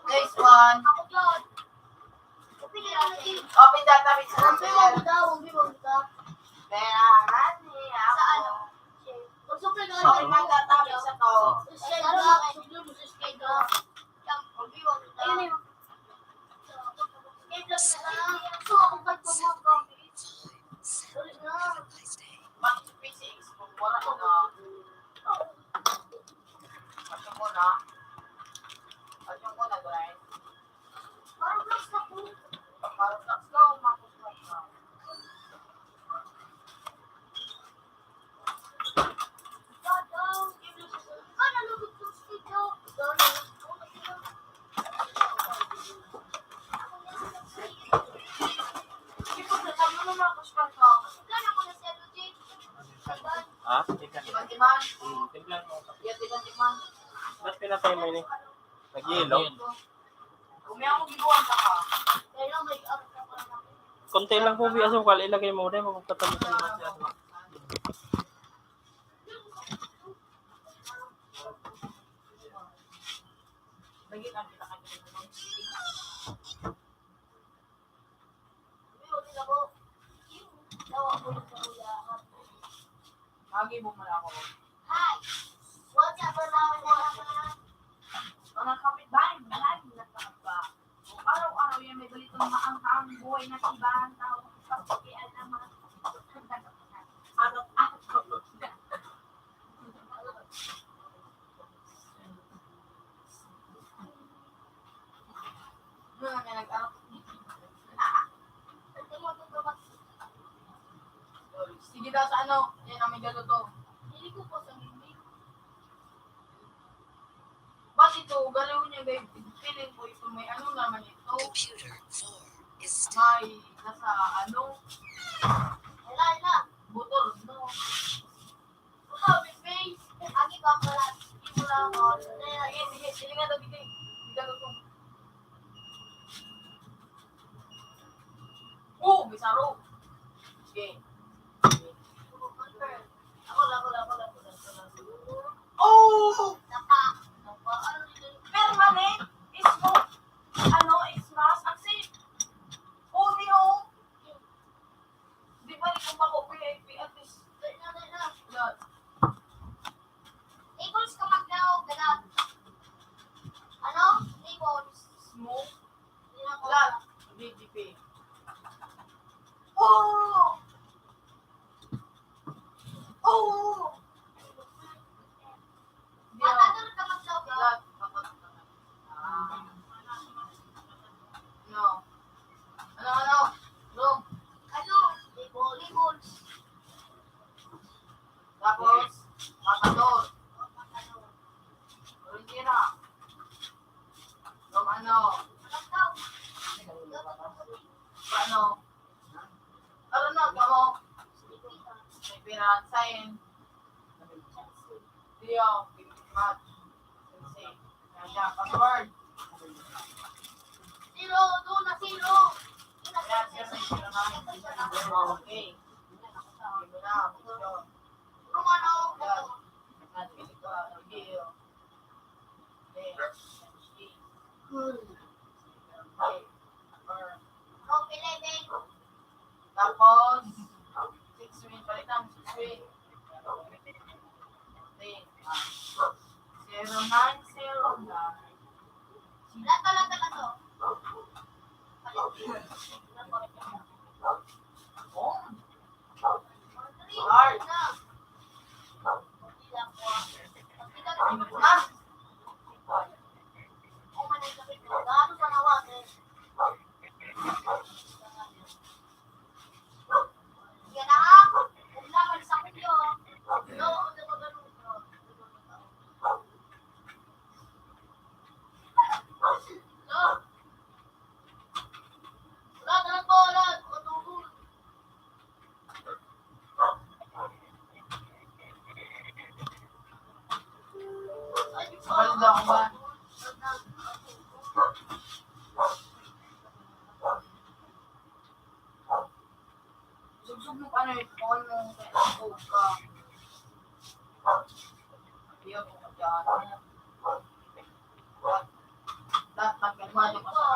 Nice one. Open database sa computer. Kailangan niya ako. Open man database sa to. Ayun na yun. Mag-P C X kung wala na. Ano mo na? Ano mo na, guys? Parang vlogs ka po. Parang vlogs ka o mga vlogs ka? Ha? Timan-timan. Hmm, timpla mo. Yan, timan-timan. Ba't pinatay mo ini? Nagyelo? Kung may akong gibuhan ka pa. Konti lang po, bi, asukal. Ilagay mo, dahil magpatapos ang mga siya. Lagi lang kita kanya. Magi mo man ako. Hi! What's up, mga kapitbahay? Maraming nagkakaba. Kung araw-araw yan, may balitang maanghang buhay na iba ang tao. Kapag kaya naman, araw-araw. Ano na, may nag-arap. Sige daw sa ano, yan ang may galuto. Hindi ko po sa hindi. Ba't ito, galaw niya, babe? Feeling ko ito, may ano naman ito. Computer four is still May nasa ano? Wala na. Butol, no? Sige, sige, sige nga daw, sige. Sige daw, sige. Oh, may saro. Sige. Ako, ako, ako, ako, ako, ako. Oh! Permanent? Smoke? Ano, X-ray? Aksi? Oh, di, oh. Di ba, di ko pa ko V I P, at least. Dali na, dali na. Yan. Eagles ka magdaog, ganun. Ano? Eagles. Smoke? Hindi na ko. Blood. V G P. Oh! Oh! Matador ka magdaog, no? Blood. Ah. No. Ano, ano? Room. Ano? Eagles. Eagles. Tapos, Matador. Matador. Rondera. Room ano? Ano? Ano na, kamo? May pera, sign. Leo, match. Sensei. Kaya, password. Zero, doon na zero. Kaya, zero na zero naman. Okay. Zero na, zero. Romano, Leo. Tapos, six win, palitan, six win. Okay. Zero nine, zero nine. Lahat na lang talaga to. Oh. Heart. Balda ko ba? Sugsug mo pa na yung phone mo, kaya nagtulog ka. Ayaw mo ka dyan. Lahat ng kalmado ka sa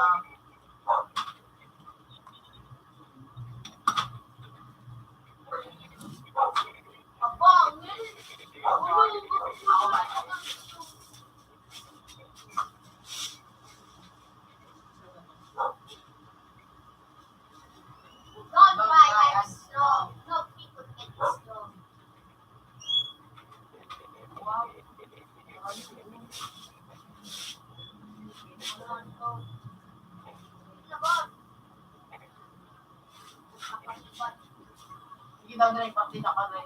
Sige daw, Dre, pakita ka, Dre.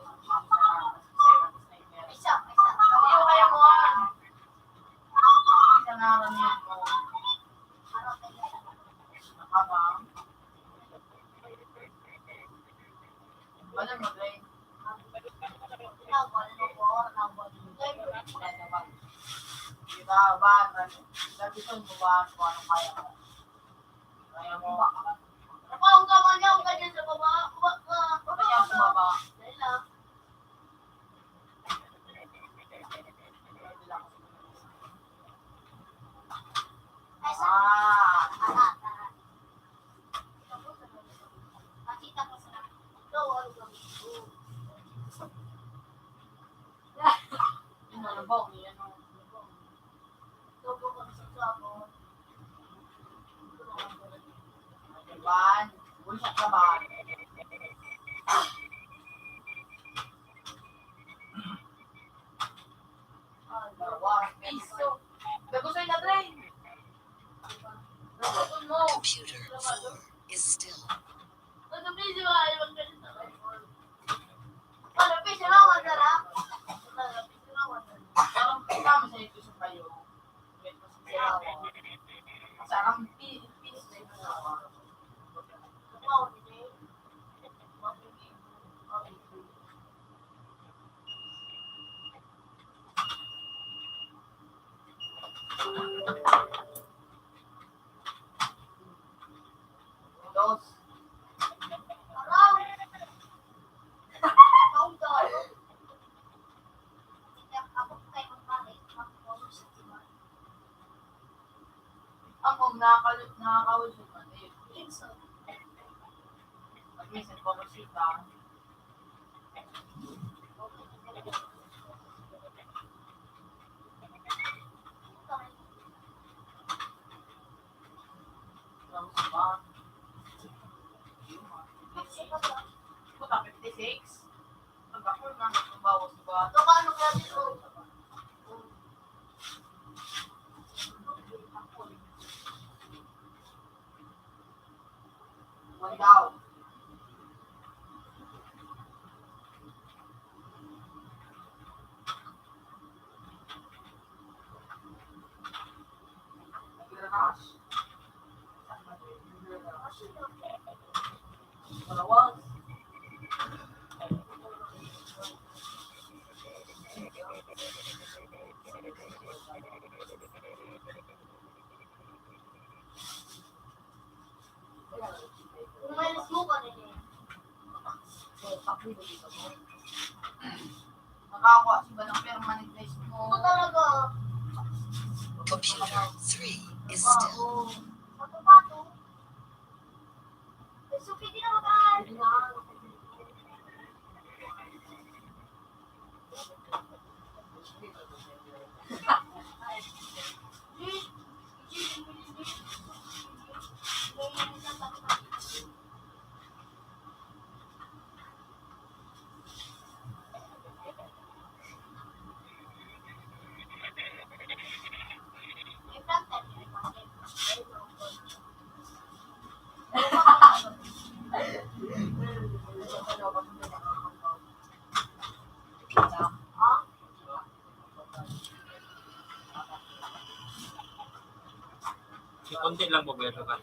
Isa, isa. Ayaw, kaya mo, ah. Isa na rin yan, oh. Nakabang. Wala mo, Dre. Di ba, ba, sabi ko, mo ba, kung ano kaya mo? Kaya mo. Ano pa, ang gama niya, ang ganyan sa baba? Ba, ba, kaya sa baba? Dali lang. Ay, sa Ah. Pakita ko sa ito, ang gawin ko. Yung mga baon, yan ang Tubo ko sa tubo. Ban, bulsa ka ba? Piso. Dagusay na train. Dagusay mo. Computer four is still. Ano, piso ba? Ano, piso ba? Wala. Ano, piso ba? Wala. Parang tama sa ito sa kayo. Sarang pi-, piso sa ito. Dos. Ang kung nakakalit, nakakausap man eh. Minsan. Pag minsan, pag-usita, Tapos ba? Puta, fifty-six. Ang kapal na, ang bawas ba? Ito, paano kaya dito? One down. Nakakuha siya ba ng permanent na smoke? Ito talaga. Computer three is still. Sapato. Suki din ako tayo. Konti lang po, Kuya Sukat.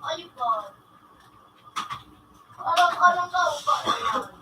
Ay, ba? Alam, alam ka, upa na yan.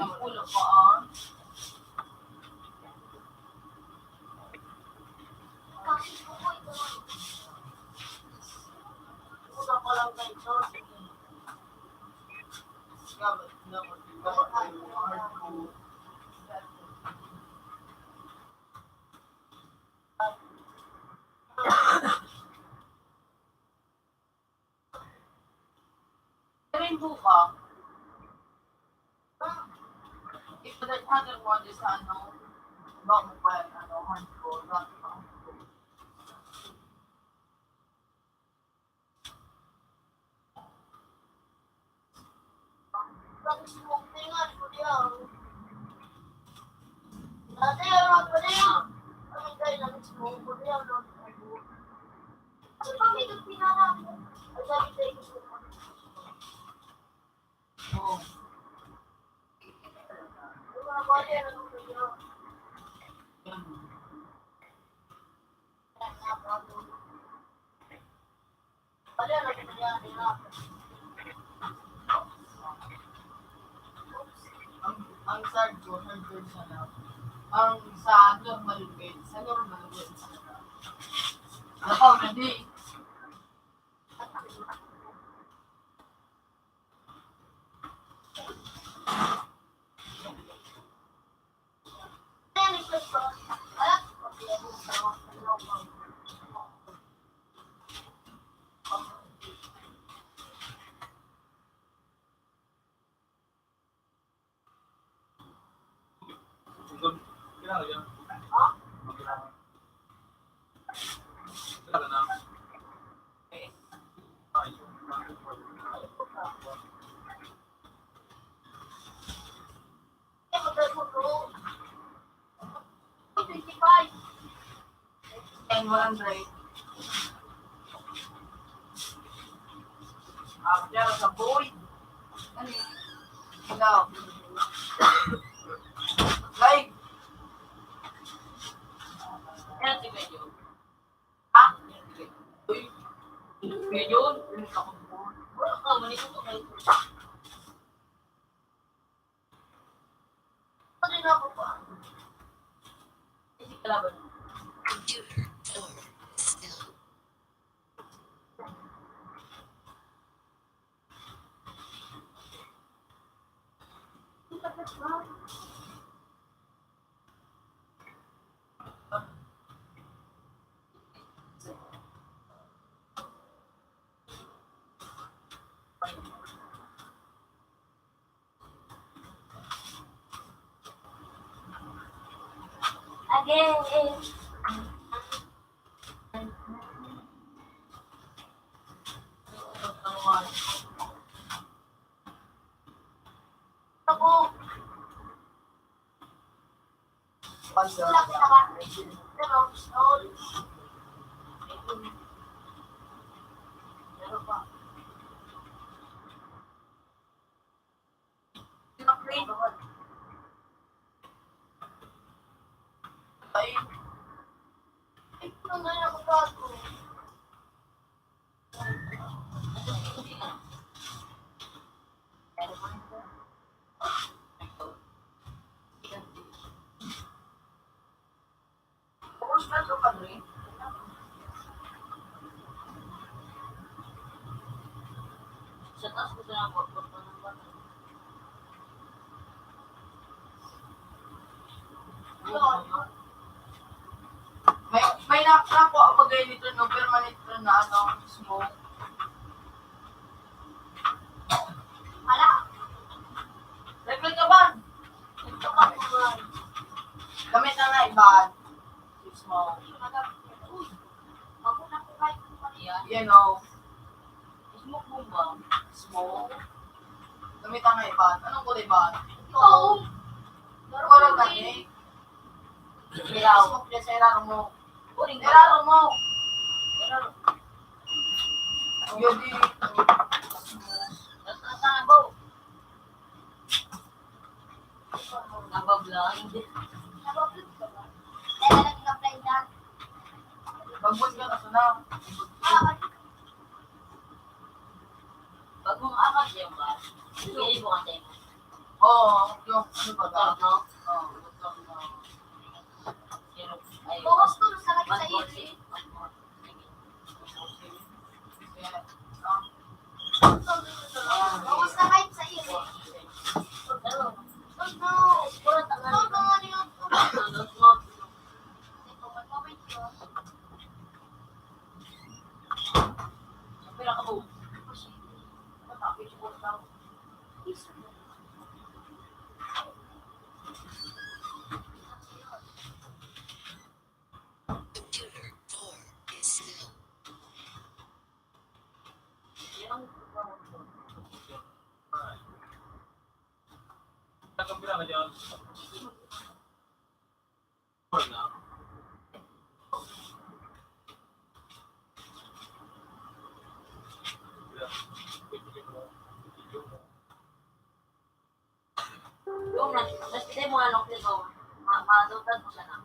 Ang ulo ko, oh. Rainbow ka? Ipadaghan mo sa ano, ba mo ba, ano, hand ko, dati pa hand ko. Ang, ang side ko, hard ko siya na. Ang sa normal bed, sa normal bed. Nakaw na di. Ten, one hundred. Ah, pero sa boy. Ano yun? Hello. Live. Yan si Kuya Jun. Ha? Uy. Kuya Jun. Wala ka, mali ko to. Computer or still. Again. Ako. May, may na, nakuha ko ba kayo nito, no? Permanent na, ano, smoke. Wala. Naglag ka ba? Naglag ka ba? Gamit na nga iba. Smoke. Uy. Ako na po kahit ano pa niya. Yan, oh. Smoke bomba. Smoke. Gamit na nga iba. Anong kulay ba? Ito. Parang gani. Ilaw. Smoke niya sa ilaw mo. Uling. Eraro mo. Eraro. Ang yun di. Natago. Nabablind. Nabablind ka ba? Kaya naging blind na. Pagbuhat ka na sana. Ah, pag- Pag mong apat yung ba? Sige, bukas tayo. Oo, yung ano ba, no? Oo. Ay, buhos ko, masakit sa iri. Buhos na kahit sa iri. Todo, todo, ano yun? Computer four is still. Kung nag-, mas pili mo, ano, kung ma-, malutad mo siya na.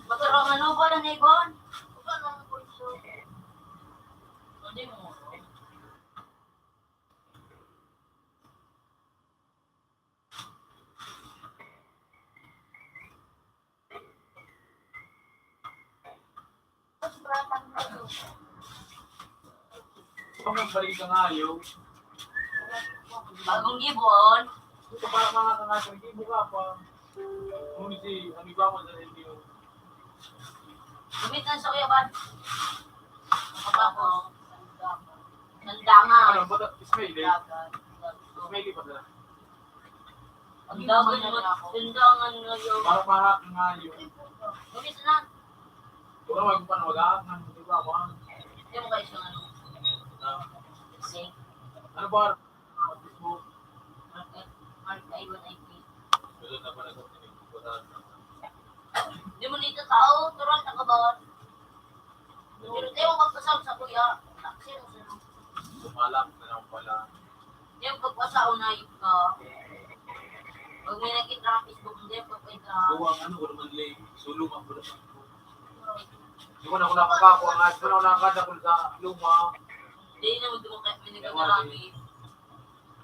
Magkaroon ano ba na, Ibon? Hindi mo. Kung nagbalik ka nga, ayaw. Bagong gibo, on. Ito pala mga kangaso, hindi mo ka pa. Ngunit si, ang iba mo sa inyo. Gamitan sa kuya, Ban. Kapako. Nandangan. Ano, baga, smiley? Smiley ba sila? Ang dagan mo, tindangan ngayon. Para mahak ngayon. Gamitan na. Wala, wag pa na, wag, ah, ano, di ba, wag. Hindi mo kayo siya, ano? Ah. Kasi, ano ba? Mark, Mark, Mark, I one I P. Wala na pala sa tinig ko sa. Di mo nito tao, turuan ka ba? Pero di mo magpasal sa kuya. Taksi mo sa. Sumalak na lang pala. Di mo pagpasa, unay ka. Pag may nakita ka Facebook, hindi mo pagpasa. Buwang ano, wala man late. Solo man, wala man. Di ko na, wala ka, wala ka, wala ka, wala ka, wala ka, wala ka. Di na mo dumakit, may nagkakarami.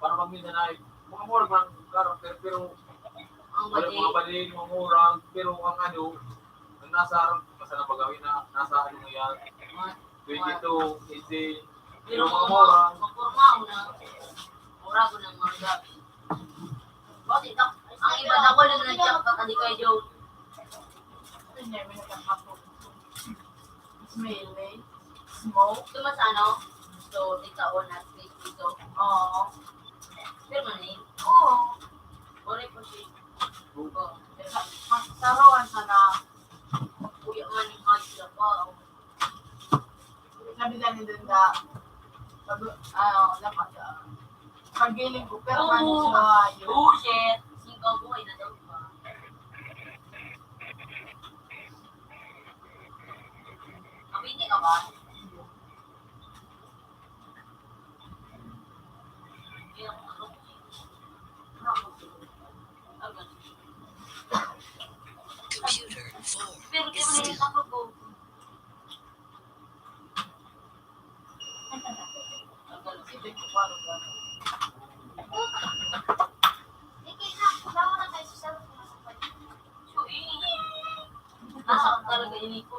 Parang pag minsan ay, mga murag man character, pero ang wala, bali, mga bali, mga murag, pero ang ano, ang nasa, basta na bagawin na, nasa ano mo yan, twenty-two, eighteen, pero mga murag. Maporma mo na. Murag ko ng mga gabi. Bakit ang, ang iba na ko lang nandiyan pa, kadi kay Joe. Ano niya, may nagkakapo. Smell, eh. Smoke. Ito mas ano? So, ikaw na, sweet ito. Oo. Pero man eh. Oo. Wala po siya. Oo. Pero sa, mas saroan sa na, kuya man yung hard sila pa. Sabi ka ni Dunda, pag, ah, dapat, ah, paggiling ko, pero man siya, yun. Oh, shit. Singkaw buhay na daw pa. Cavite ka ba? Computer four is still. Nasa talaga ini ko.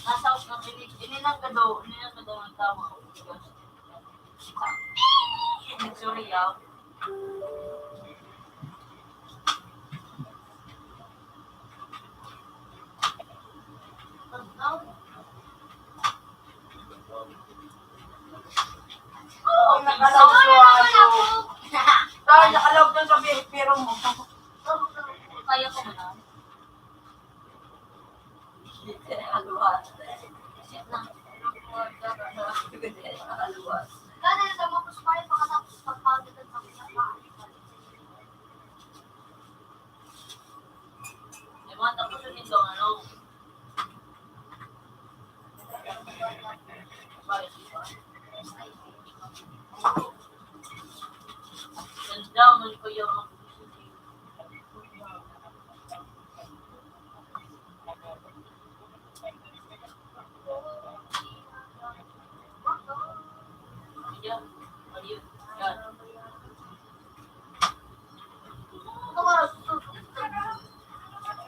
Nasa ako na ini, ini lang ka daw, ini lang ka daw ang tama. Sorry, ah. Oo, nakalaw sa aso. Dahil nakalaw dun sa pi-, piro mo. Kaya ko na. Aluwas. Aluwas. Kaya na sa mga kusmay, pakatapos pagpagod at pakisama. May mga tapos yung indo, ano? Ganda, man ko yung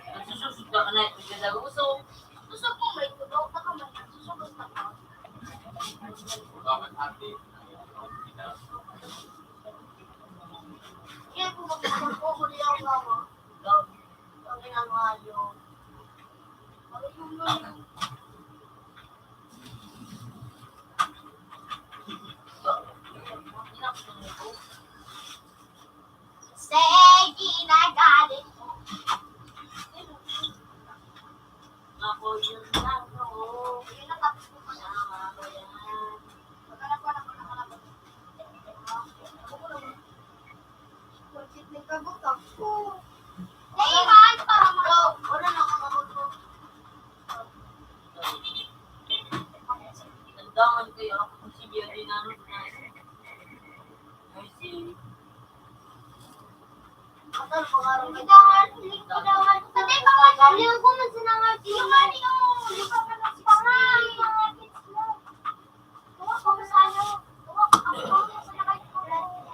Nagsususod ka na, ito siya sa uso. Gusto ko may tutok na kamay, nagsususod ka na. Kaya kung magkakaroon ko, huli ako, mama. Ang ginagawa niyo. Ano yung Kasi ginagalit mo. Ako yun lang, oo. Yun ang tapos ko pa na. Ako yan. Maghanap ka na, maghanap ka na. Bakit may kabutang ko? Dahil mahal pa, mama. Wala na akong kabutang. Dangan kaya ako kung si Biyahe na rin na. Ay, si Patay pa ka, liw ko man sa nangarap. Yung ano, yung mga pangalan mo. Yung mga kids mo. Yung mga pangalan mo. Yung mga pangalan mo.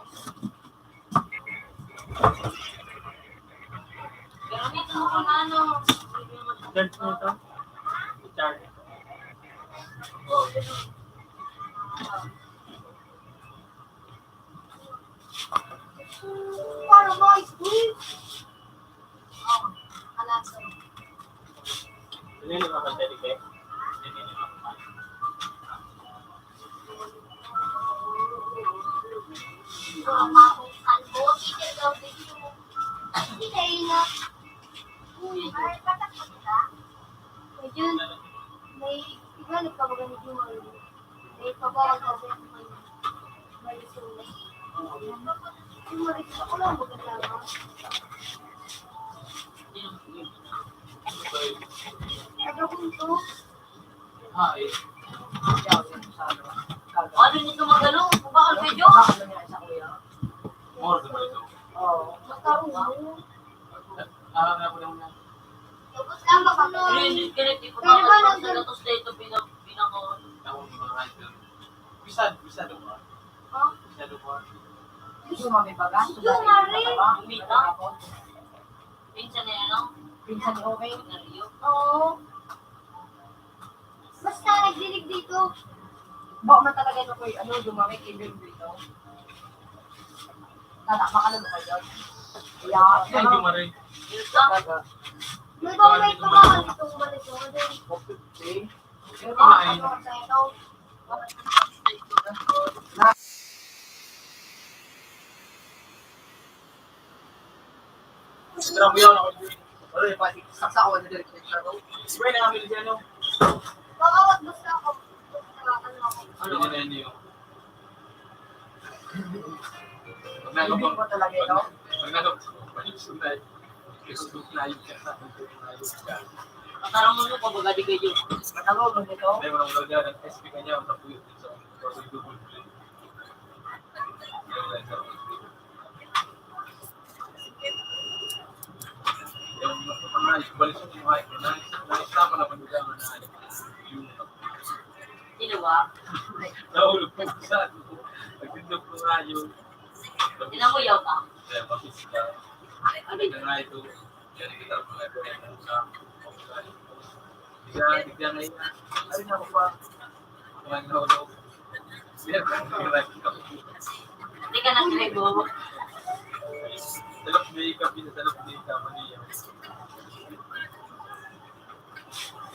Pero dito mo kung ano. Charge mo to? Charge. Para mo, ice cream. Oh, kalaso. Ano yung mga kanta ni Bek? Ano yung mga kanta? Ayun, may iba nagpapagano yung may pabawal ka ba yung may, may isunod. Yung mga iba ko lang maganda. Taga Bunto. Ano nito magano? Bakal medyo? More than ito. Oo. Matarong. Ah, nga po lang na. Tapos lang ba kami? Hindi, hindi, hindi. Pwede ba nandun? Tapos na ito, pinag-, pinag-, Ako, mga idol. Bisado, bisado ba? Ha? Bisado ba? Gusto mo may baga? Gusto mo rin? Kumita? Pinsan ni ano? Pinsan ni Owen. Pinsan ni Owen. Oo. Basta nagdilig dito. Baka man talaga ito, kuy, ano, dumami kay Lil dito. Tata, makalalo kayo. Yeah. Ay, dumari. Talaga. May baka may tumahan itong balik ko. Four fifty. Pero baka, ano, sa ito. Grabe yun, ako. Wala yung pati. Saksa ko, ano, direct sa ako. Spray na kami dyan, no? Makawat basta ako. Ano? Ano na yun? Pag nagabang, hindi ko talaga, no? Pag nagabang, Facebook Live ka. Facebook Live ka. Matarong mo, pabagadi kayo. Matarong mo nito? Hindi, walang talaga. Nag-S P ka niya, ang tapuyo. Ginawa? Nahulog pa sa ano. Nagtindog ko nga yun. Ginamuyaw ka? Kaya bakit sila? Ano? Kaya nga ito. Yan, kita ko nga ito. Yan, sa Bigla, bigla na yun. Ay, naku pa. Kumain na ulo. Hindi ka nag-rego. Talap na ikaw, pinatalap na ikaw, ano yun?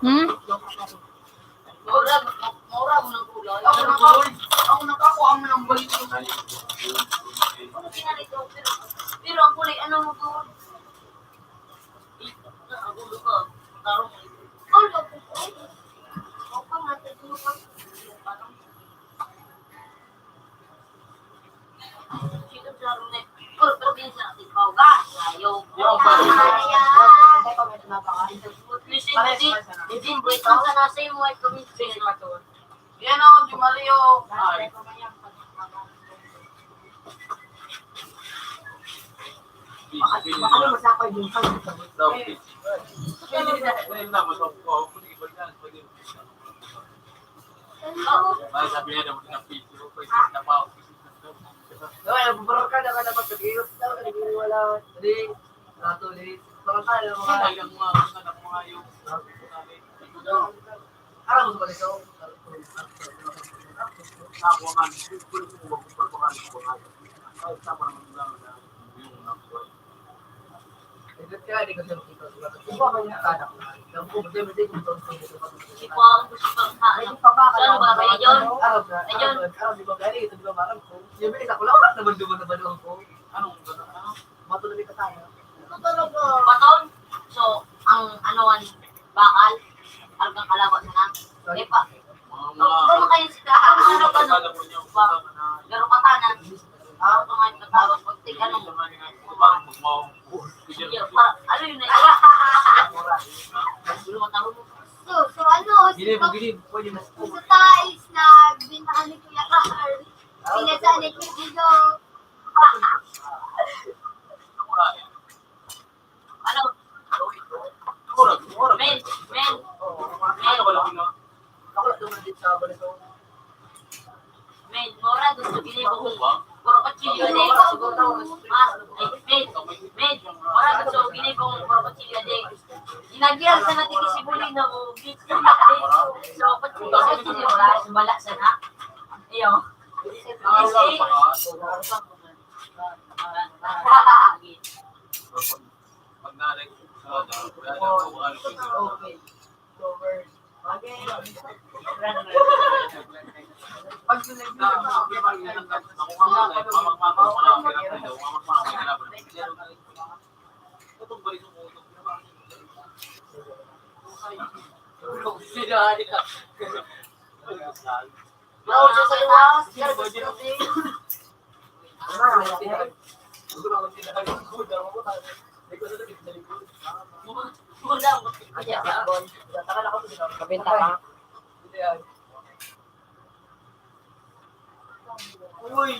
Hmm? Pero ang kulay, ano mo to? Yan o, Jumario. Ay. Ano masakay yung pag- Ay, sabi niya daw, "Pinapicture ko, pwede na pa ako." No, ay, nagbuburar ka, naka-, naka-, nag-iinom ka, nag-iinom wala. Dali, natuloy. Parang tayo, mga, mga, mga yung, aram mo ba ito? Ako nga, ay, tama naman lang na yung, Hindi ko ang gusto pang hanak. Saan ba kayo, John? Ayun. Anong gano'n? Matulog ka tayo. Baton? So, ang ano, an bakal, argang kalawa na lang. Di pa. Kung kayo sa ano ka na, ba? Pero katanan. Ah, mga katawag, pag tig-, ano, Sige, pa, ano yun na yun? Gulo ka tarong. So, so ano, Gilid mo, gilid. Pwede mo. Sa tais na bintahan ni Kuya Carl. Pinasa ni Kuya Dilo. Ano? Men, men, men. Men, mura gusto gini kung puro kutsilyo de. Mas, ay, men, men, mura gusto gini kung puro kutsilyo de. Inagyar sa natin si Bulino, o, bitsin na de. So, kutsilyo, kutsilyo, wala, wala sana. Iyo. Pag narin, Mabenta ka? Uy!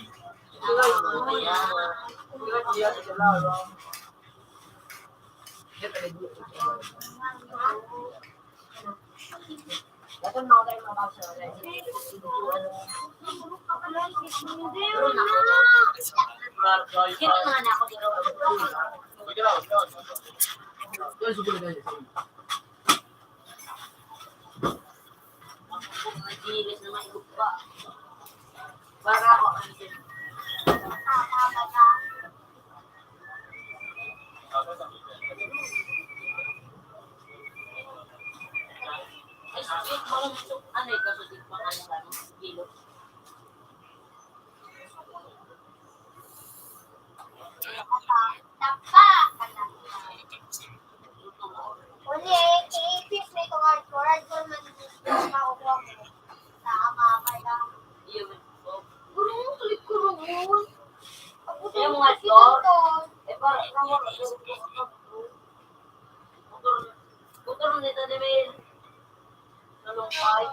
Para ako, ano din. Ay, sweet, mga muso. Ano ito? Sweet, mga ano, ano, kilo. Tapa. Correct, correct, correct, man, makukuha mo. Tama ka lang. Iyo, man. Gurong, kulit gurong. Ako din, yung mga kasi store, ito. Eh, parang, motor, motor nito, di ba yun? Nalungkay.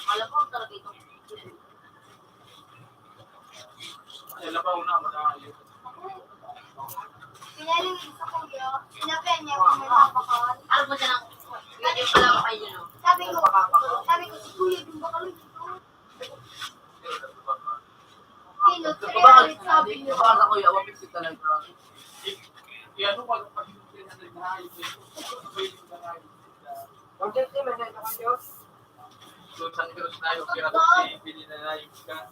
Alam mo talaga ito. Sa labaw na, madali. Pinaling sa kuya, sinabihan niya kung may mabakal. Ano ba siya lang? Pwede pala ako kayo, no? Sabi ko, sabi ko, si kuya, yung bakal dito. Pinot, kaya sabi niya. Baka sa kuya, wapit si talaga. Kaya ano, pag, pag, Pag-, may, may, may, may, Kung San Cruz na yung pinatong, pinili na yung ka.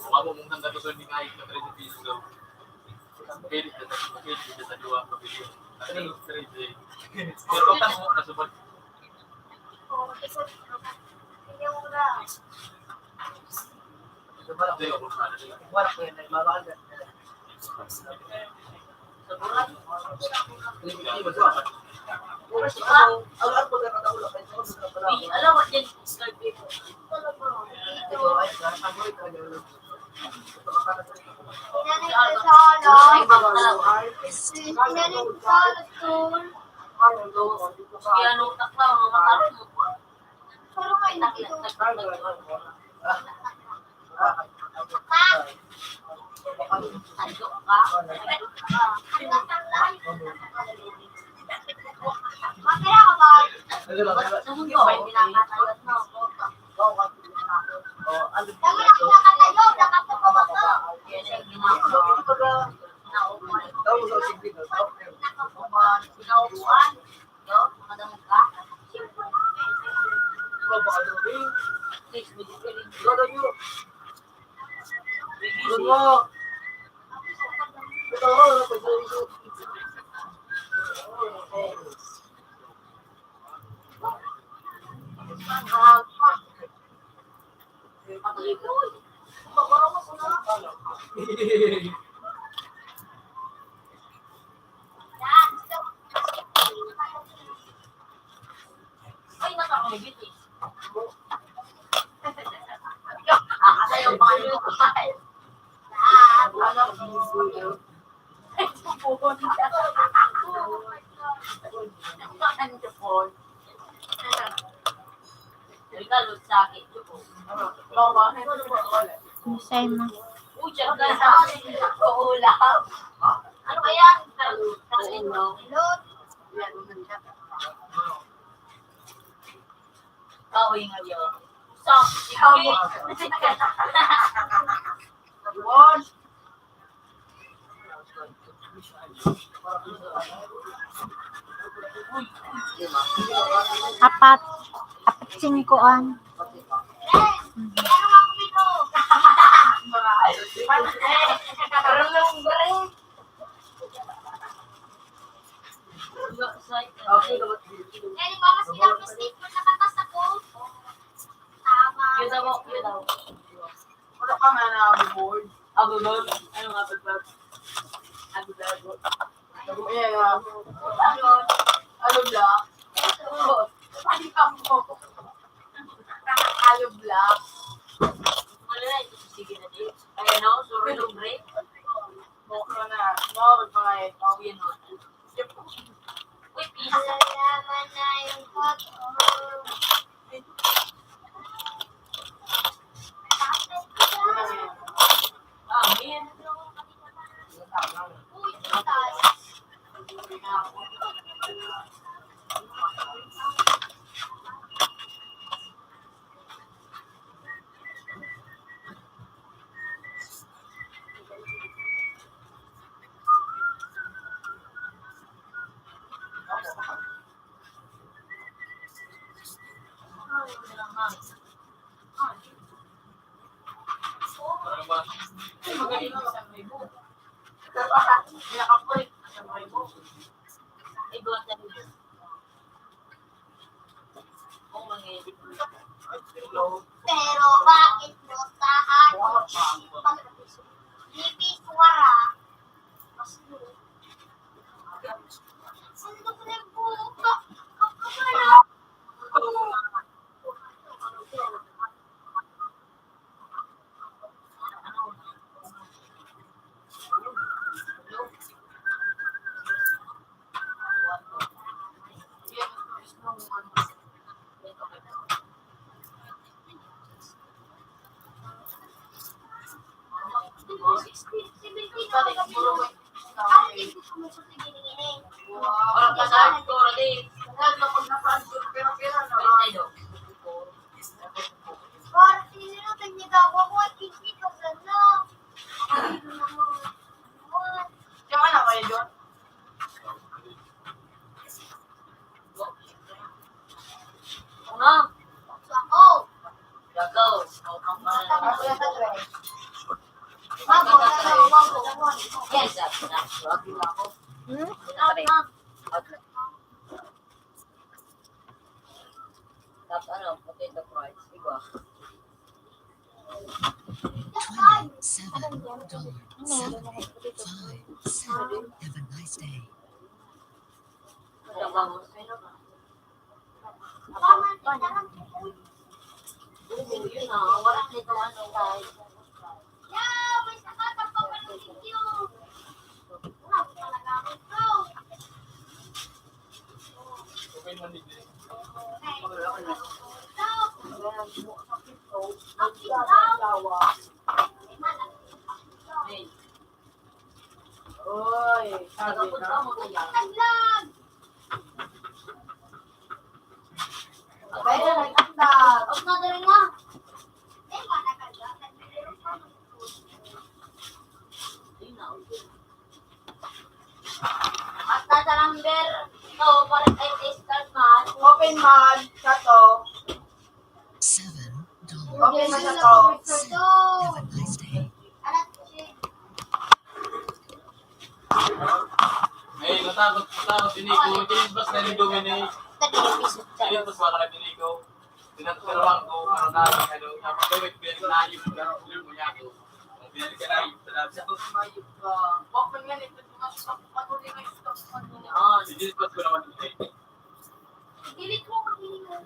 Wala mo mong nagkatuloy ni Kai sa Freddy Pinto. Pwede ka sa, pwede ka sa duwa, pwede ka sa Freddy. Pero kung mo na sa pag- Misay mo. Ano ba yan? Kahoy ngayon. Sa, Apat. Apat singko an. Tama. Yun daw, yun daw. Wala ka man na aboard. Aboard? Ano nga, pagpag? Aboard. Ayan, ah. Ano? Ano, black? Ano ka mo? Ano, black? Wala na, ito, sige na, di. Ayan, no? Sorry, no break. Bukro na. No, mga ito. Yun, no? Uy, peace. Wala naman na yung hot, oh. Ah, Pero bakit mo sa akin pag-, nipis wara? Sundok na yung buhok ko. Kapkapala. Hmm? Tap, ano, potato fries, iba. Twelve, seven, dawn, seven, eight, five, seven. Have a nice day. Oy, sabi na. Kaya nagtagtag. Huwag na dali na. At tatalambir to, para kay Crystal man. Open man, sa to. Seven dollars. Okay na siya to. Have a nice day. Ay, natakot, natakot si Nico. Tinisbas na ni Dominic. Tinisbas na ka na ni Nico. Tinatawag ko, parang namin, ano, napagawit, pinaglayo, pinaglayo mo niya ako. Pinaglayo, pinaglayo. Ah, tinisbas ko naman. Delete mo, delete mo.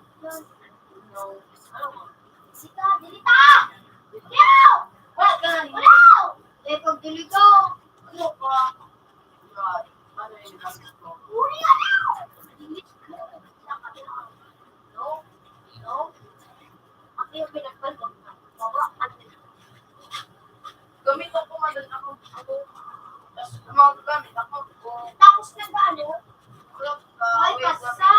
Sika, delete ah! Yo! What? Wow! Eh, pag delete ko, ano pa? Uri, ano? Delete mo. No? No? Ako yung pinagpalbag na. Bawa, ano? Gamit ako ngayon, ako, ako. Tapos, mga gamit ako. Tapos, nag-ano? Ay, kasa!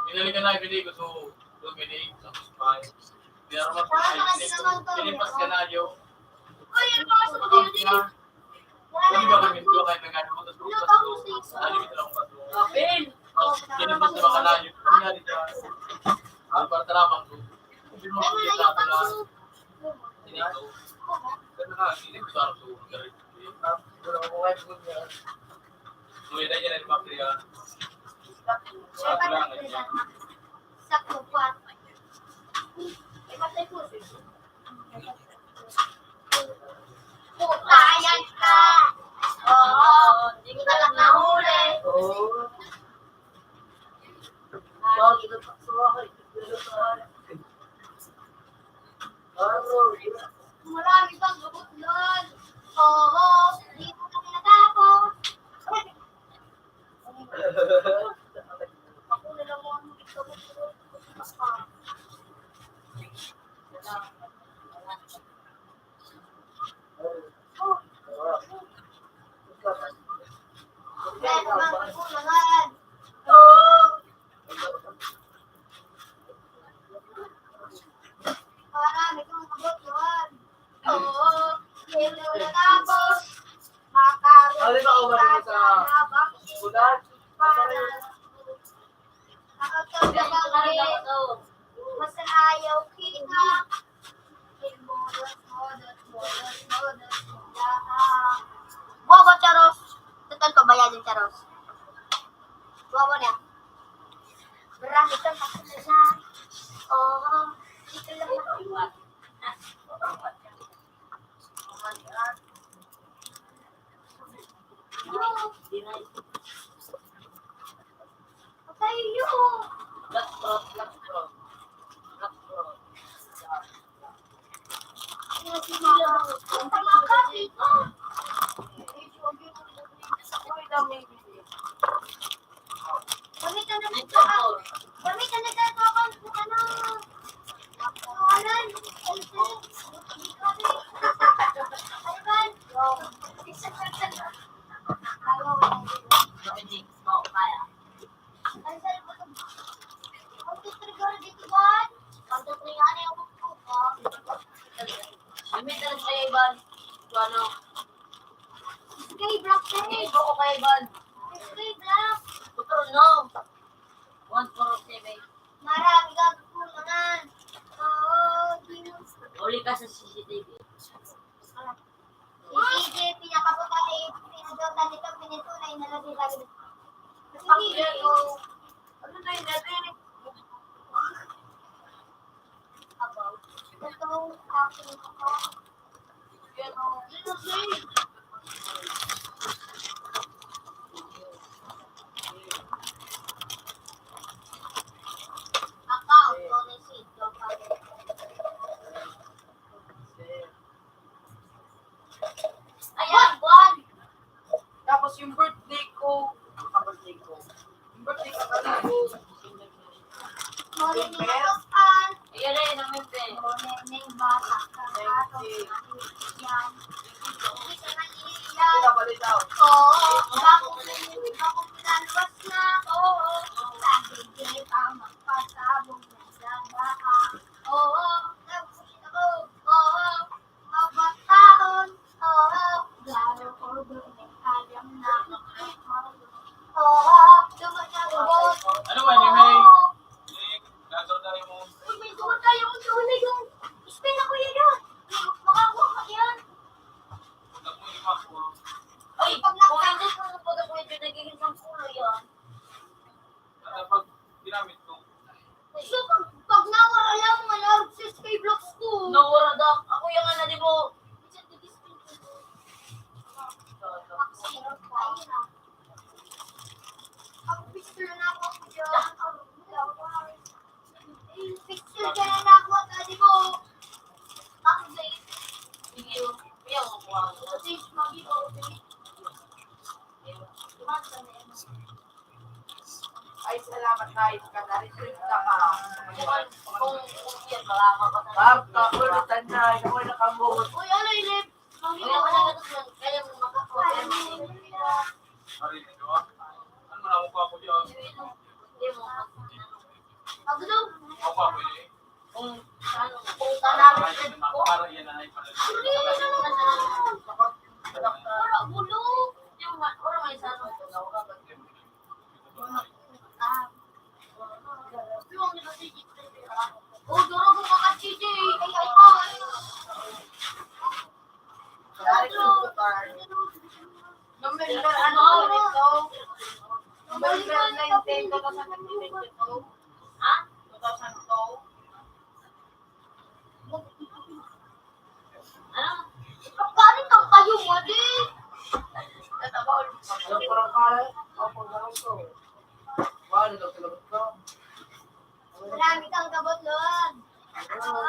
Pinalikan na, ibinigay ko sa Dominic, sa Kusmay. Pinarmas ko sa Kusmay. Pinipas ka na, yo. Ay, ano ba sa mga yun? Hindi ba kami ito kahit nagano ko, tapos kung pasko, sabi ko lang pasko. Tapos, hindi pa sa mga layo. Kunyari ka, ang para taraman ko. Hindi mo makikita ko na. Hindi ko. Pero nga, hindi ko sa harap ko. Kuya, dahil yan ay mga kaya. Sa kuwan. Putayan ka! Oo, hindi ko talaga nahuli. Oo. Marami pang gabot nun. Oo, di ko kami natapos. Mas ayaw kita. Bobo, charos. Total, pabayadin, charos. Bobo na. Marami kang kasunod na. Oo. Dito lang ako. Sa'yo. Gamitan na nito. Gamitan na nito. Ano? Alan. Alan. Ang trigger dito, Ban. Ang trigger, ano yung kuko? Ay, may tanong sa'yo, Ivan. So, ano? Sky Black na eh. Hindi ko kay Ivan. Sky Black. Motor, no? One four seven. Marami ka kulangan. Oo, di mo. Uli ka sa C C T V. Si C J, pinakaputa, eh, pinagawtan nito, pinitunay na lagi-lagi. Ang yellow. Ano na yun natin? Abaw. Ito, akin ito. Yellow. Yellow, green. Ako, Tony Seed, Ayan, buwan. Tapos yung birthday ko, yung birthday ko. Yung birthday ko, ano ko? Morning, Pepes. Ayan rin, ang Pepes. Morning, bata ka. Thank you. Yan. Hindi ka malinaw. Oo, bakit, bakit pinaluwas na ako? Sabi, di pa magpasabog na gabaan. Oo, tapos ako. Oo, mabataon. Oo, klaro ko doon, alam na. Oo, dumatabot. Ano ba, anime? Oo. Uy, may duman tayo. Ang duman na yun. Spin ako yan, yun. Makakuha ka yan. Ay, pag nakakit mo, pag ako ito, nagiging sampulo yan. Ano pag ginamit ko? So, pag, pag nawara lang, manarog sa Skyblocks ko. Nawara, Doc. Ako yung ano, di mo. Ang picture na ako dyan. Ang picture ka na ako, di mo. Ang safe. Sige, yung, yung, yung, Ay, salamat tayo. Kanarin ka pa. Kung, kung yan, wala ka pa na. Bab, kakulitan na. Ikaw ay nakamot. Uy, ano, Ilip? Ang ginagawa natin, kaya mo makakuha. Ano na ako diyan? Hindi mo. Ako daw. Ako ako eh. Kung saan, kung saan namin. Para yan ay pala. Wala, gulo. Yung ma-, wala may sano. Oh, duro ko ka, C J. Ay, ay, ay. November, ano, ito? November nineteen, two thousand twenty-two. Ha? Two thousand two. Ano? Pagkain ng kayo, mali. Natabaw. Marami kang kabotlon. Oo.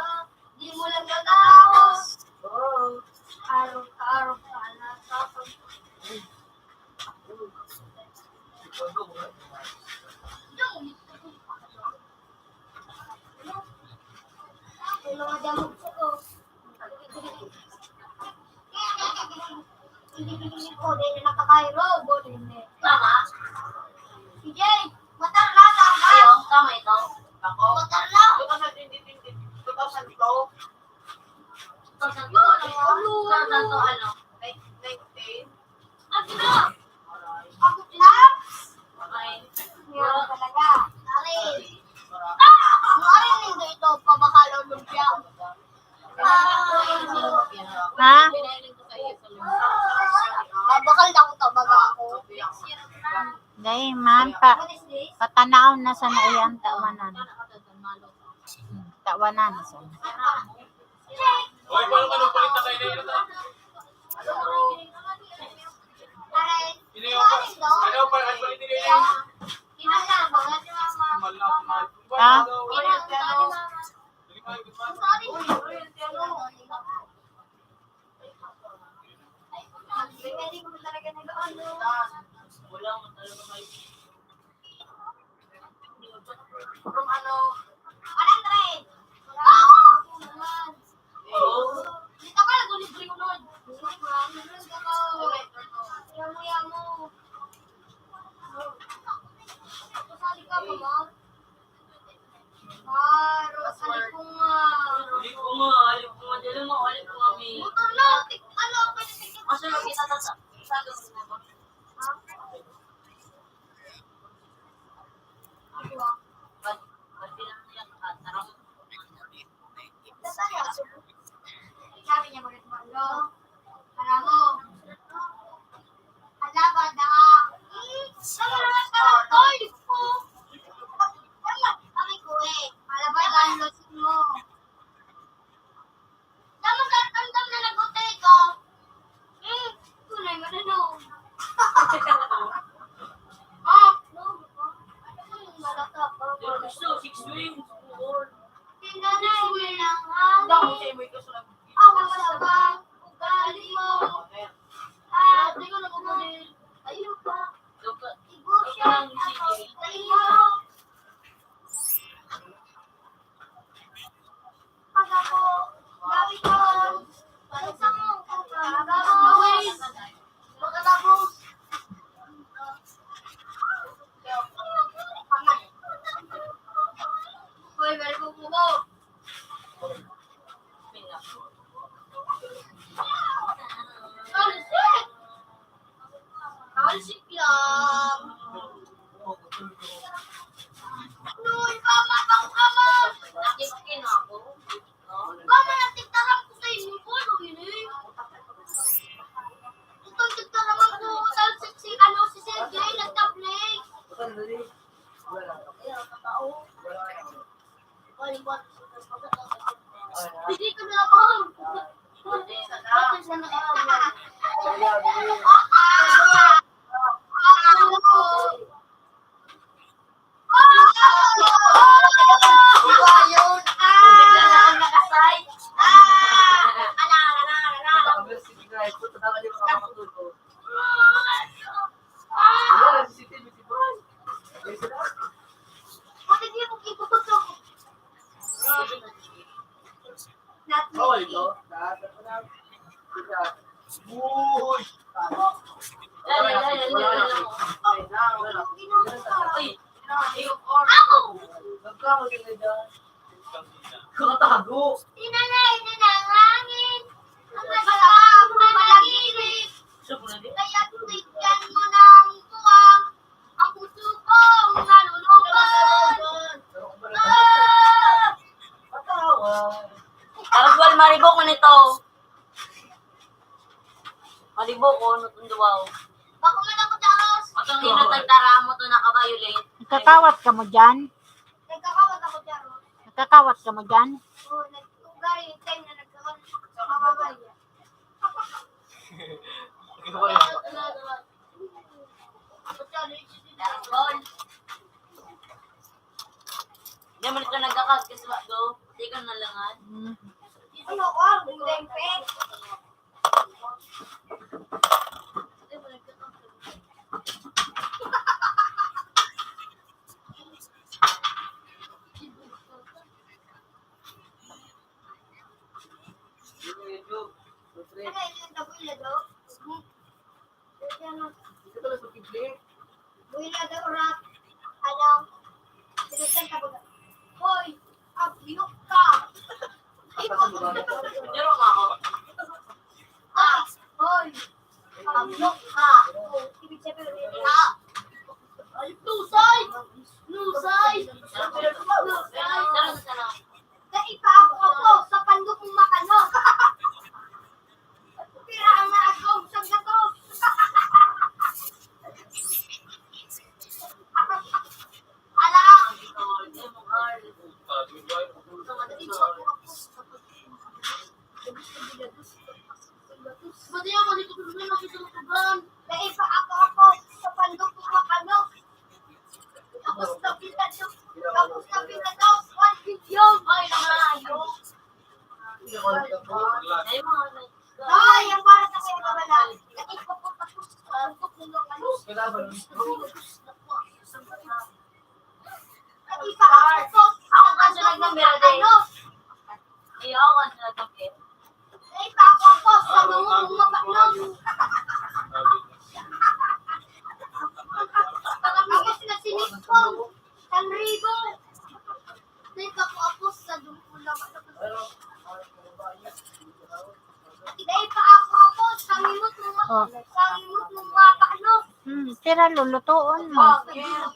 Di mo lang natapos. Oo. Araw-araw ka natapos. Yung mga damog ko. Hindi ko din nakakairo, bo din eh. Tama. C J, matar na, tama. Ayaw, tama ito. Ako? Matar na. Two thousand twenty, two thousand two. Two thousand two, ano? Two thousand two, ano? Nine-, nineteen. Ano na? Ako na? Okay. Patanaon na sana iyan, tawanan. Tawanan na sana. Ha? From ano? One hundred. Wow! Dito ka, nag-libre ko nun. Yamo, yamo. Kasali ka, mama? Ah, Rosary ko nga. Halip ko nga, halip ko nga, dali mo, halip ko nga, mi. Motor na, tik-, ano, pwede tik-, Asa lang kita, tata? Isa lang kita. Sabi niya, magandang umaga. Alam mo, ala ba na? Hmm, ano naman pala to? Kami ko eh. Malabay ba ang losin mo? Tama sa ramdam na nag-utay ka. Hmm, tunay mo na, no? Ah, no. Ano yung malata pa? Pero gusto, six wings. Tinanay mo lang, honey. Damo sa imo, ikaw sa nag- Ang masama, ugali mo. Ah, di ko na kukunin. Ayun pa. Igusyan ako sa iyo. Pag ako, gawin ko, pag sa mong kapag gawin, pagkatapos, Uy, balik mo po ko. Talsik! Talsik lang. Noy, mama, bang ka, ma? Lagi mo kinako. Mama, natigtaram ko sa inyo po, ano yun eh? Itong tigtaraman ko, talsik si, ano, si Sergey, nagtablay. Hindi ko na ako. Di ba yun? Bigla na ang nakasay. Ala, ala, ala, ala. Wala, C C T V, di ba? Pati di mo ipuputol. Not me. Uy! Dali, dali, dali, dali. Uy! Ako! Kakatago! Tinanay na ng hangin ang masama ang panaginip. Kaya titigan mo ng buwang ang puso kong nalulungkot. Ah! Karagwal, maribok na nito. Malibo ko, ano itong duwaw? Bako man ako, Charos. Matang ina, tagtara mo to, naka-violet. Nagkakawat ka mo dyan? Nagkakawat ako, Charos. Nagkakawat ka mo dyan? Oo, nag-ugay yung time na nagkakawat. Makakawat. Hindi man ito nagkakawat kasi ba, do? Pati ka nalangan. Mm. Ano ko, ang gulay, pe? Ano yung taboy na daw? Buhay na daw rat. Ano? Pinagkanta ko na, "Hoy, abyok ka!" Pero nga ako. Ah, hoy, abyok ka! Oh, ibig sabihin, ah, lusay! Lusay! Lusay! Dai pa ako, apo, sa pandok mong makano. Pira ang naagom sa gatos. Tapos na pita daw, tapos na pita daw, one billion. Ay, nakayo. Ay, mga Ay, ang para sa kayo na wala. At ipapapapos, ah, ano? At ipapapos, ang ano? Ayaw ka na tabi. Ay, ipapapos, sa mga mga baklang. Tapos na sinisipon. Sanribo. Dai pa ako apos sa dumpon na. Dai pa ako apos sa limot ng mga, Oh. Sa limot ng mga paano. Hmm, tira, lulutoon mo. Oh, yes.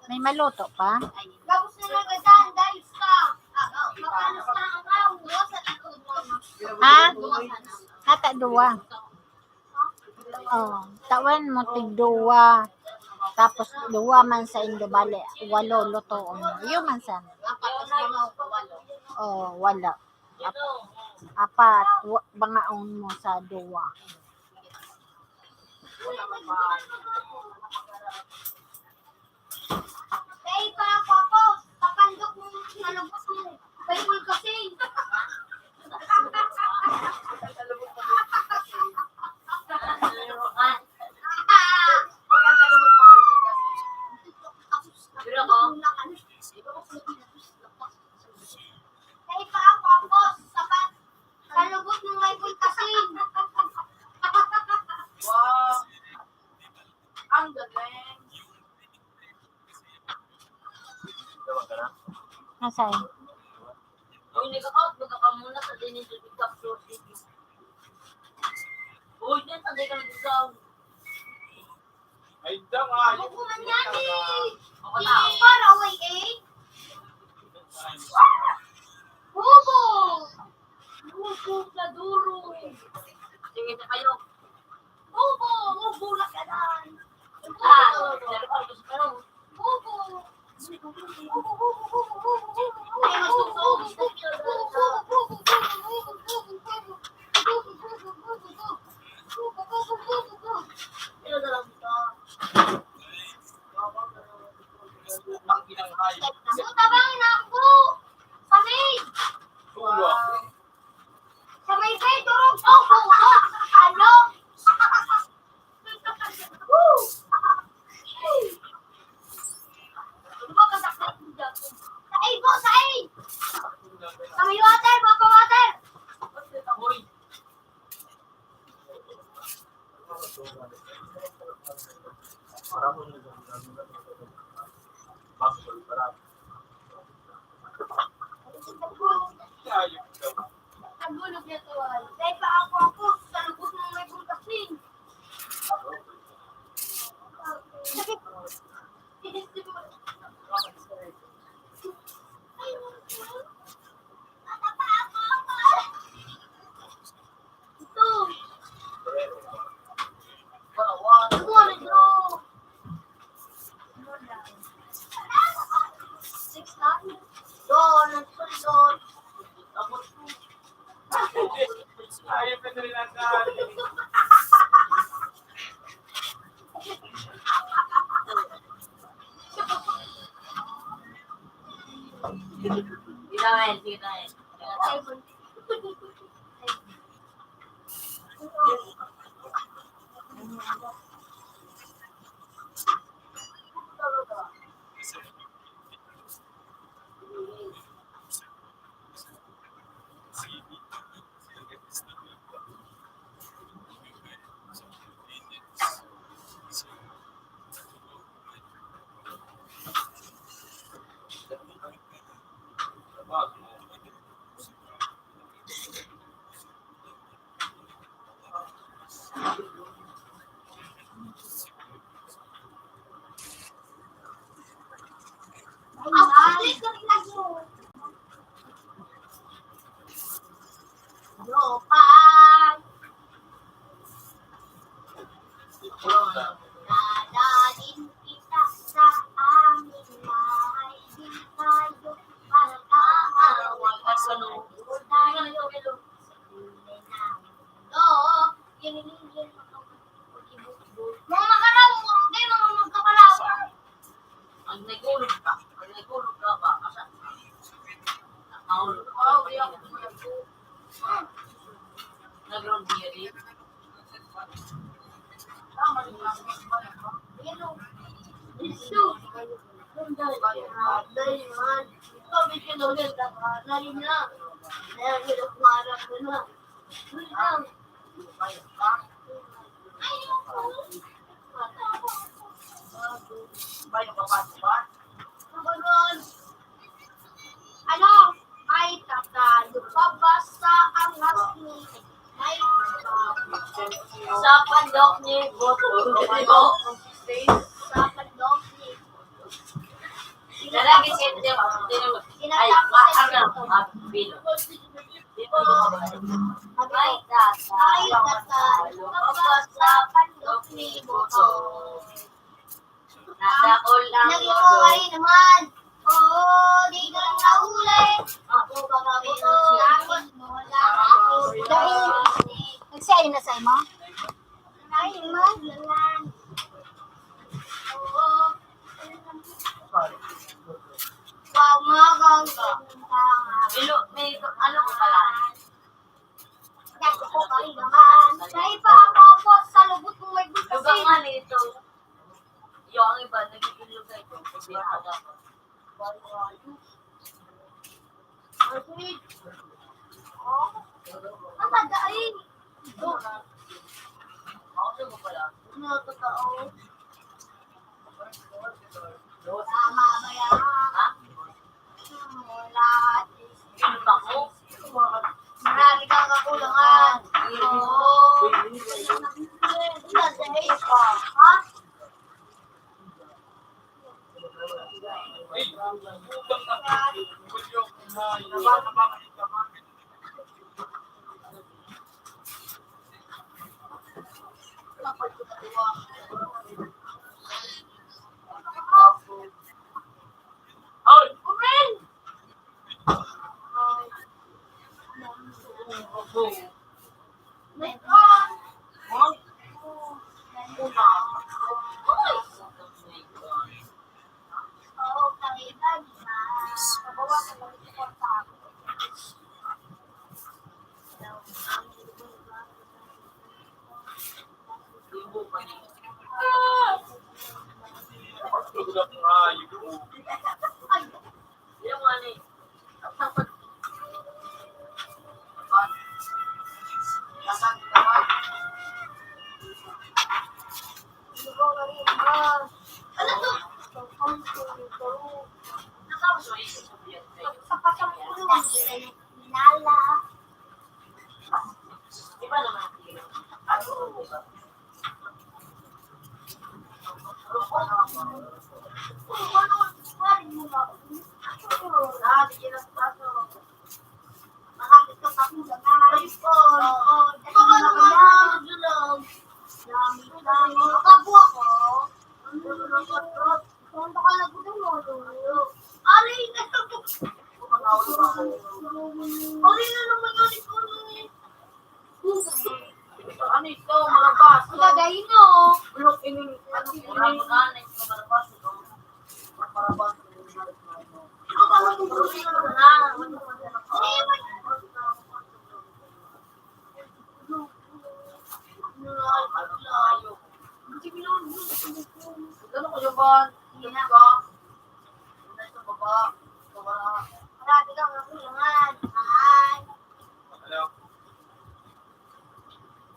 May maluto pa? Tapos na nagadan, dahil sa, ah, ah, mapanos na ang araw, sa likod mo. Ha? Hata duwa. Oh, tawan mo tig duwa. Tapos duwa man sa indo, bale, walo lutoon mo. Iyo man sana. Oh, walo. Ap-, apat, wa-, bangaon mo sa duwa. Dai pa ako apos, papandok mo sa lubos mo. Bible kasi. Dai pa ako apos, sa pa-, sa lubos mo may bulkasin. Wow. Ang galing. Nasaan? Uy, nag-out, magkakamuna sa din yung tubig sa floor. Uy, dyan, sa di ka nag-out. Ay, dang, ah, Ako man yan, eh. Ako na. Far away, eh. Bobo! Bobo ka, duro. Sige na kayo. Bobo! Bobo na ka lang. Ah, meron pa gusto ko. Bobo! Tabangin ako! Sa may, sa may bay, durog, oh, oh, oh, ano? Sa ibo, sa ay! Sa may water, baka water! Nagulog niya to, ay. Dahil pa ako, ako, sa lubos ng may bulkasin. Sige na, sige na. Nagulog ka. Nagulog ka ba? Asa? Nahulog ka. Oh, di ako nagulog. Nag-round niya din. Ano? May tatalo pa ba sa angas ni may sa pandok ni Boto? Sa pandok ni Lalaki siya, di ba? Di naman. Ay, ah, ah, ah, pino. Ay, tatalo pa ba sa pandok ni Boto? Nadakol ang Naging okay naman. Oo, di ka lang nahuli. Ako, baka may nahuli. Dahil, nagsiayon na sa'yo mo? Ay, man. Oo. Pamagang Ilo, may ano ko pala. Dahil pa ako po sa lubot kong may Lugar bulkasin. Nga nito. Yung ang iba, nagiging lugar ito. Kasi nagkakaroon. Ang tanda ay. Ano, totoo? Tama ba yan? Ha? Lahat. Marami kang kakulangan. Oo. Tanda ay pa. Ha? Ano ito? Malabas. Ang gagahin mo. Bulok ini. Ano, ano, ano, malabas. Malabas. Ano ko yung ban? Hindi ka. Hindi sa baba. Sa wala. Marami kang kakulangan. Ay. Ano?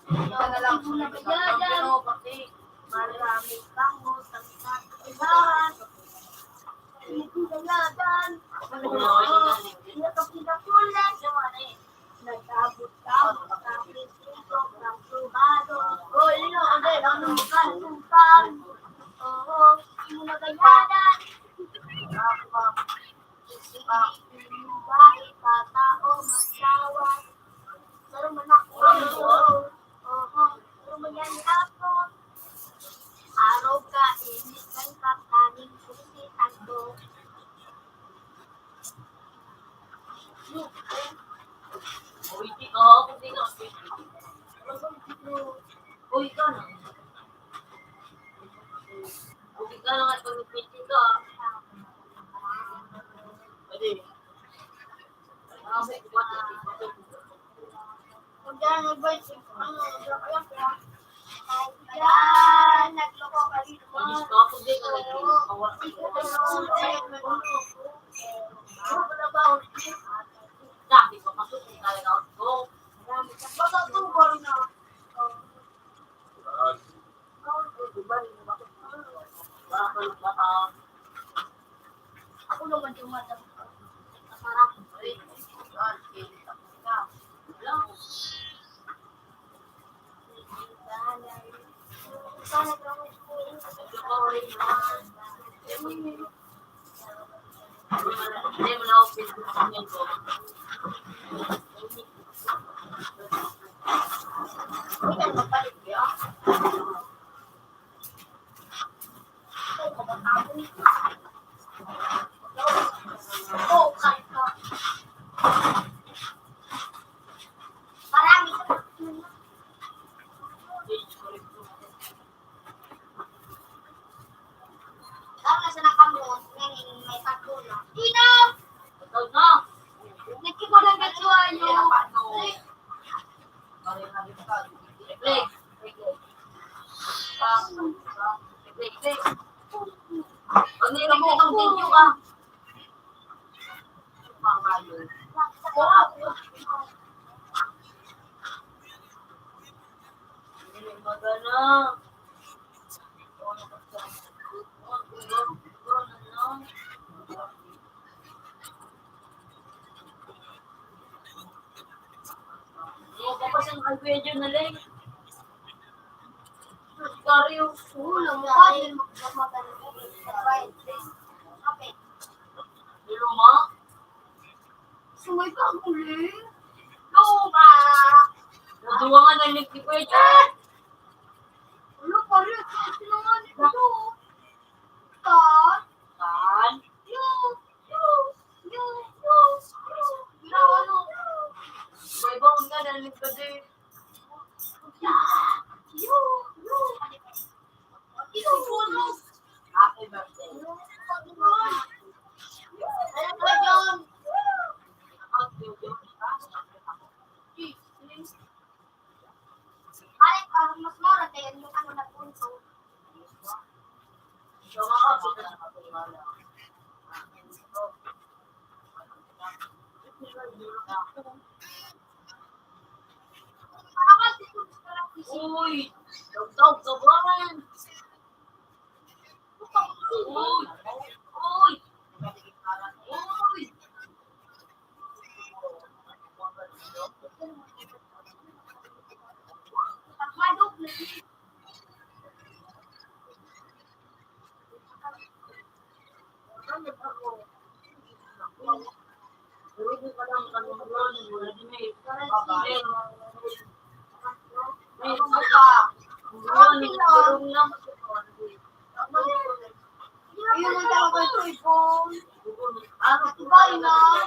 Ito na lang po na may tatlo, pero pati marami kang utang sa kailangan. Hindi ko kailangan. Ano? Hindi ko kailangan. Nag-abot-abot sa aking puso, sa pribado. O, iyo, hindi, ano, kasukan. Oo, hindi mo nagayanan. Isip ang babae, tao, magsawa. Pero manak-, oo, oo, pero mayan ako. Araw ka, init ng kakaning pusitan ko. Uy, di ka, uy, di ka. Uy, ka na. Uy, ka na nga, pag-meeting ka. Yan, nagloko ka dito. Ang gusto ko, di ka nagkinis, mawala ka. Dati ko, masusunod talaga ako. Basta two, four na. Ako naman yung madam. Tama sa nakamot, ngayon may pagkulang. Ikaw na. Nagkibulan ka, Chua, yung Pag nilagay ng video ka. Magana. Yung kapasang kay Kuya John na lang. Karyo. Oo, lang mo kayo. Magmamagana. Kapit. Luma? Sumay ka ang huli. Luma! Naduwa nga na ni Kuya John. Ano pa rin? Sinungan ito. Tan? Tan? Yo, yo, yo, yo, yo. Ginawa mo. May bangon ka, narinig ka din. Yo, yo, yo. Happy birthday. Happy birthday. Ay, parang mas mura tayo yung ano na punto. Uy, daw, daw, sobrang. Uy, uy, uy. Ayun ang tawag ko, ipon. Ano ba yun, ah?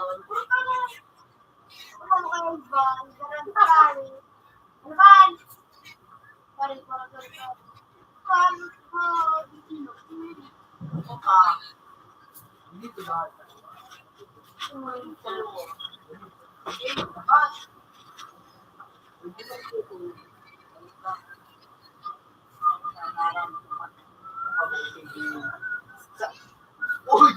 Ano kayo ba? Garantay. Ano ba? Parang, parang, parang, parang, ah, di sino. Ano ka? Hindi ko ba? Ano yung dalawa? Hindi ko ba? Hindi ko ba? Uy!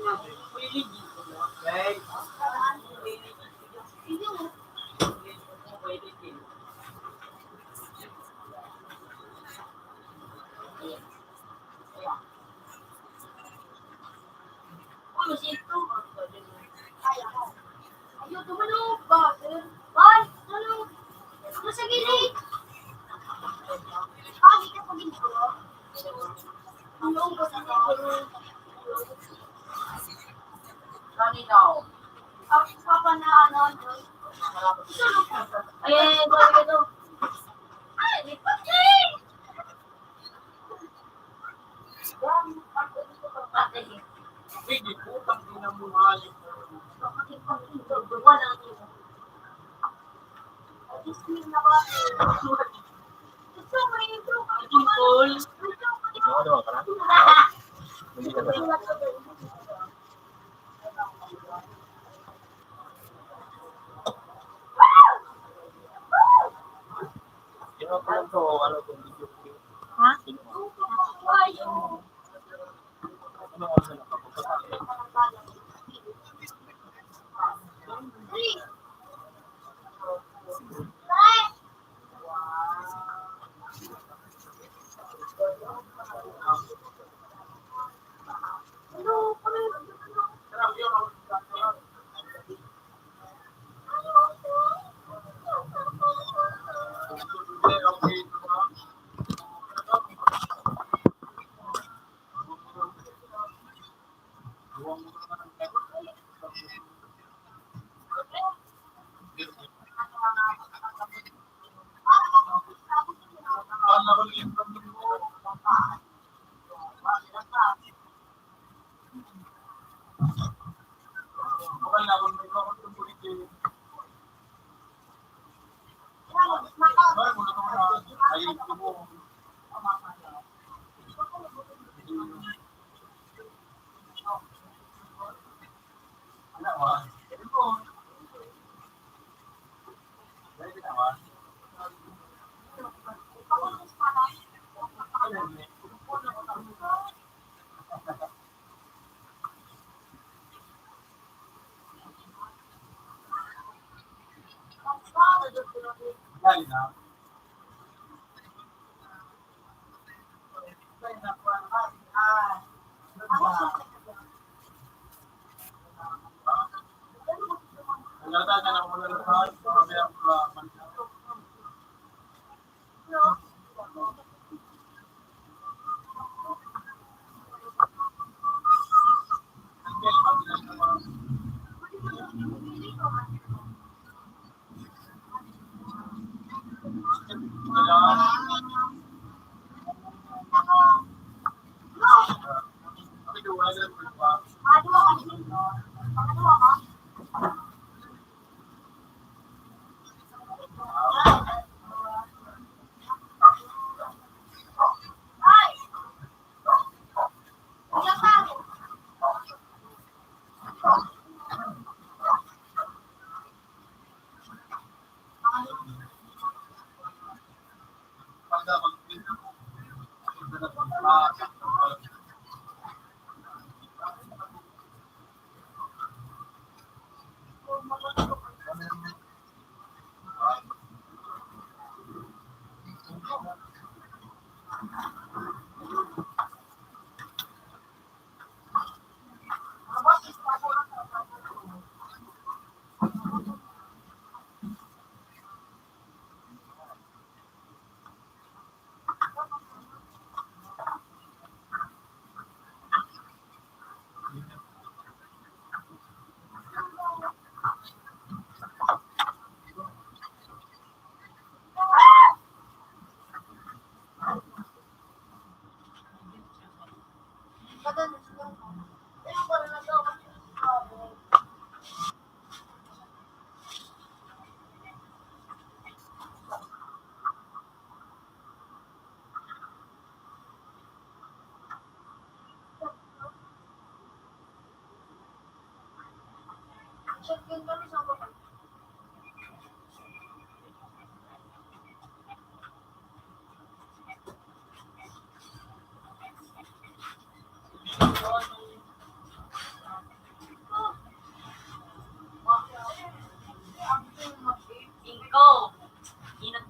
Ay, ay, ay, ay, ay. Ha?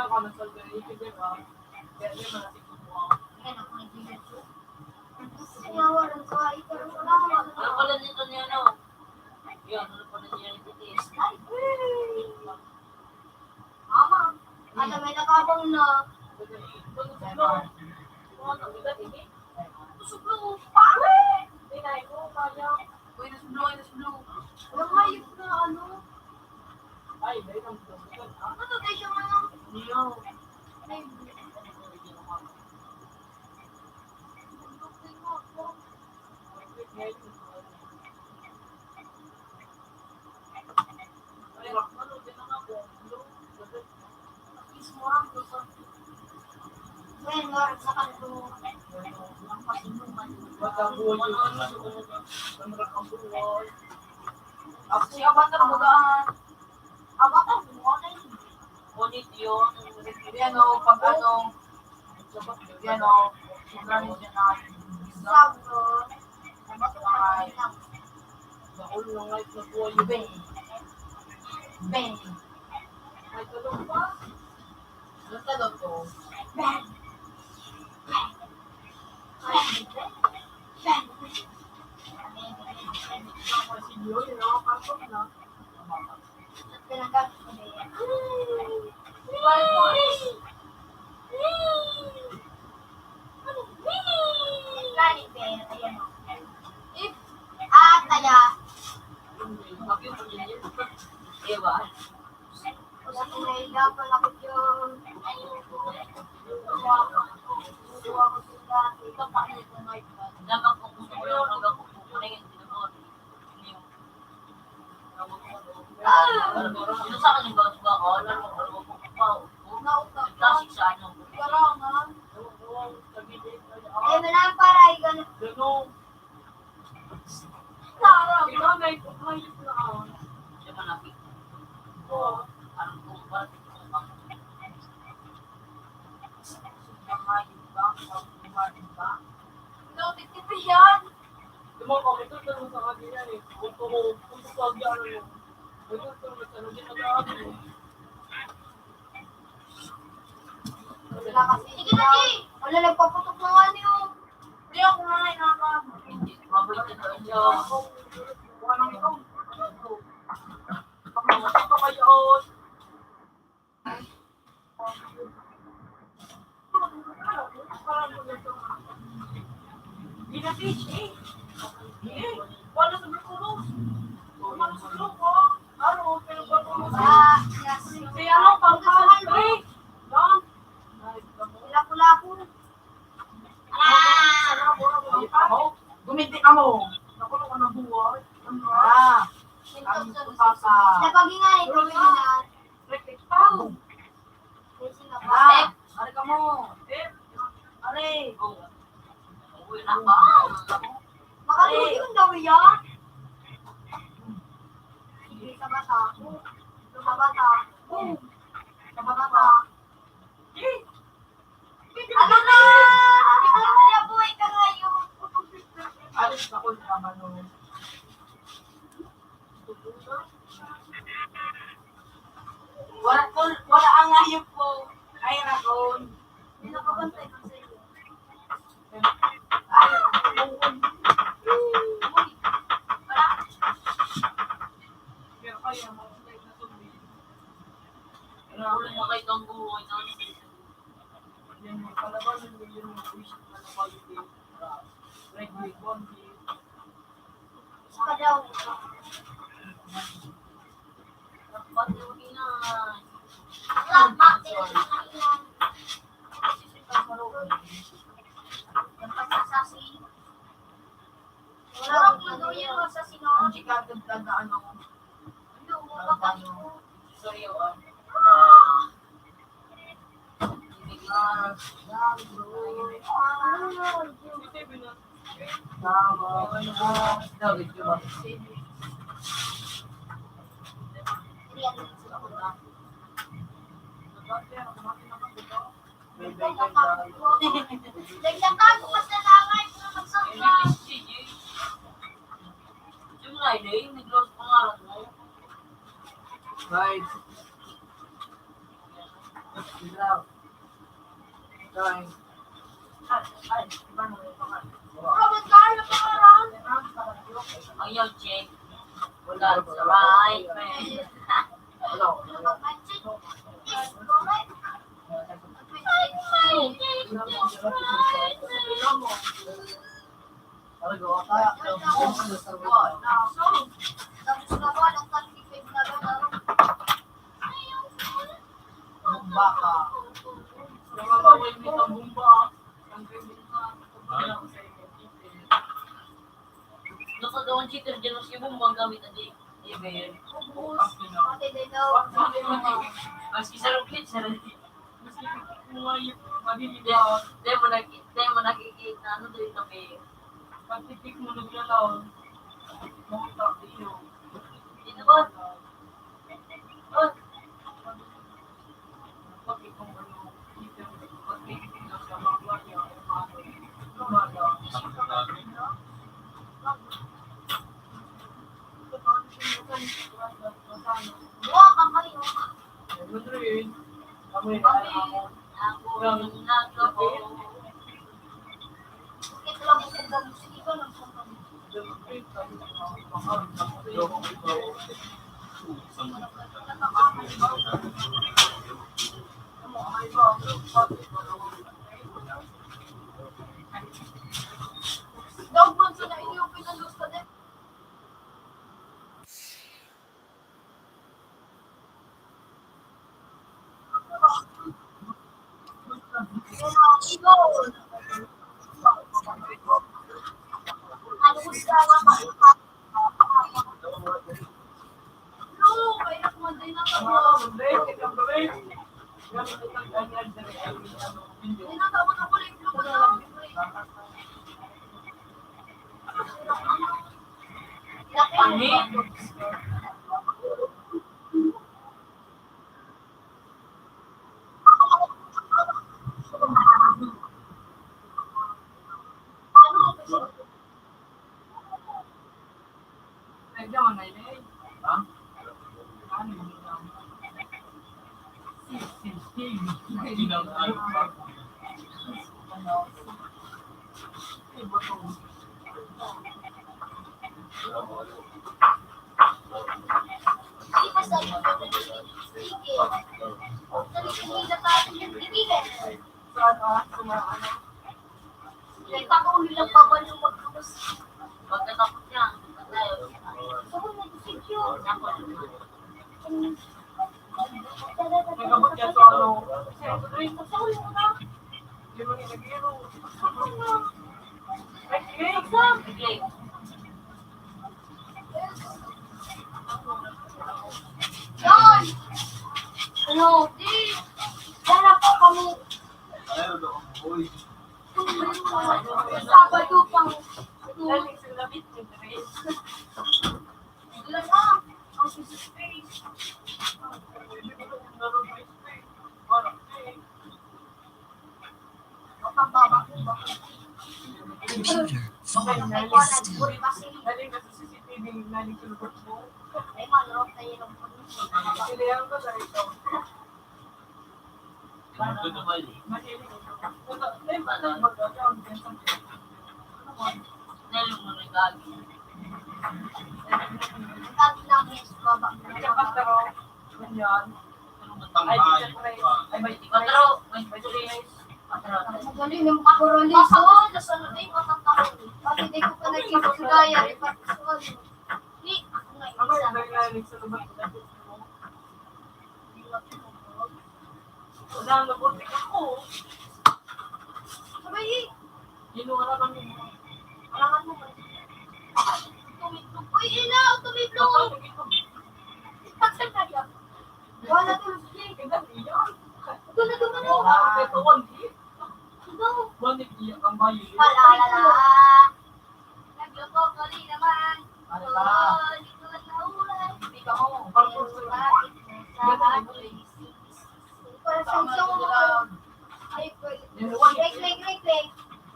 Ayan, ako nag-YouTube. Ano pala nito niya, no? Yan, ano pala niya yung titis? Ay, mama, alam mo, nakabang na. Busog na, oh. Pare! Pinay ko, kaya. Uy, nasa blue, nasa blue. Walang hayop na, ano? Ay, dahil ang blue. Ano, tayo siya, ano? Neo. Ay, Ako siya ba talaga? Abakan mo, ano yun? Ngunit yun, yan o, pag ano, yan o, sobrang siya na, sabon, ay, baon ng life na buhay. Bang! Bang! May talong pa? Ang talong ko. Bang! Bang! Bang! Ang sinyo, yun ang kapatid na. Eh, wala ang paray, gano'n. Tara, ikaw may, may, may, Ikaw, titipi yan. Di mo pa, may tutulong sa kanya yan eh. Kung tumo, kung tutuwag yan, ano, may tutulong sa kanya, mag-aabot. Wala kasi. Sige na, G! Wala, nagpaputok na nga niyo. Hindi ako nga, inakab. Mabait na daw siya. Kung anong ikaw, pag-uusap ka ngayon, Ginatich, eh. Eh, wala sa Bruno. Wala sa Bruno. Aro, pero Bruno. Ah, yes. Kaya ano, pangkal, eh. Don. Lapu-lapu. Ah! Guminti ka mo. Nakulo ko ng buhay. Ah. Ang papa. Napagingay, ito na. Reflect pa. Ah, are ka mo. Are. Makalulog daw yan. Sige, sa bata. Sa bata. Sa bata. Ano na? Ikaw na buhay ka ngayon. Alis na ko naman, no. Wala, wala, wala ang hayop ko. Ay, Ragon. Hindi nakabantay ko sa iyo. Ay, Ragon. Uy, wala. Pero kaya, mga na sumbi. Pero wala na kayo ng buhay na. Yan, yung palaban, yung, yung wish na naman yung, ah, Red Ribbon, yung Ang chika, ganda na ano. Ano, ano, sorry, oh. Nagtatago ka sa langay, pero nagsabi. Yung Friday, nag-lost pangalan mo. Guys. Ang Yojin, that's right, man. Baka. Nakadoon si Terjenos yung bumbang gamit na di. Ibe. Maski sa ruklit, sa ruklit. Di mo nakikita, ano doon kami. Pagtitik mo naglalaw. Mawita iyo. Di na ba? Oh. Nagkakaulo lang pa ba yung magkabos? Pagkatapos niya, patay. Nagabot niya sa ano, sa ano, sa ulo mo na. Hindi mo nilagay, no? Ay, sige. Sige. Yan! Ano, di, dala pa kami. Sabado pang, ano, dala na, ang susunod. Computer, phone, is still. Ay, di ka pre. Ay, may di ka pre. Magaling yung kakuroliso. Pati di ko pa naging kagaya, di pa. Di, ako nga isa. Wala, nabuti ako. Sabay, eh. Ginawa na kami. Kailangan mo, man. Tumitlog. Uy, ina, tumitlog. Patay na yan. Wala, tulog, eh. Ito na, ito na. Ito na, ito na. Ito, one, eh. Ito. One, eh, ang bayo. Wala, wala. Nagluto ko rin naman. Ano ba? Oh, dito na ulan. Hindi ka mo. Parang gusto na. Sa akin. Parang sa gusto mo. Ay, pwede. Yan, one. Click, click, click, click.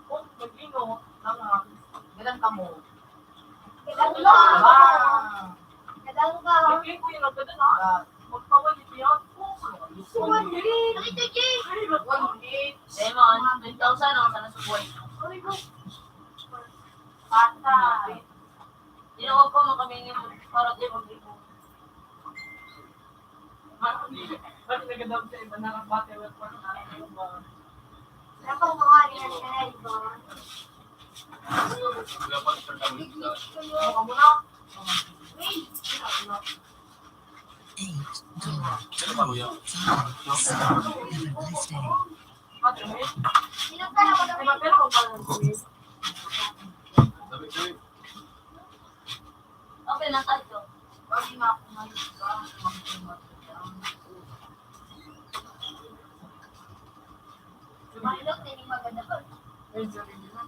Oh, nag-ino. Tanga. Ganun ka mo. Ganun ka. Wow. Ganun ka. Click ko yung nagdadala. Ah. Magpawal yung biyak ko. Simon, ten thousand ang sana subuhay. Bata. Tinawag ko, makamingin para di mag-ibo. Ba't nagdadam sa iba na ang bata, wala pa nang alam ba? Dapat mga niya na iba. Wala pa nang Eight, go, five, seven, have a nice day. Okay na tayo. Pwede na ako mag-, Mahilo, hindi maganda. Medyo rin na.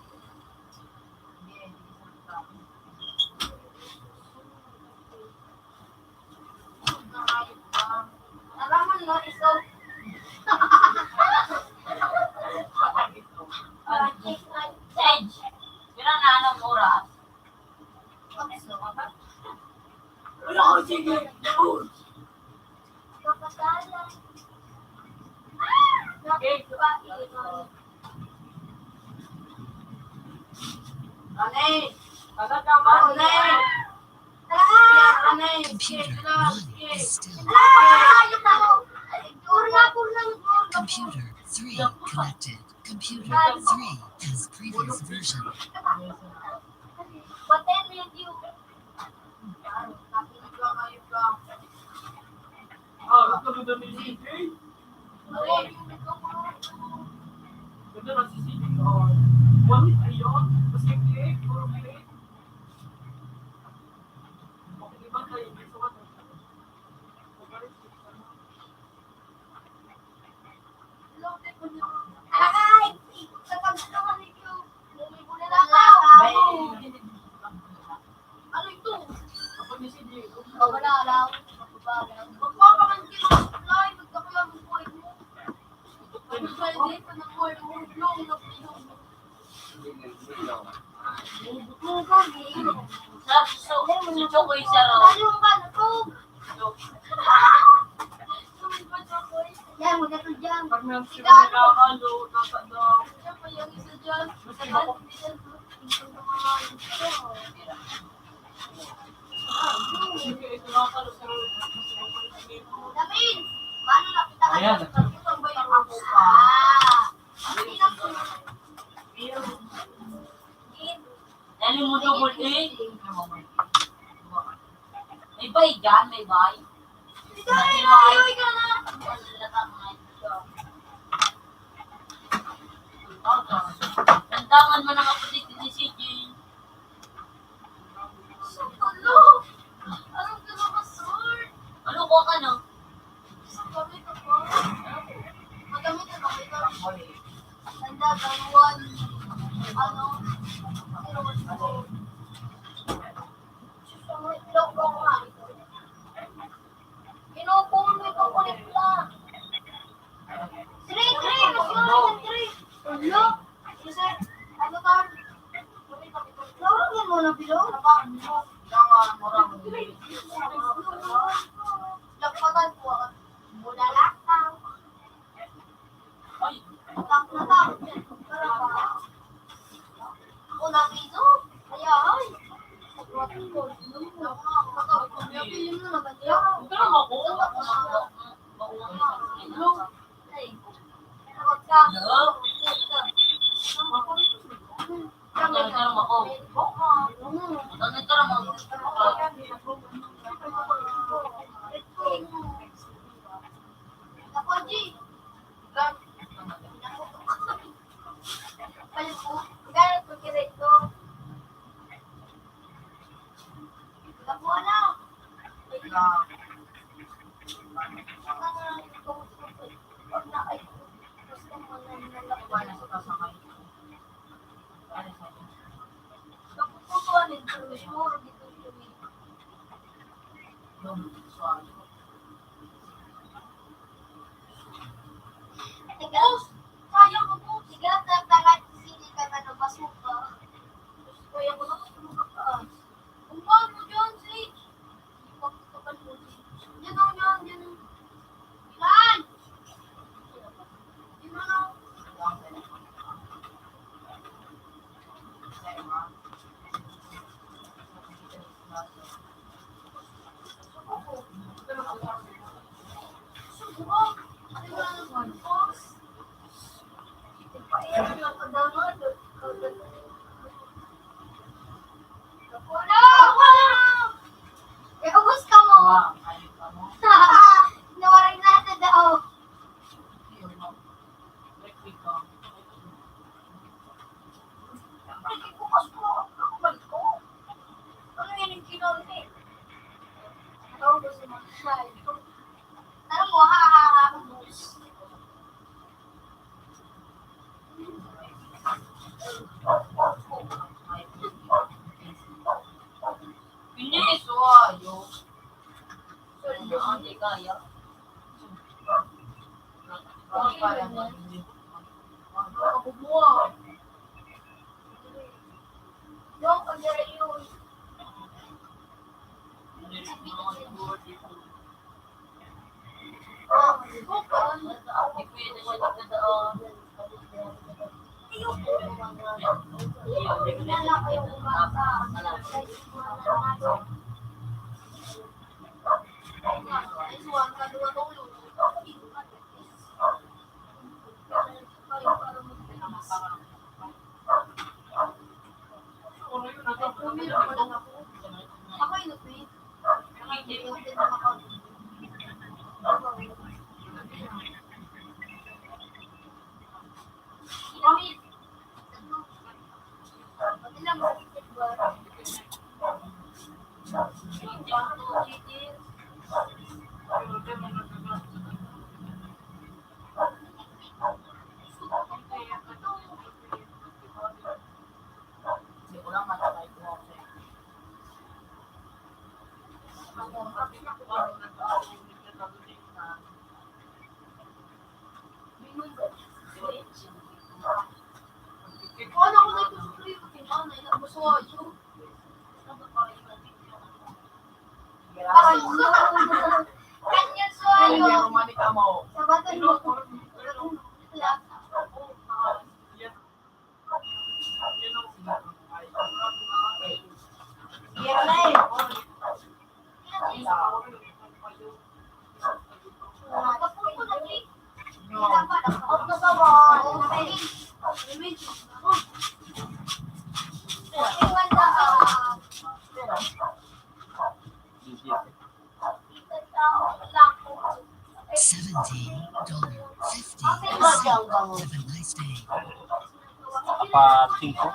Alaman mo, iso. Sage, pila na anong oras? Pag-iso ka ba? Wala ko, sige. Computer one is still Computer three connected. Computer three has previous version. Ah, ito ganda ni C J. Ganda na si C J. Oh. One hit ayun. Mas yung click, puro click. Okay, iba tayo. Gusto ko. Aray! Sa pagsusunod nito, bumibulala ka. Ano ito? Kapag ni C J, wala lang. Magpapakanti ng supply, magkakaya ng buhay mo. Ano ba, hindi pa ng buhay mo? Long na long. Sa, sa, sa Chokoy, sir, oh. Yan, maganda dyan. Pag nagsimula ka, lo, tata daw. Siya pa yung isa dyan. Basta ako. Sige, ito lang pala, sir. Damin, paano nakita ka? Ayan. Ito ba yung ako? Ah. Dali mo, double A. May bay dyan, may bay. Ikaw na, ikaw na. Tantangan man ang kapatid ni C J. Ano? Anong gusto ka, sword? Ano ko ka, no? Magamit ako ito. Tanda, ganuan. Ano? Inuupuan mo itong kulit lang. Three, three, mas yun, three. Hello? Isa, ano ka? Laura, yan mo na bilo? Lapatan ko, ah. Mula lang. Ay. Takot na takot yan. Ako na dito. Kaya, ay. Napili mo naman yan. Huwag ka na mako. Hello? Ay. Takot ka. Hello? Takot ka. Ang ganda ng ako. Ang ganda ng ako. Ako, G. Galit ko, kirit ko. Ako na. Kapupusuan nin Diyos, moro dito kami. Tigas, sayang ko po. Tigas na tangat, sili ka na Seventy dollar fifty cent. Have a nice day. Apa singko?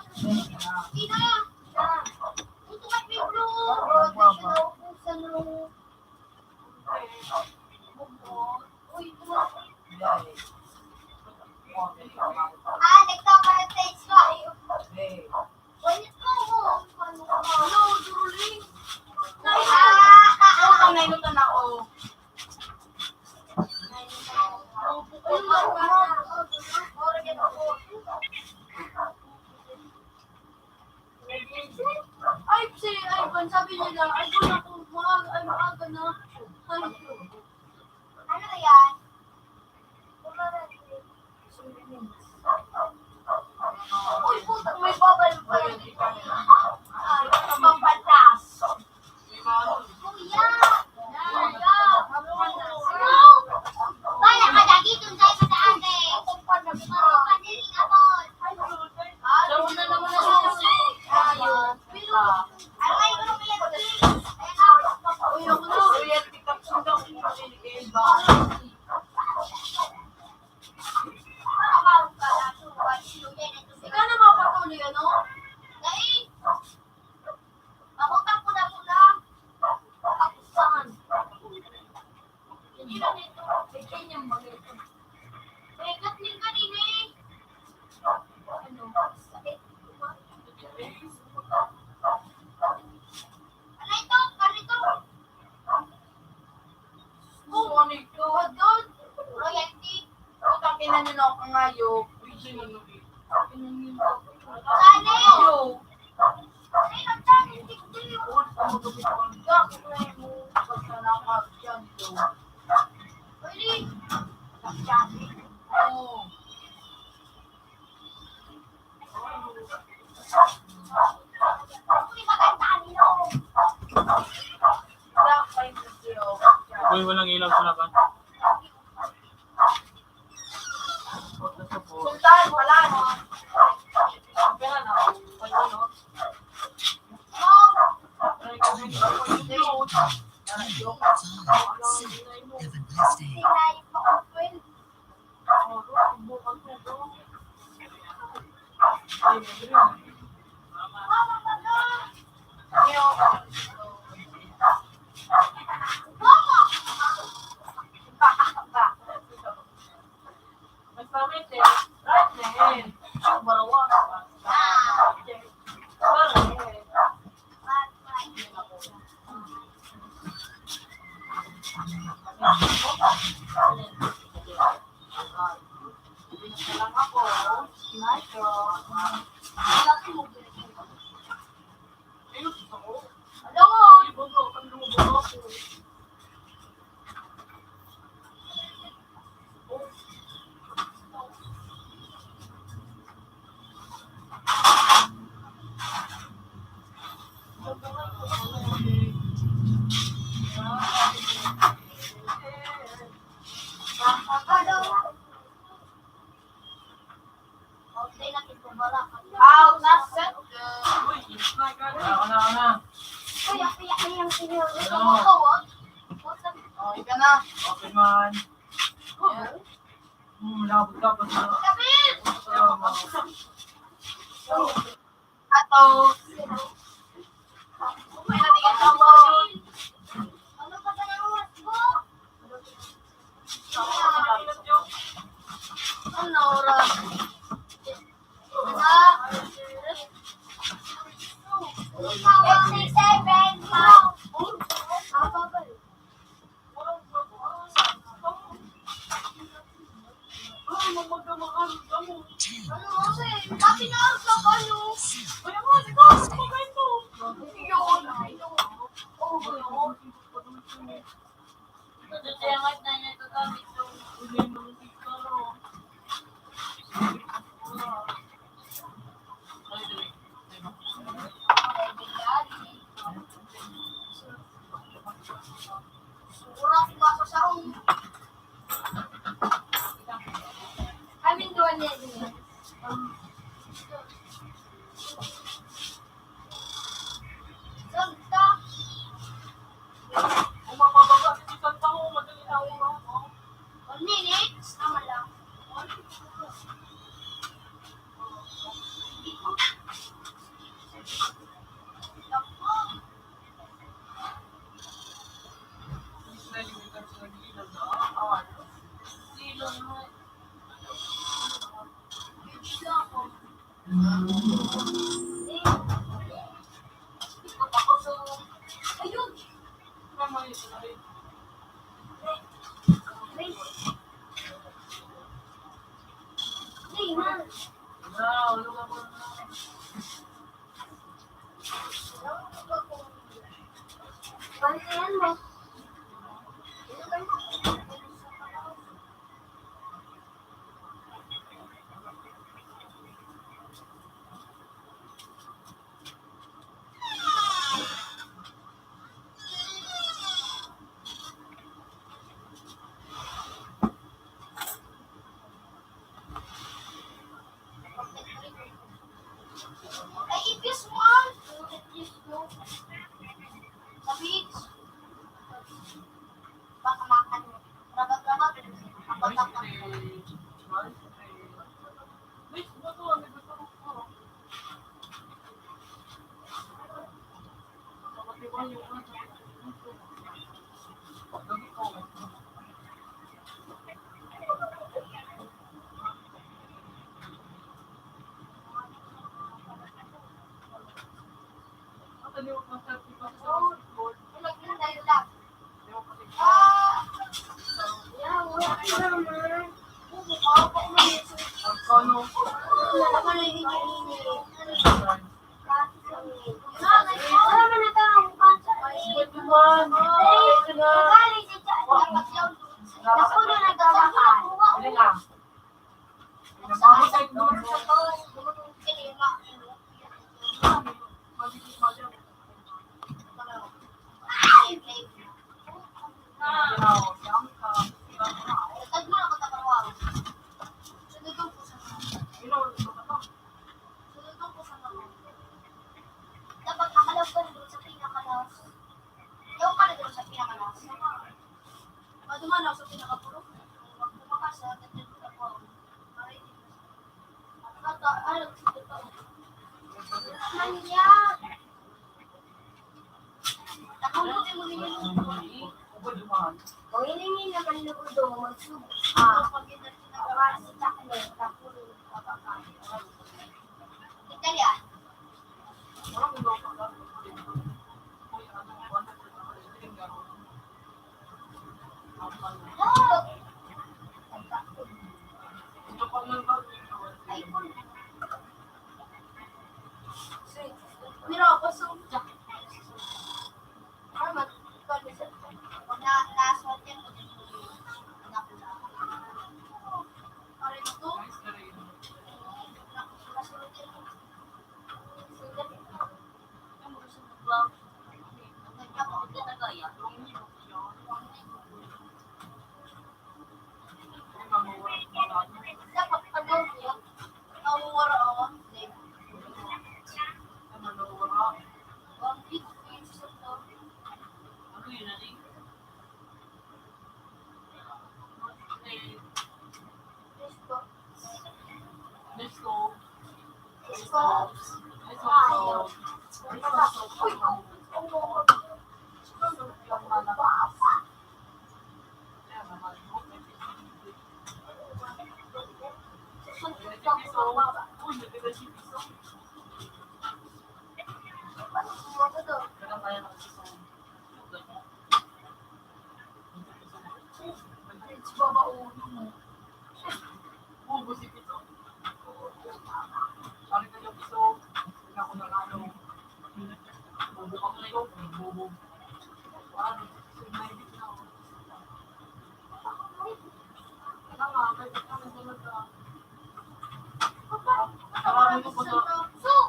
Ay, si Ivan, sabi niya na, "Ay, doon ako, maaga, ay, maaga na." Ay, ano yan? Uy, puta, may babal pa yan. Ay, pampatas. Kuya! Kuya! Bala ka, dagitong tayo sa daan, eh. Paniling ako. Ay, Ano ito? Ano ito? Kung ano ito? Royalty? Putang ina nyo na ako ngayon. Saan eh? Yo. Sino dyan? Hindi ko. Basta na ako dyan, yo. Pwede. Oo. Uy, walang ilaw sa labas. Sultan, wala, no? Have a nice day. Out na set. Wala ka na, ka na. Uy, ang piyak na yung sinyo. Ano? Oh, ika na. Okay man. Hmm, labot-labot na. Kapit! Ato. May natigas ako. Ano oras? Fifty-seven. Ay, mamagdamag ang damo. Ano, kasi, dati na ang sa kayo. Kaya nga, di ba? Ang bagay mo. Yun, yun. Oh, yun. Nagsayangat na niya ito gamit yung problema ng tikaro. Oras pa sa saong. Amin duwa niya din. Santa. Kung mapababa, si Santa mo, madali na ako, no? One minute, tama lang. Ay, ipis mo, ah. Ipis mo. Sa beach. Baka makan mo. Rabat-rabat. Ang batak na. Beach mo to, ano gusto mo? Dapat makalaw ka na doon sa pinakalas. Ayaw ka na doon sa pinakalas. Madumanaw sa pinakapuro. Magbuka ka sa tatlo na po. Para hindi mo sa. At, ah, alam, sige pa. Manya! Nakulo mo ninyo. Kung hindi naman ludo, magsubok ka. Pag yun ang ginagawa sa chocolate, nakulo.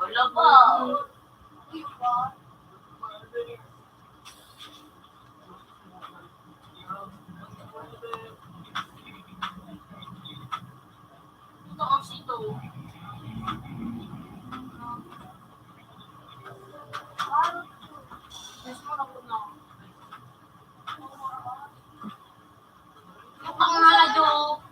Wala pa. Ito ang sito. Yes, mo na po na. Yung pangalado.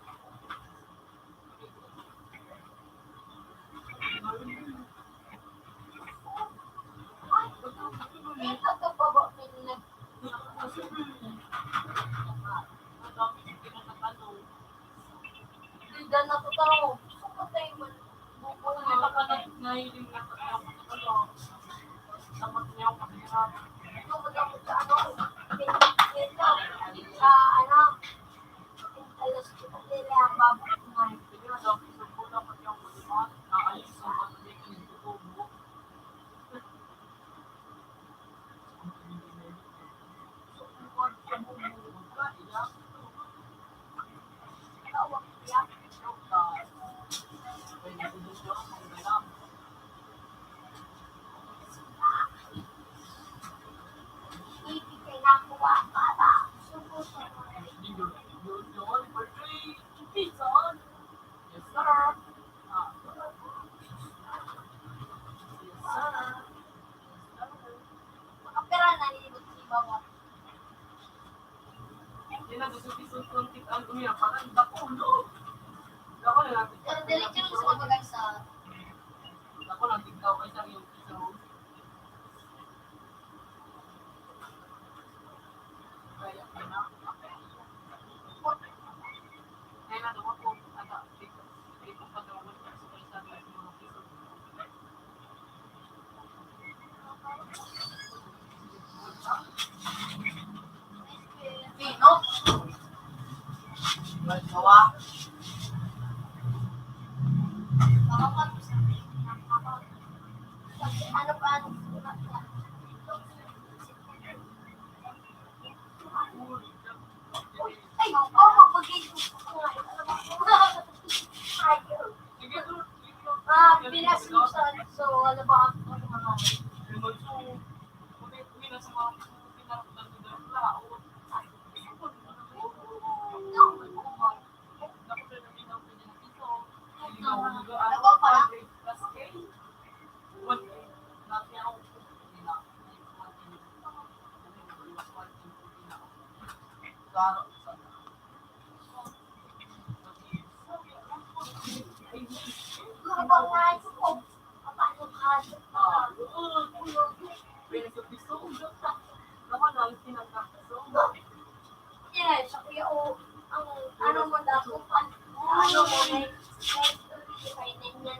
Yes, sir. Yes, sir. Makapira na ni Ibo sa ibabaw. Yan ang gusto ko, ang tig-, ang umiyak, parang dako, no? Dako na lang. Pero diretso lang sa kabagay sa Dako lang tig-, dako lang tig-, Ay, oh, mag-video ko nga. Ay, ah, Pinas mo sa, so, ano ba ang mga Yes, kuya, o, ang ano mo na, kung ano mo, may, may, may, may,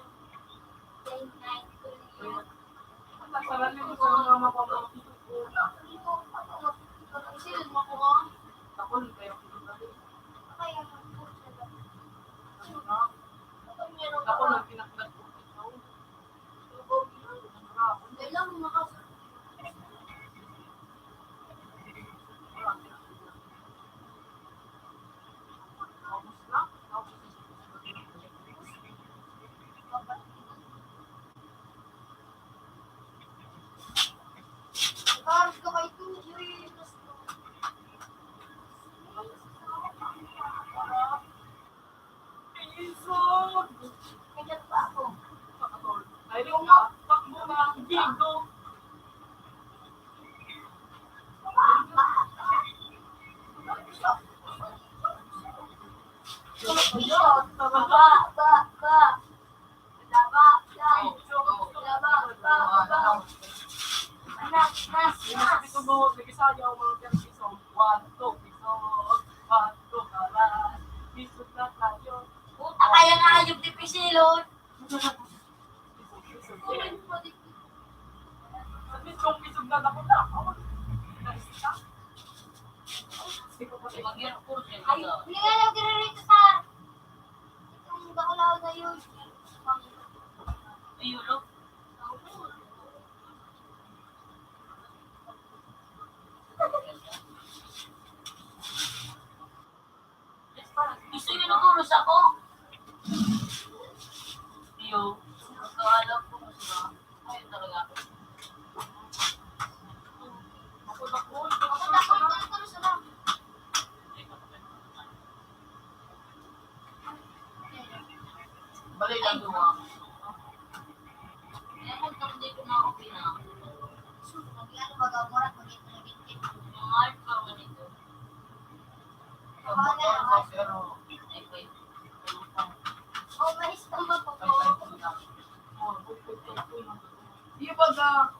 Ayaw mga bisog, one, two, bisog, one, two, kalas. Bisog na tayo. Puta, kaya nga hayop ni Pisilon. At least kung bisog na ako na, ako. Ay, hindi nga lang ginarito sa itong bakulaw na yun. Ayun, no? Gusto niyo nagkuros ako? Iyo, magkaalam ko, mas ma-, ayun talaga. Ako na po, ako na po, ako na po. Bali lang duwa. Kaya kung hindi ko na okay na. So, mag-ano, mag-amorat, mag-ito na gintin. Mga art pa, ganito. Pero, ay, wait. Oh, may stomach ko po. Di ba ga?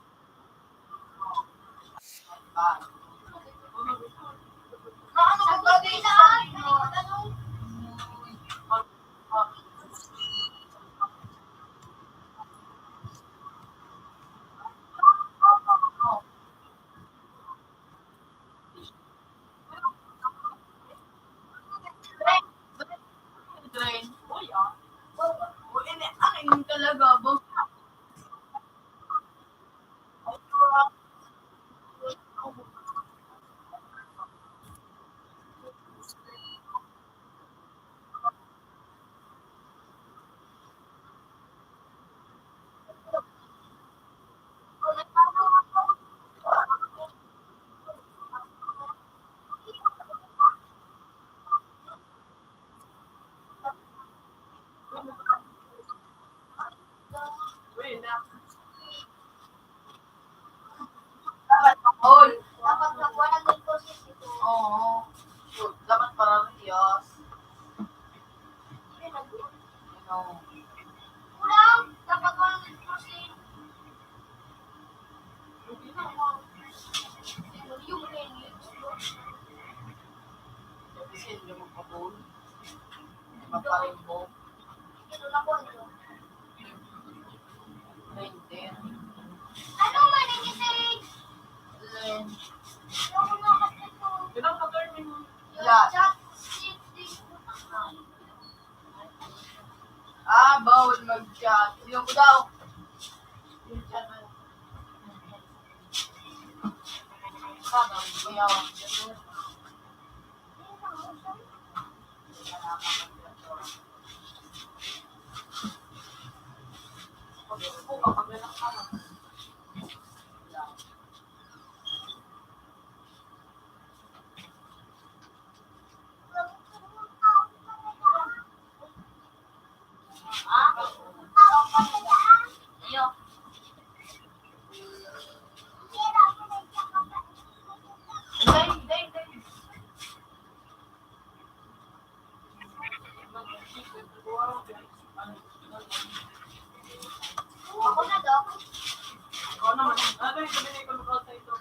Drain. Uy, ah. Uy, ini, ang inom talaga. Bang- Dapat all. Dapat nagwanan din po siya dito. Oo. Dapat parehas. Ano? Kulang. Dapat one hundred percent. Kasi hindi mo pa po. Mapalimbo. Ano man ang isa rin? Len. Ano nga kasi ito? Ilang ka-term yung last? Chat, chat, chat. Ah, bawal mag-chat. Yung daw. Yung chat na. Sabi ko yaw. Ako na, Doc. Ikaw naman. Ano yung sabi ko sa ito?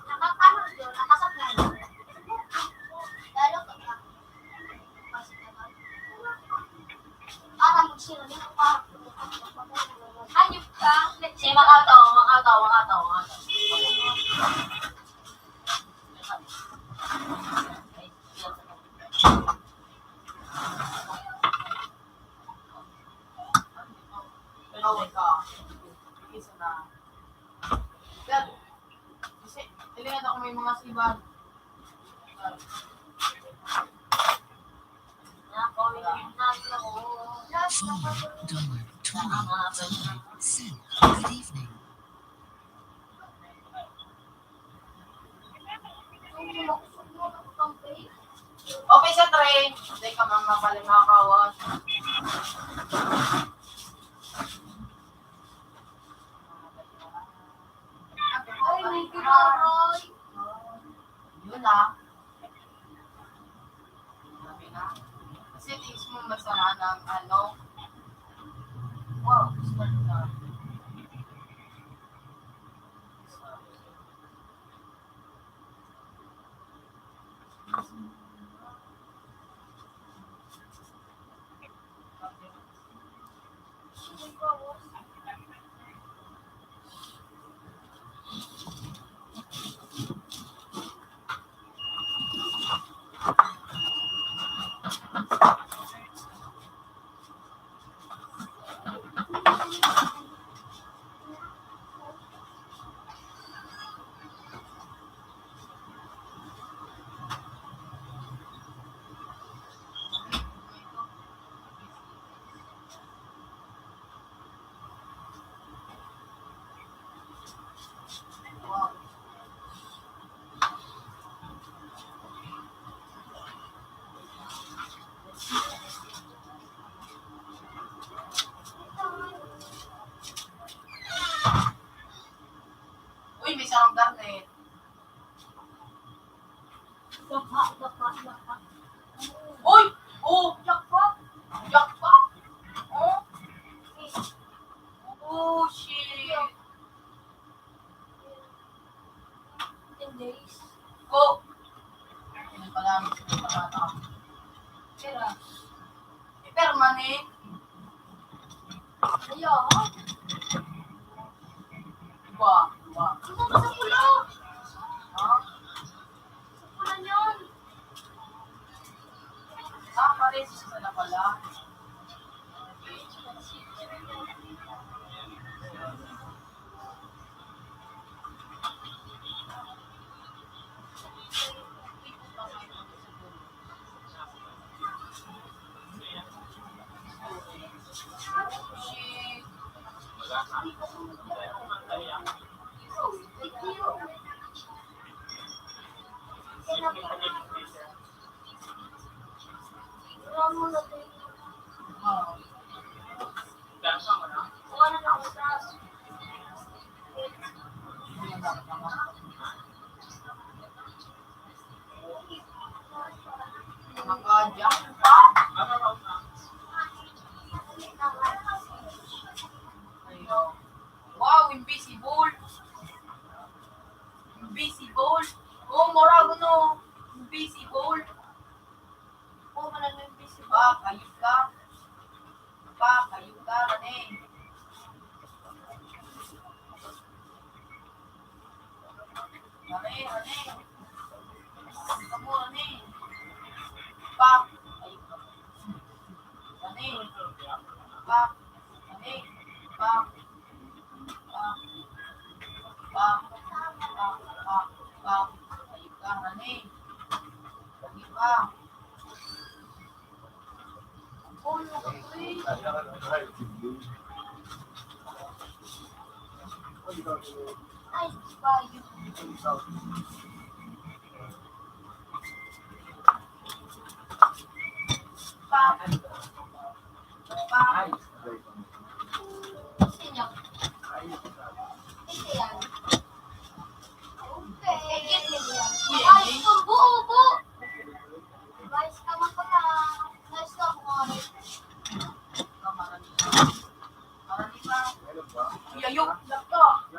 Nakakano yun? Nakasaklan. Lalo ka ba? Para magsira na, para. Hayop ka. Sige, makatawa, makatawa, makatawa, makatawa. Pero ka, isa na. Dad, kasi, dili na ako may mga sibag. Dollar twenty-three cent. Good evening. Okay sa tray. Hindi ka man mapalima kawan. Ay, may ginaray. Yun ah. Sabi na. Kasi things mo masama ng ano. Wow, gusto ko na. Uy, may sarang garnet. Dapa, dapa, dapa. Uy! Oh! Jackpot! Jackpot! Oh! Oh, shit! Ten days. Go! Ano pala? Pera. Permanent. Ayan. Dua, dua. Ano ba sa pula? Ha? Sa pula niyan. Ah, pares na pala. Naka-jackpot. Wow, invisible. Invisible. Oh, mura ko, no. Invisible. Oh, wala na invisible. Ba, kayo ka. Ba, kayo ka, Rene. Rene, Rene. Kamu, Rene. Ba, kayo ka. Rene. Ba, Rene. Ba. Pa, pa, pa, pa, pa. Ayun ka, honey. Sige pa. Ay, bayo. Pa. Yayo, laptop.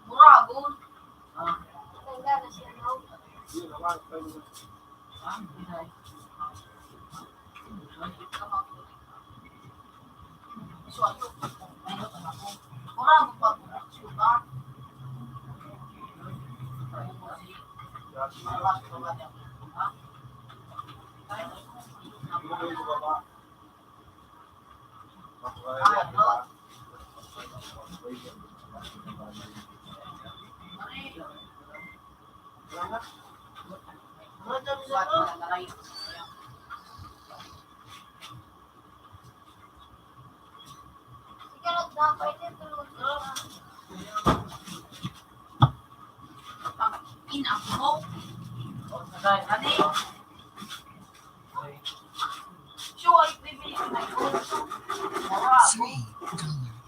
Buragon. Three dollar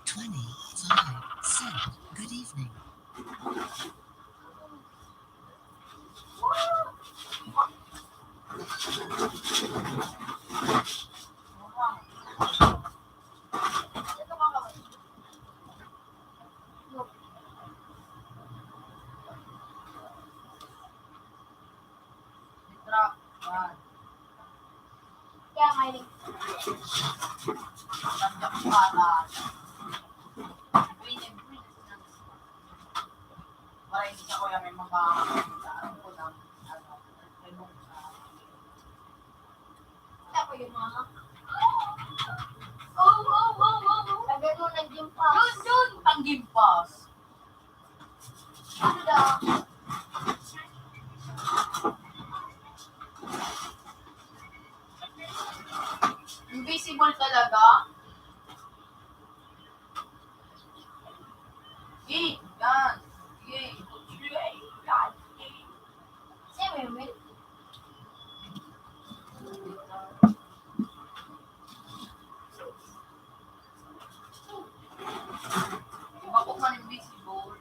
twenty-five cent. Good evening. Ay, ang para. Green and green. Para hindi siya, kuya, may mga, ano ko lang, ano, may mga, siya ko yung mga, oh, oh, oh, oh, oh. Lagyan mo ng gimpas. Yun, yun, pang gimpas. Ano daw? Invisible talaga? Eh, yan. Sige. Si Meme. Bako man invisible.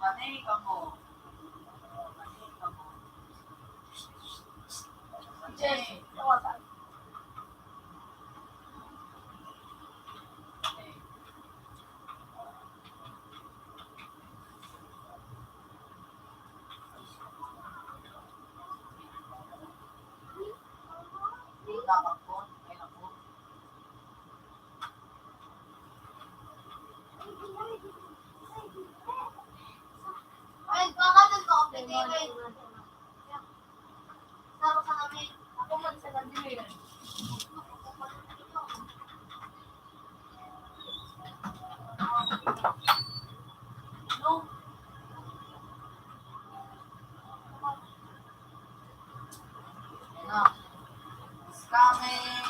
Mani kamo. Mani kamo. Mani. It's coming.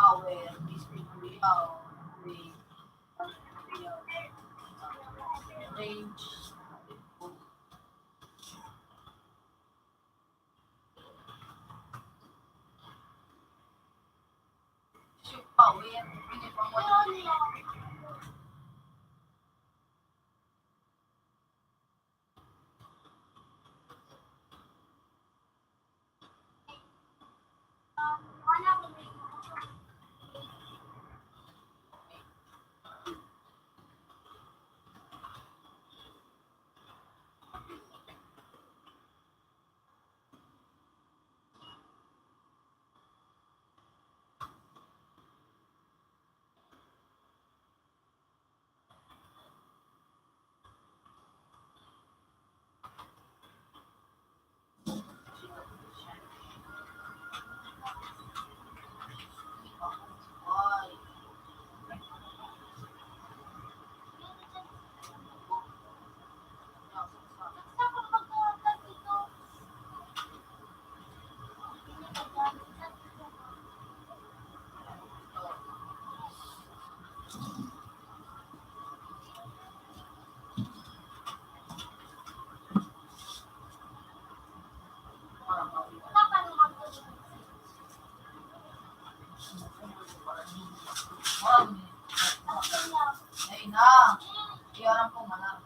Power, Mister Kuya, may, may, may range. Mister Power, may pang-, Ay na, iyaran ko man ang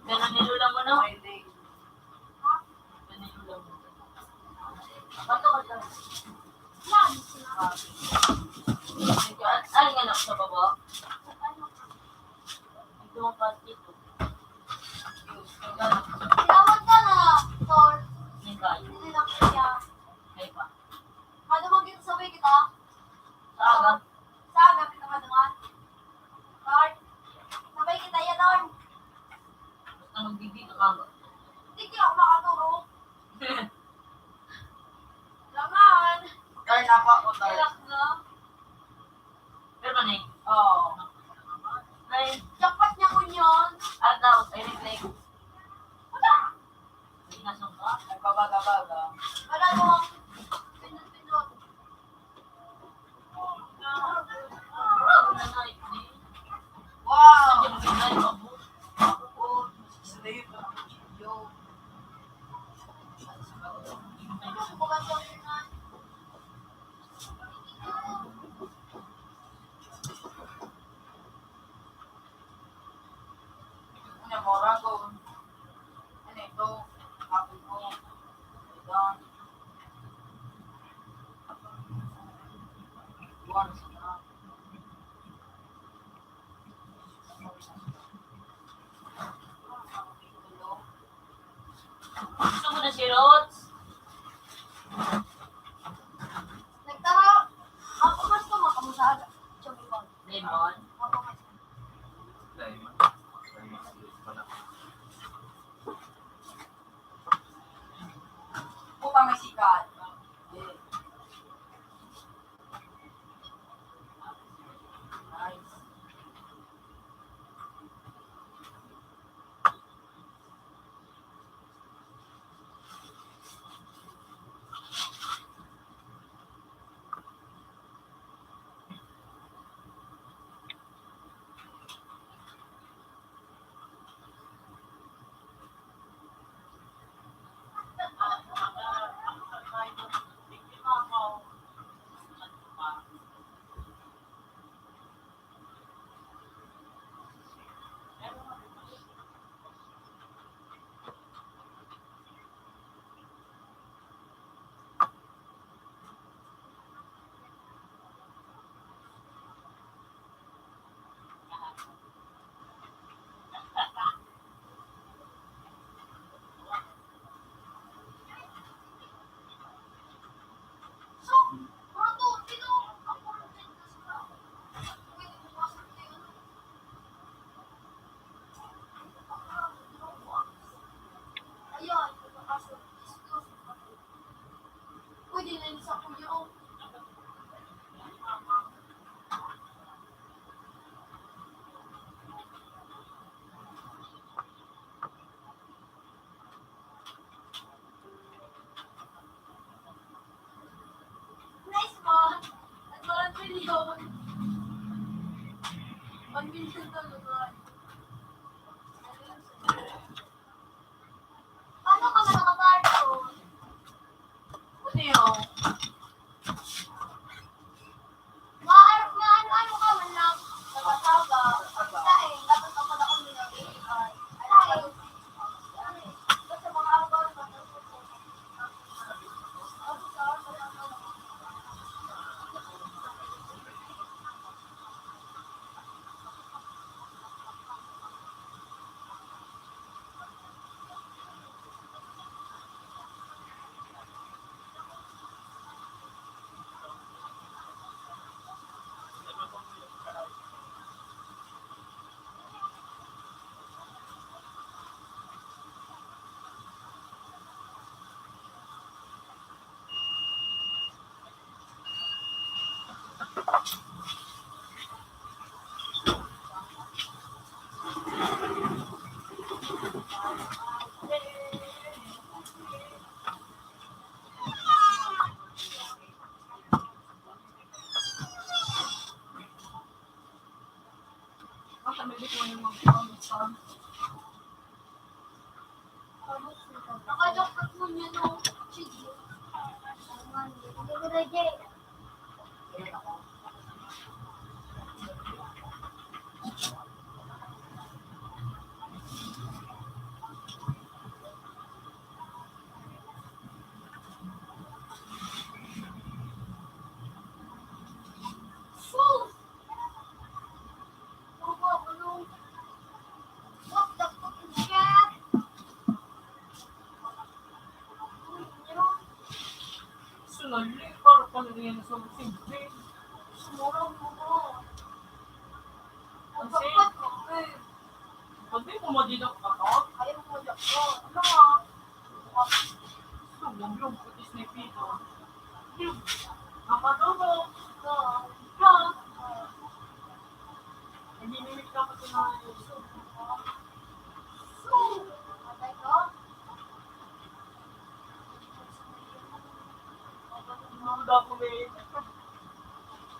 Ganun ni Lola mo, no? Ganun ni Lola mo. Ay, anak sa baba. Ito ang plastic. Tinawag ka na, Tol. Hindi lang siya. Ay pa. Ano bang ginasabay kita? Sa aga. Sa aga, kita ka naman. Tol, sabay kita yan, Tol. Basta magbibig ka aga. Hindi kaya ako makaturo. Langan. Tol, napa ko, Tol. Relax na. Pero man eh. Oo. Ay. Jackpot niya kun yun. At daw, ay, reflect. Wala. Ay, nasong ka? Nagbabaga-baga. Wala mo. Pindot-pindot. Wow! Una, mura ko. Ano ito? Ako ko. Ito. Buwan sa mga. Sunali, para pa rin yan sa simple. Sumurang mo ko. Ang safe. Pag di mo madidak ka to? Ayaw mo madidak ka. Ano nga? Sumurang yung putis na ipito. Makatulog. Ka. Ka. Naginimik ka pa sa mga iso. So, patay ka? Hindi mo daw kumain.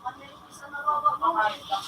Ano yung isa na raw ako? Patay ka.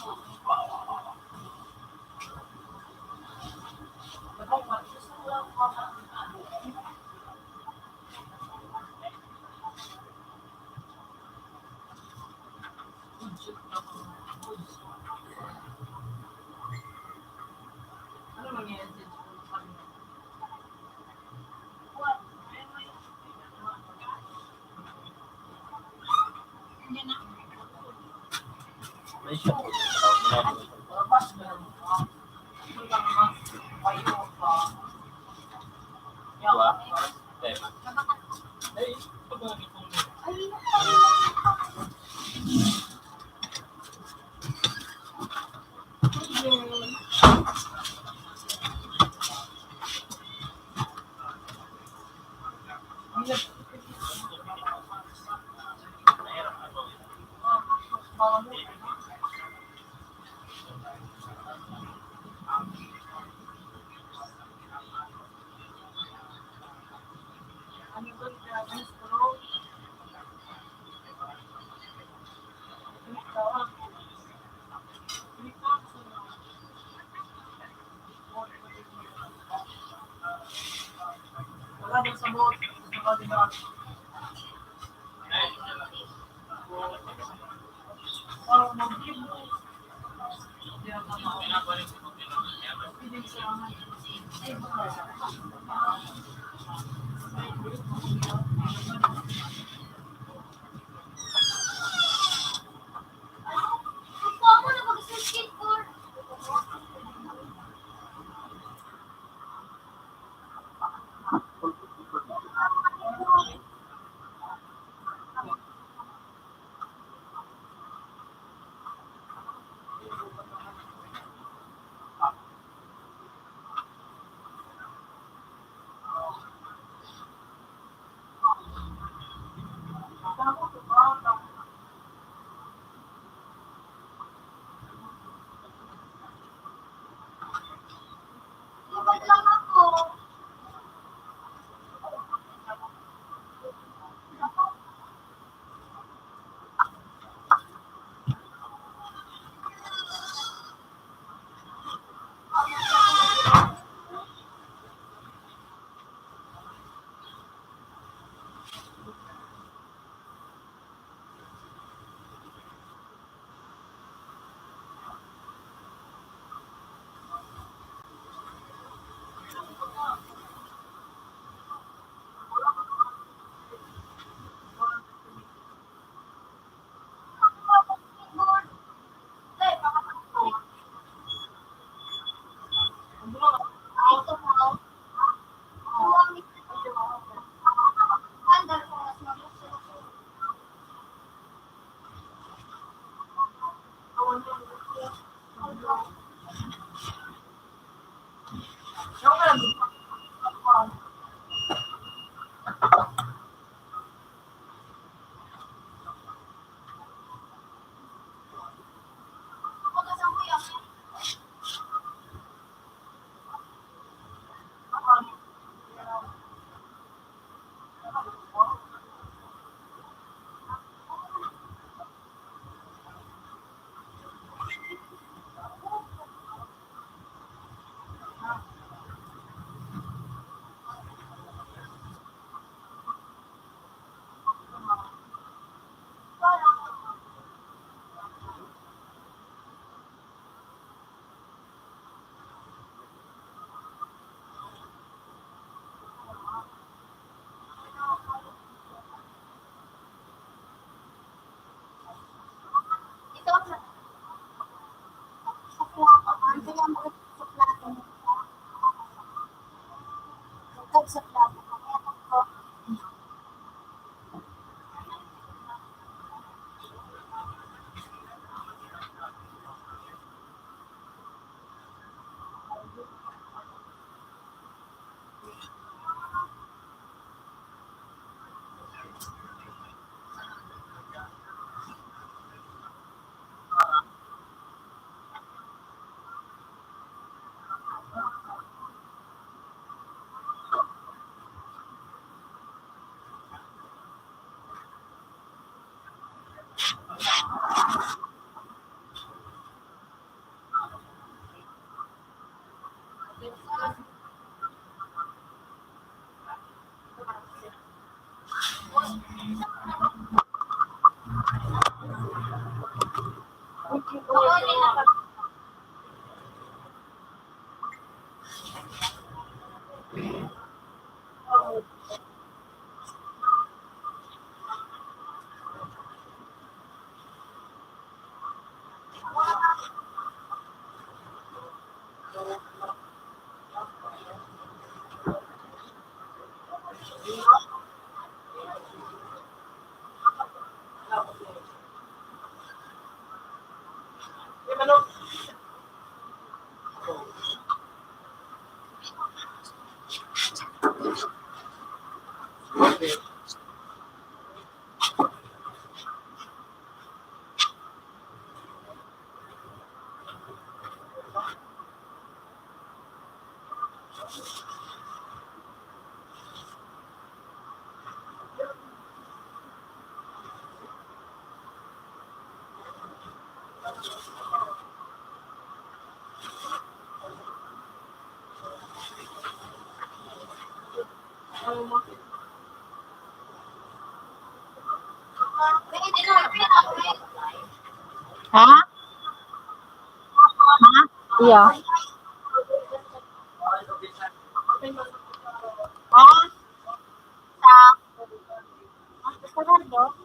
Ha? Ha? Iyo. Ha? Sa? Sa Bernardo?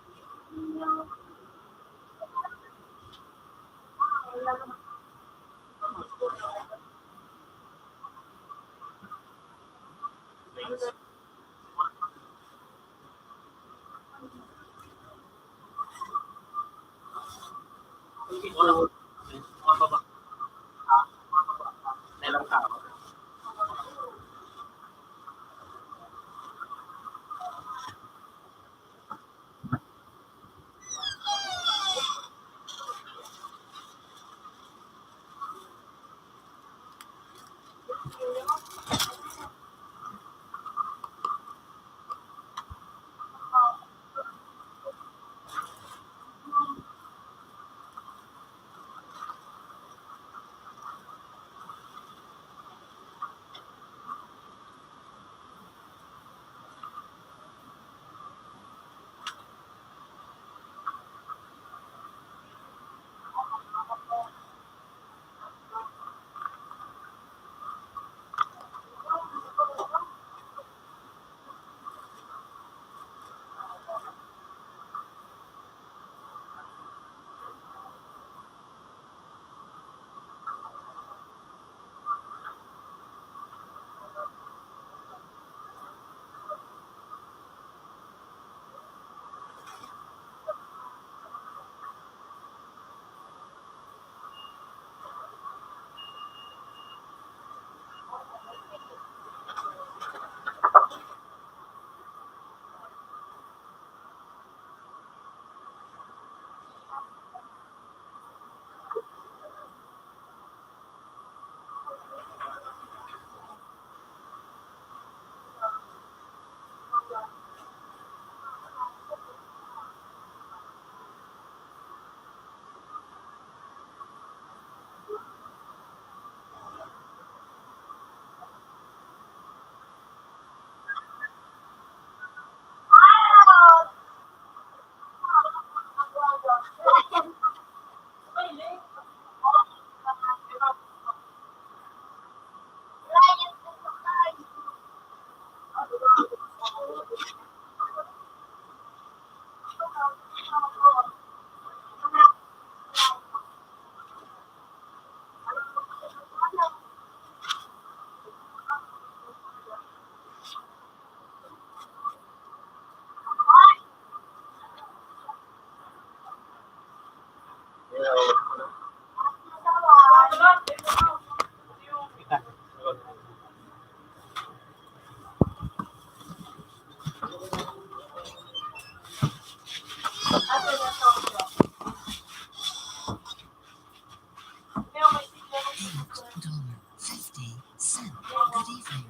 Good evening.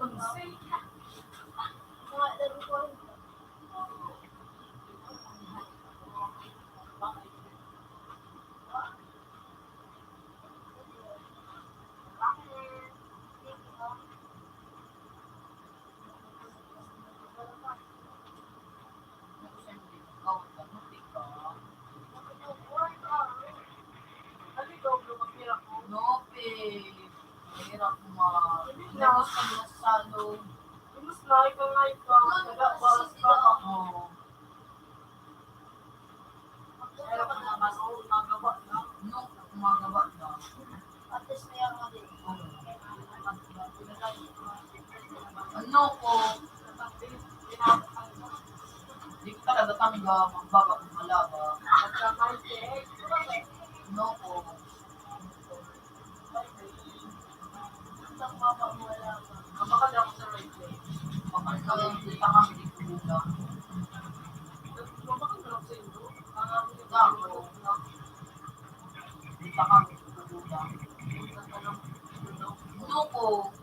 No, babe. Mahirap ma-, hindi na gusto masyado. Gusto na, ikaw nga, ikaw. Nagkakabalas pa ako. Mahirap na, mas gumagawa na. No, gumagawa na. At least may ano din. Ano ko? Di ko talaga tangga, magbaba, malaba. No ko. Mabakal ako sa right way. Mabakal kami, di pa kami di kulang. Mabakal na lang sa inyo. Ang ako yung tao, di pa kami di kulang. Ano ko?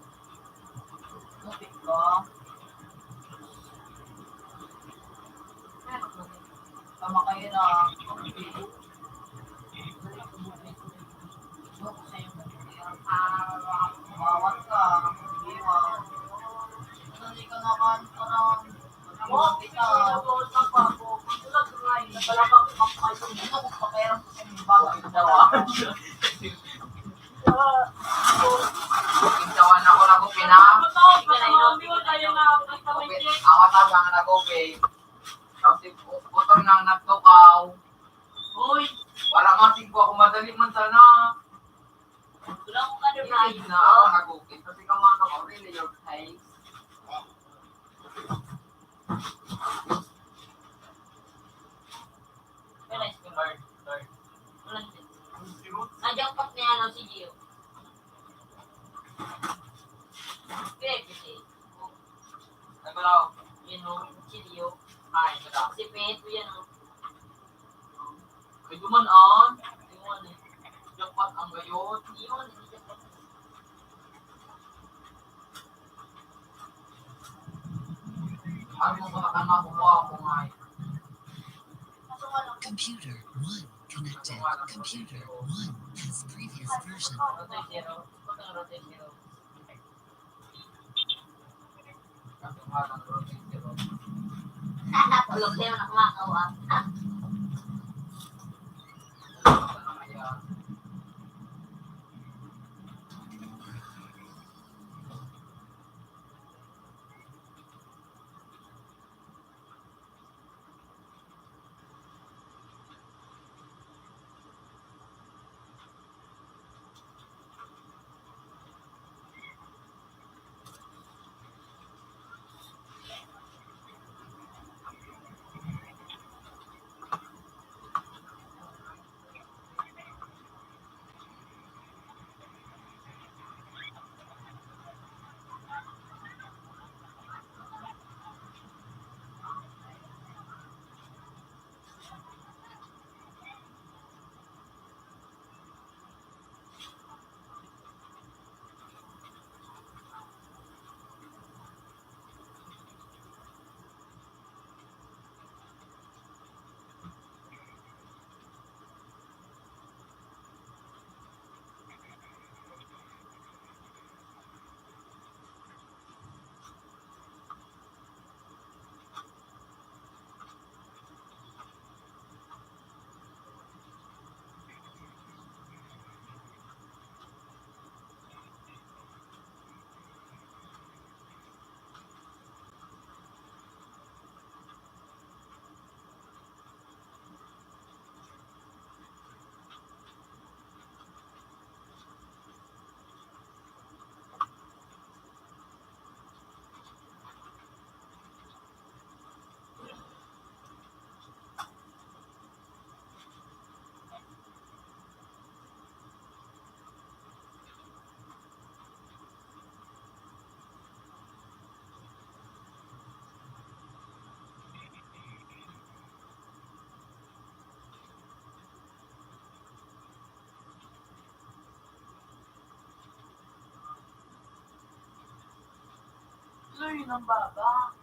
Lupit ko. Tama kayo na. Bawat ka, iwan. Dali ka naman, parang, iwan kita. Ano kung pakiram ko sa mga bagay? Tawan ako na ko, pina. Awat ako na ko, pina. Tapos, butang nang nagtukaw. Uy! Wala nga, tingko ako, madali man sana. Wala akong kadugay. Hindi na ako nagukit. Kasi ka man ako, really your taste. Wala si Lord. Lord. Wala si Lord. Najackpot niya, no, si Gio. Kaya, kasi, Nagulaw. Yun, no, si Gio. Ay, wala. Si Pet, yun, no. Ay, duman, ah. Duman, eh. Jackpot ang gayon. Yun, hindi jackpot. Ano mo sa matanga ko, kuha ako nga, eh. Computer one connected. Computer one has previous version. Tulog kayo na kumakaw, ah. Ay, ng baba.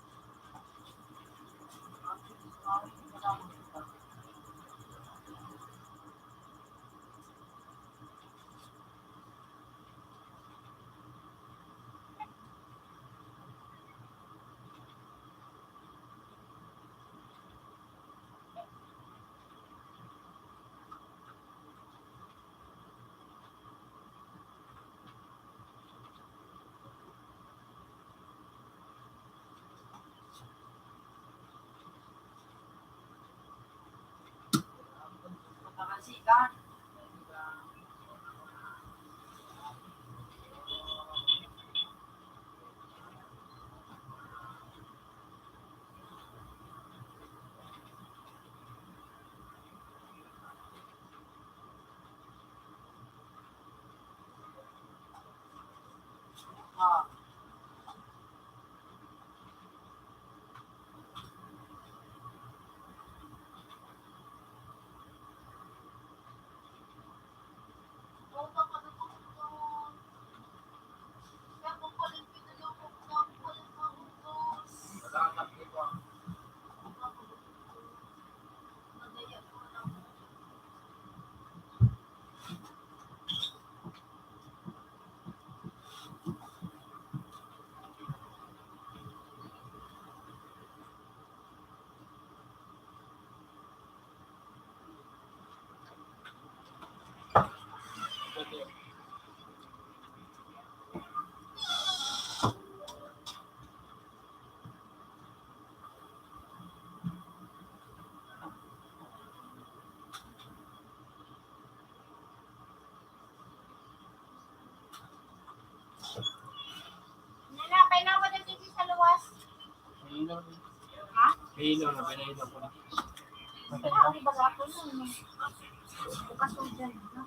Nana, painawa na dito sa luwas. Painom. Ha? Painom na, painom po. Matay pa. Ang iba ako nun, eh. Bukas ko dyan, no?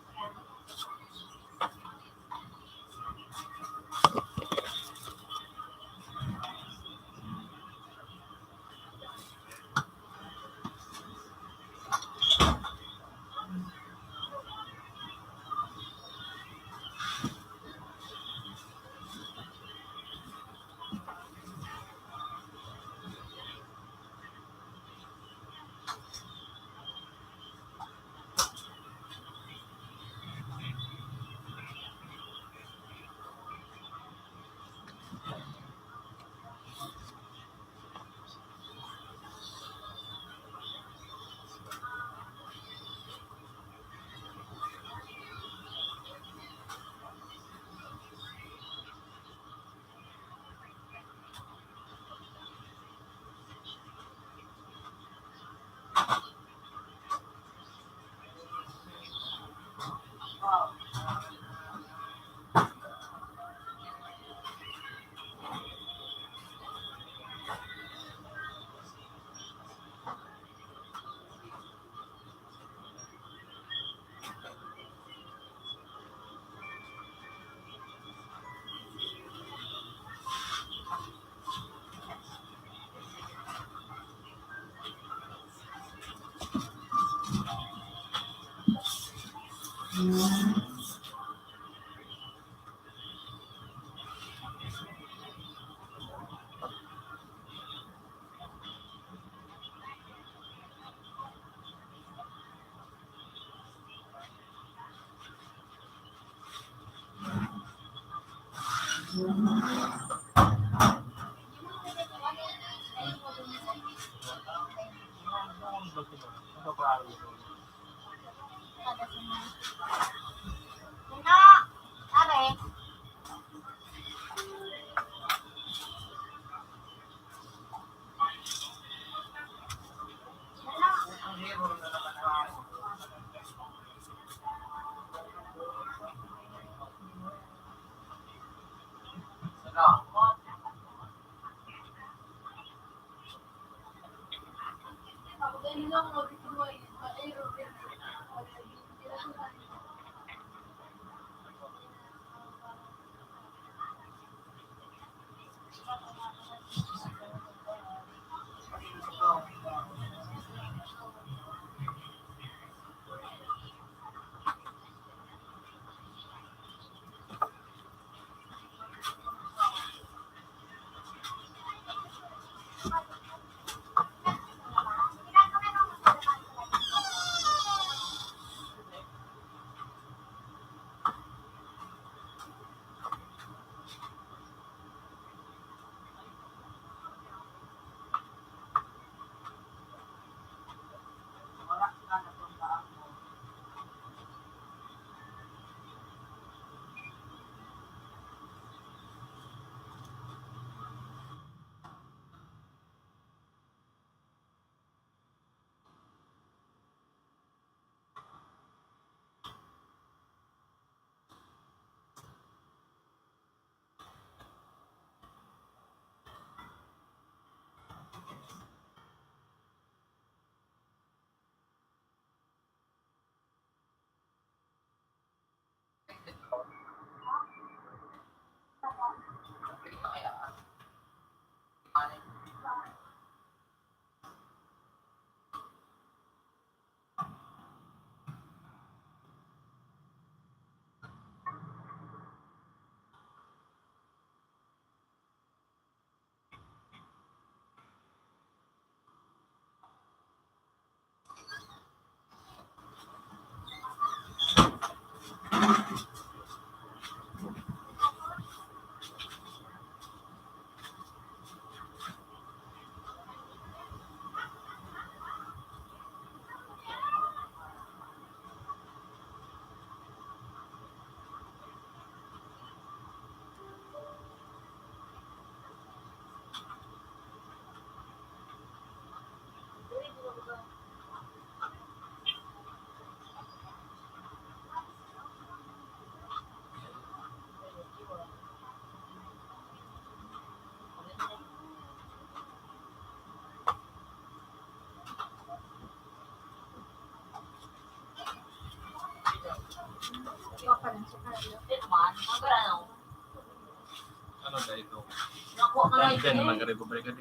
Diyan, magre-recover ka di.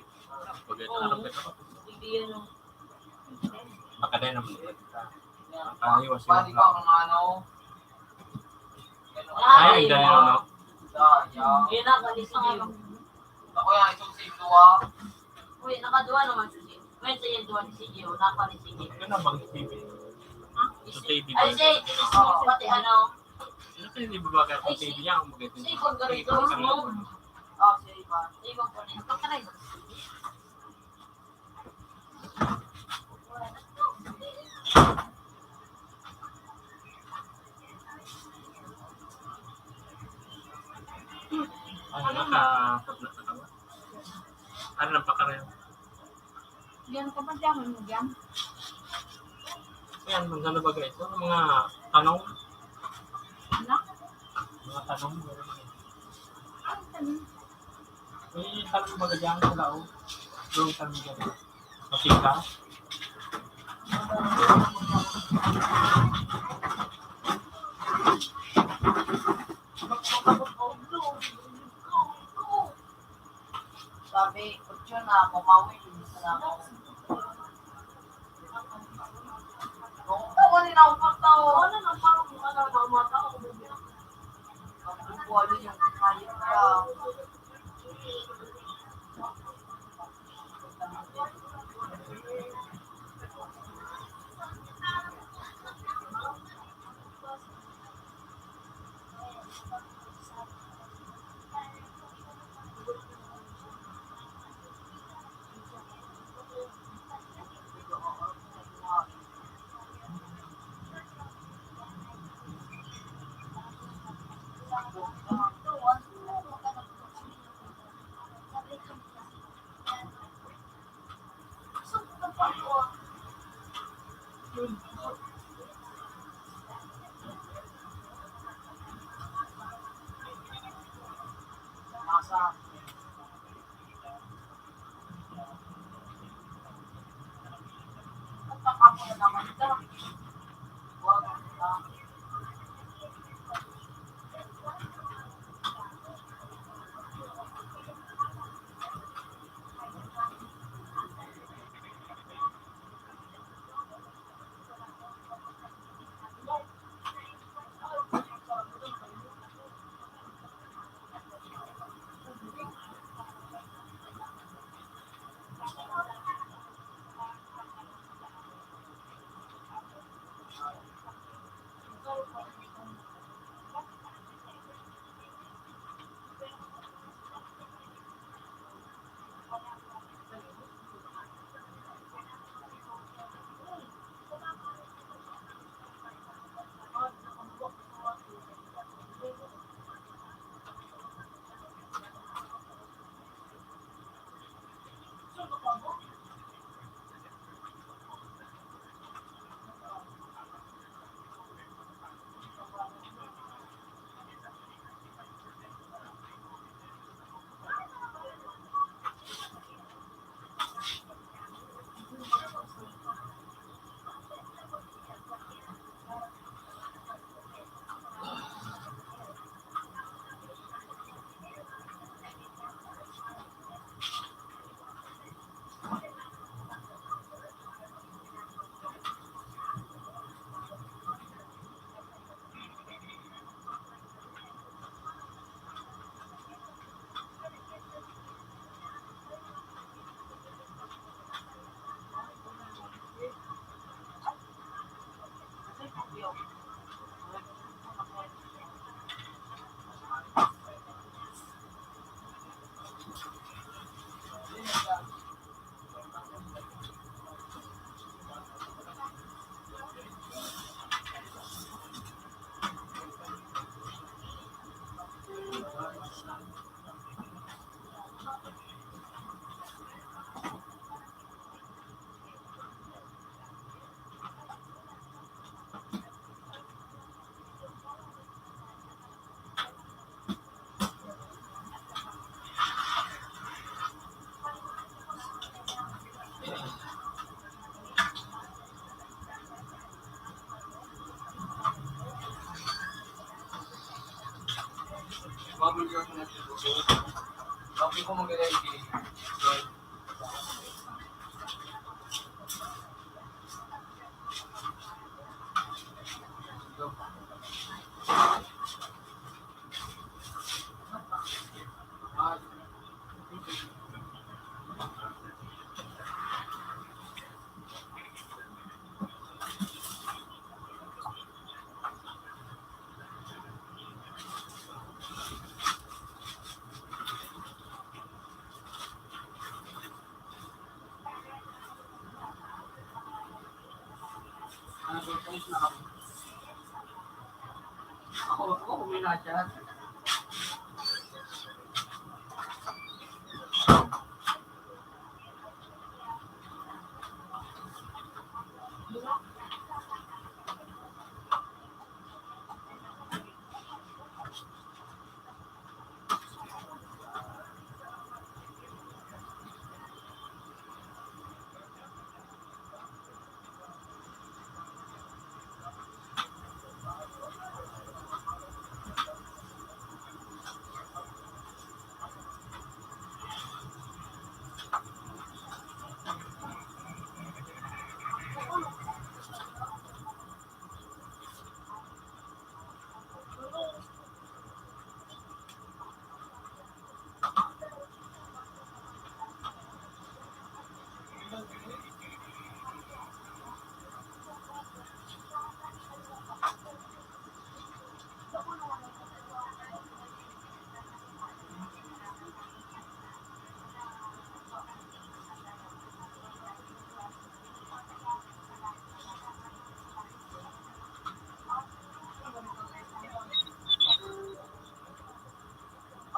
Pag ito, harap ka. Hindi yan, oh. Baka din naman. Ang kahiwas yung Bali ko lang. Ang ano. Ay, ang dali, no? Sayang. Yun na, kalisingin. Ako yan, itong singko, ah. Uy, nakaduwa naman si Sige. Uy, sa iyo, duwa ni Sige, oh. Napa ni Sige. Ano bang T V? Ha? Sa T V ba? Ay, si, oh, pati ano. Ano kayo, di ba, Ay, T V si, niya? Ang maganda. Si Igor Garrido. Ang maganda. Oh, si Ivan. Ivan po niya. Pagkaray. Ano, naka-, ano, nagpakarayo? Yan, kapag yan, yan. Yan, mga ano ba, guys? Yung mga tanong. Ano? Mga tanong. Ano tanong? May tanong ba dyan sa lao? Yung tanong dyan. Mapika? Sabi, "Kutyo na, mamawi, inis na ako." Nung tawa nila ako, pagtawa na lang, parang kung ano, mga tao, magbubuwali yung hayop ka.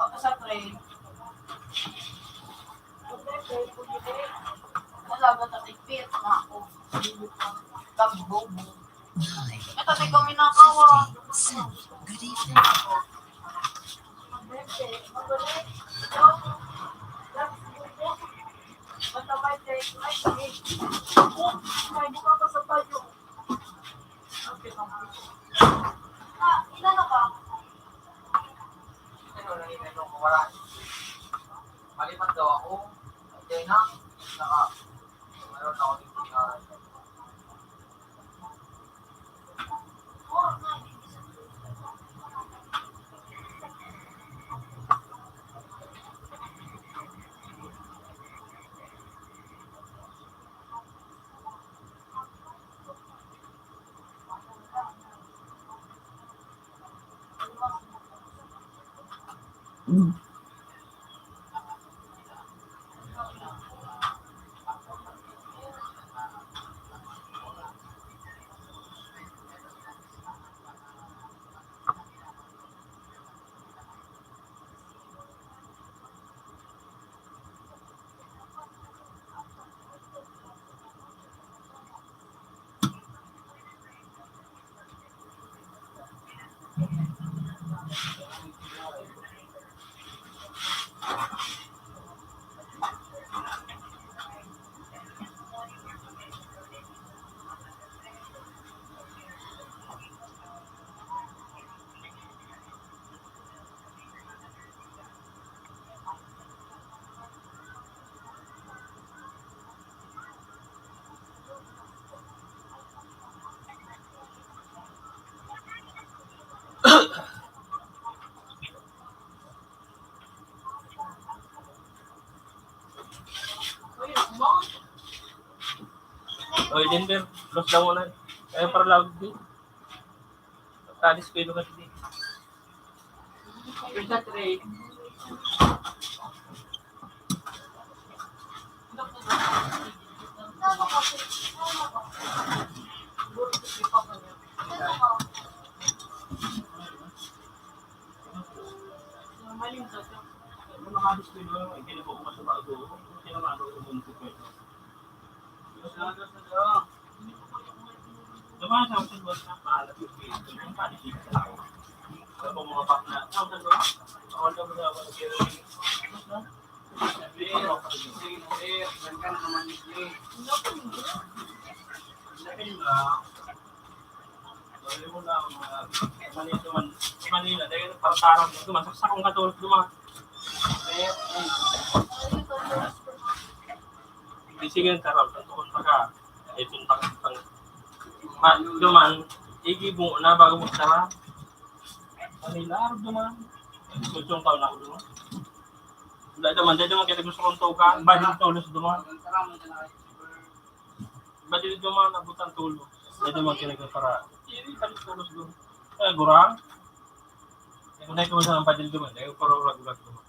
Ako sa train. Wala ba, tatigpit na ako? Tagbobo. Ito, di kami nakawa. Good evening. Malipat daw ako. Hindi na. Saka, mayroon ako dito na. Oy, Denver, close daw muna. Ayaw para loud din. Talis ko yung kasi. Sa train. Manila, dahil parang duman, saksak ang katulog duman. Di sige, ang tarap, ang tukon pa ka. Itong pang, pang, ma, duman, igibong na bago mo tara. Manila, duman. Kusong taon ako duman. Dahil duman, dahil duman, kaya gusto kong tuka. Badil tolos duman. Badil duman, abutan tolos. Dahil duman, kaya para. Hindi, badil tolos duman. Eh, gurang. Eh, kung dahil duman sa badil duman, dahil para urag-urag duman.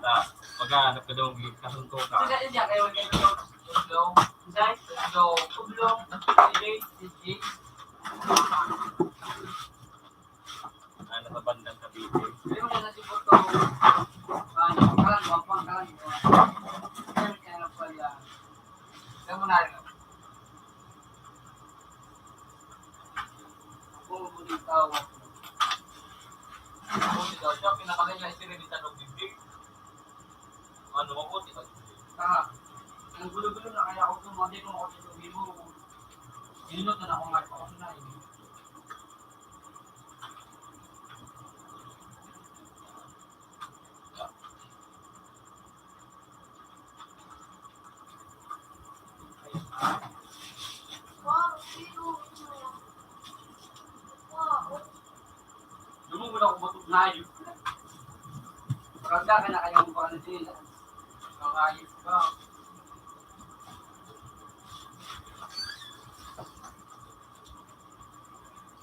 Ta, pagka nagkadong kasunto ka. Sila siya kayo, kayo, kayo, kayo, kayo, kayo, kayo, Ah, nasa bandang Cavite. Kayo na nasigot ko. Ah, kalan, wapang, kalan, wapang. Kalan, kalan, kalan. Kayo mo na rin. Ako, mabuting tao ako. Ako, ikaw, siya, pinakalayo na isipin ni Tanong Dibdib. Ano ako, ikaw? Ah, ang gulo-gulo na kaya ako, kung hindi ko ako sa sabi mo, inunod na ako, nga, ako na, eh. Dumungol ako batok na yun. Maganda ka na kayang pansin. Makayos ka.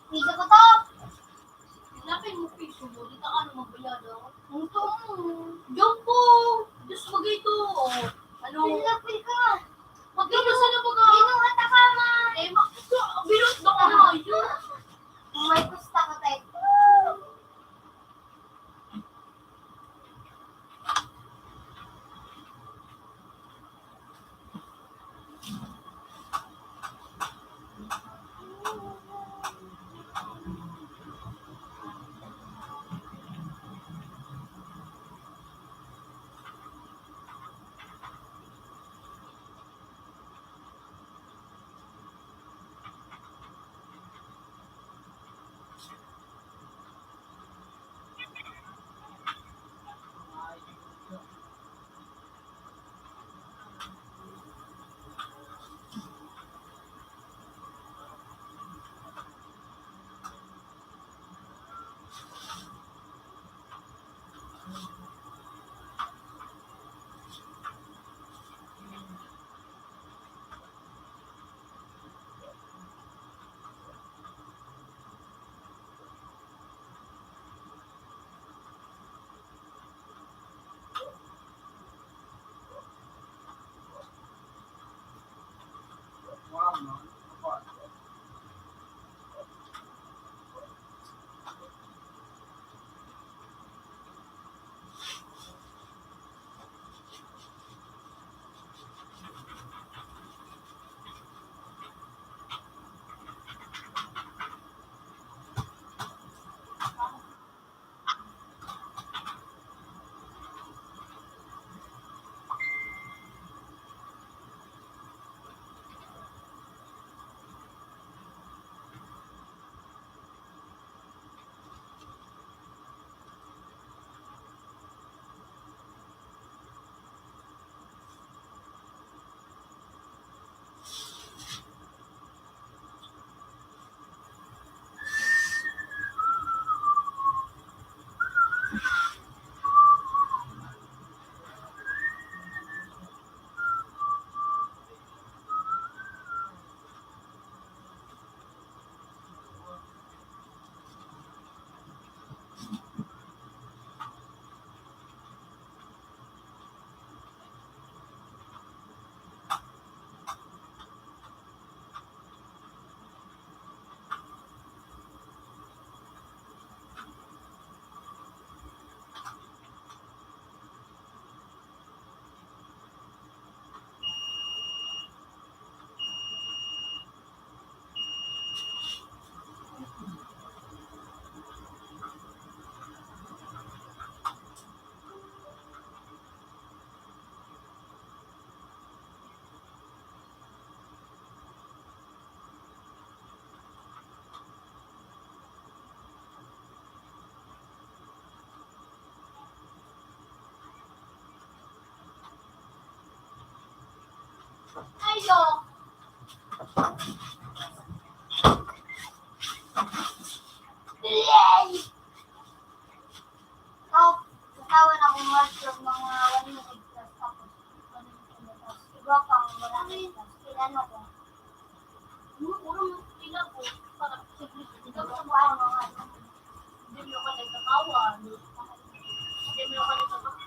Isa ko to. Lapin mo piso mo, di ka ano magbayad, oh. Ang to mo. Diyan po. Diyos mo dito, oh. Ano? Lapin ka. Magkano sa na baga? Ino, atakama. Eh, ma-, ito, bilot na ka na. Yun. May pusta ka, tayo. Ayo. Yay! Ikaw, katawan akong master mga one minute plus tapos, tapos iba pang wala na plus. Kailan ako? Ano, puro mo sila po. Para, siyempre, ikaw po ang mga ano. Hindi mo ka nagkakawa. Hindi mo ka nagkakawa.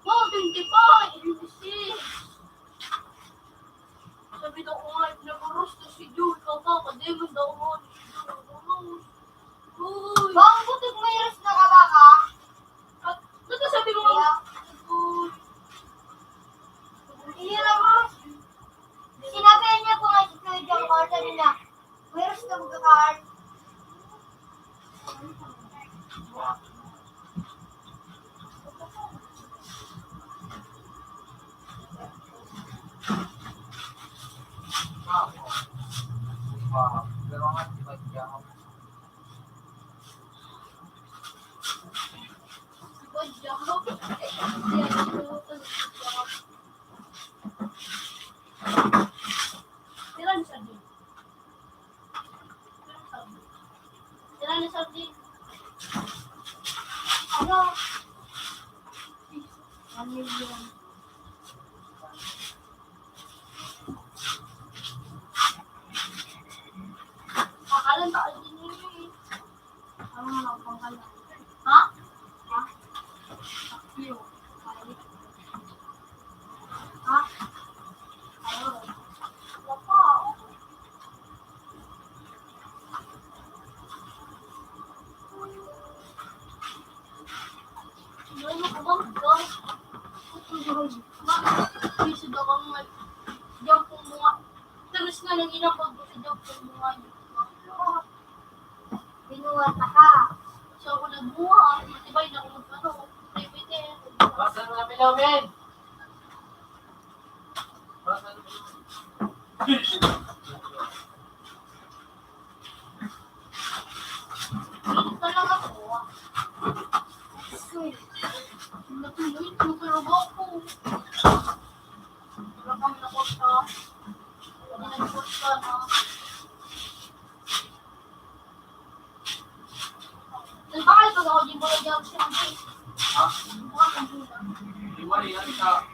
Wow, twenty-five! Twenty-six! Sabi daw ko nga, nag-roast na si Joey Kaka, kademon daw ko ni si Joey nag-roast. Uy! Bang butig may roast na ka ba ka? At, nagkasabi mo nga, uy. Iya lang roast. Sinabi niya po nga si Kuya John Carl, sabi niya, may roast ka ba ka, Carl? Tira ni Sardin. Tira ni Sardin. Ano? One million. Kakalan pa kayo din yun eh. Ano nga lang pang kanya? Ha? Ha? Iyo. Ha? Ayun. Wala pa. Ano ko bang ito? Ito daw ang may diyan pong mga. Terus nga nang inapag ko sa diyan pong mga. Binuhat na ka. So, ako nagbuhat, matibay na ako mag-ano, activity. Basta na kami namin. Basta na kami. Yun talaga po. Uy, natulog, natulog ako. Wala kang nakot ka. Wala kang nakot ka na. Nagbakal pa ako, di ba, di ako sinabi? Ha? Nagbakal ang bola. Di ba, di yan sa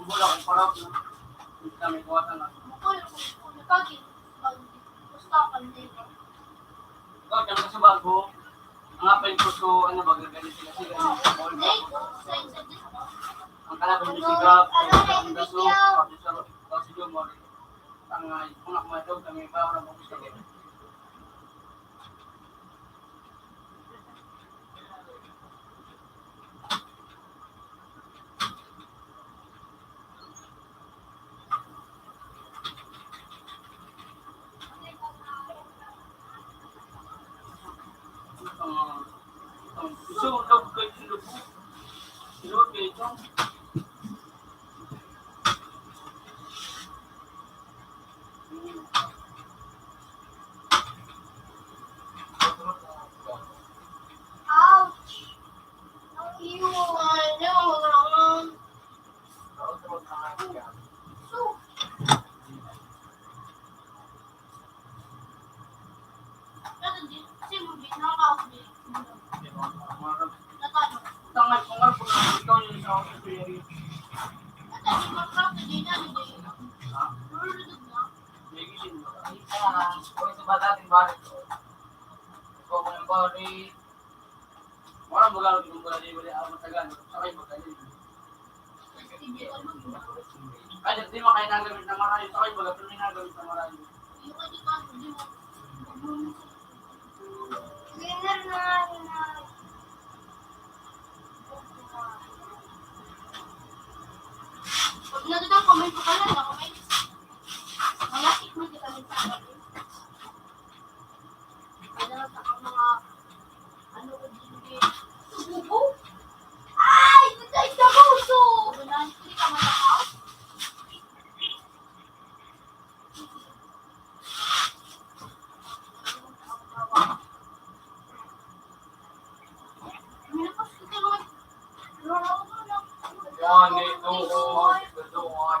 bola kung parang hindi kami kuwatan na. Bukol, nakagi. Basta, pandemya. Ikaw, diyan ka sa bago. Ang apel ko, so, ano ba, gagaling sila, sila, Oo, all hindi. Bago. Sa incident ko. Ang kalaban niyo, si Gab, Ano, si Gab, ano, Gaso, video? Pati sa, pati si Jomar. Tangay, mga kumadog, kami ba, wala mo gusto ko. So, love kayo, love. Love kayo. Ouch! Ang iyo, ano, mga. So, Wala mo gano'n, di mo pala, di mo rin ako matagal. Sakay mo, dali. Ay, di mo kayo nagamit na marami. Sakay mo, dali, may nagamit na marami. Winner na, winner. Pag natutunan ko, may pagkalan ako, may mga tikman di kami sa akin. Kaya sa mga, ano ko din, eh, subuko. Ay! Patay sa puso! Wala, hindi ka matakaw? One, eight, two, oh, two, oh.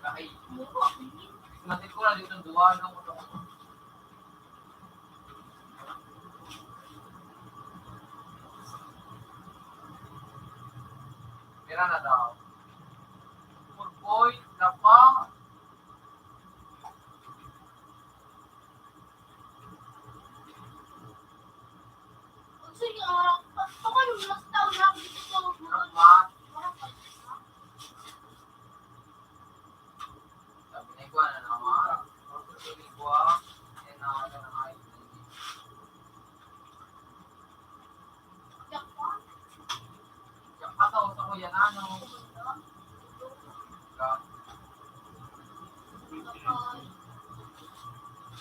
nag-aay. Matik ko na dito ang duwa, no? Pira na daw? Four point na pa. Sige, ah, pa-, paano na sa taon na ako dito sa Rock Math. Sabi na iguana na ako, ah. Sabi na iguana, eh, na, na, na, na, Yang kataw sa kuya na, ano? Ka.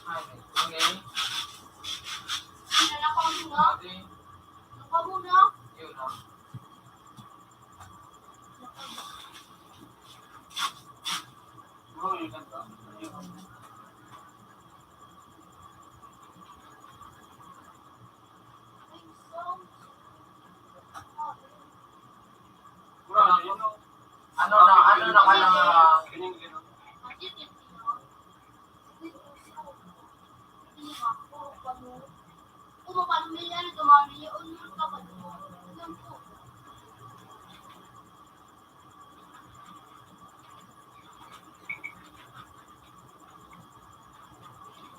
Ay, okay. Sabi. Yun, ah. Ano na, ano na ka lang, ah,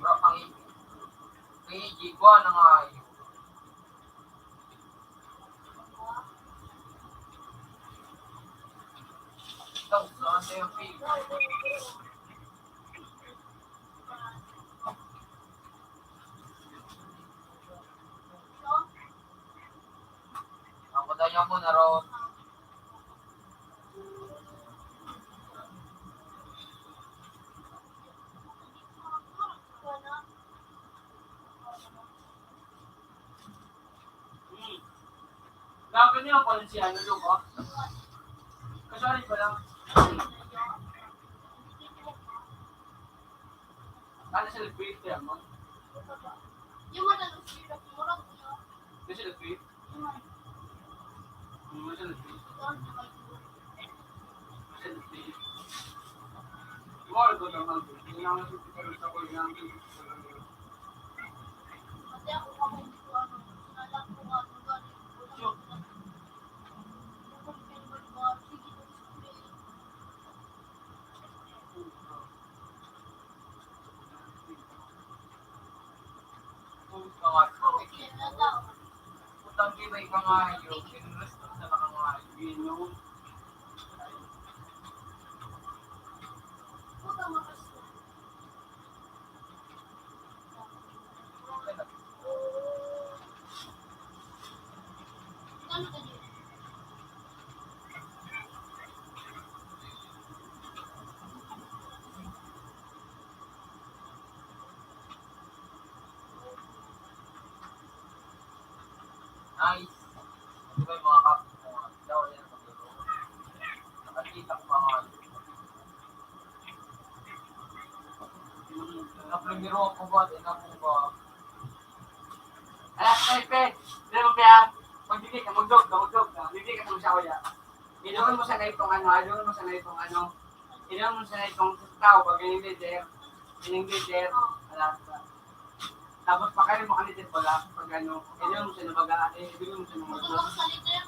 Wala pang i-, kay Jigwa na nga yun. Tapos, ano yung fee? Ang madaya mo na ron. Hmm. Grabe niyo, Valenciano, Lugo. Kasali pa lang. Ano sa Lupit, kaya mo? Yung matalos, yung mura ko na. Yung sa Lupit? Yung man. Yung sa Lupit? Yung sa Lupit. Yung sa Lupit. Yung mura ko naman. Yung mga sa Lupit, sa Lupit. Pati ako, ako, hindi ko ano. Alam ko nga, ano, ano, ano. Sige, sige. Mga utang di ba yung mga hayop? Yung gusto sa mga hayop. Yun yung Nice. Di ba yung mga kap-, mga daw yan ang magluluto? Nakikita ko pa nga. Naprimero ako ba? Di na po ba? Alas nuebe. Pero kaya, magbigay ka, magdog, magdog. Magbigay ka ng siya, kuya. Inuman mo sana itong ano, inuman mo sana itong ano. Inuman mo sana itong tao, pag yung leader. Yung leader. Alas. Tapos pakain mo kami din pala, pag ano, kailangan mo siya na baga, eh, ibigay mo siya ng mga.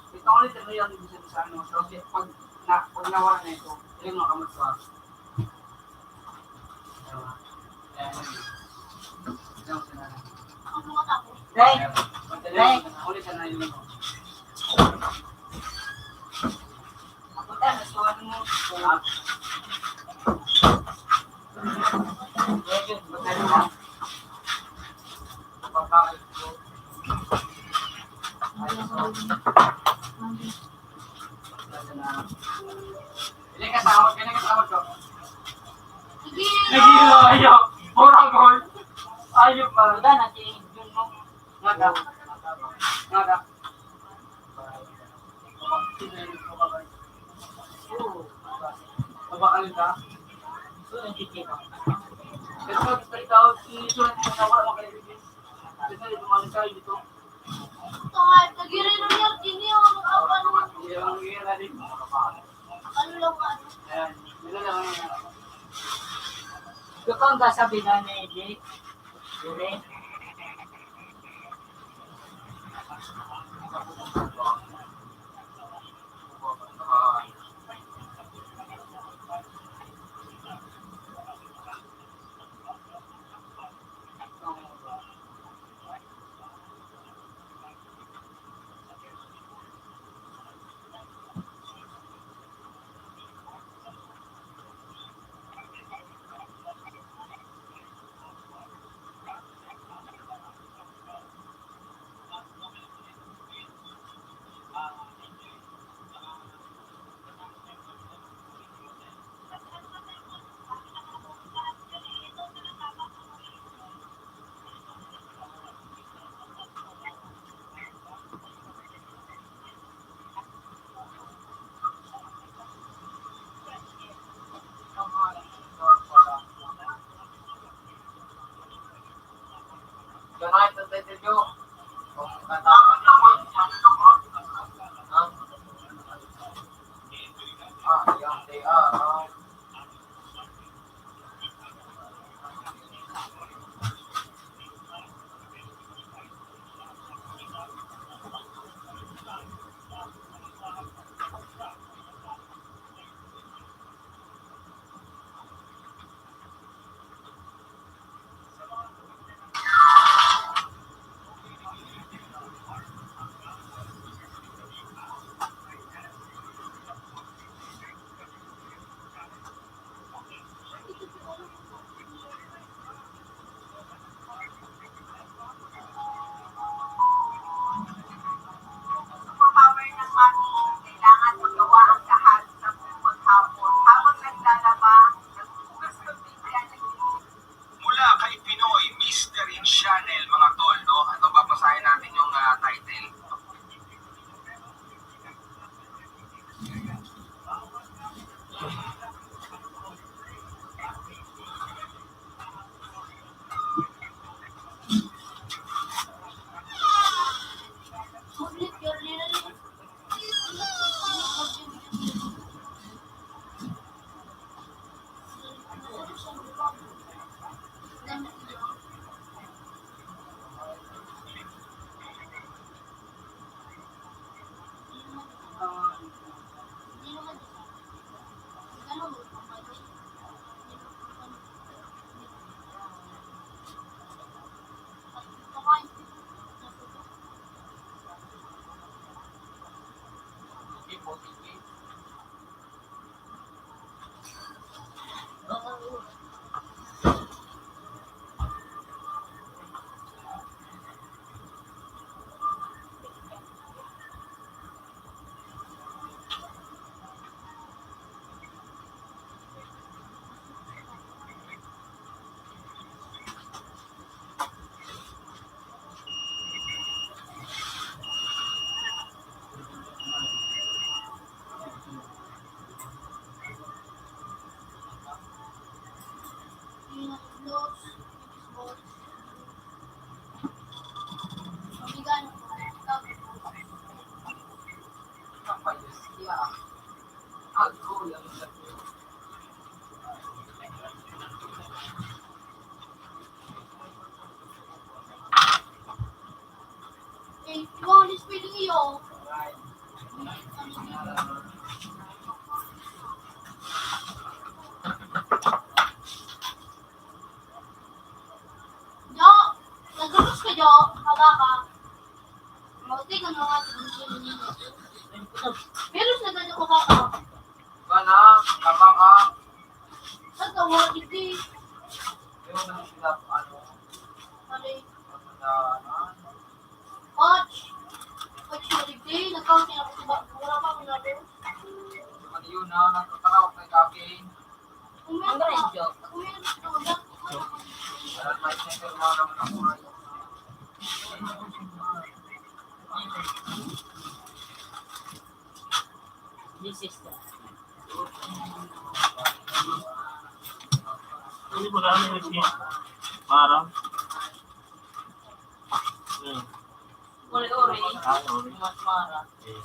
Ito ang literal yan, ibig sabihin sa ano, so, si-, pag, na, pag nawala na ito, kailangan mo kamot pa. Ayan. Ayan. Ayan. Ayan. Ayan. Ayan. Ayan. Ayan. Ayan. Ako tayo, nasuhan mo. Hindi ka tawag, hindi ka tawag ko. Sige. Nagigilo, ayaw. Murang gol. Ayaw pa. Wala na, si Jun mo. Ngada. Ngada. Ito pa ang kasabi na ni Jake. Jake. Superpower ng mami, kailangan magawa ang lahat sa buong maghapon habang naglalaba, naghuhugas ng bibya, naglilinis. Mula kay Pinoy Mystery Channel, mga tol, no? Ito, babasahin natin yung, ah, title. Pwede iyo. Jo, naglutos ka, Jo. Haga ka. Mabuti ka nga. Virus na ganyan ko, baka. Kana, tama ka. Sa tawa, hindi. Pero nang sila, ano, Pare. Ano, Coach. Coach, hindi. Nagkakasin ako sa ba-, wala pa akong laro. Ano yun, ha? Nagkakaraot na yung akin. Ang galing, Jo. This is the Hindi mo lang yung si Mara. Hmm. Ori-ori. Ah, ori. Mas Mara. Eh.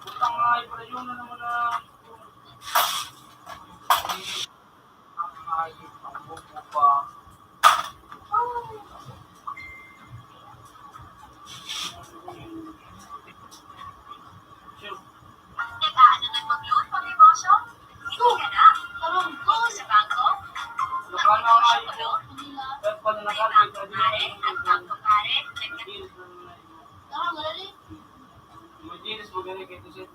Putang nga, iba yun na naman na. Ang hayop, ang buko pa. Nag-aano ng magloan pang negosyo? Hindi ka na. Tarong ko sa bangko. Ang negosyo ko doon. May bangko pare at bangko pare. Tarong, dali. Matinis mo gani kay Jose.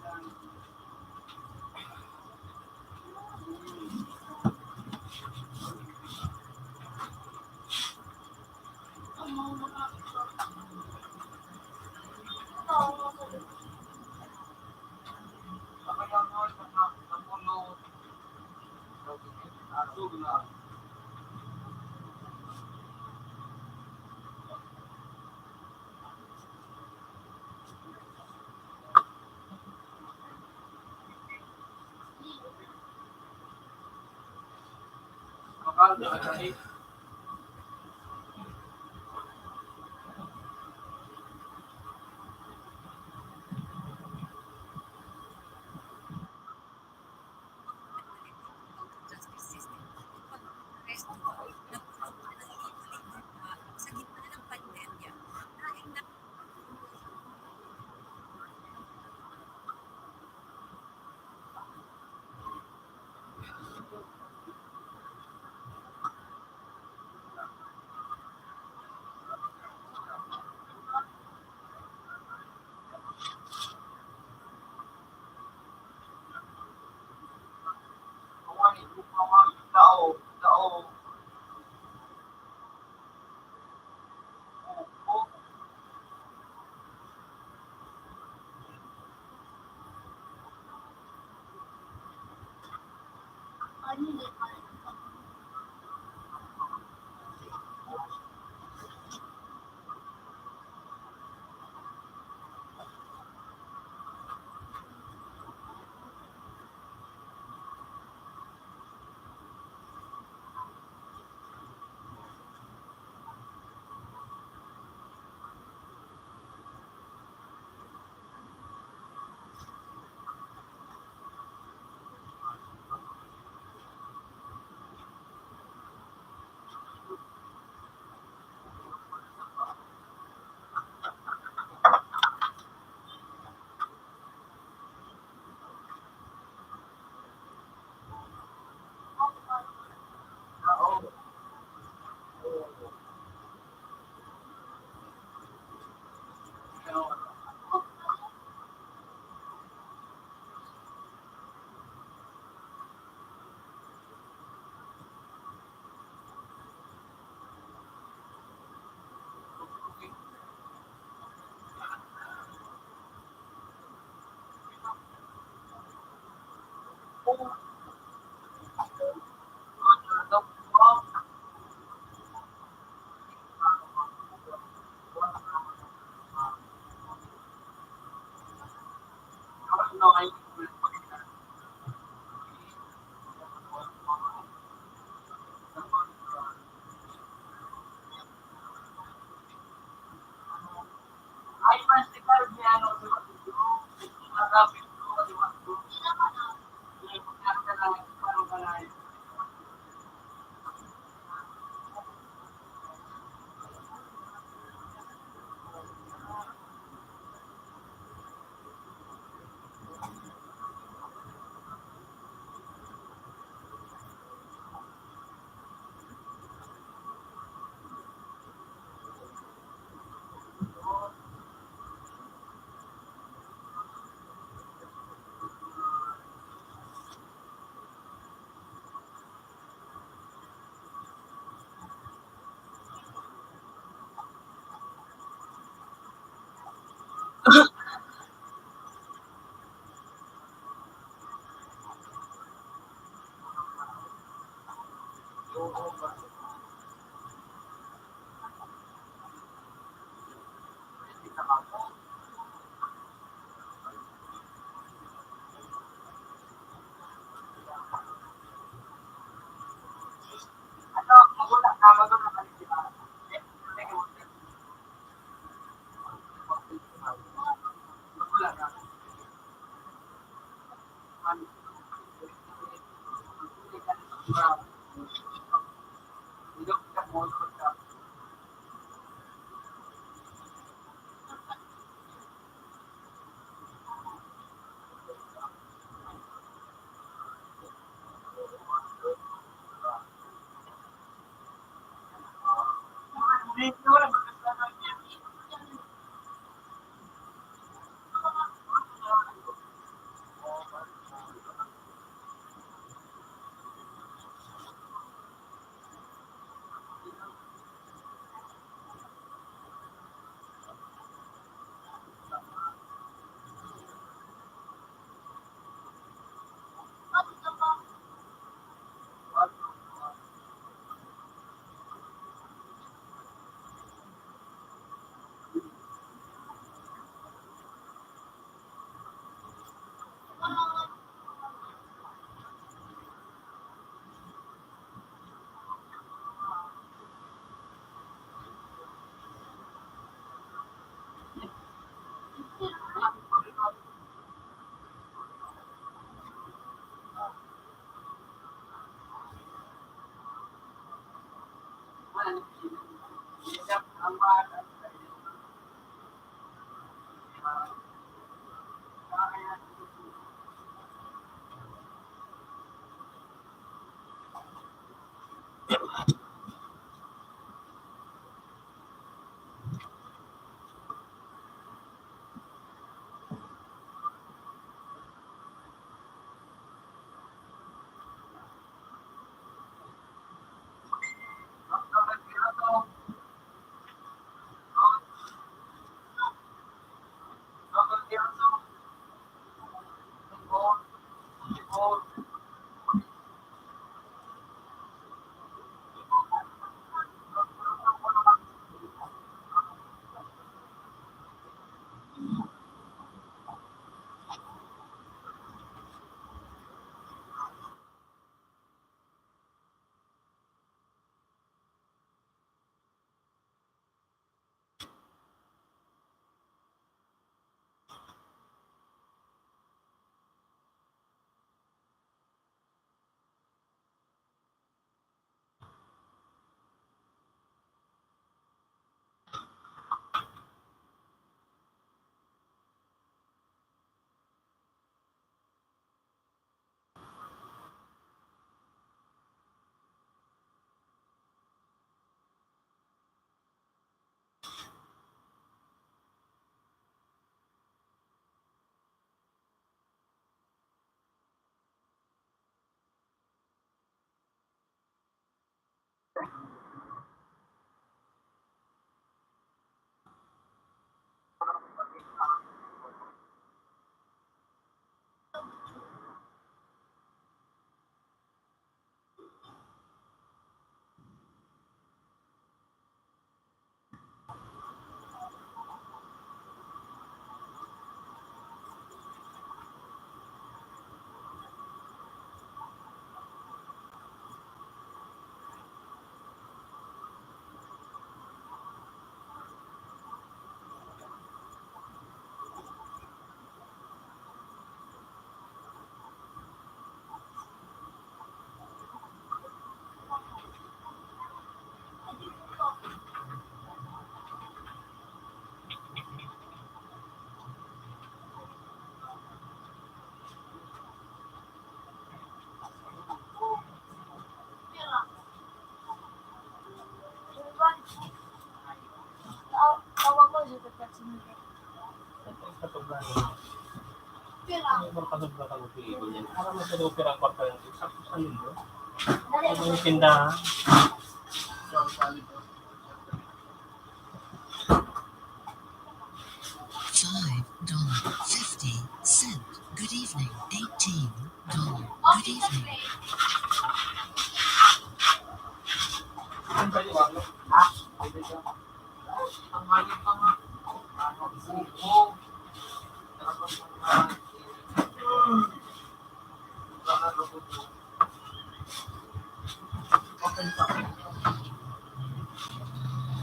Five dollar fifty cent. Good evening. Eighteen dollar. Good evening.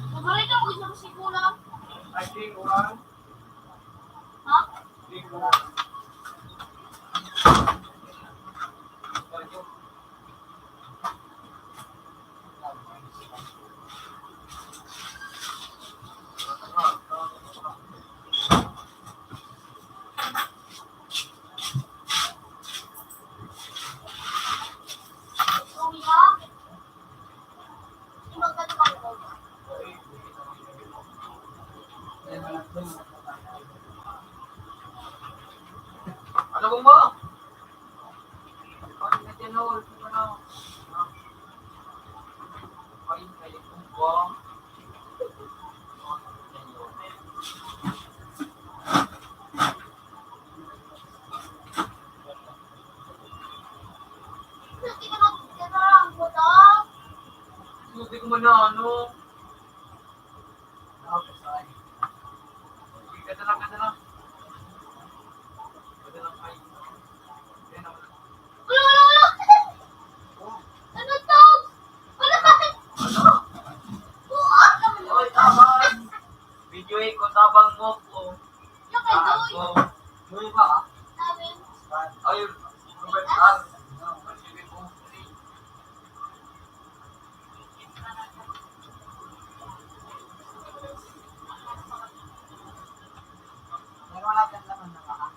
Paborito ko yung sikulang. Ha? Ano mo? Hindi ko man na ano. Ganda lang, ganda lang. Ganda lang, ay. Wala, wala, wala! Ano to? Wala, bakit? Bukas naman yun. Oy, tabang! Videohin ko, tabang mo ko. Yung kay Doy. Doy ba? Sabi. Ay, Robert R. Ang sabi ko. Pero wala ka naman na baka.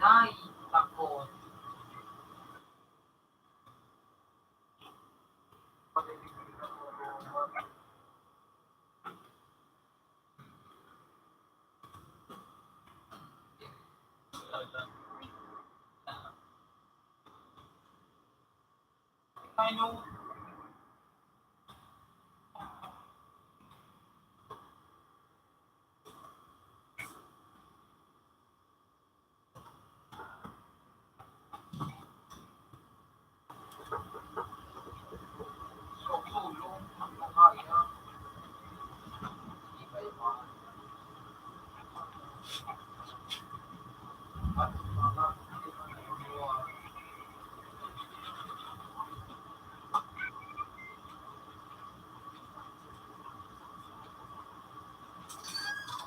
Nay, takot.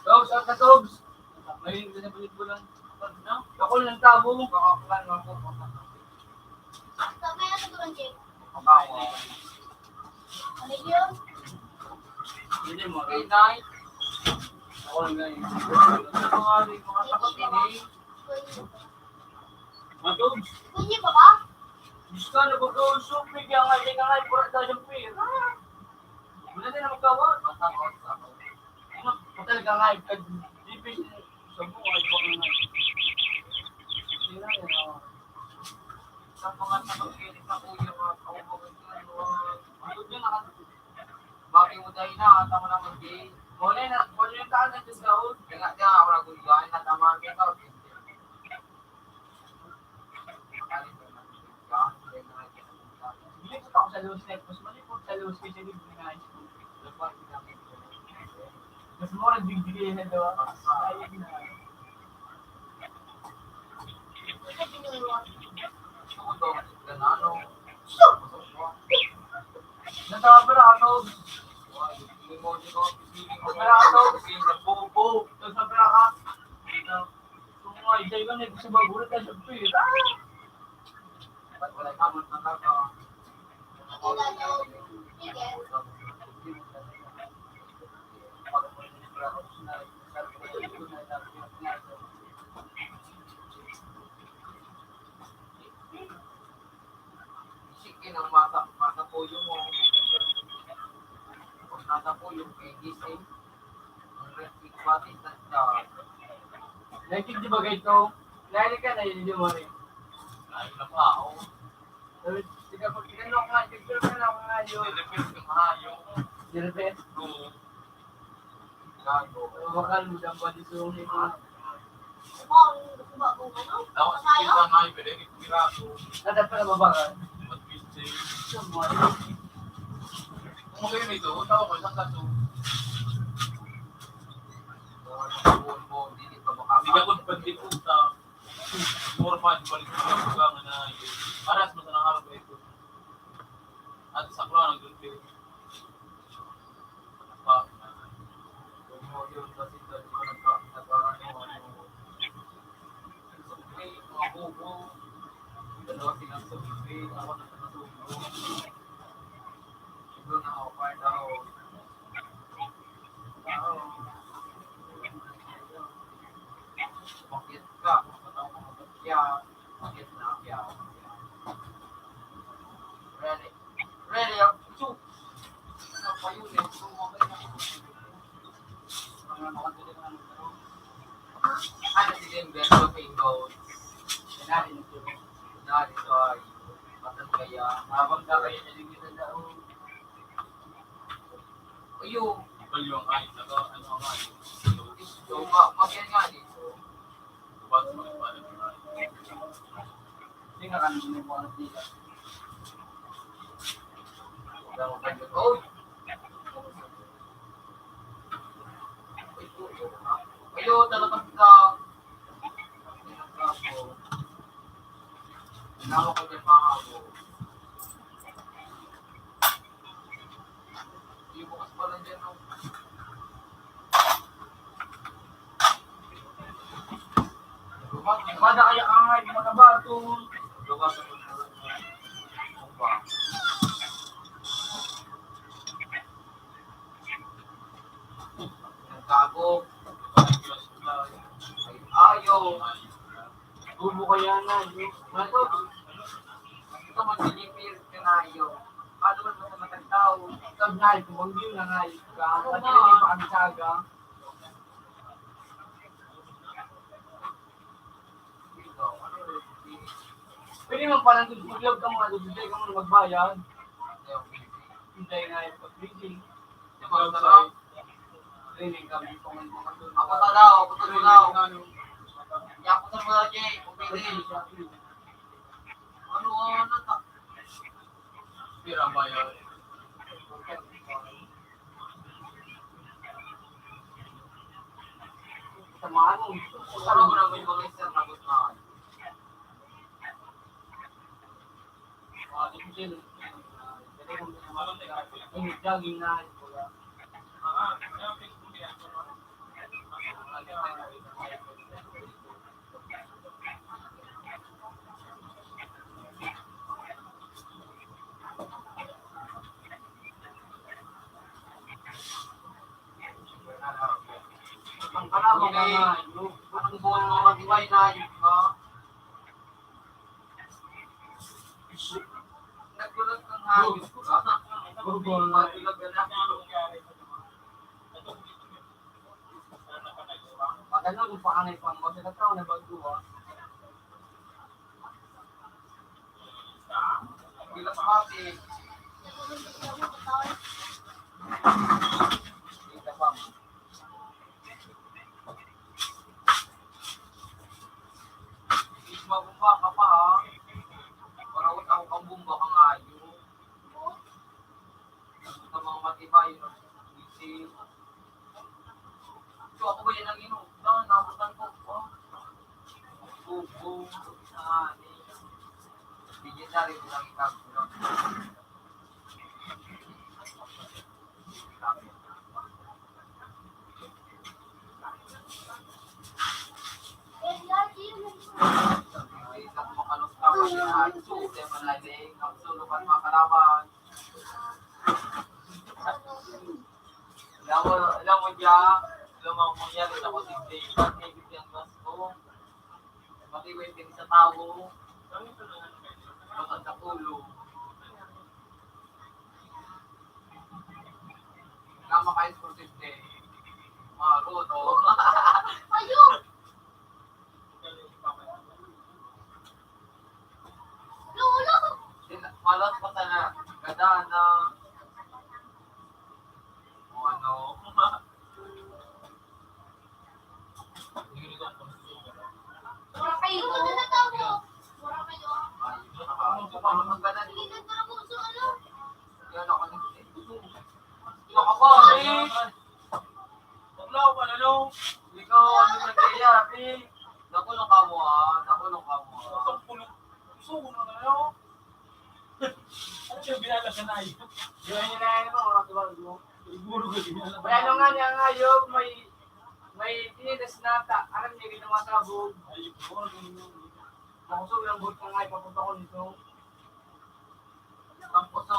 Tobs, at na, Tobs. May pinapinit mo lang. Ako lang tabo. Kakakulan mo ako. Sa may ano doon, Jake? Makawa. Ano yun? Hindi mo. Kay Nay. Ako lang ngayon. Ano nga rin, mga takot ini. Matog. Pwede pa ba? Diyos ka, nabagaw ang supig, ang ay, ang ay, pura tayo ng pera. Wala na magkawa. Matakot ako. Ano, patay ka nga, ipag-, ipis sa buhay, baka nga. Sila, eh, oh. Sa mga nakakilala ko, yung mga kaubagan ko, ano, ano, yun, naka-, bakit mo tayo na, tama naman, di. Muna na, muna yung taan na dyan sa hood. Kaya nga, kaya ako nagulgahan na tama ang ikaw, di. Malipot ako sa Luz, tapos malipot sa Luz kasi di ko na-high school. Mas mura digdigi na daw. Ayun na. Nasa pala ako. Pala ako. Nasa pala ka. Kung mga ijay ko, may gusto ba, gulat na siya, pira. Ba't wala ka, magmata ka? Sige, nang mata, mata po yung, mata po yung kay gising. Ang nagkikwatis na siya. Naikig di ba kayo ito? Nahilig ka na yun, di ba rin? Ay, na pa ako. Sabi, sige, pag tinanong ka, picture ka na ako ngayon. Nilipit ka maayo. Nilipit? Oo. Gago. Bakal mo dyan pa dito. Tapos, pizza na yung pwede, piraso. Dapat pala babakan. Mag-pizza. Kung magayon ito, tao ko, isang kaso. Hindi ka magpagdiputa. Mura pa, di balik ko lang, buka nga na yun. Para sa masanang araw ba ito? At sa Quran, ang gulpi. Pa, yung yun, kasi sa di ko nagka-, nagka-, ano, ano, subway, mga bubo. Dalawa silang subway, ako nakakasubo. Siguro na ako, part ako. Bakit ka? Bakit na kaya? Ready. Ready, ah. Two. Ano pa yun, eh? Two, okay na. Ano, makatuloy na lang. Ano, sige, yung best of income. Yan natin ito. Yan natin ito, ay. Matan kaya. Habang na kayo, nalingkit na daw. Ayun. Ikaw yung ay, naka, ano ang ay? So, ma-, magyan nga dito. Bukas mo yung pala. Hindi nga kami yung mga nila. Wala akong kanya. Oh! Ayun, talagang sa, hinawa ko dyan, mga abo. Yung bukas pa lang dyan, no? Bada kaya ang ay, mga bato. Luwas ako na lang. Ano ba? Nagtago. Ay, ayaw. Bubo kaya na, no? Bato. Ito, mag-deliver ka na, ayaw. Paano man sa matag tao? Ikaw na, ito, bang yun na nga, ikaw. Ano ba? Pati na yung pakansaga. Hindi man pala, nandun sa club ka mo, nandun sa club ka mo na magbayad. Hindi nga yung pag-reading. Yung mga sarap. Training kami, kung may mga doon. Ako na daw, ako na daw. Hindi ako na mga, Jay, kung pwede. Ano, ano, ta-, Pira ba yun? Sa mga ano, sa mga ano, may mga isa, tapos na. Ah, di ko sila. Yung jogging na, Ang kalaban na, no? Ang buwan mo, matibay na, no? Nagkulot ng hangin. Burgol. Pag ano, kung paanay pa mo, sa tao na bago, ah. Bilas mati. Ika pa mo. Mabumba ka pa, ha? Parawat ako kang bomba ka ngayo. Sa mga matibay, no? Easy. So, ako ba yan ang inom? Na, nabutan ko. Oh. Bubo. Ah, eh. Bigyan na rin lang ikaw. Alam mo, alam mo, Jack, alam mo, mangyari sa positive, ba't may bigyan mas ko? Pati may pin sa tao, masakit sa ulo. Nga makain sa positive, maroon, no? Ayun! Lolo! Sila, malas pa sana. Ganda na. O ano? Wala kayo. Wala kayo. Ay, ito na ba? Ito pa naman ganda. Hindi na tayo sa ano. Yan ako na. Nakabawi! Wala ko, ano, no? Ikaw, ano na kaya, eh? Nakulong ka mo, ah. Nakulong ka mo, ah. Ang kulong. Gusto ko na, ano? Ano yung binala ka na, eh? Yun, yun na, ano, mga tuwag mo. Siguro ko, binala ka. May ano nga niya, nga, yung may, may tinilas na ta-, alam niya, ginawa sabog. Ay, yun, yun, yun. Nakusog ng buhok ko nga, ipapunta ko nito. Ang puso.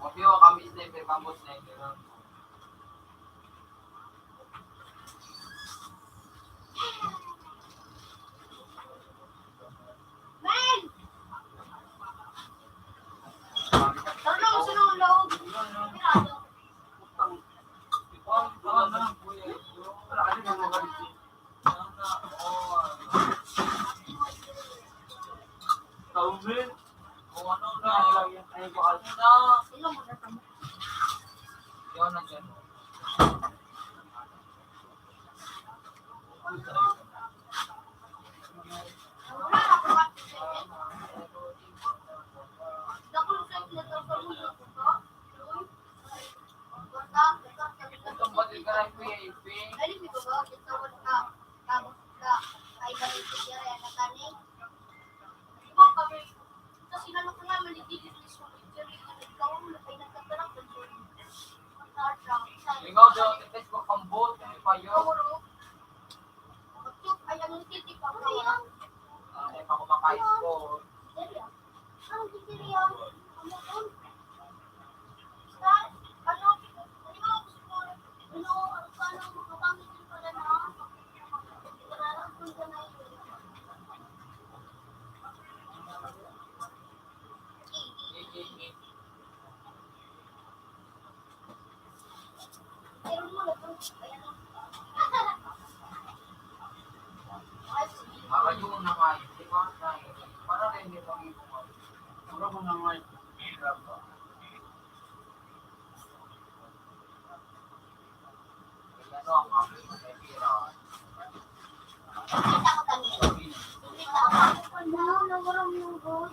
Mabyo kami sniper, bamboo sniper. Men! Tara, gusto ng loob. Pirado. Ikaw daw, sa Facebook, ang buot, ano pa yun? Ay, ano yung titi pa? Ano yan? Ah, may pa kumakain ko. Ang titi yan. Ano yun? Sa, ano, ano, ano, ano, ano, makapangit yung pala na,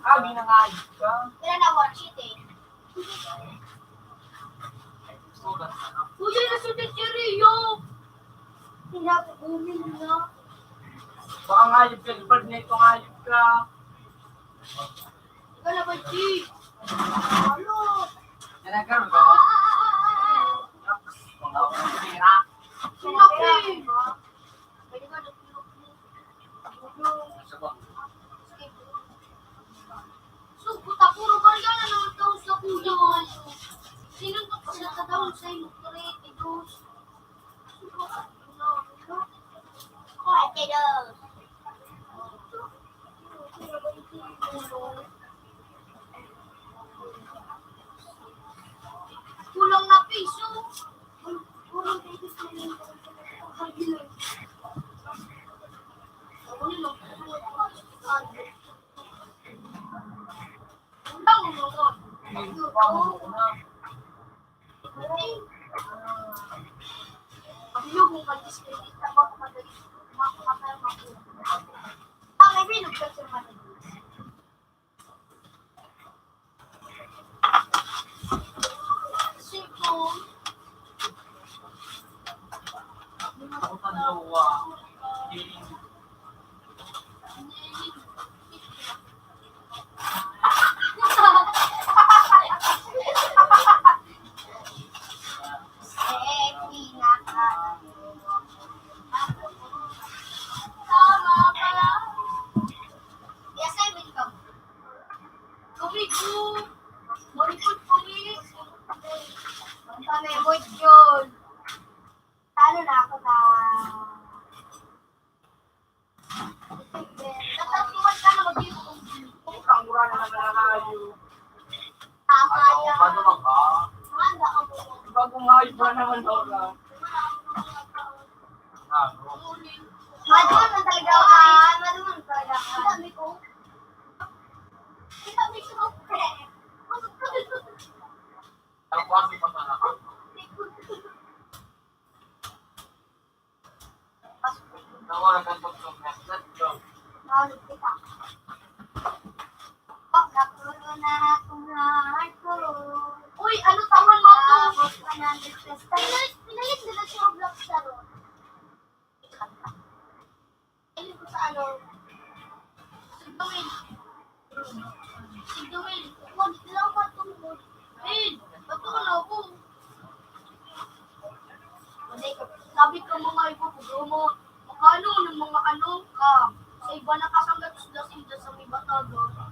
Abi na nga ka. Uy, na si Teacher Rio. Pinapagumin na. Baka ngayog ka, Lord, na ito ngayog ka. Ikaw na ba, G? Ano? Talaga ba? Sinabi. So, puta, puro barya na lang daw sa kuya. Sinuntok siya sa daon sa imong dos. Ate dos. Kulang na piso. Kami po. Kami po, kami. Ang kami, module. Talo na ako na. Natatuan ka na mag-iwan. Ang mura na naman ang ayo. Tama yan. Ano ba ka? Handa ka po. Bago nga, iba naman daw na. Madumon man talaga ako, ah. Madumon man talaga ako. Ang dami ko. Kita mo yung suot, pre. Ang dami ko. Nawala kang pagsulat. Let's go. Mahulog kita. Pagkakulo na akong heart ko. Uy, ano tawan mo to? Tapos one hundred pesos. Pinalit, pinalit nila sa Roblox na ron. Ayun ko sa ano. Si Dwayne. Si Dwayne. Huwag lang matungkol. Ayun, matungkol ako. Sabi ko, mga ipupugo mo. Makano ng mga ano ka. Sa iba nakasanggat sila sila sa may bataga.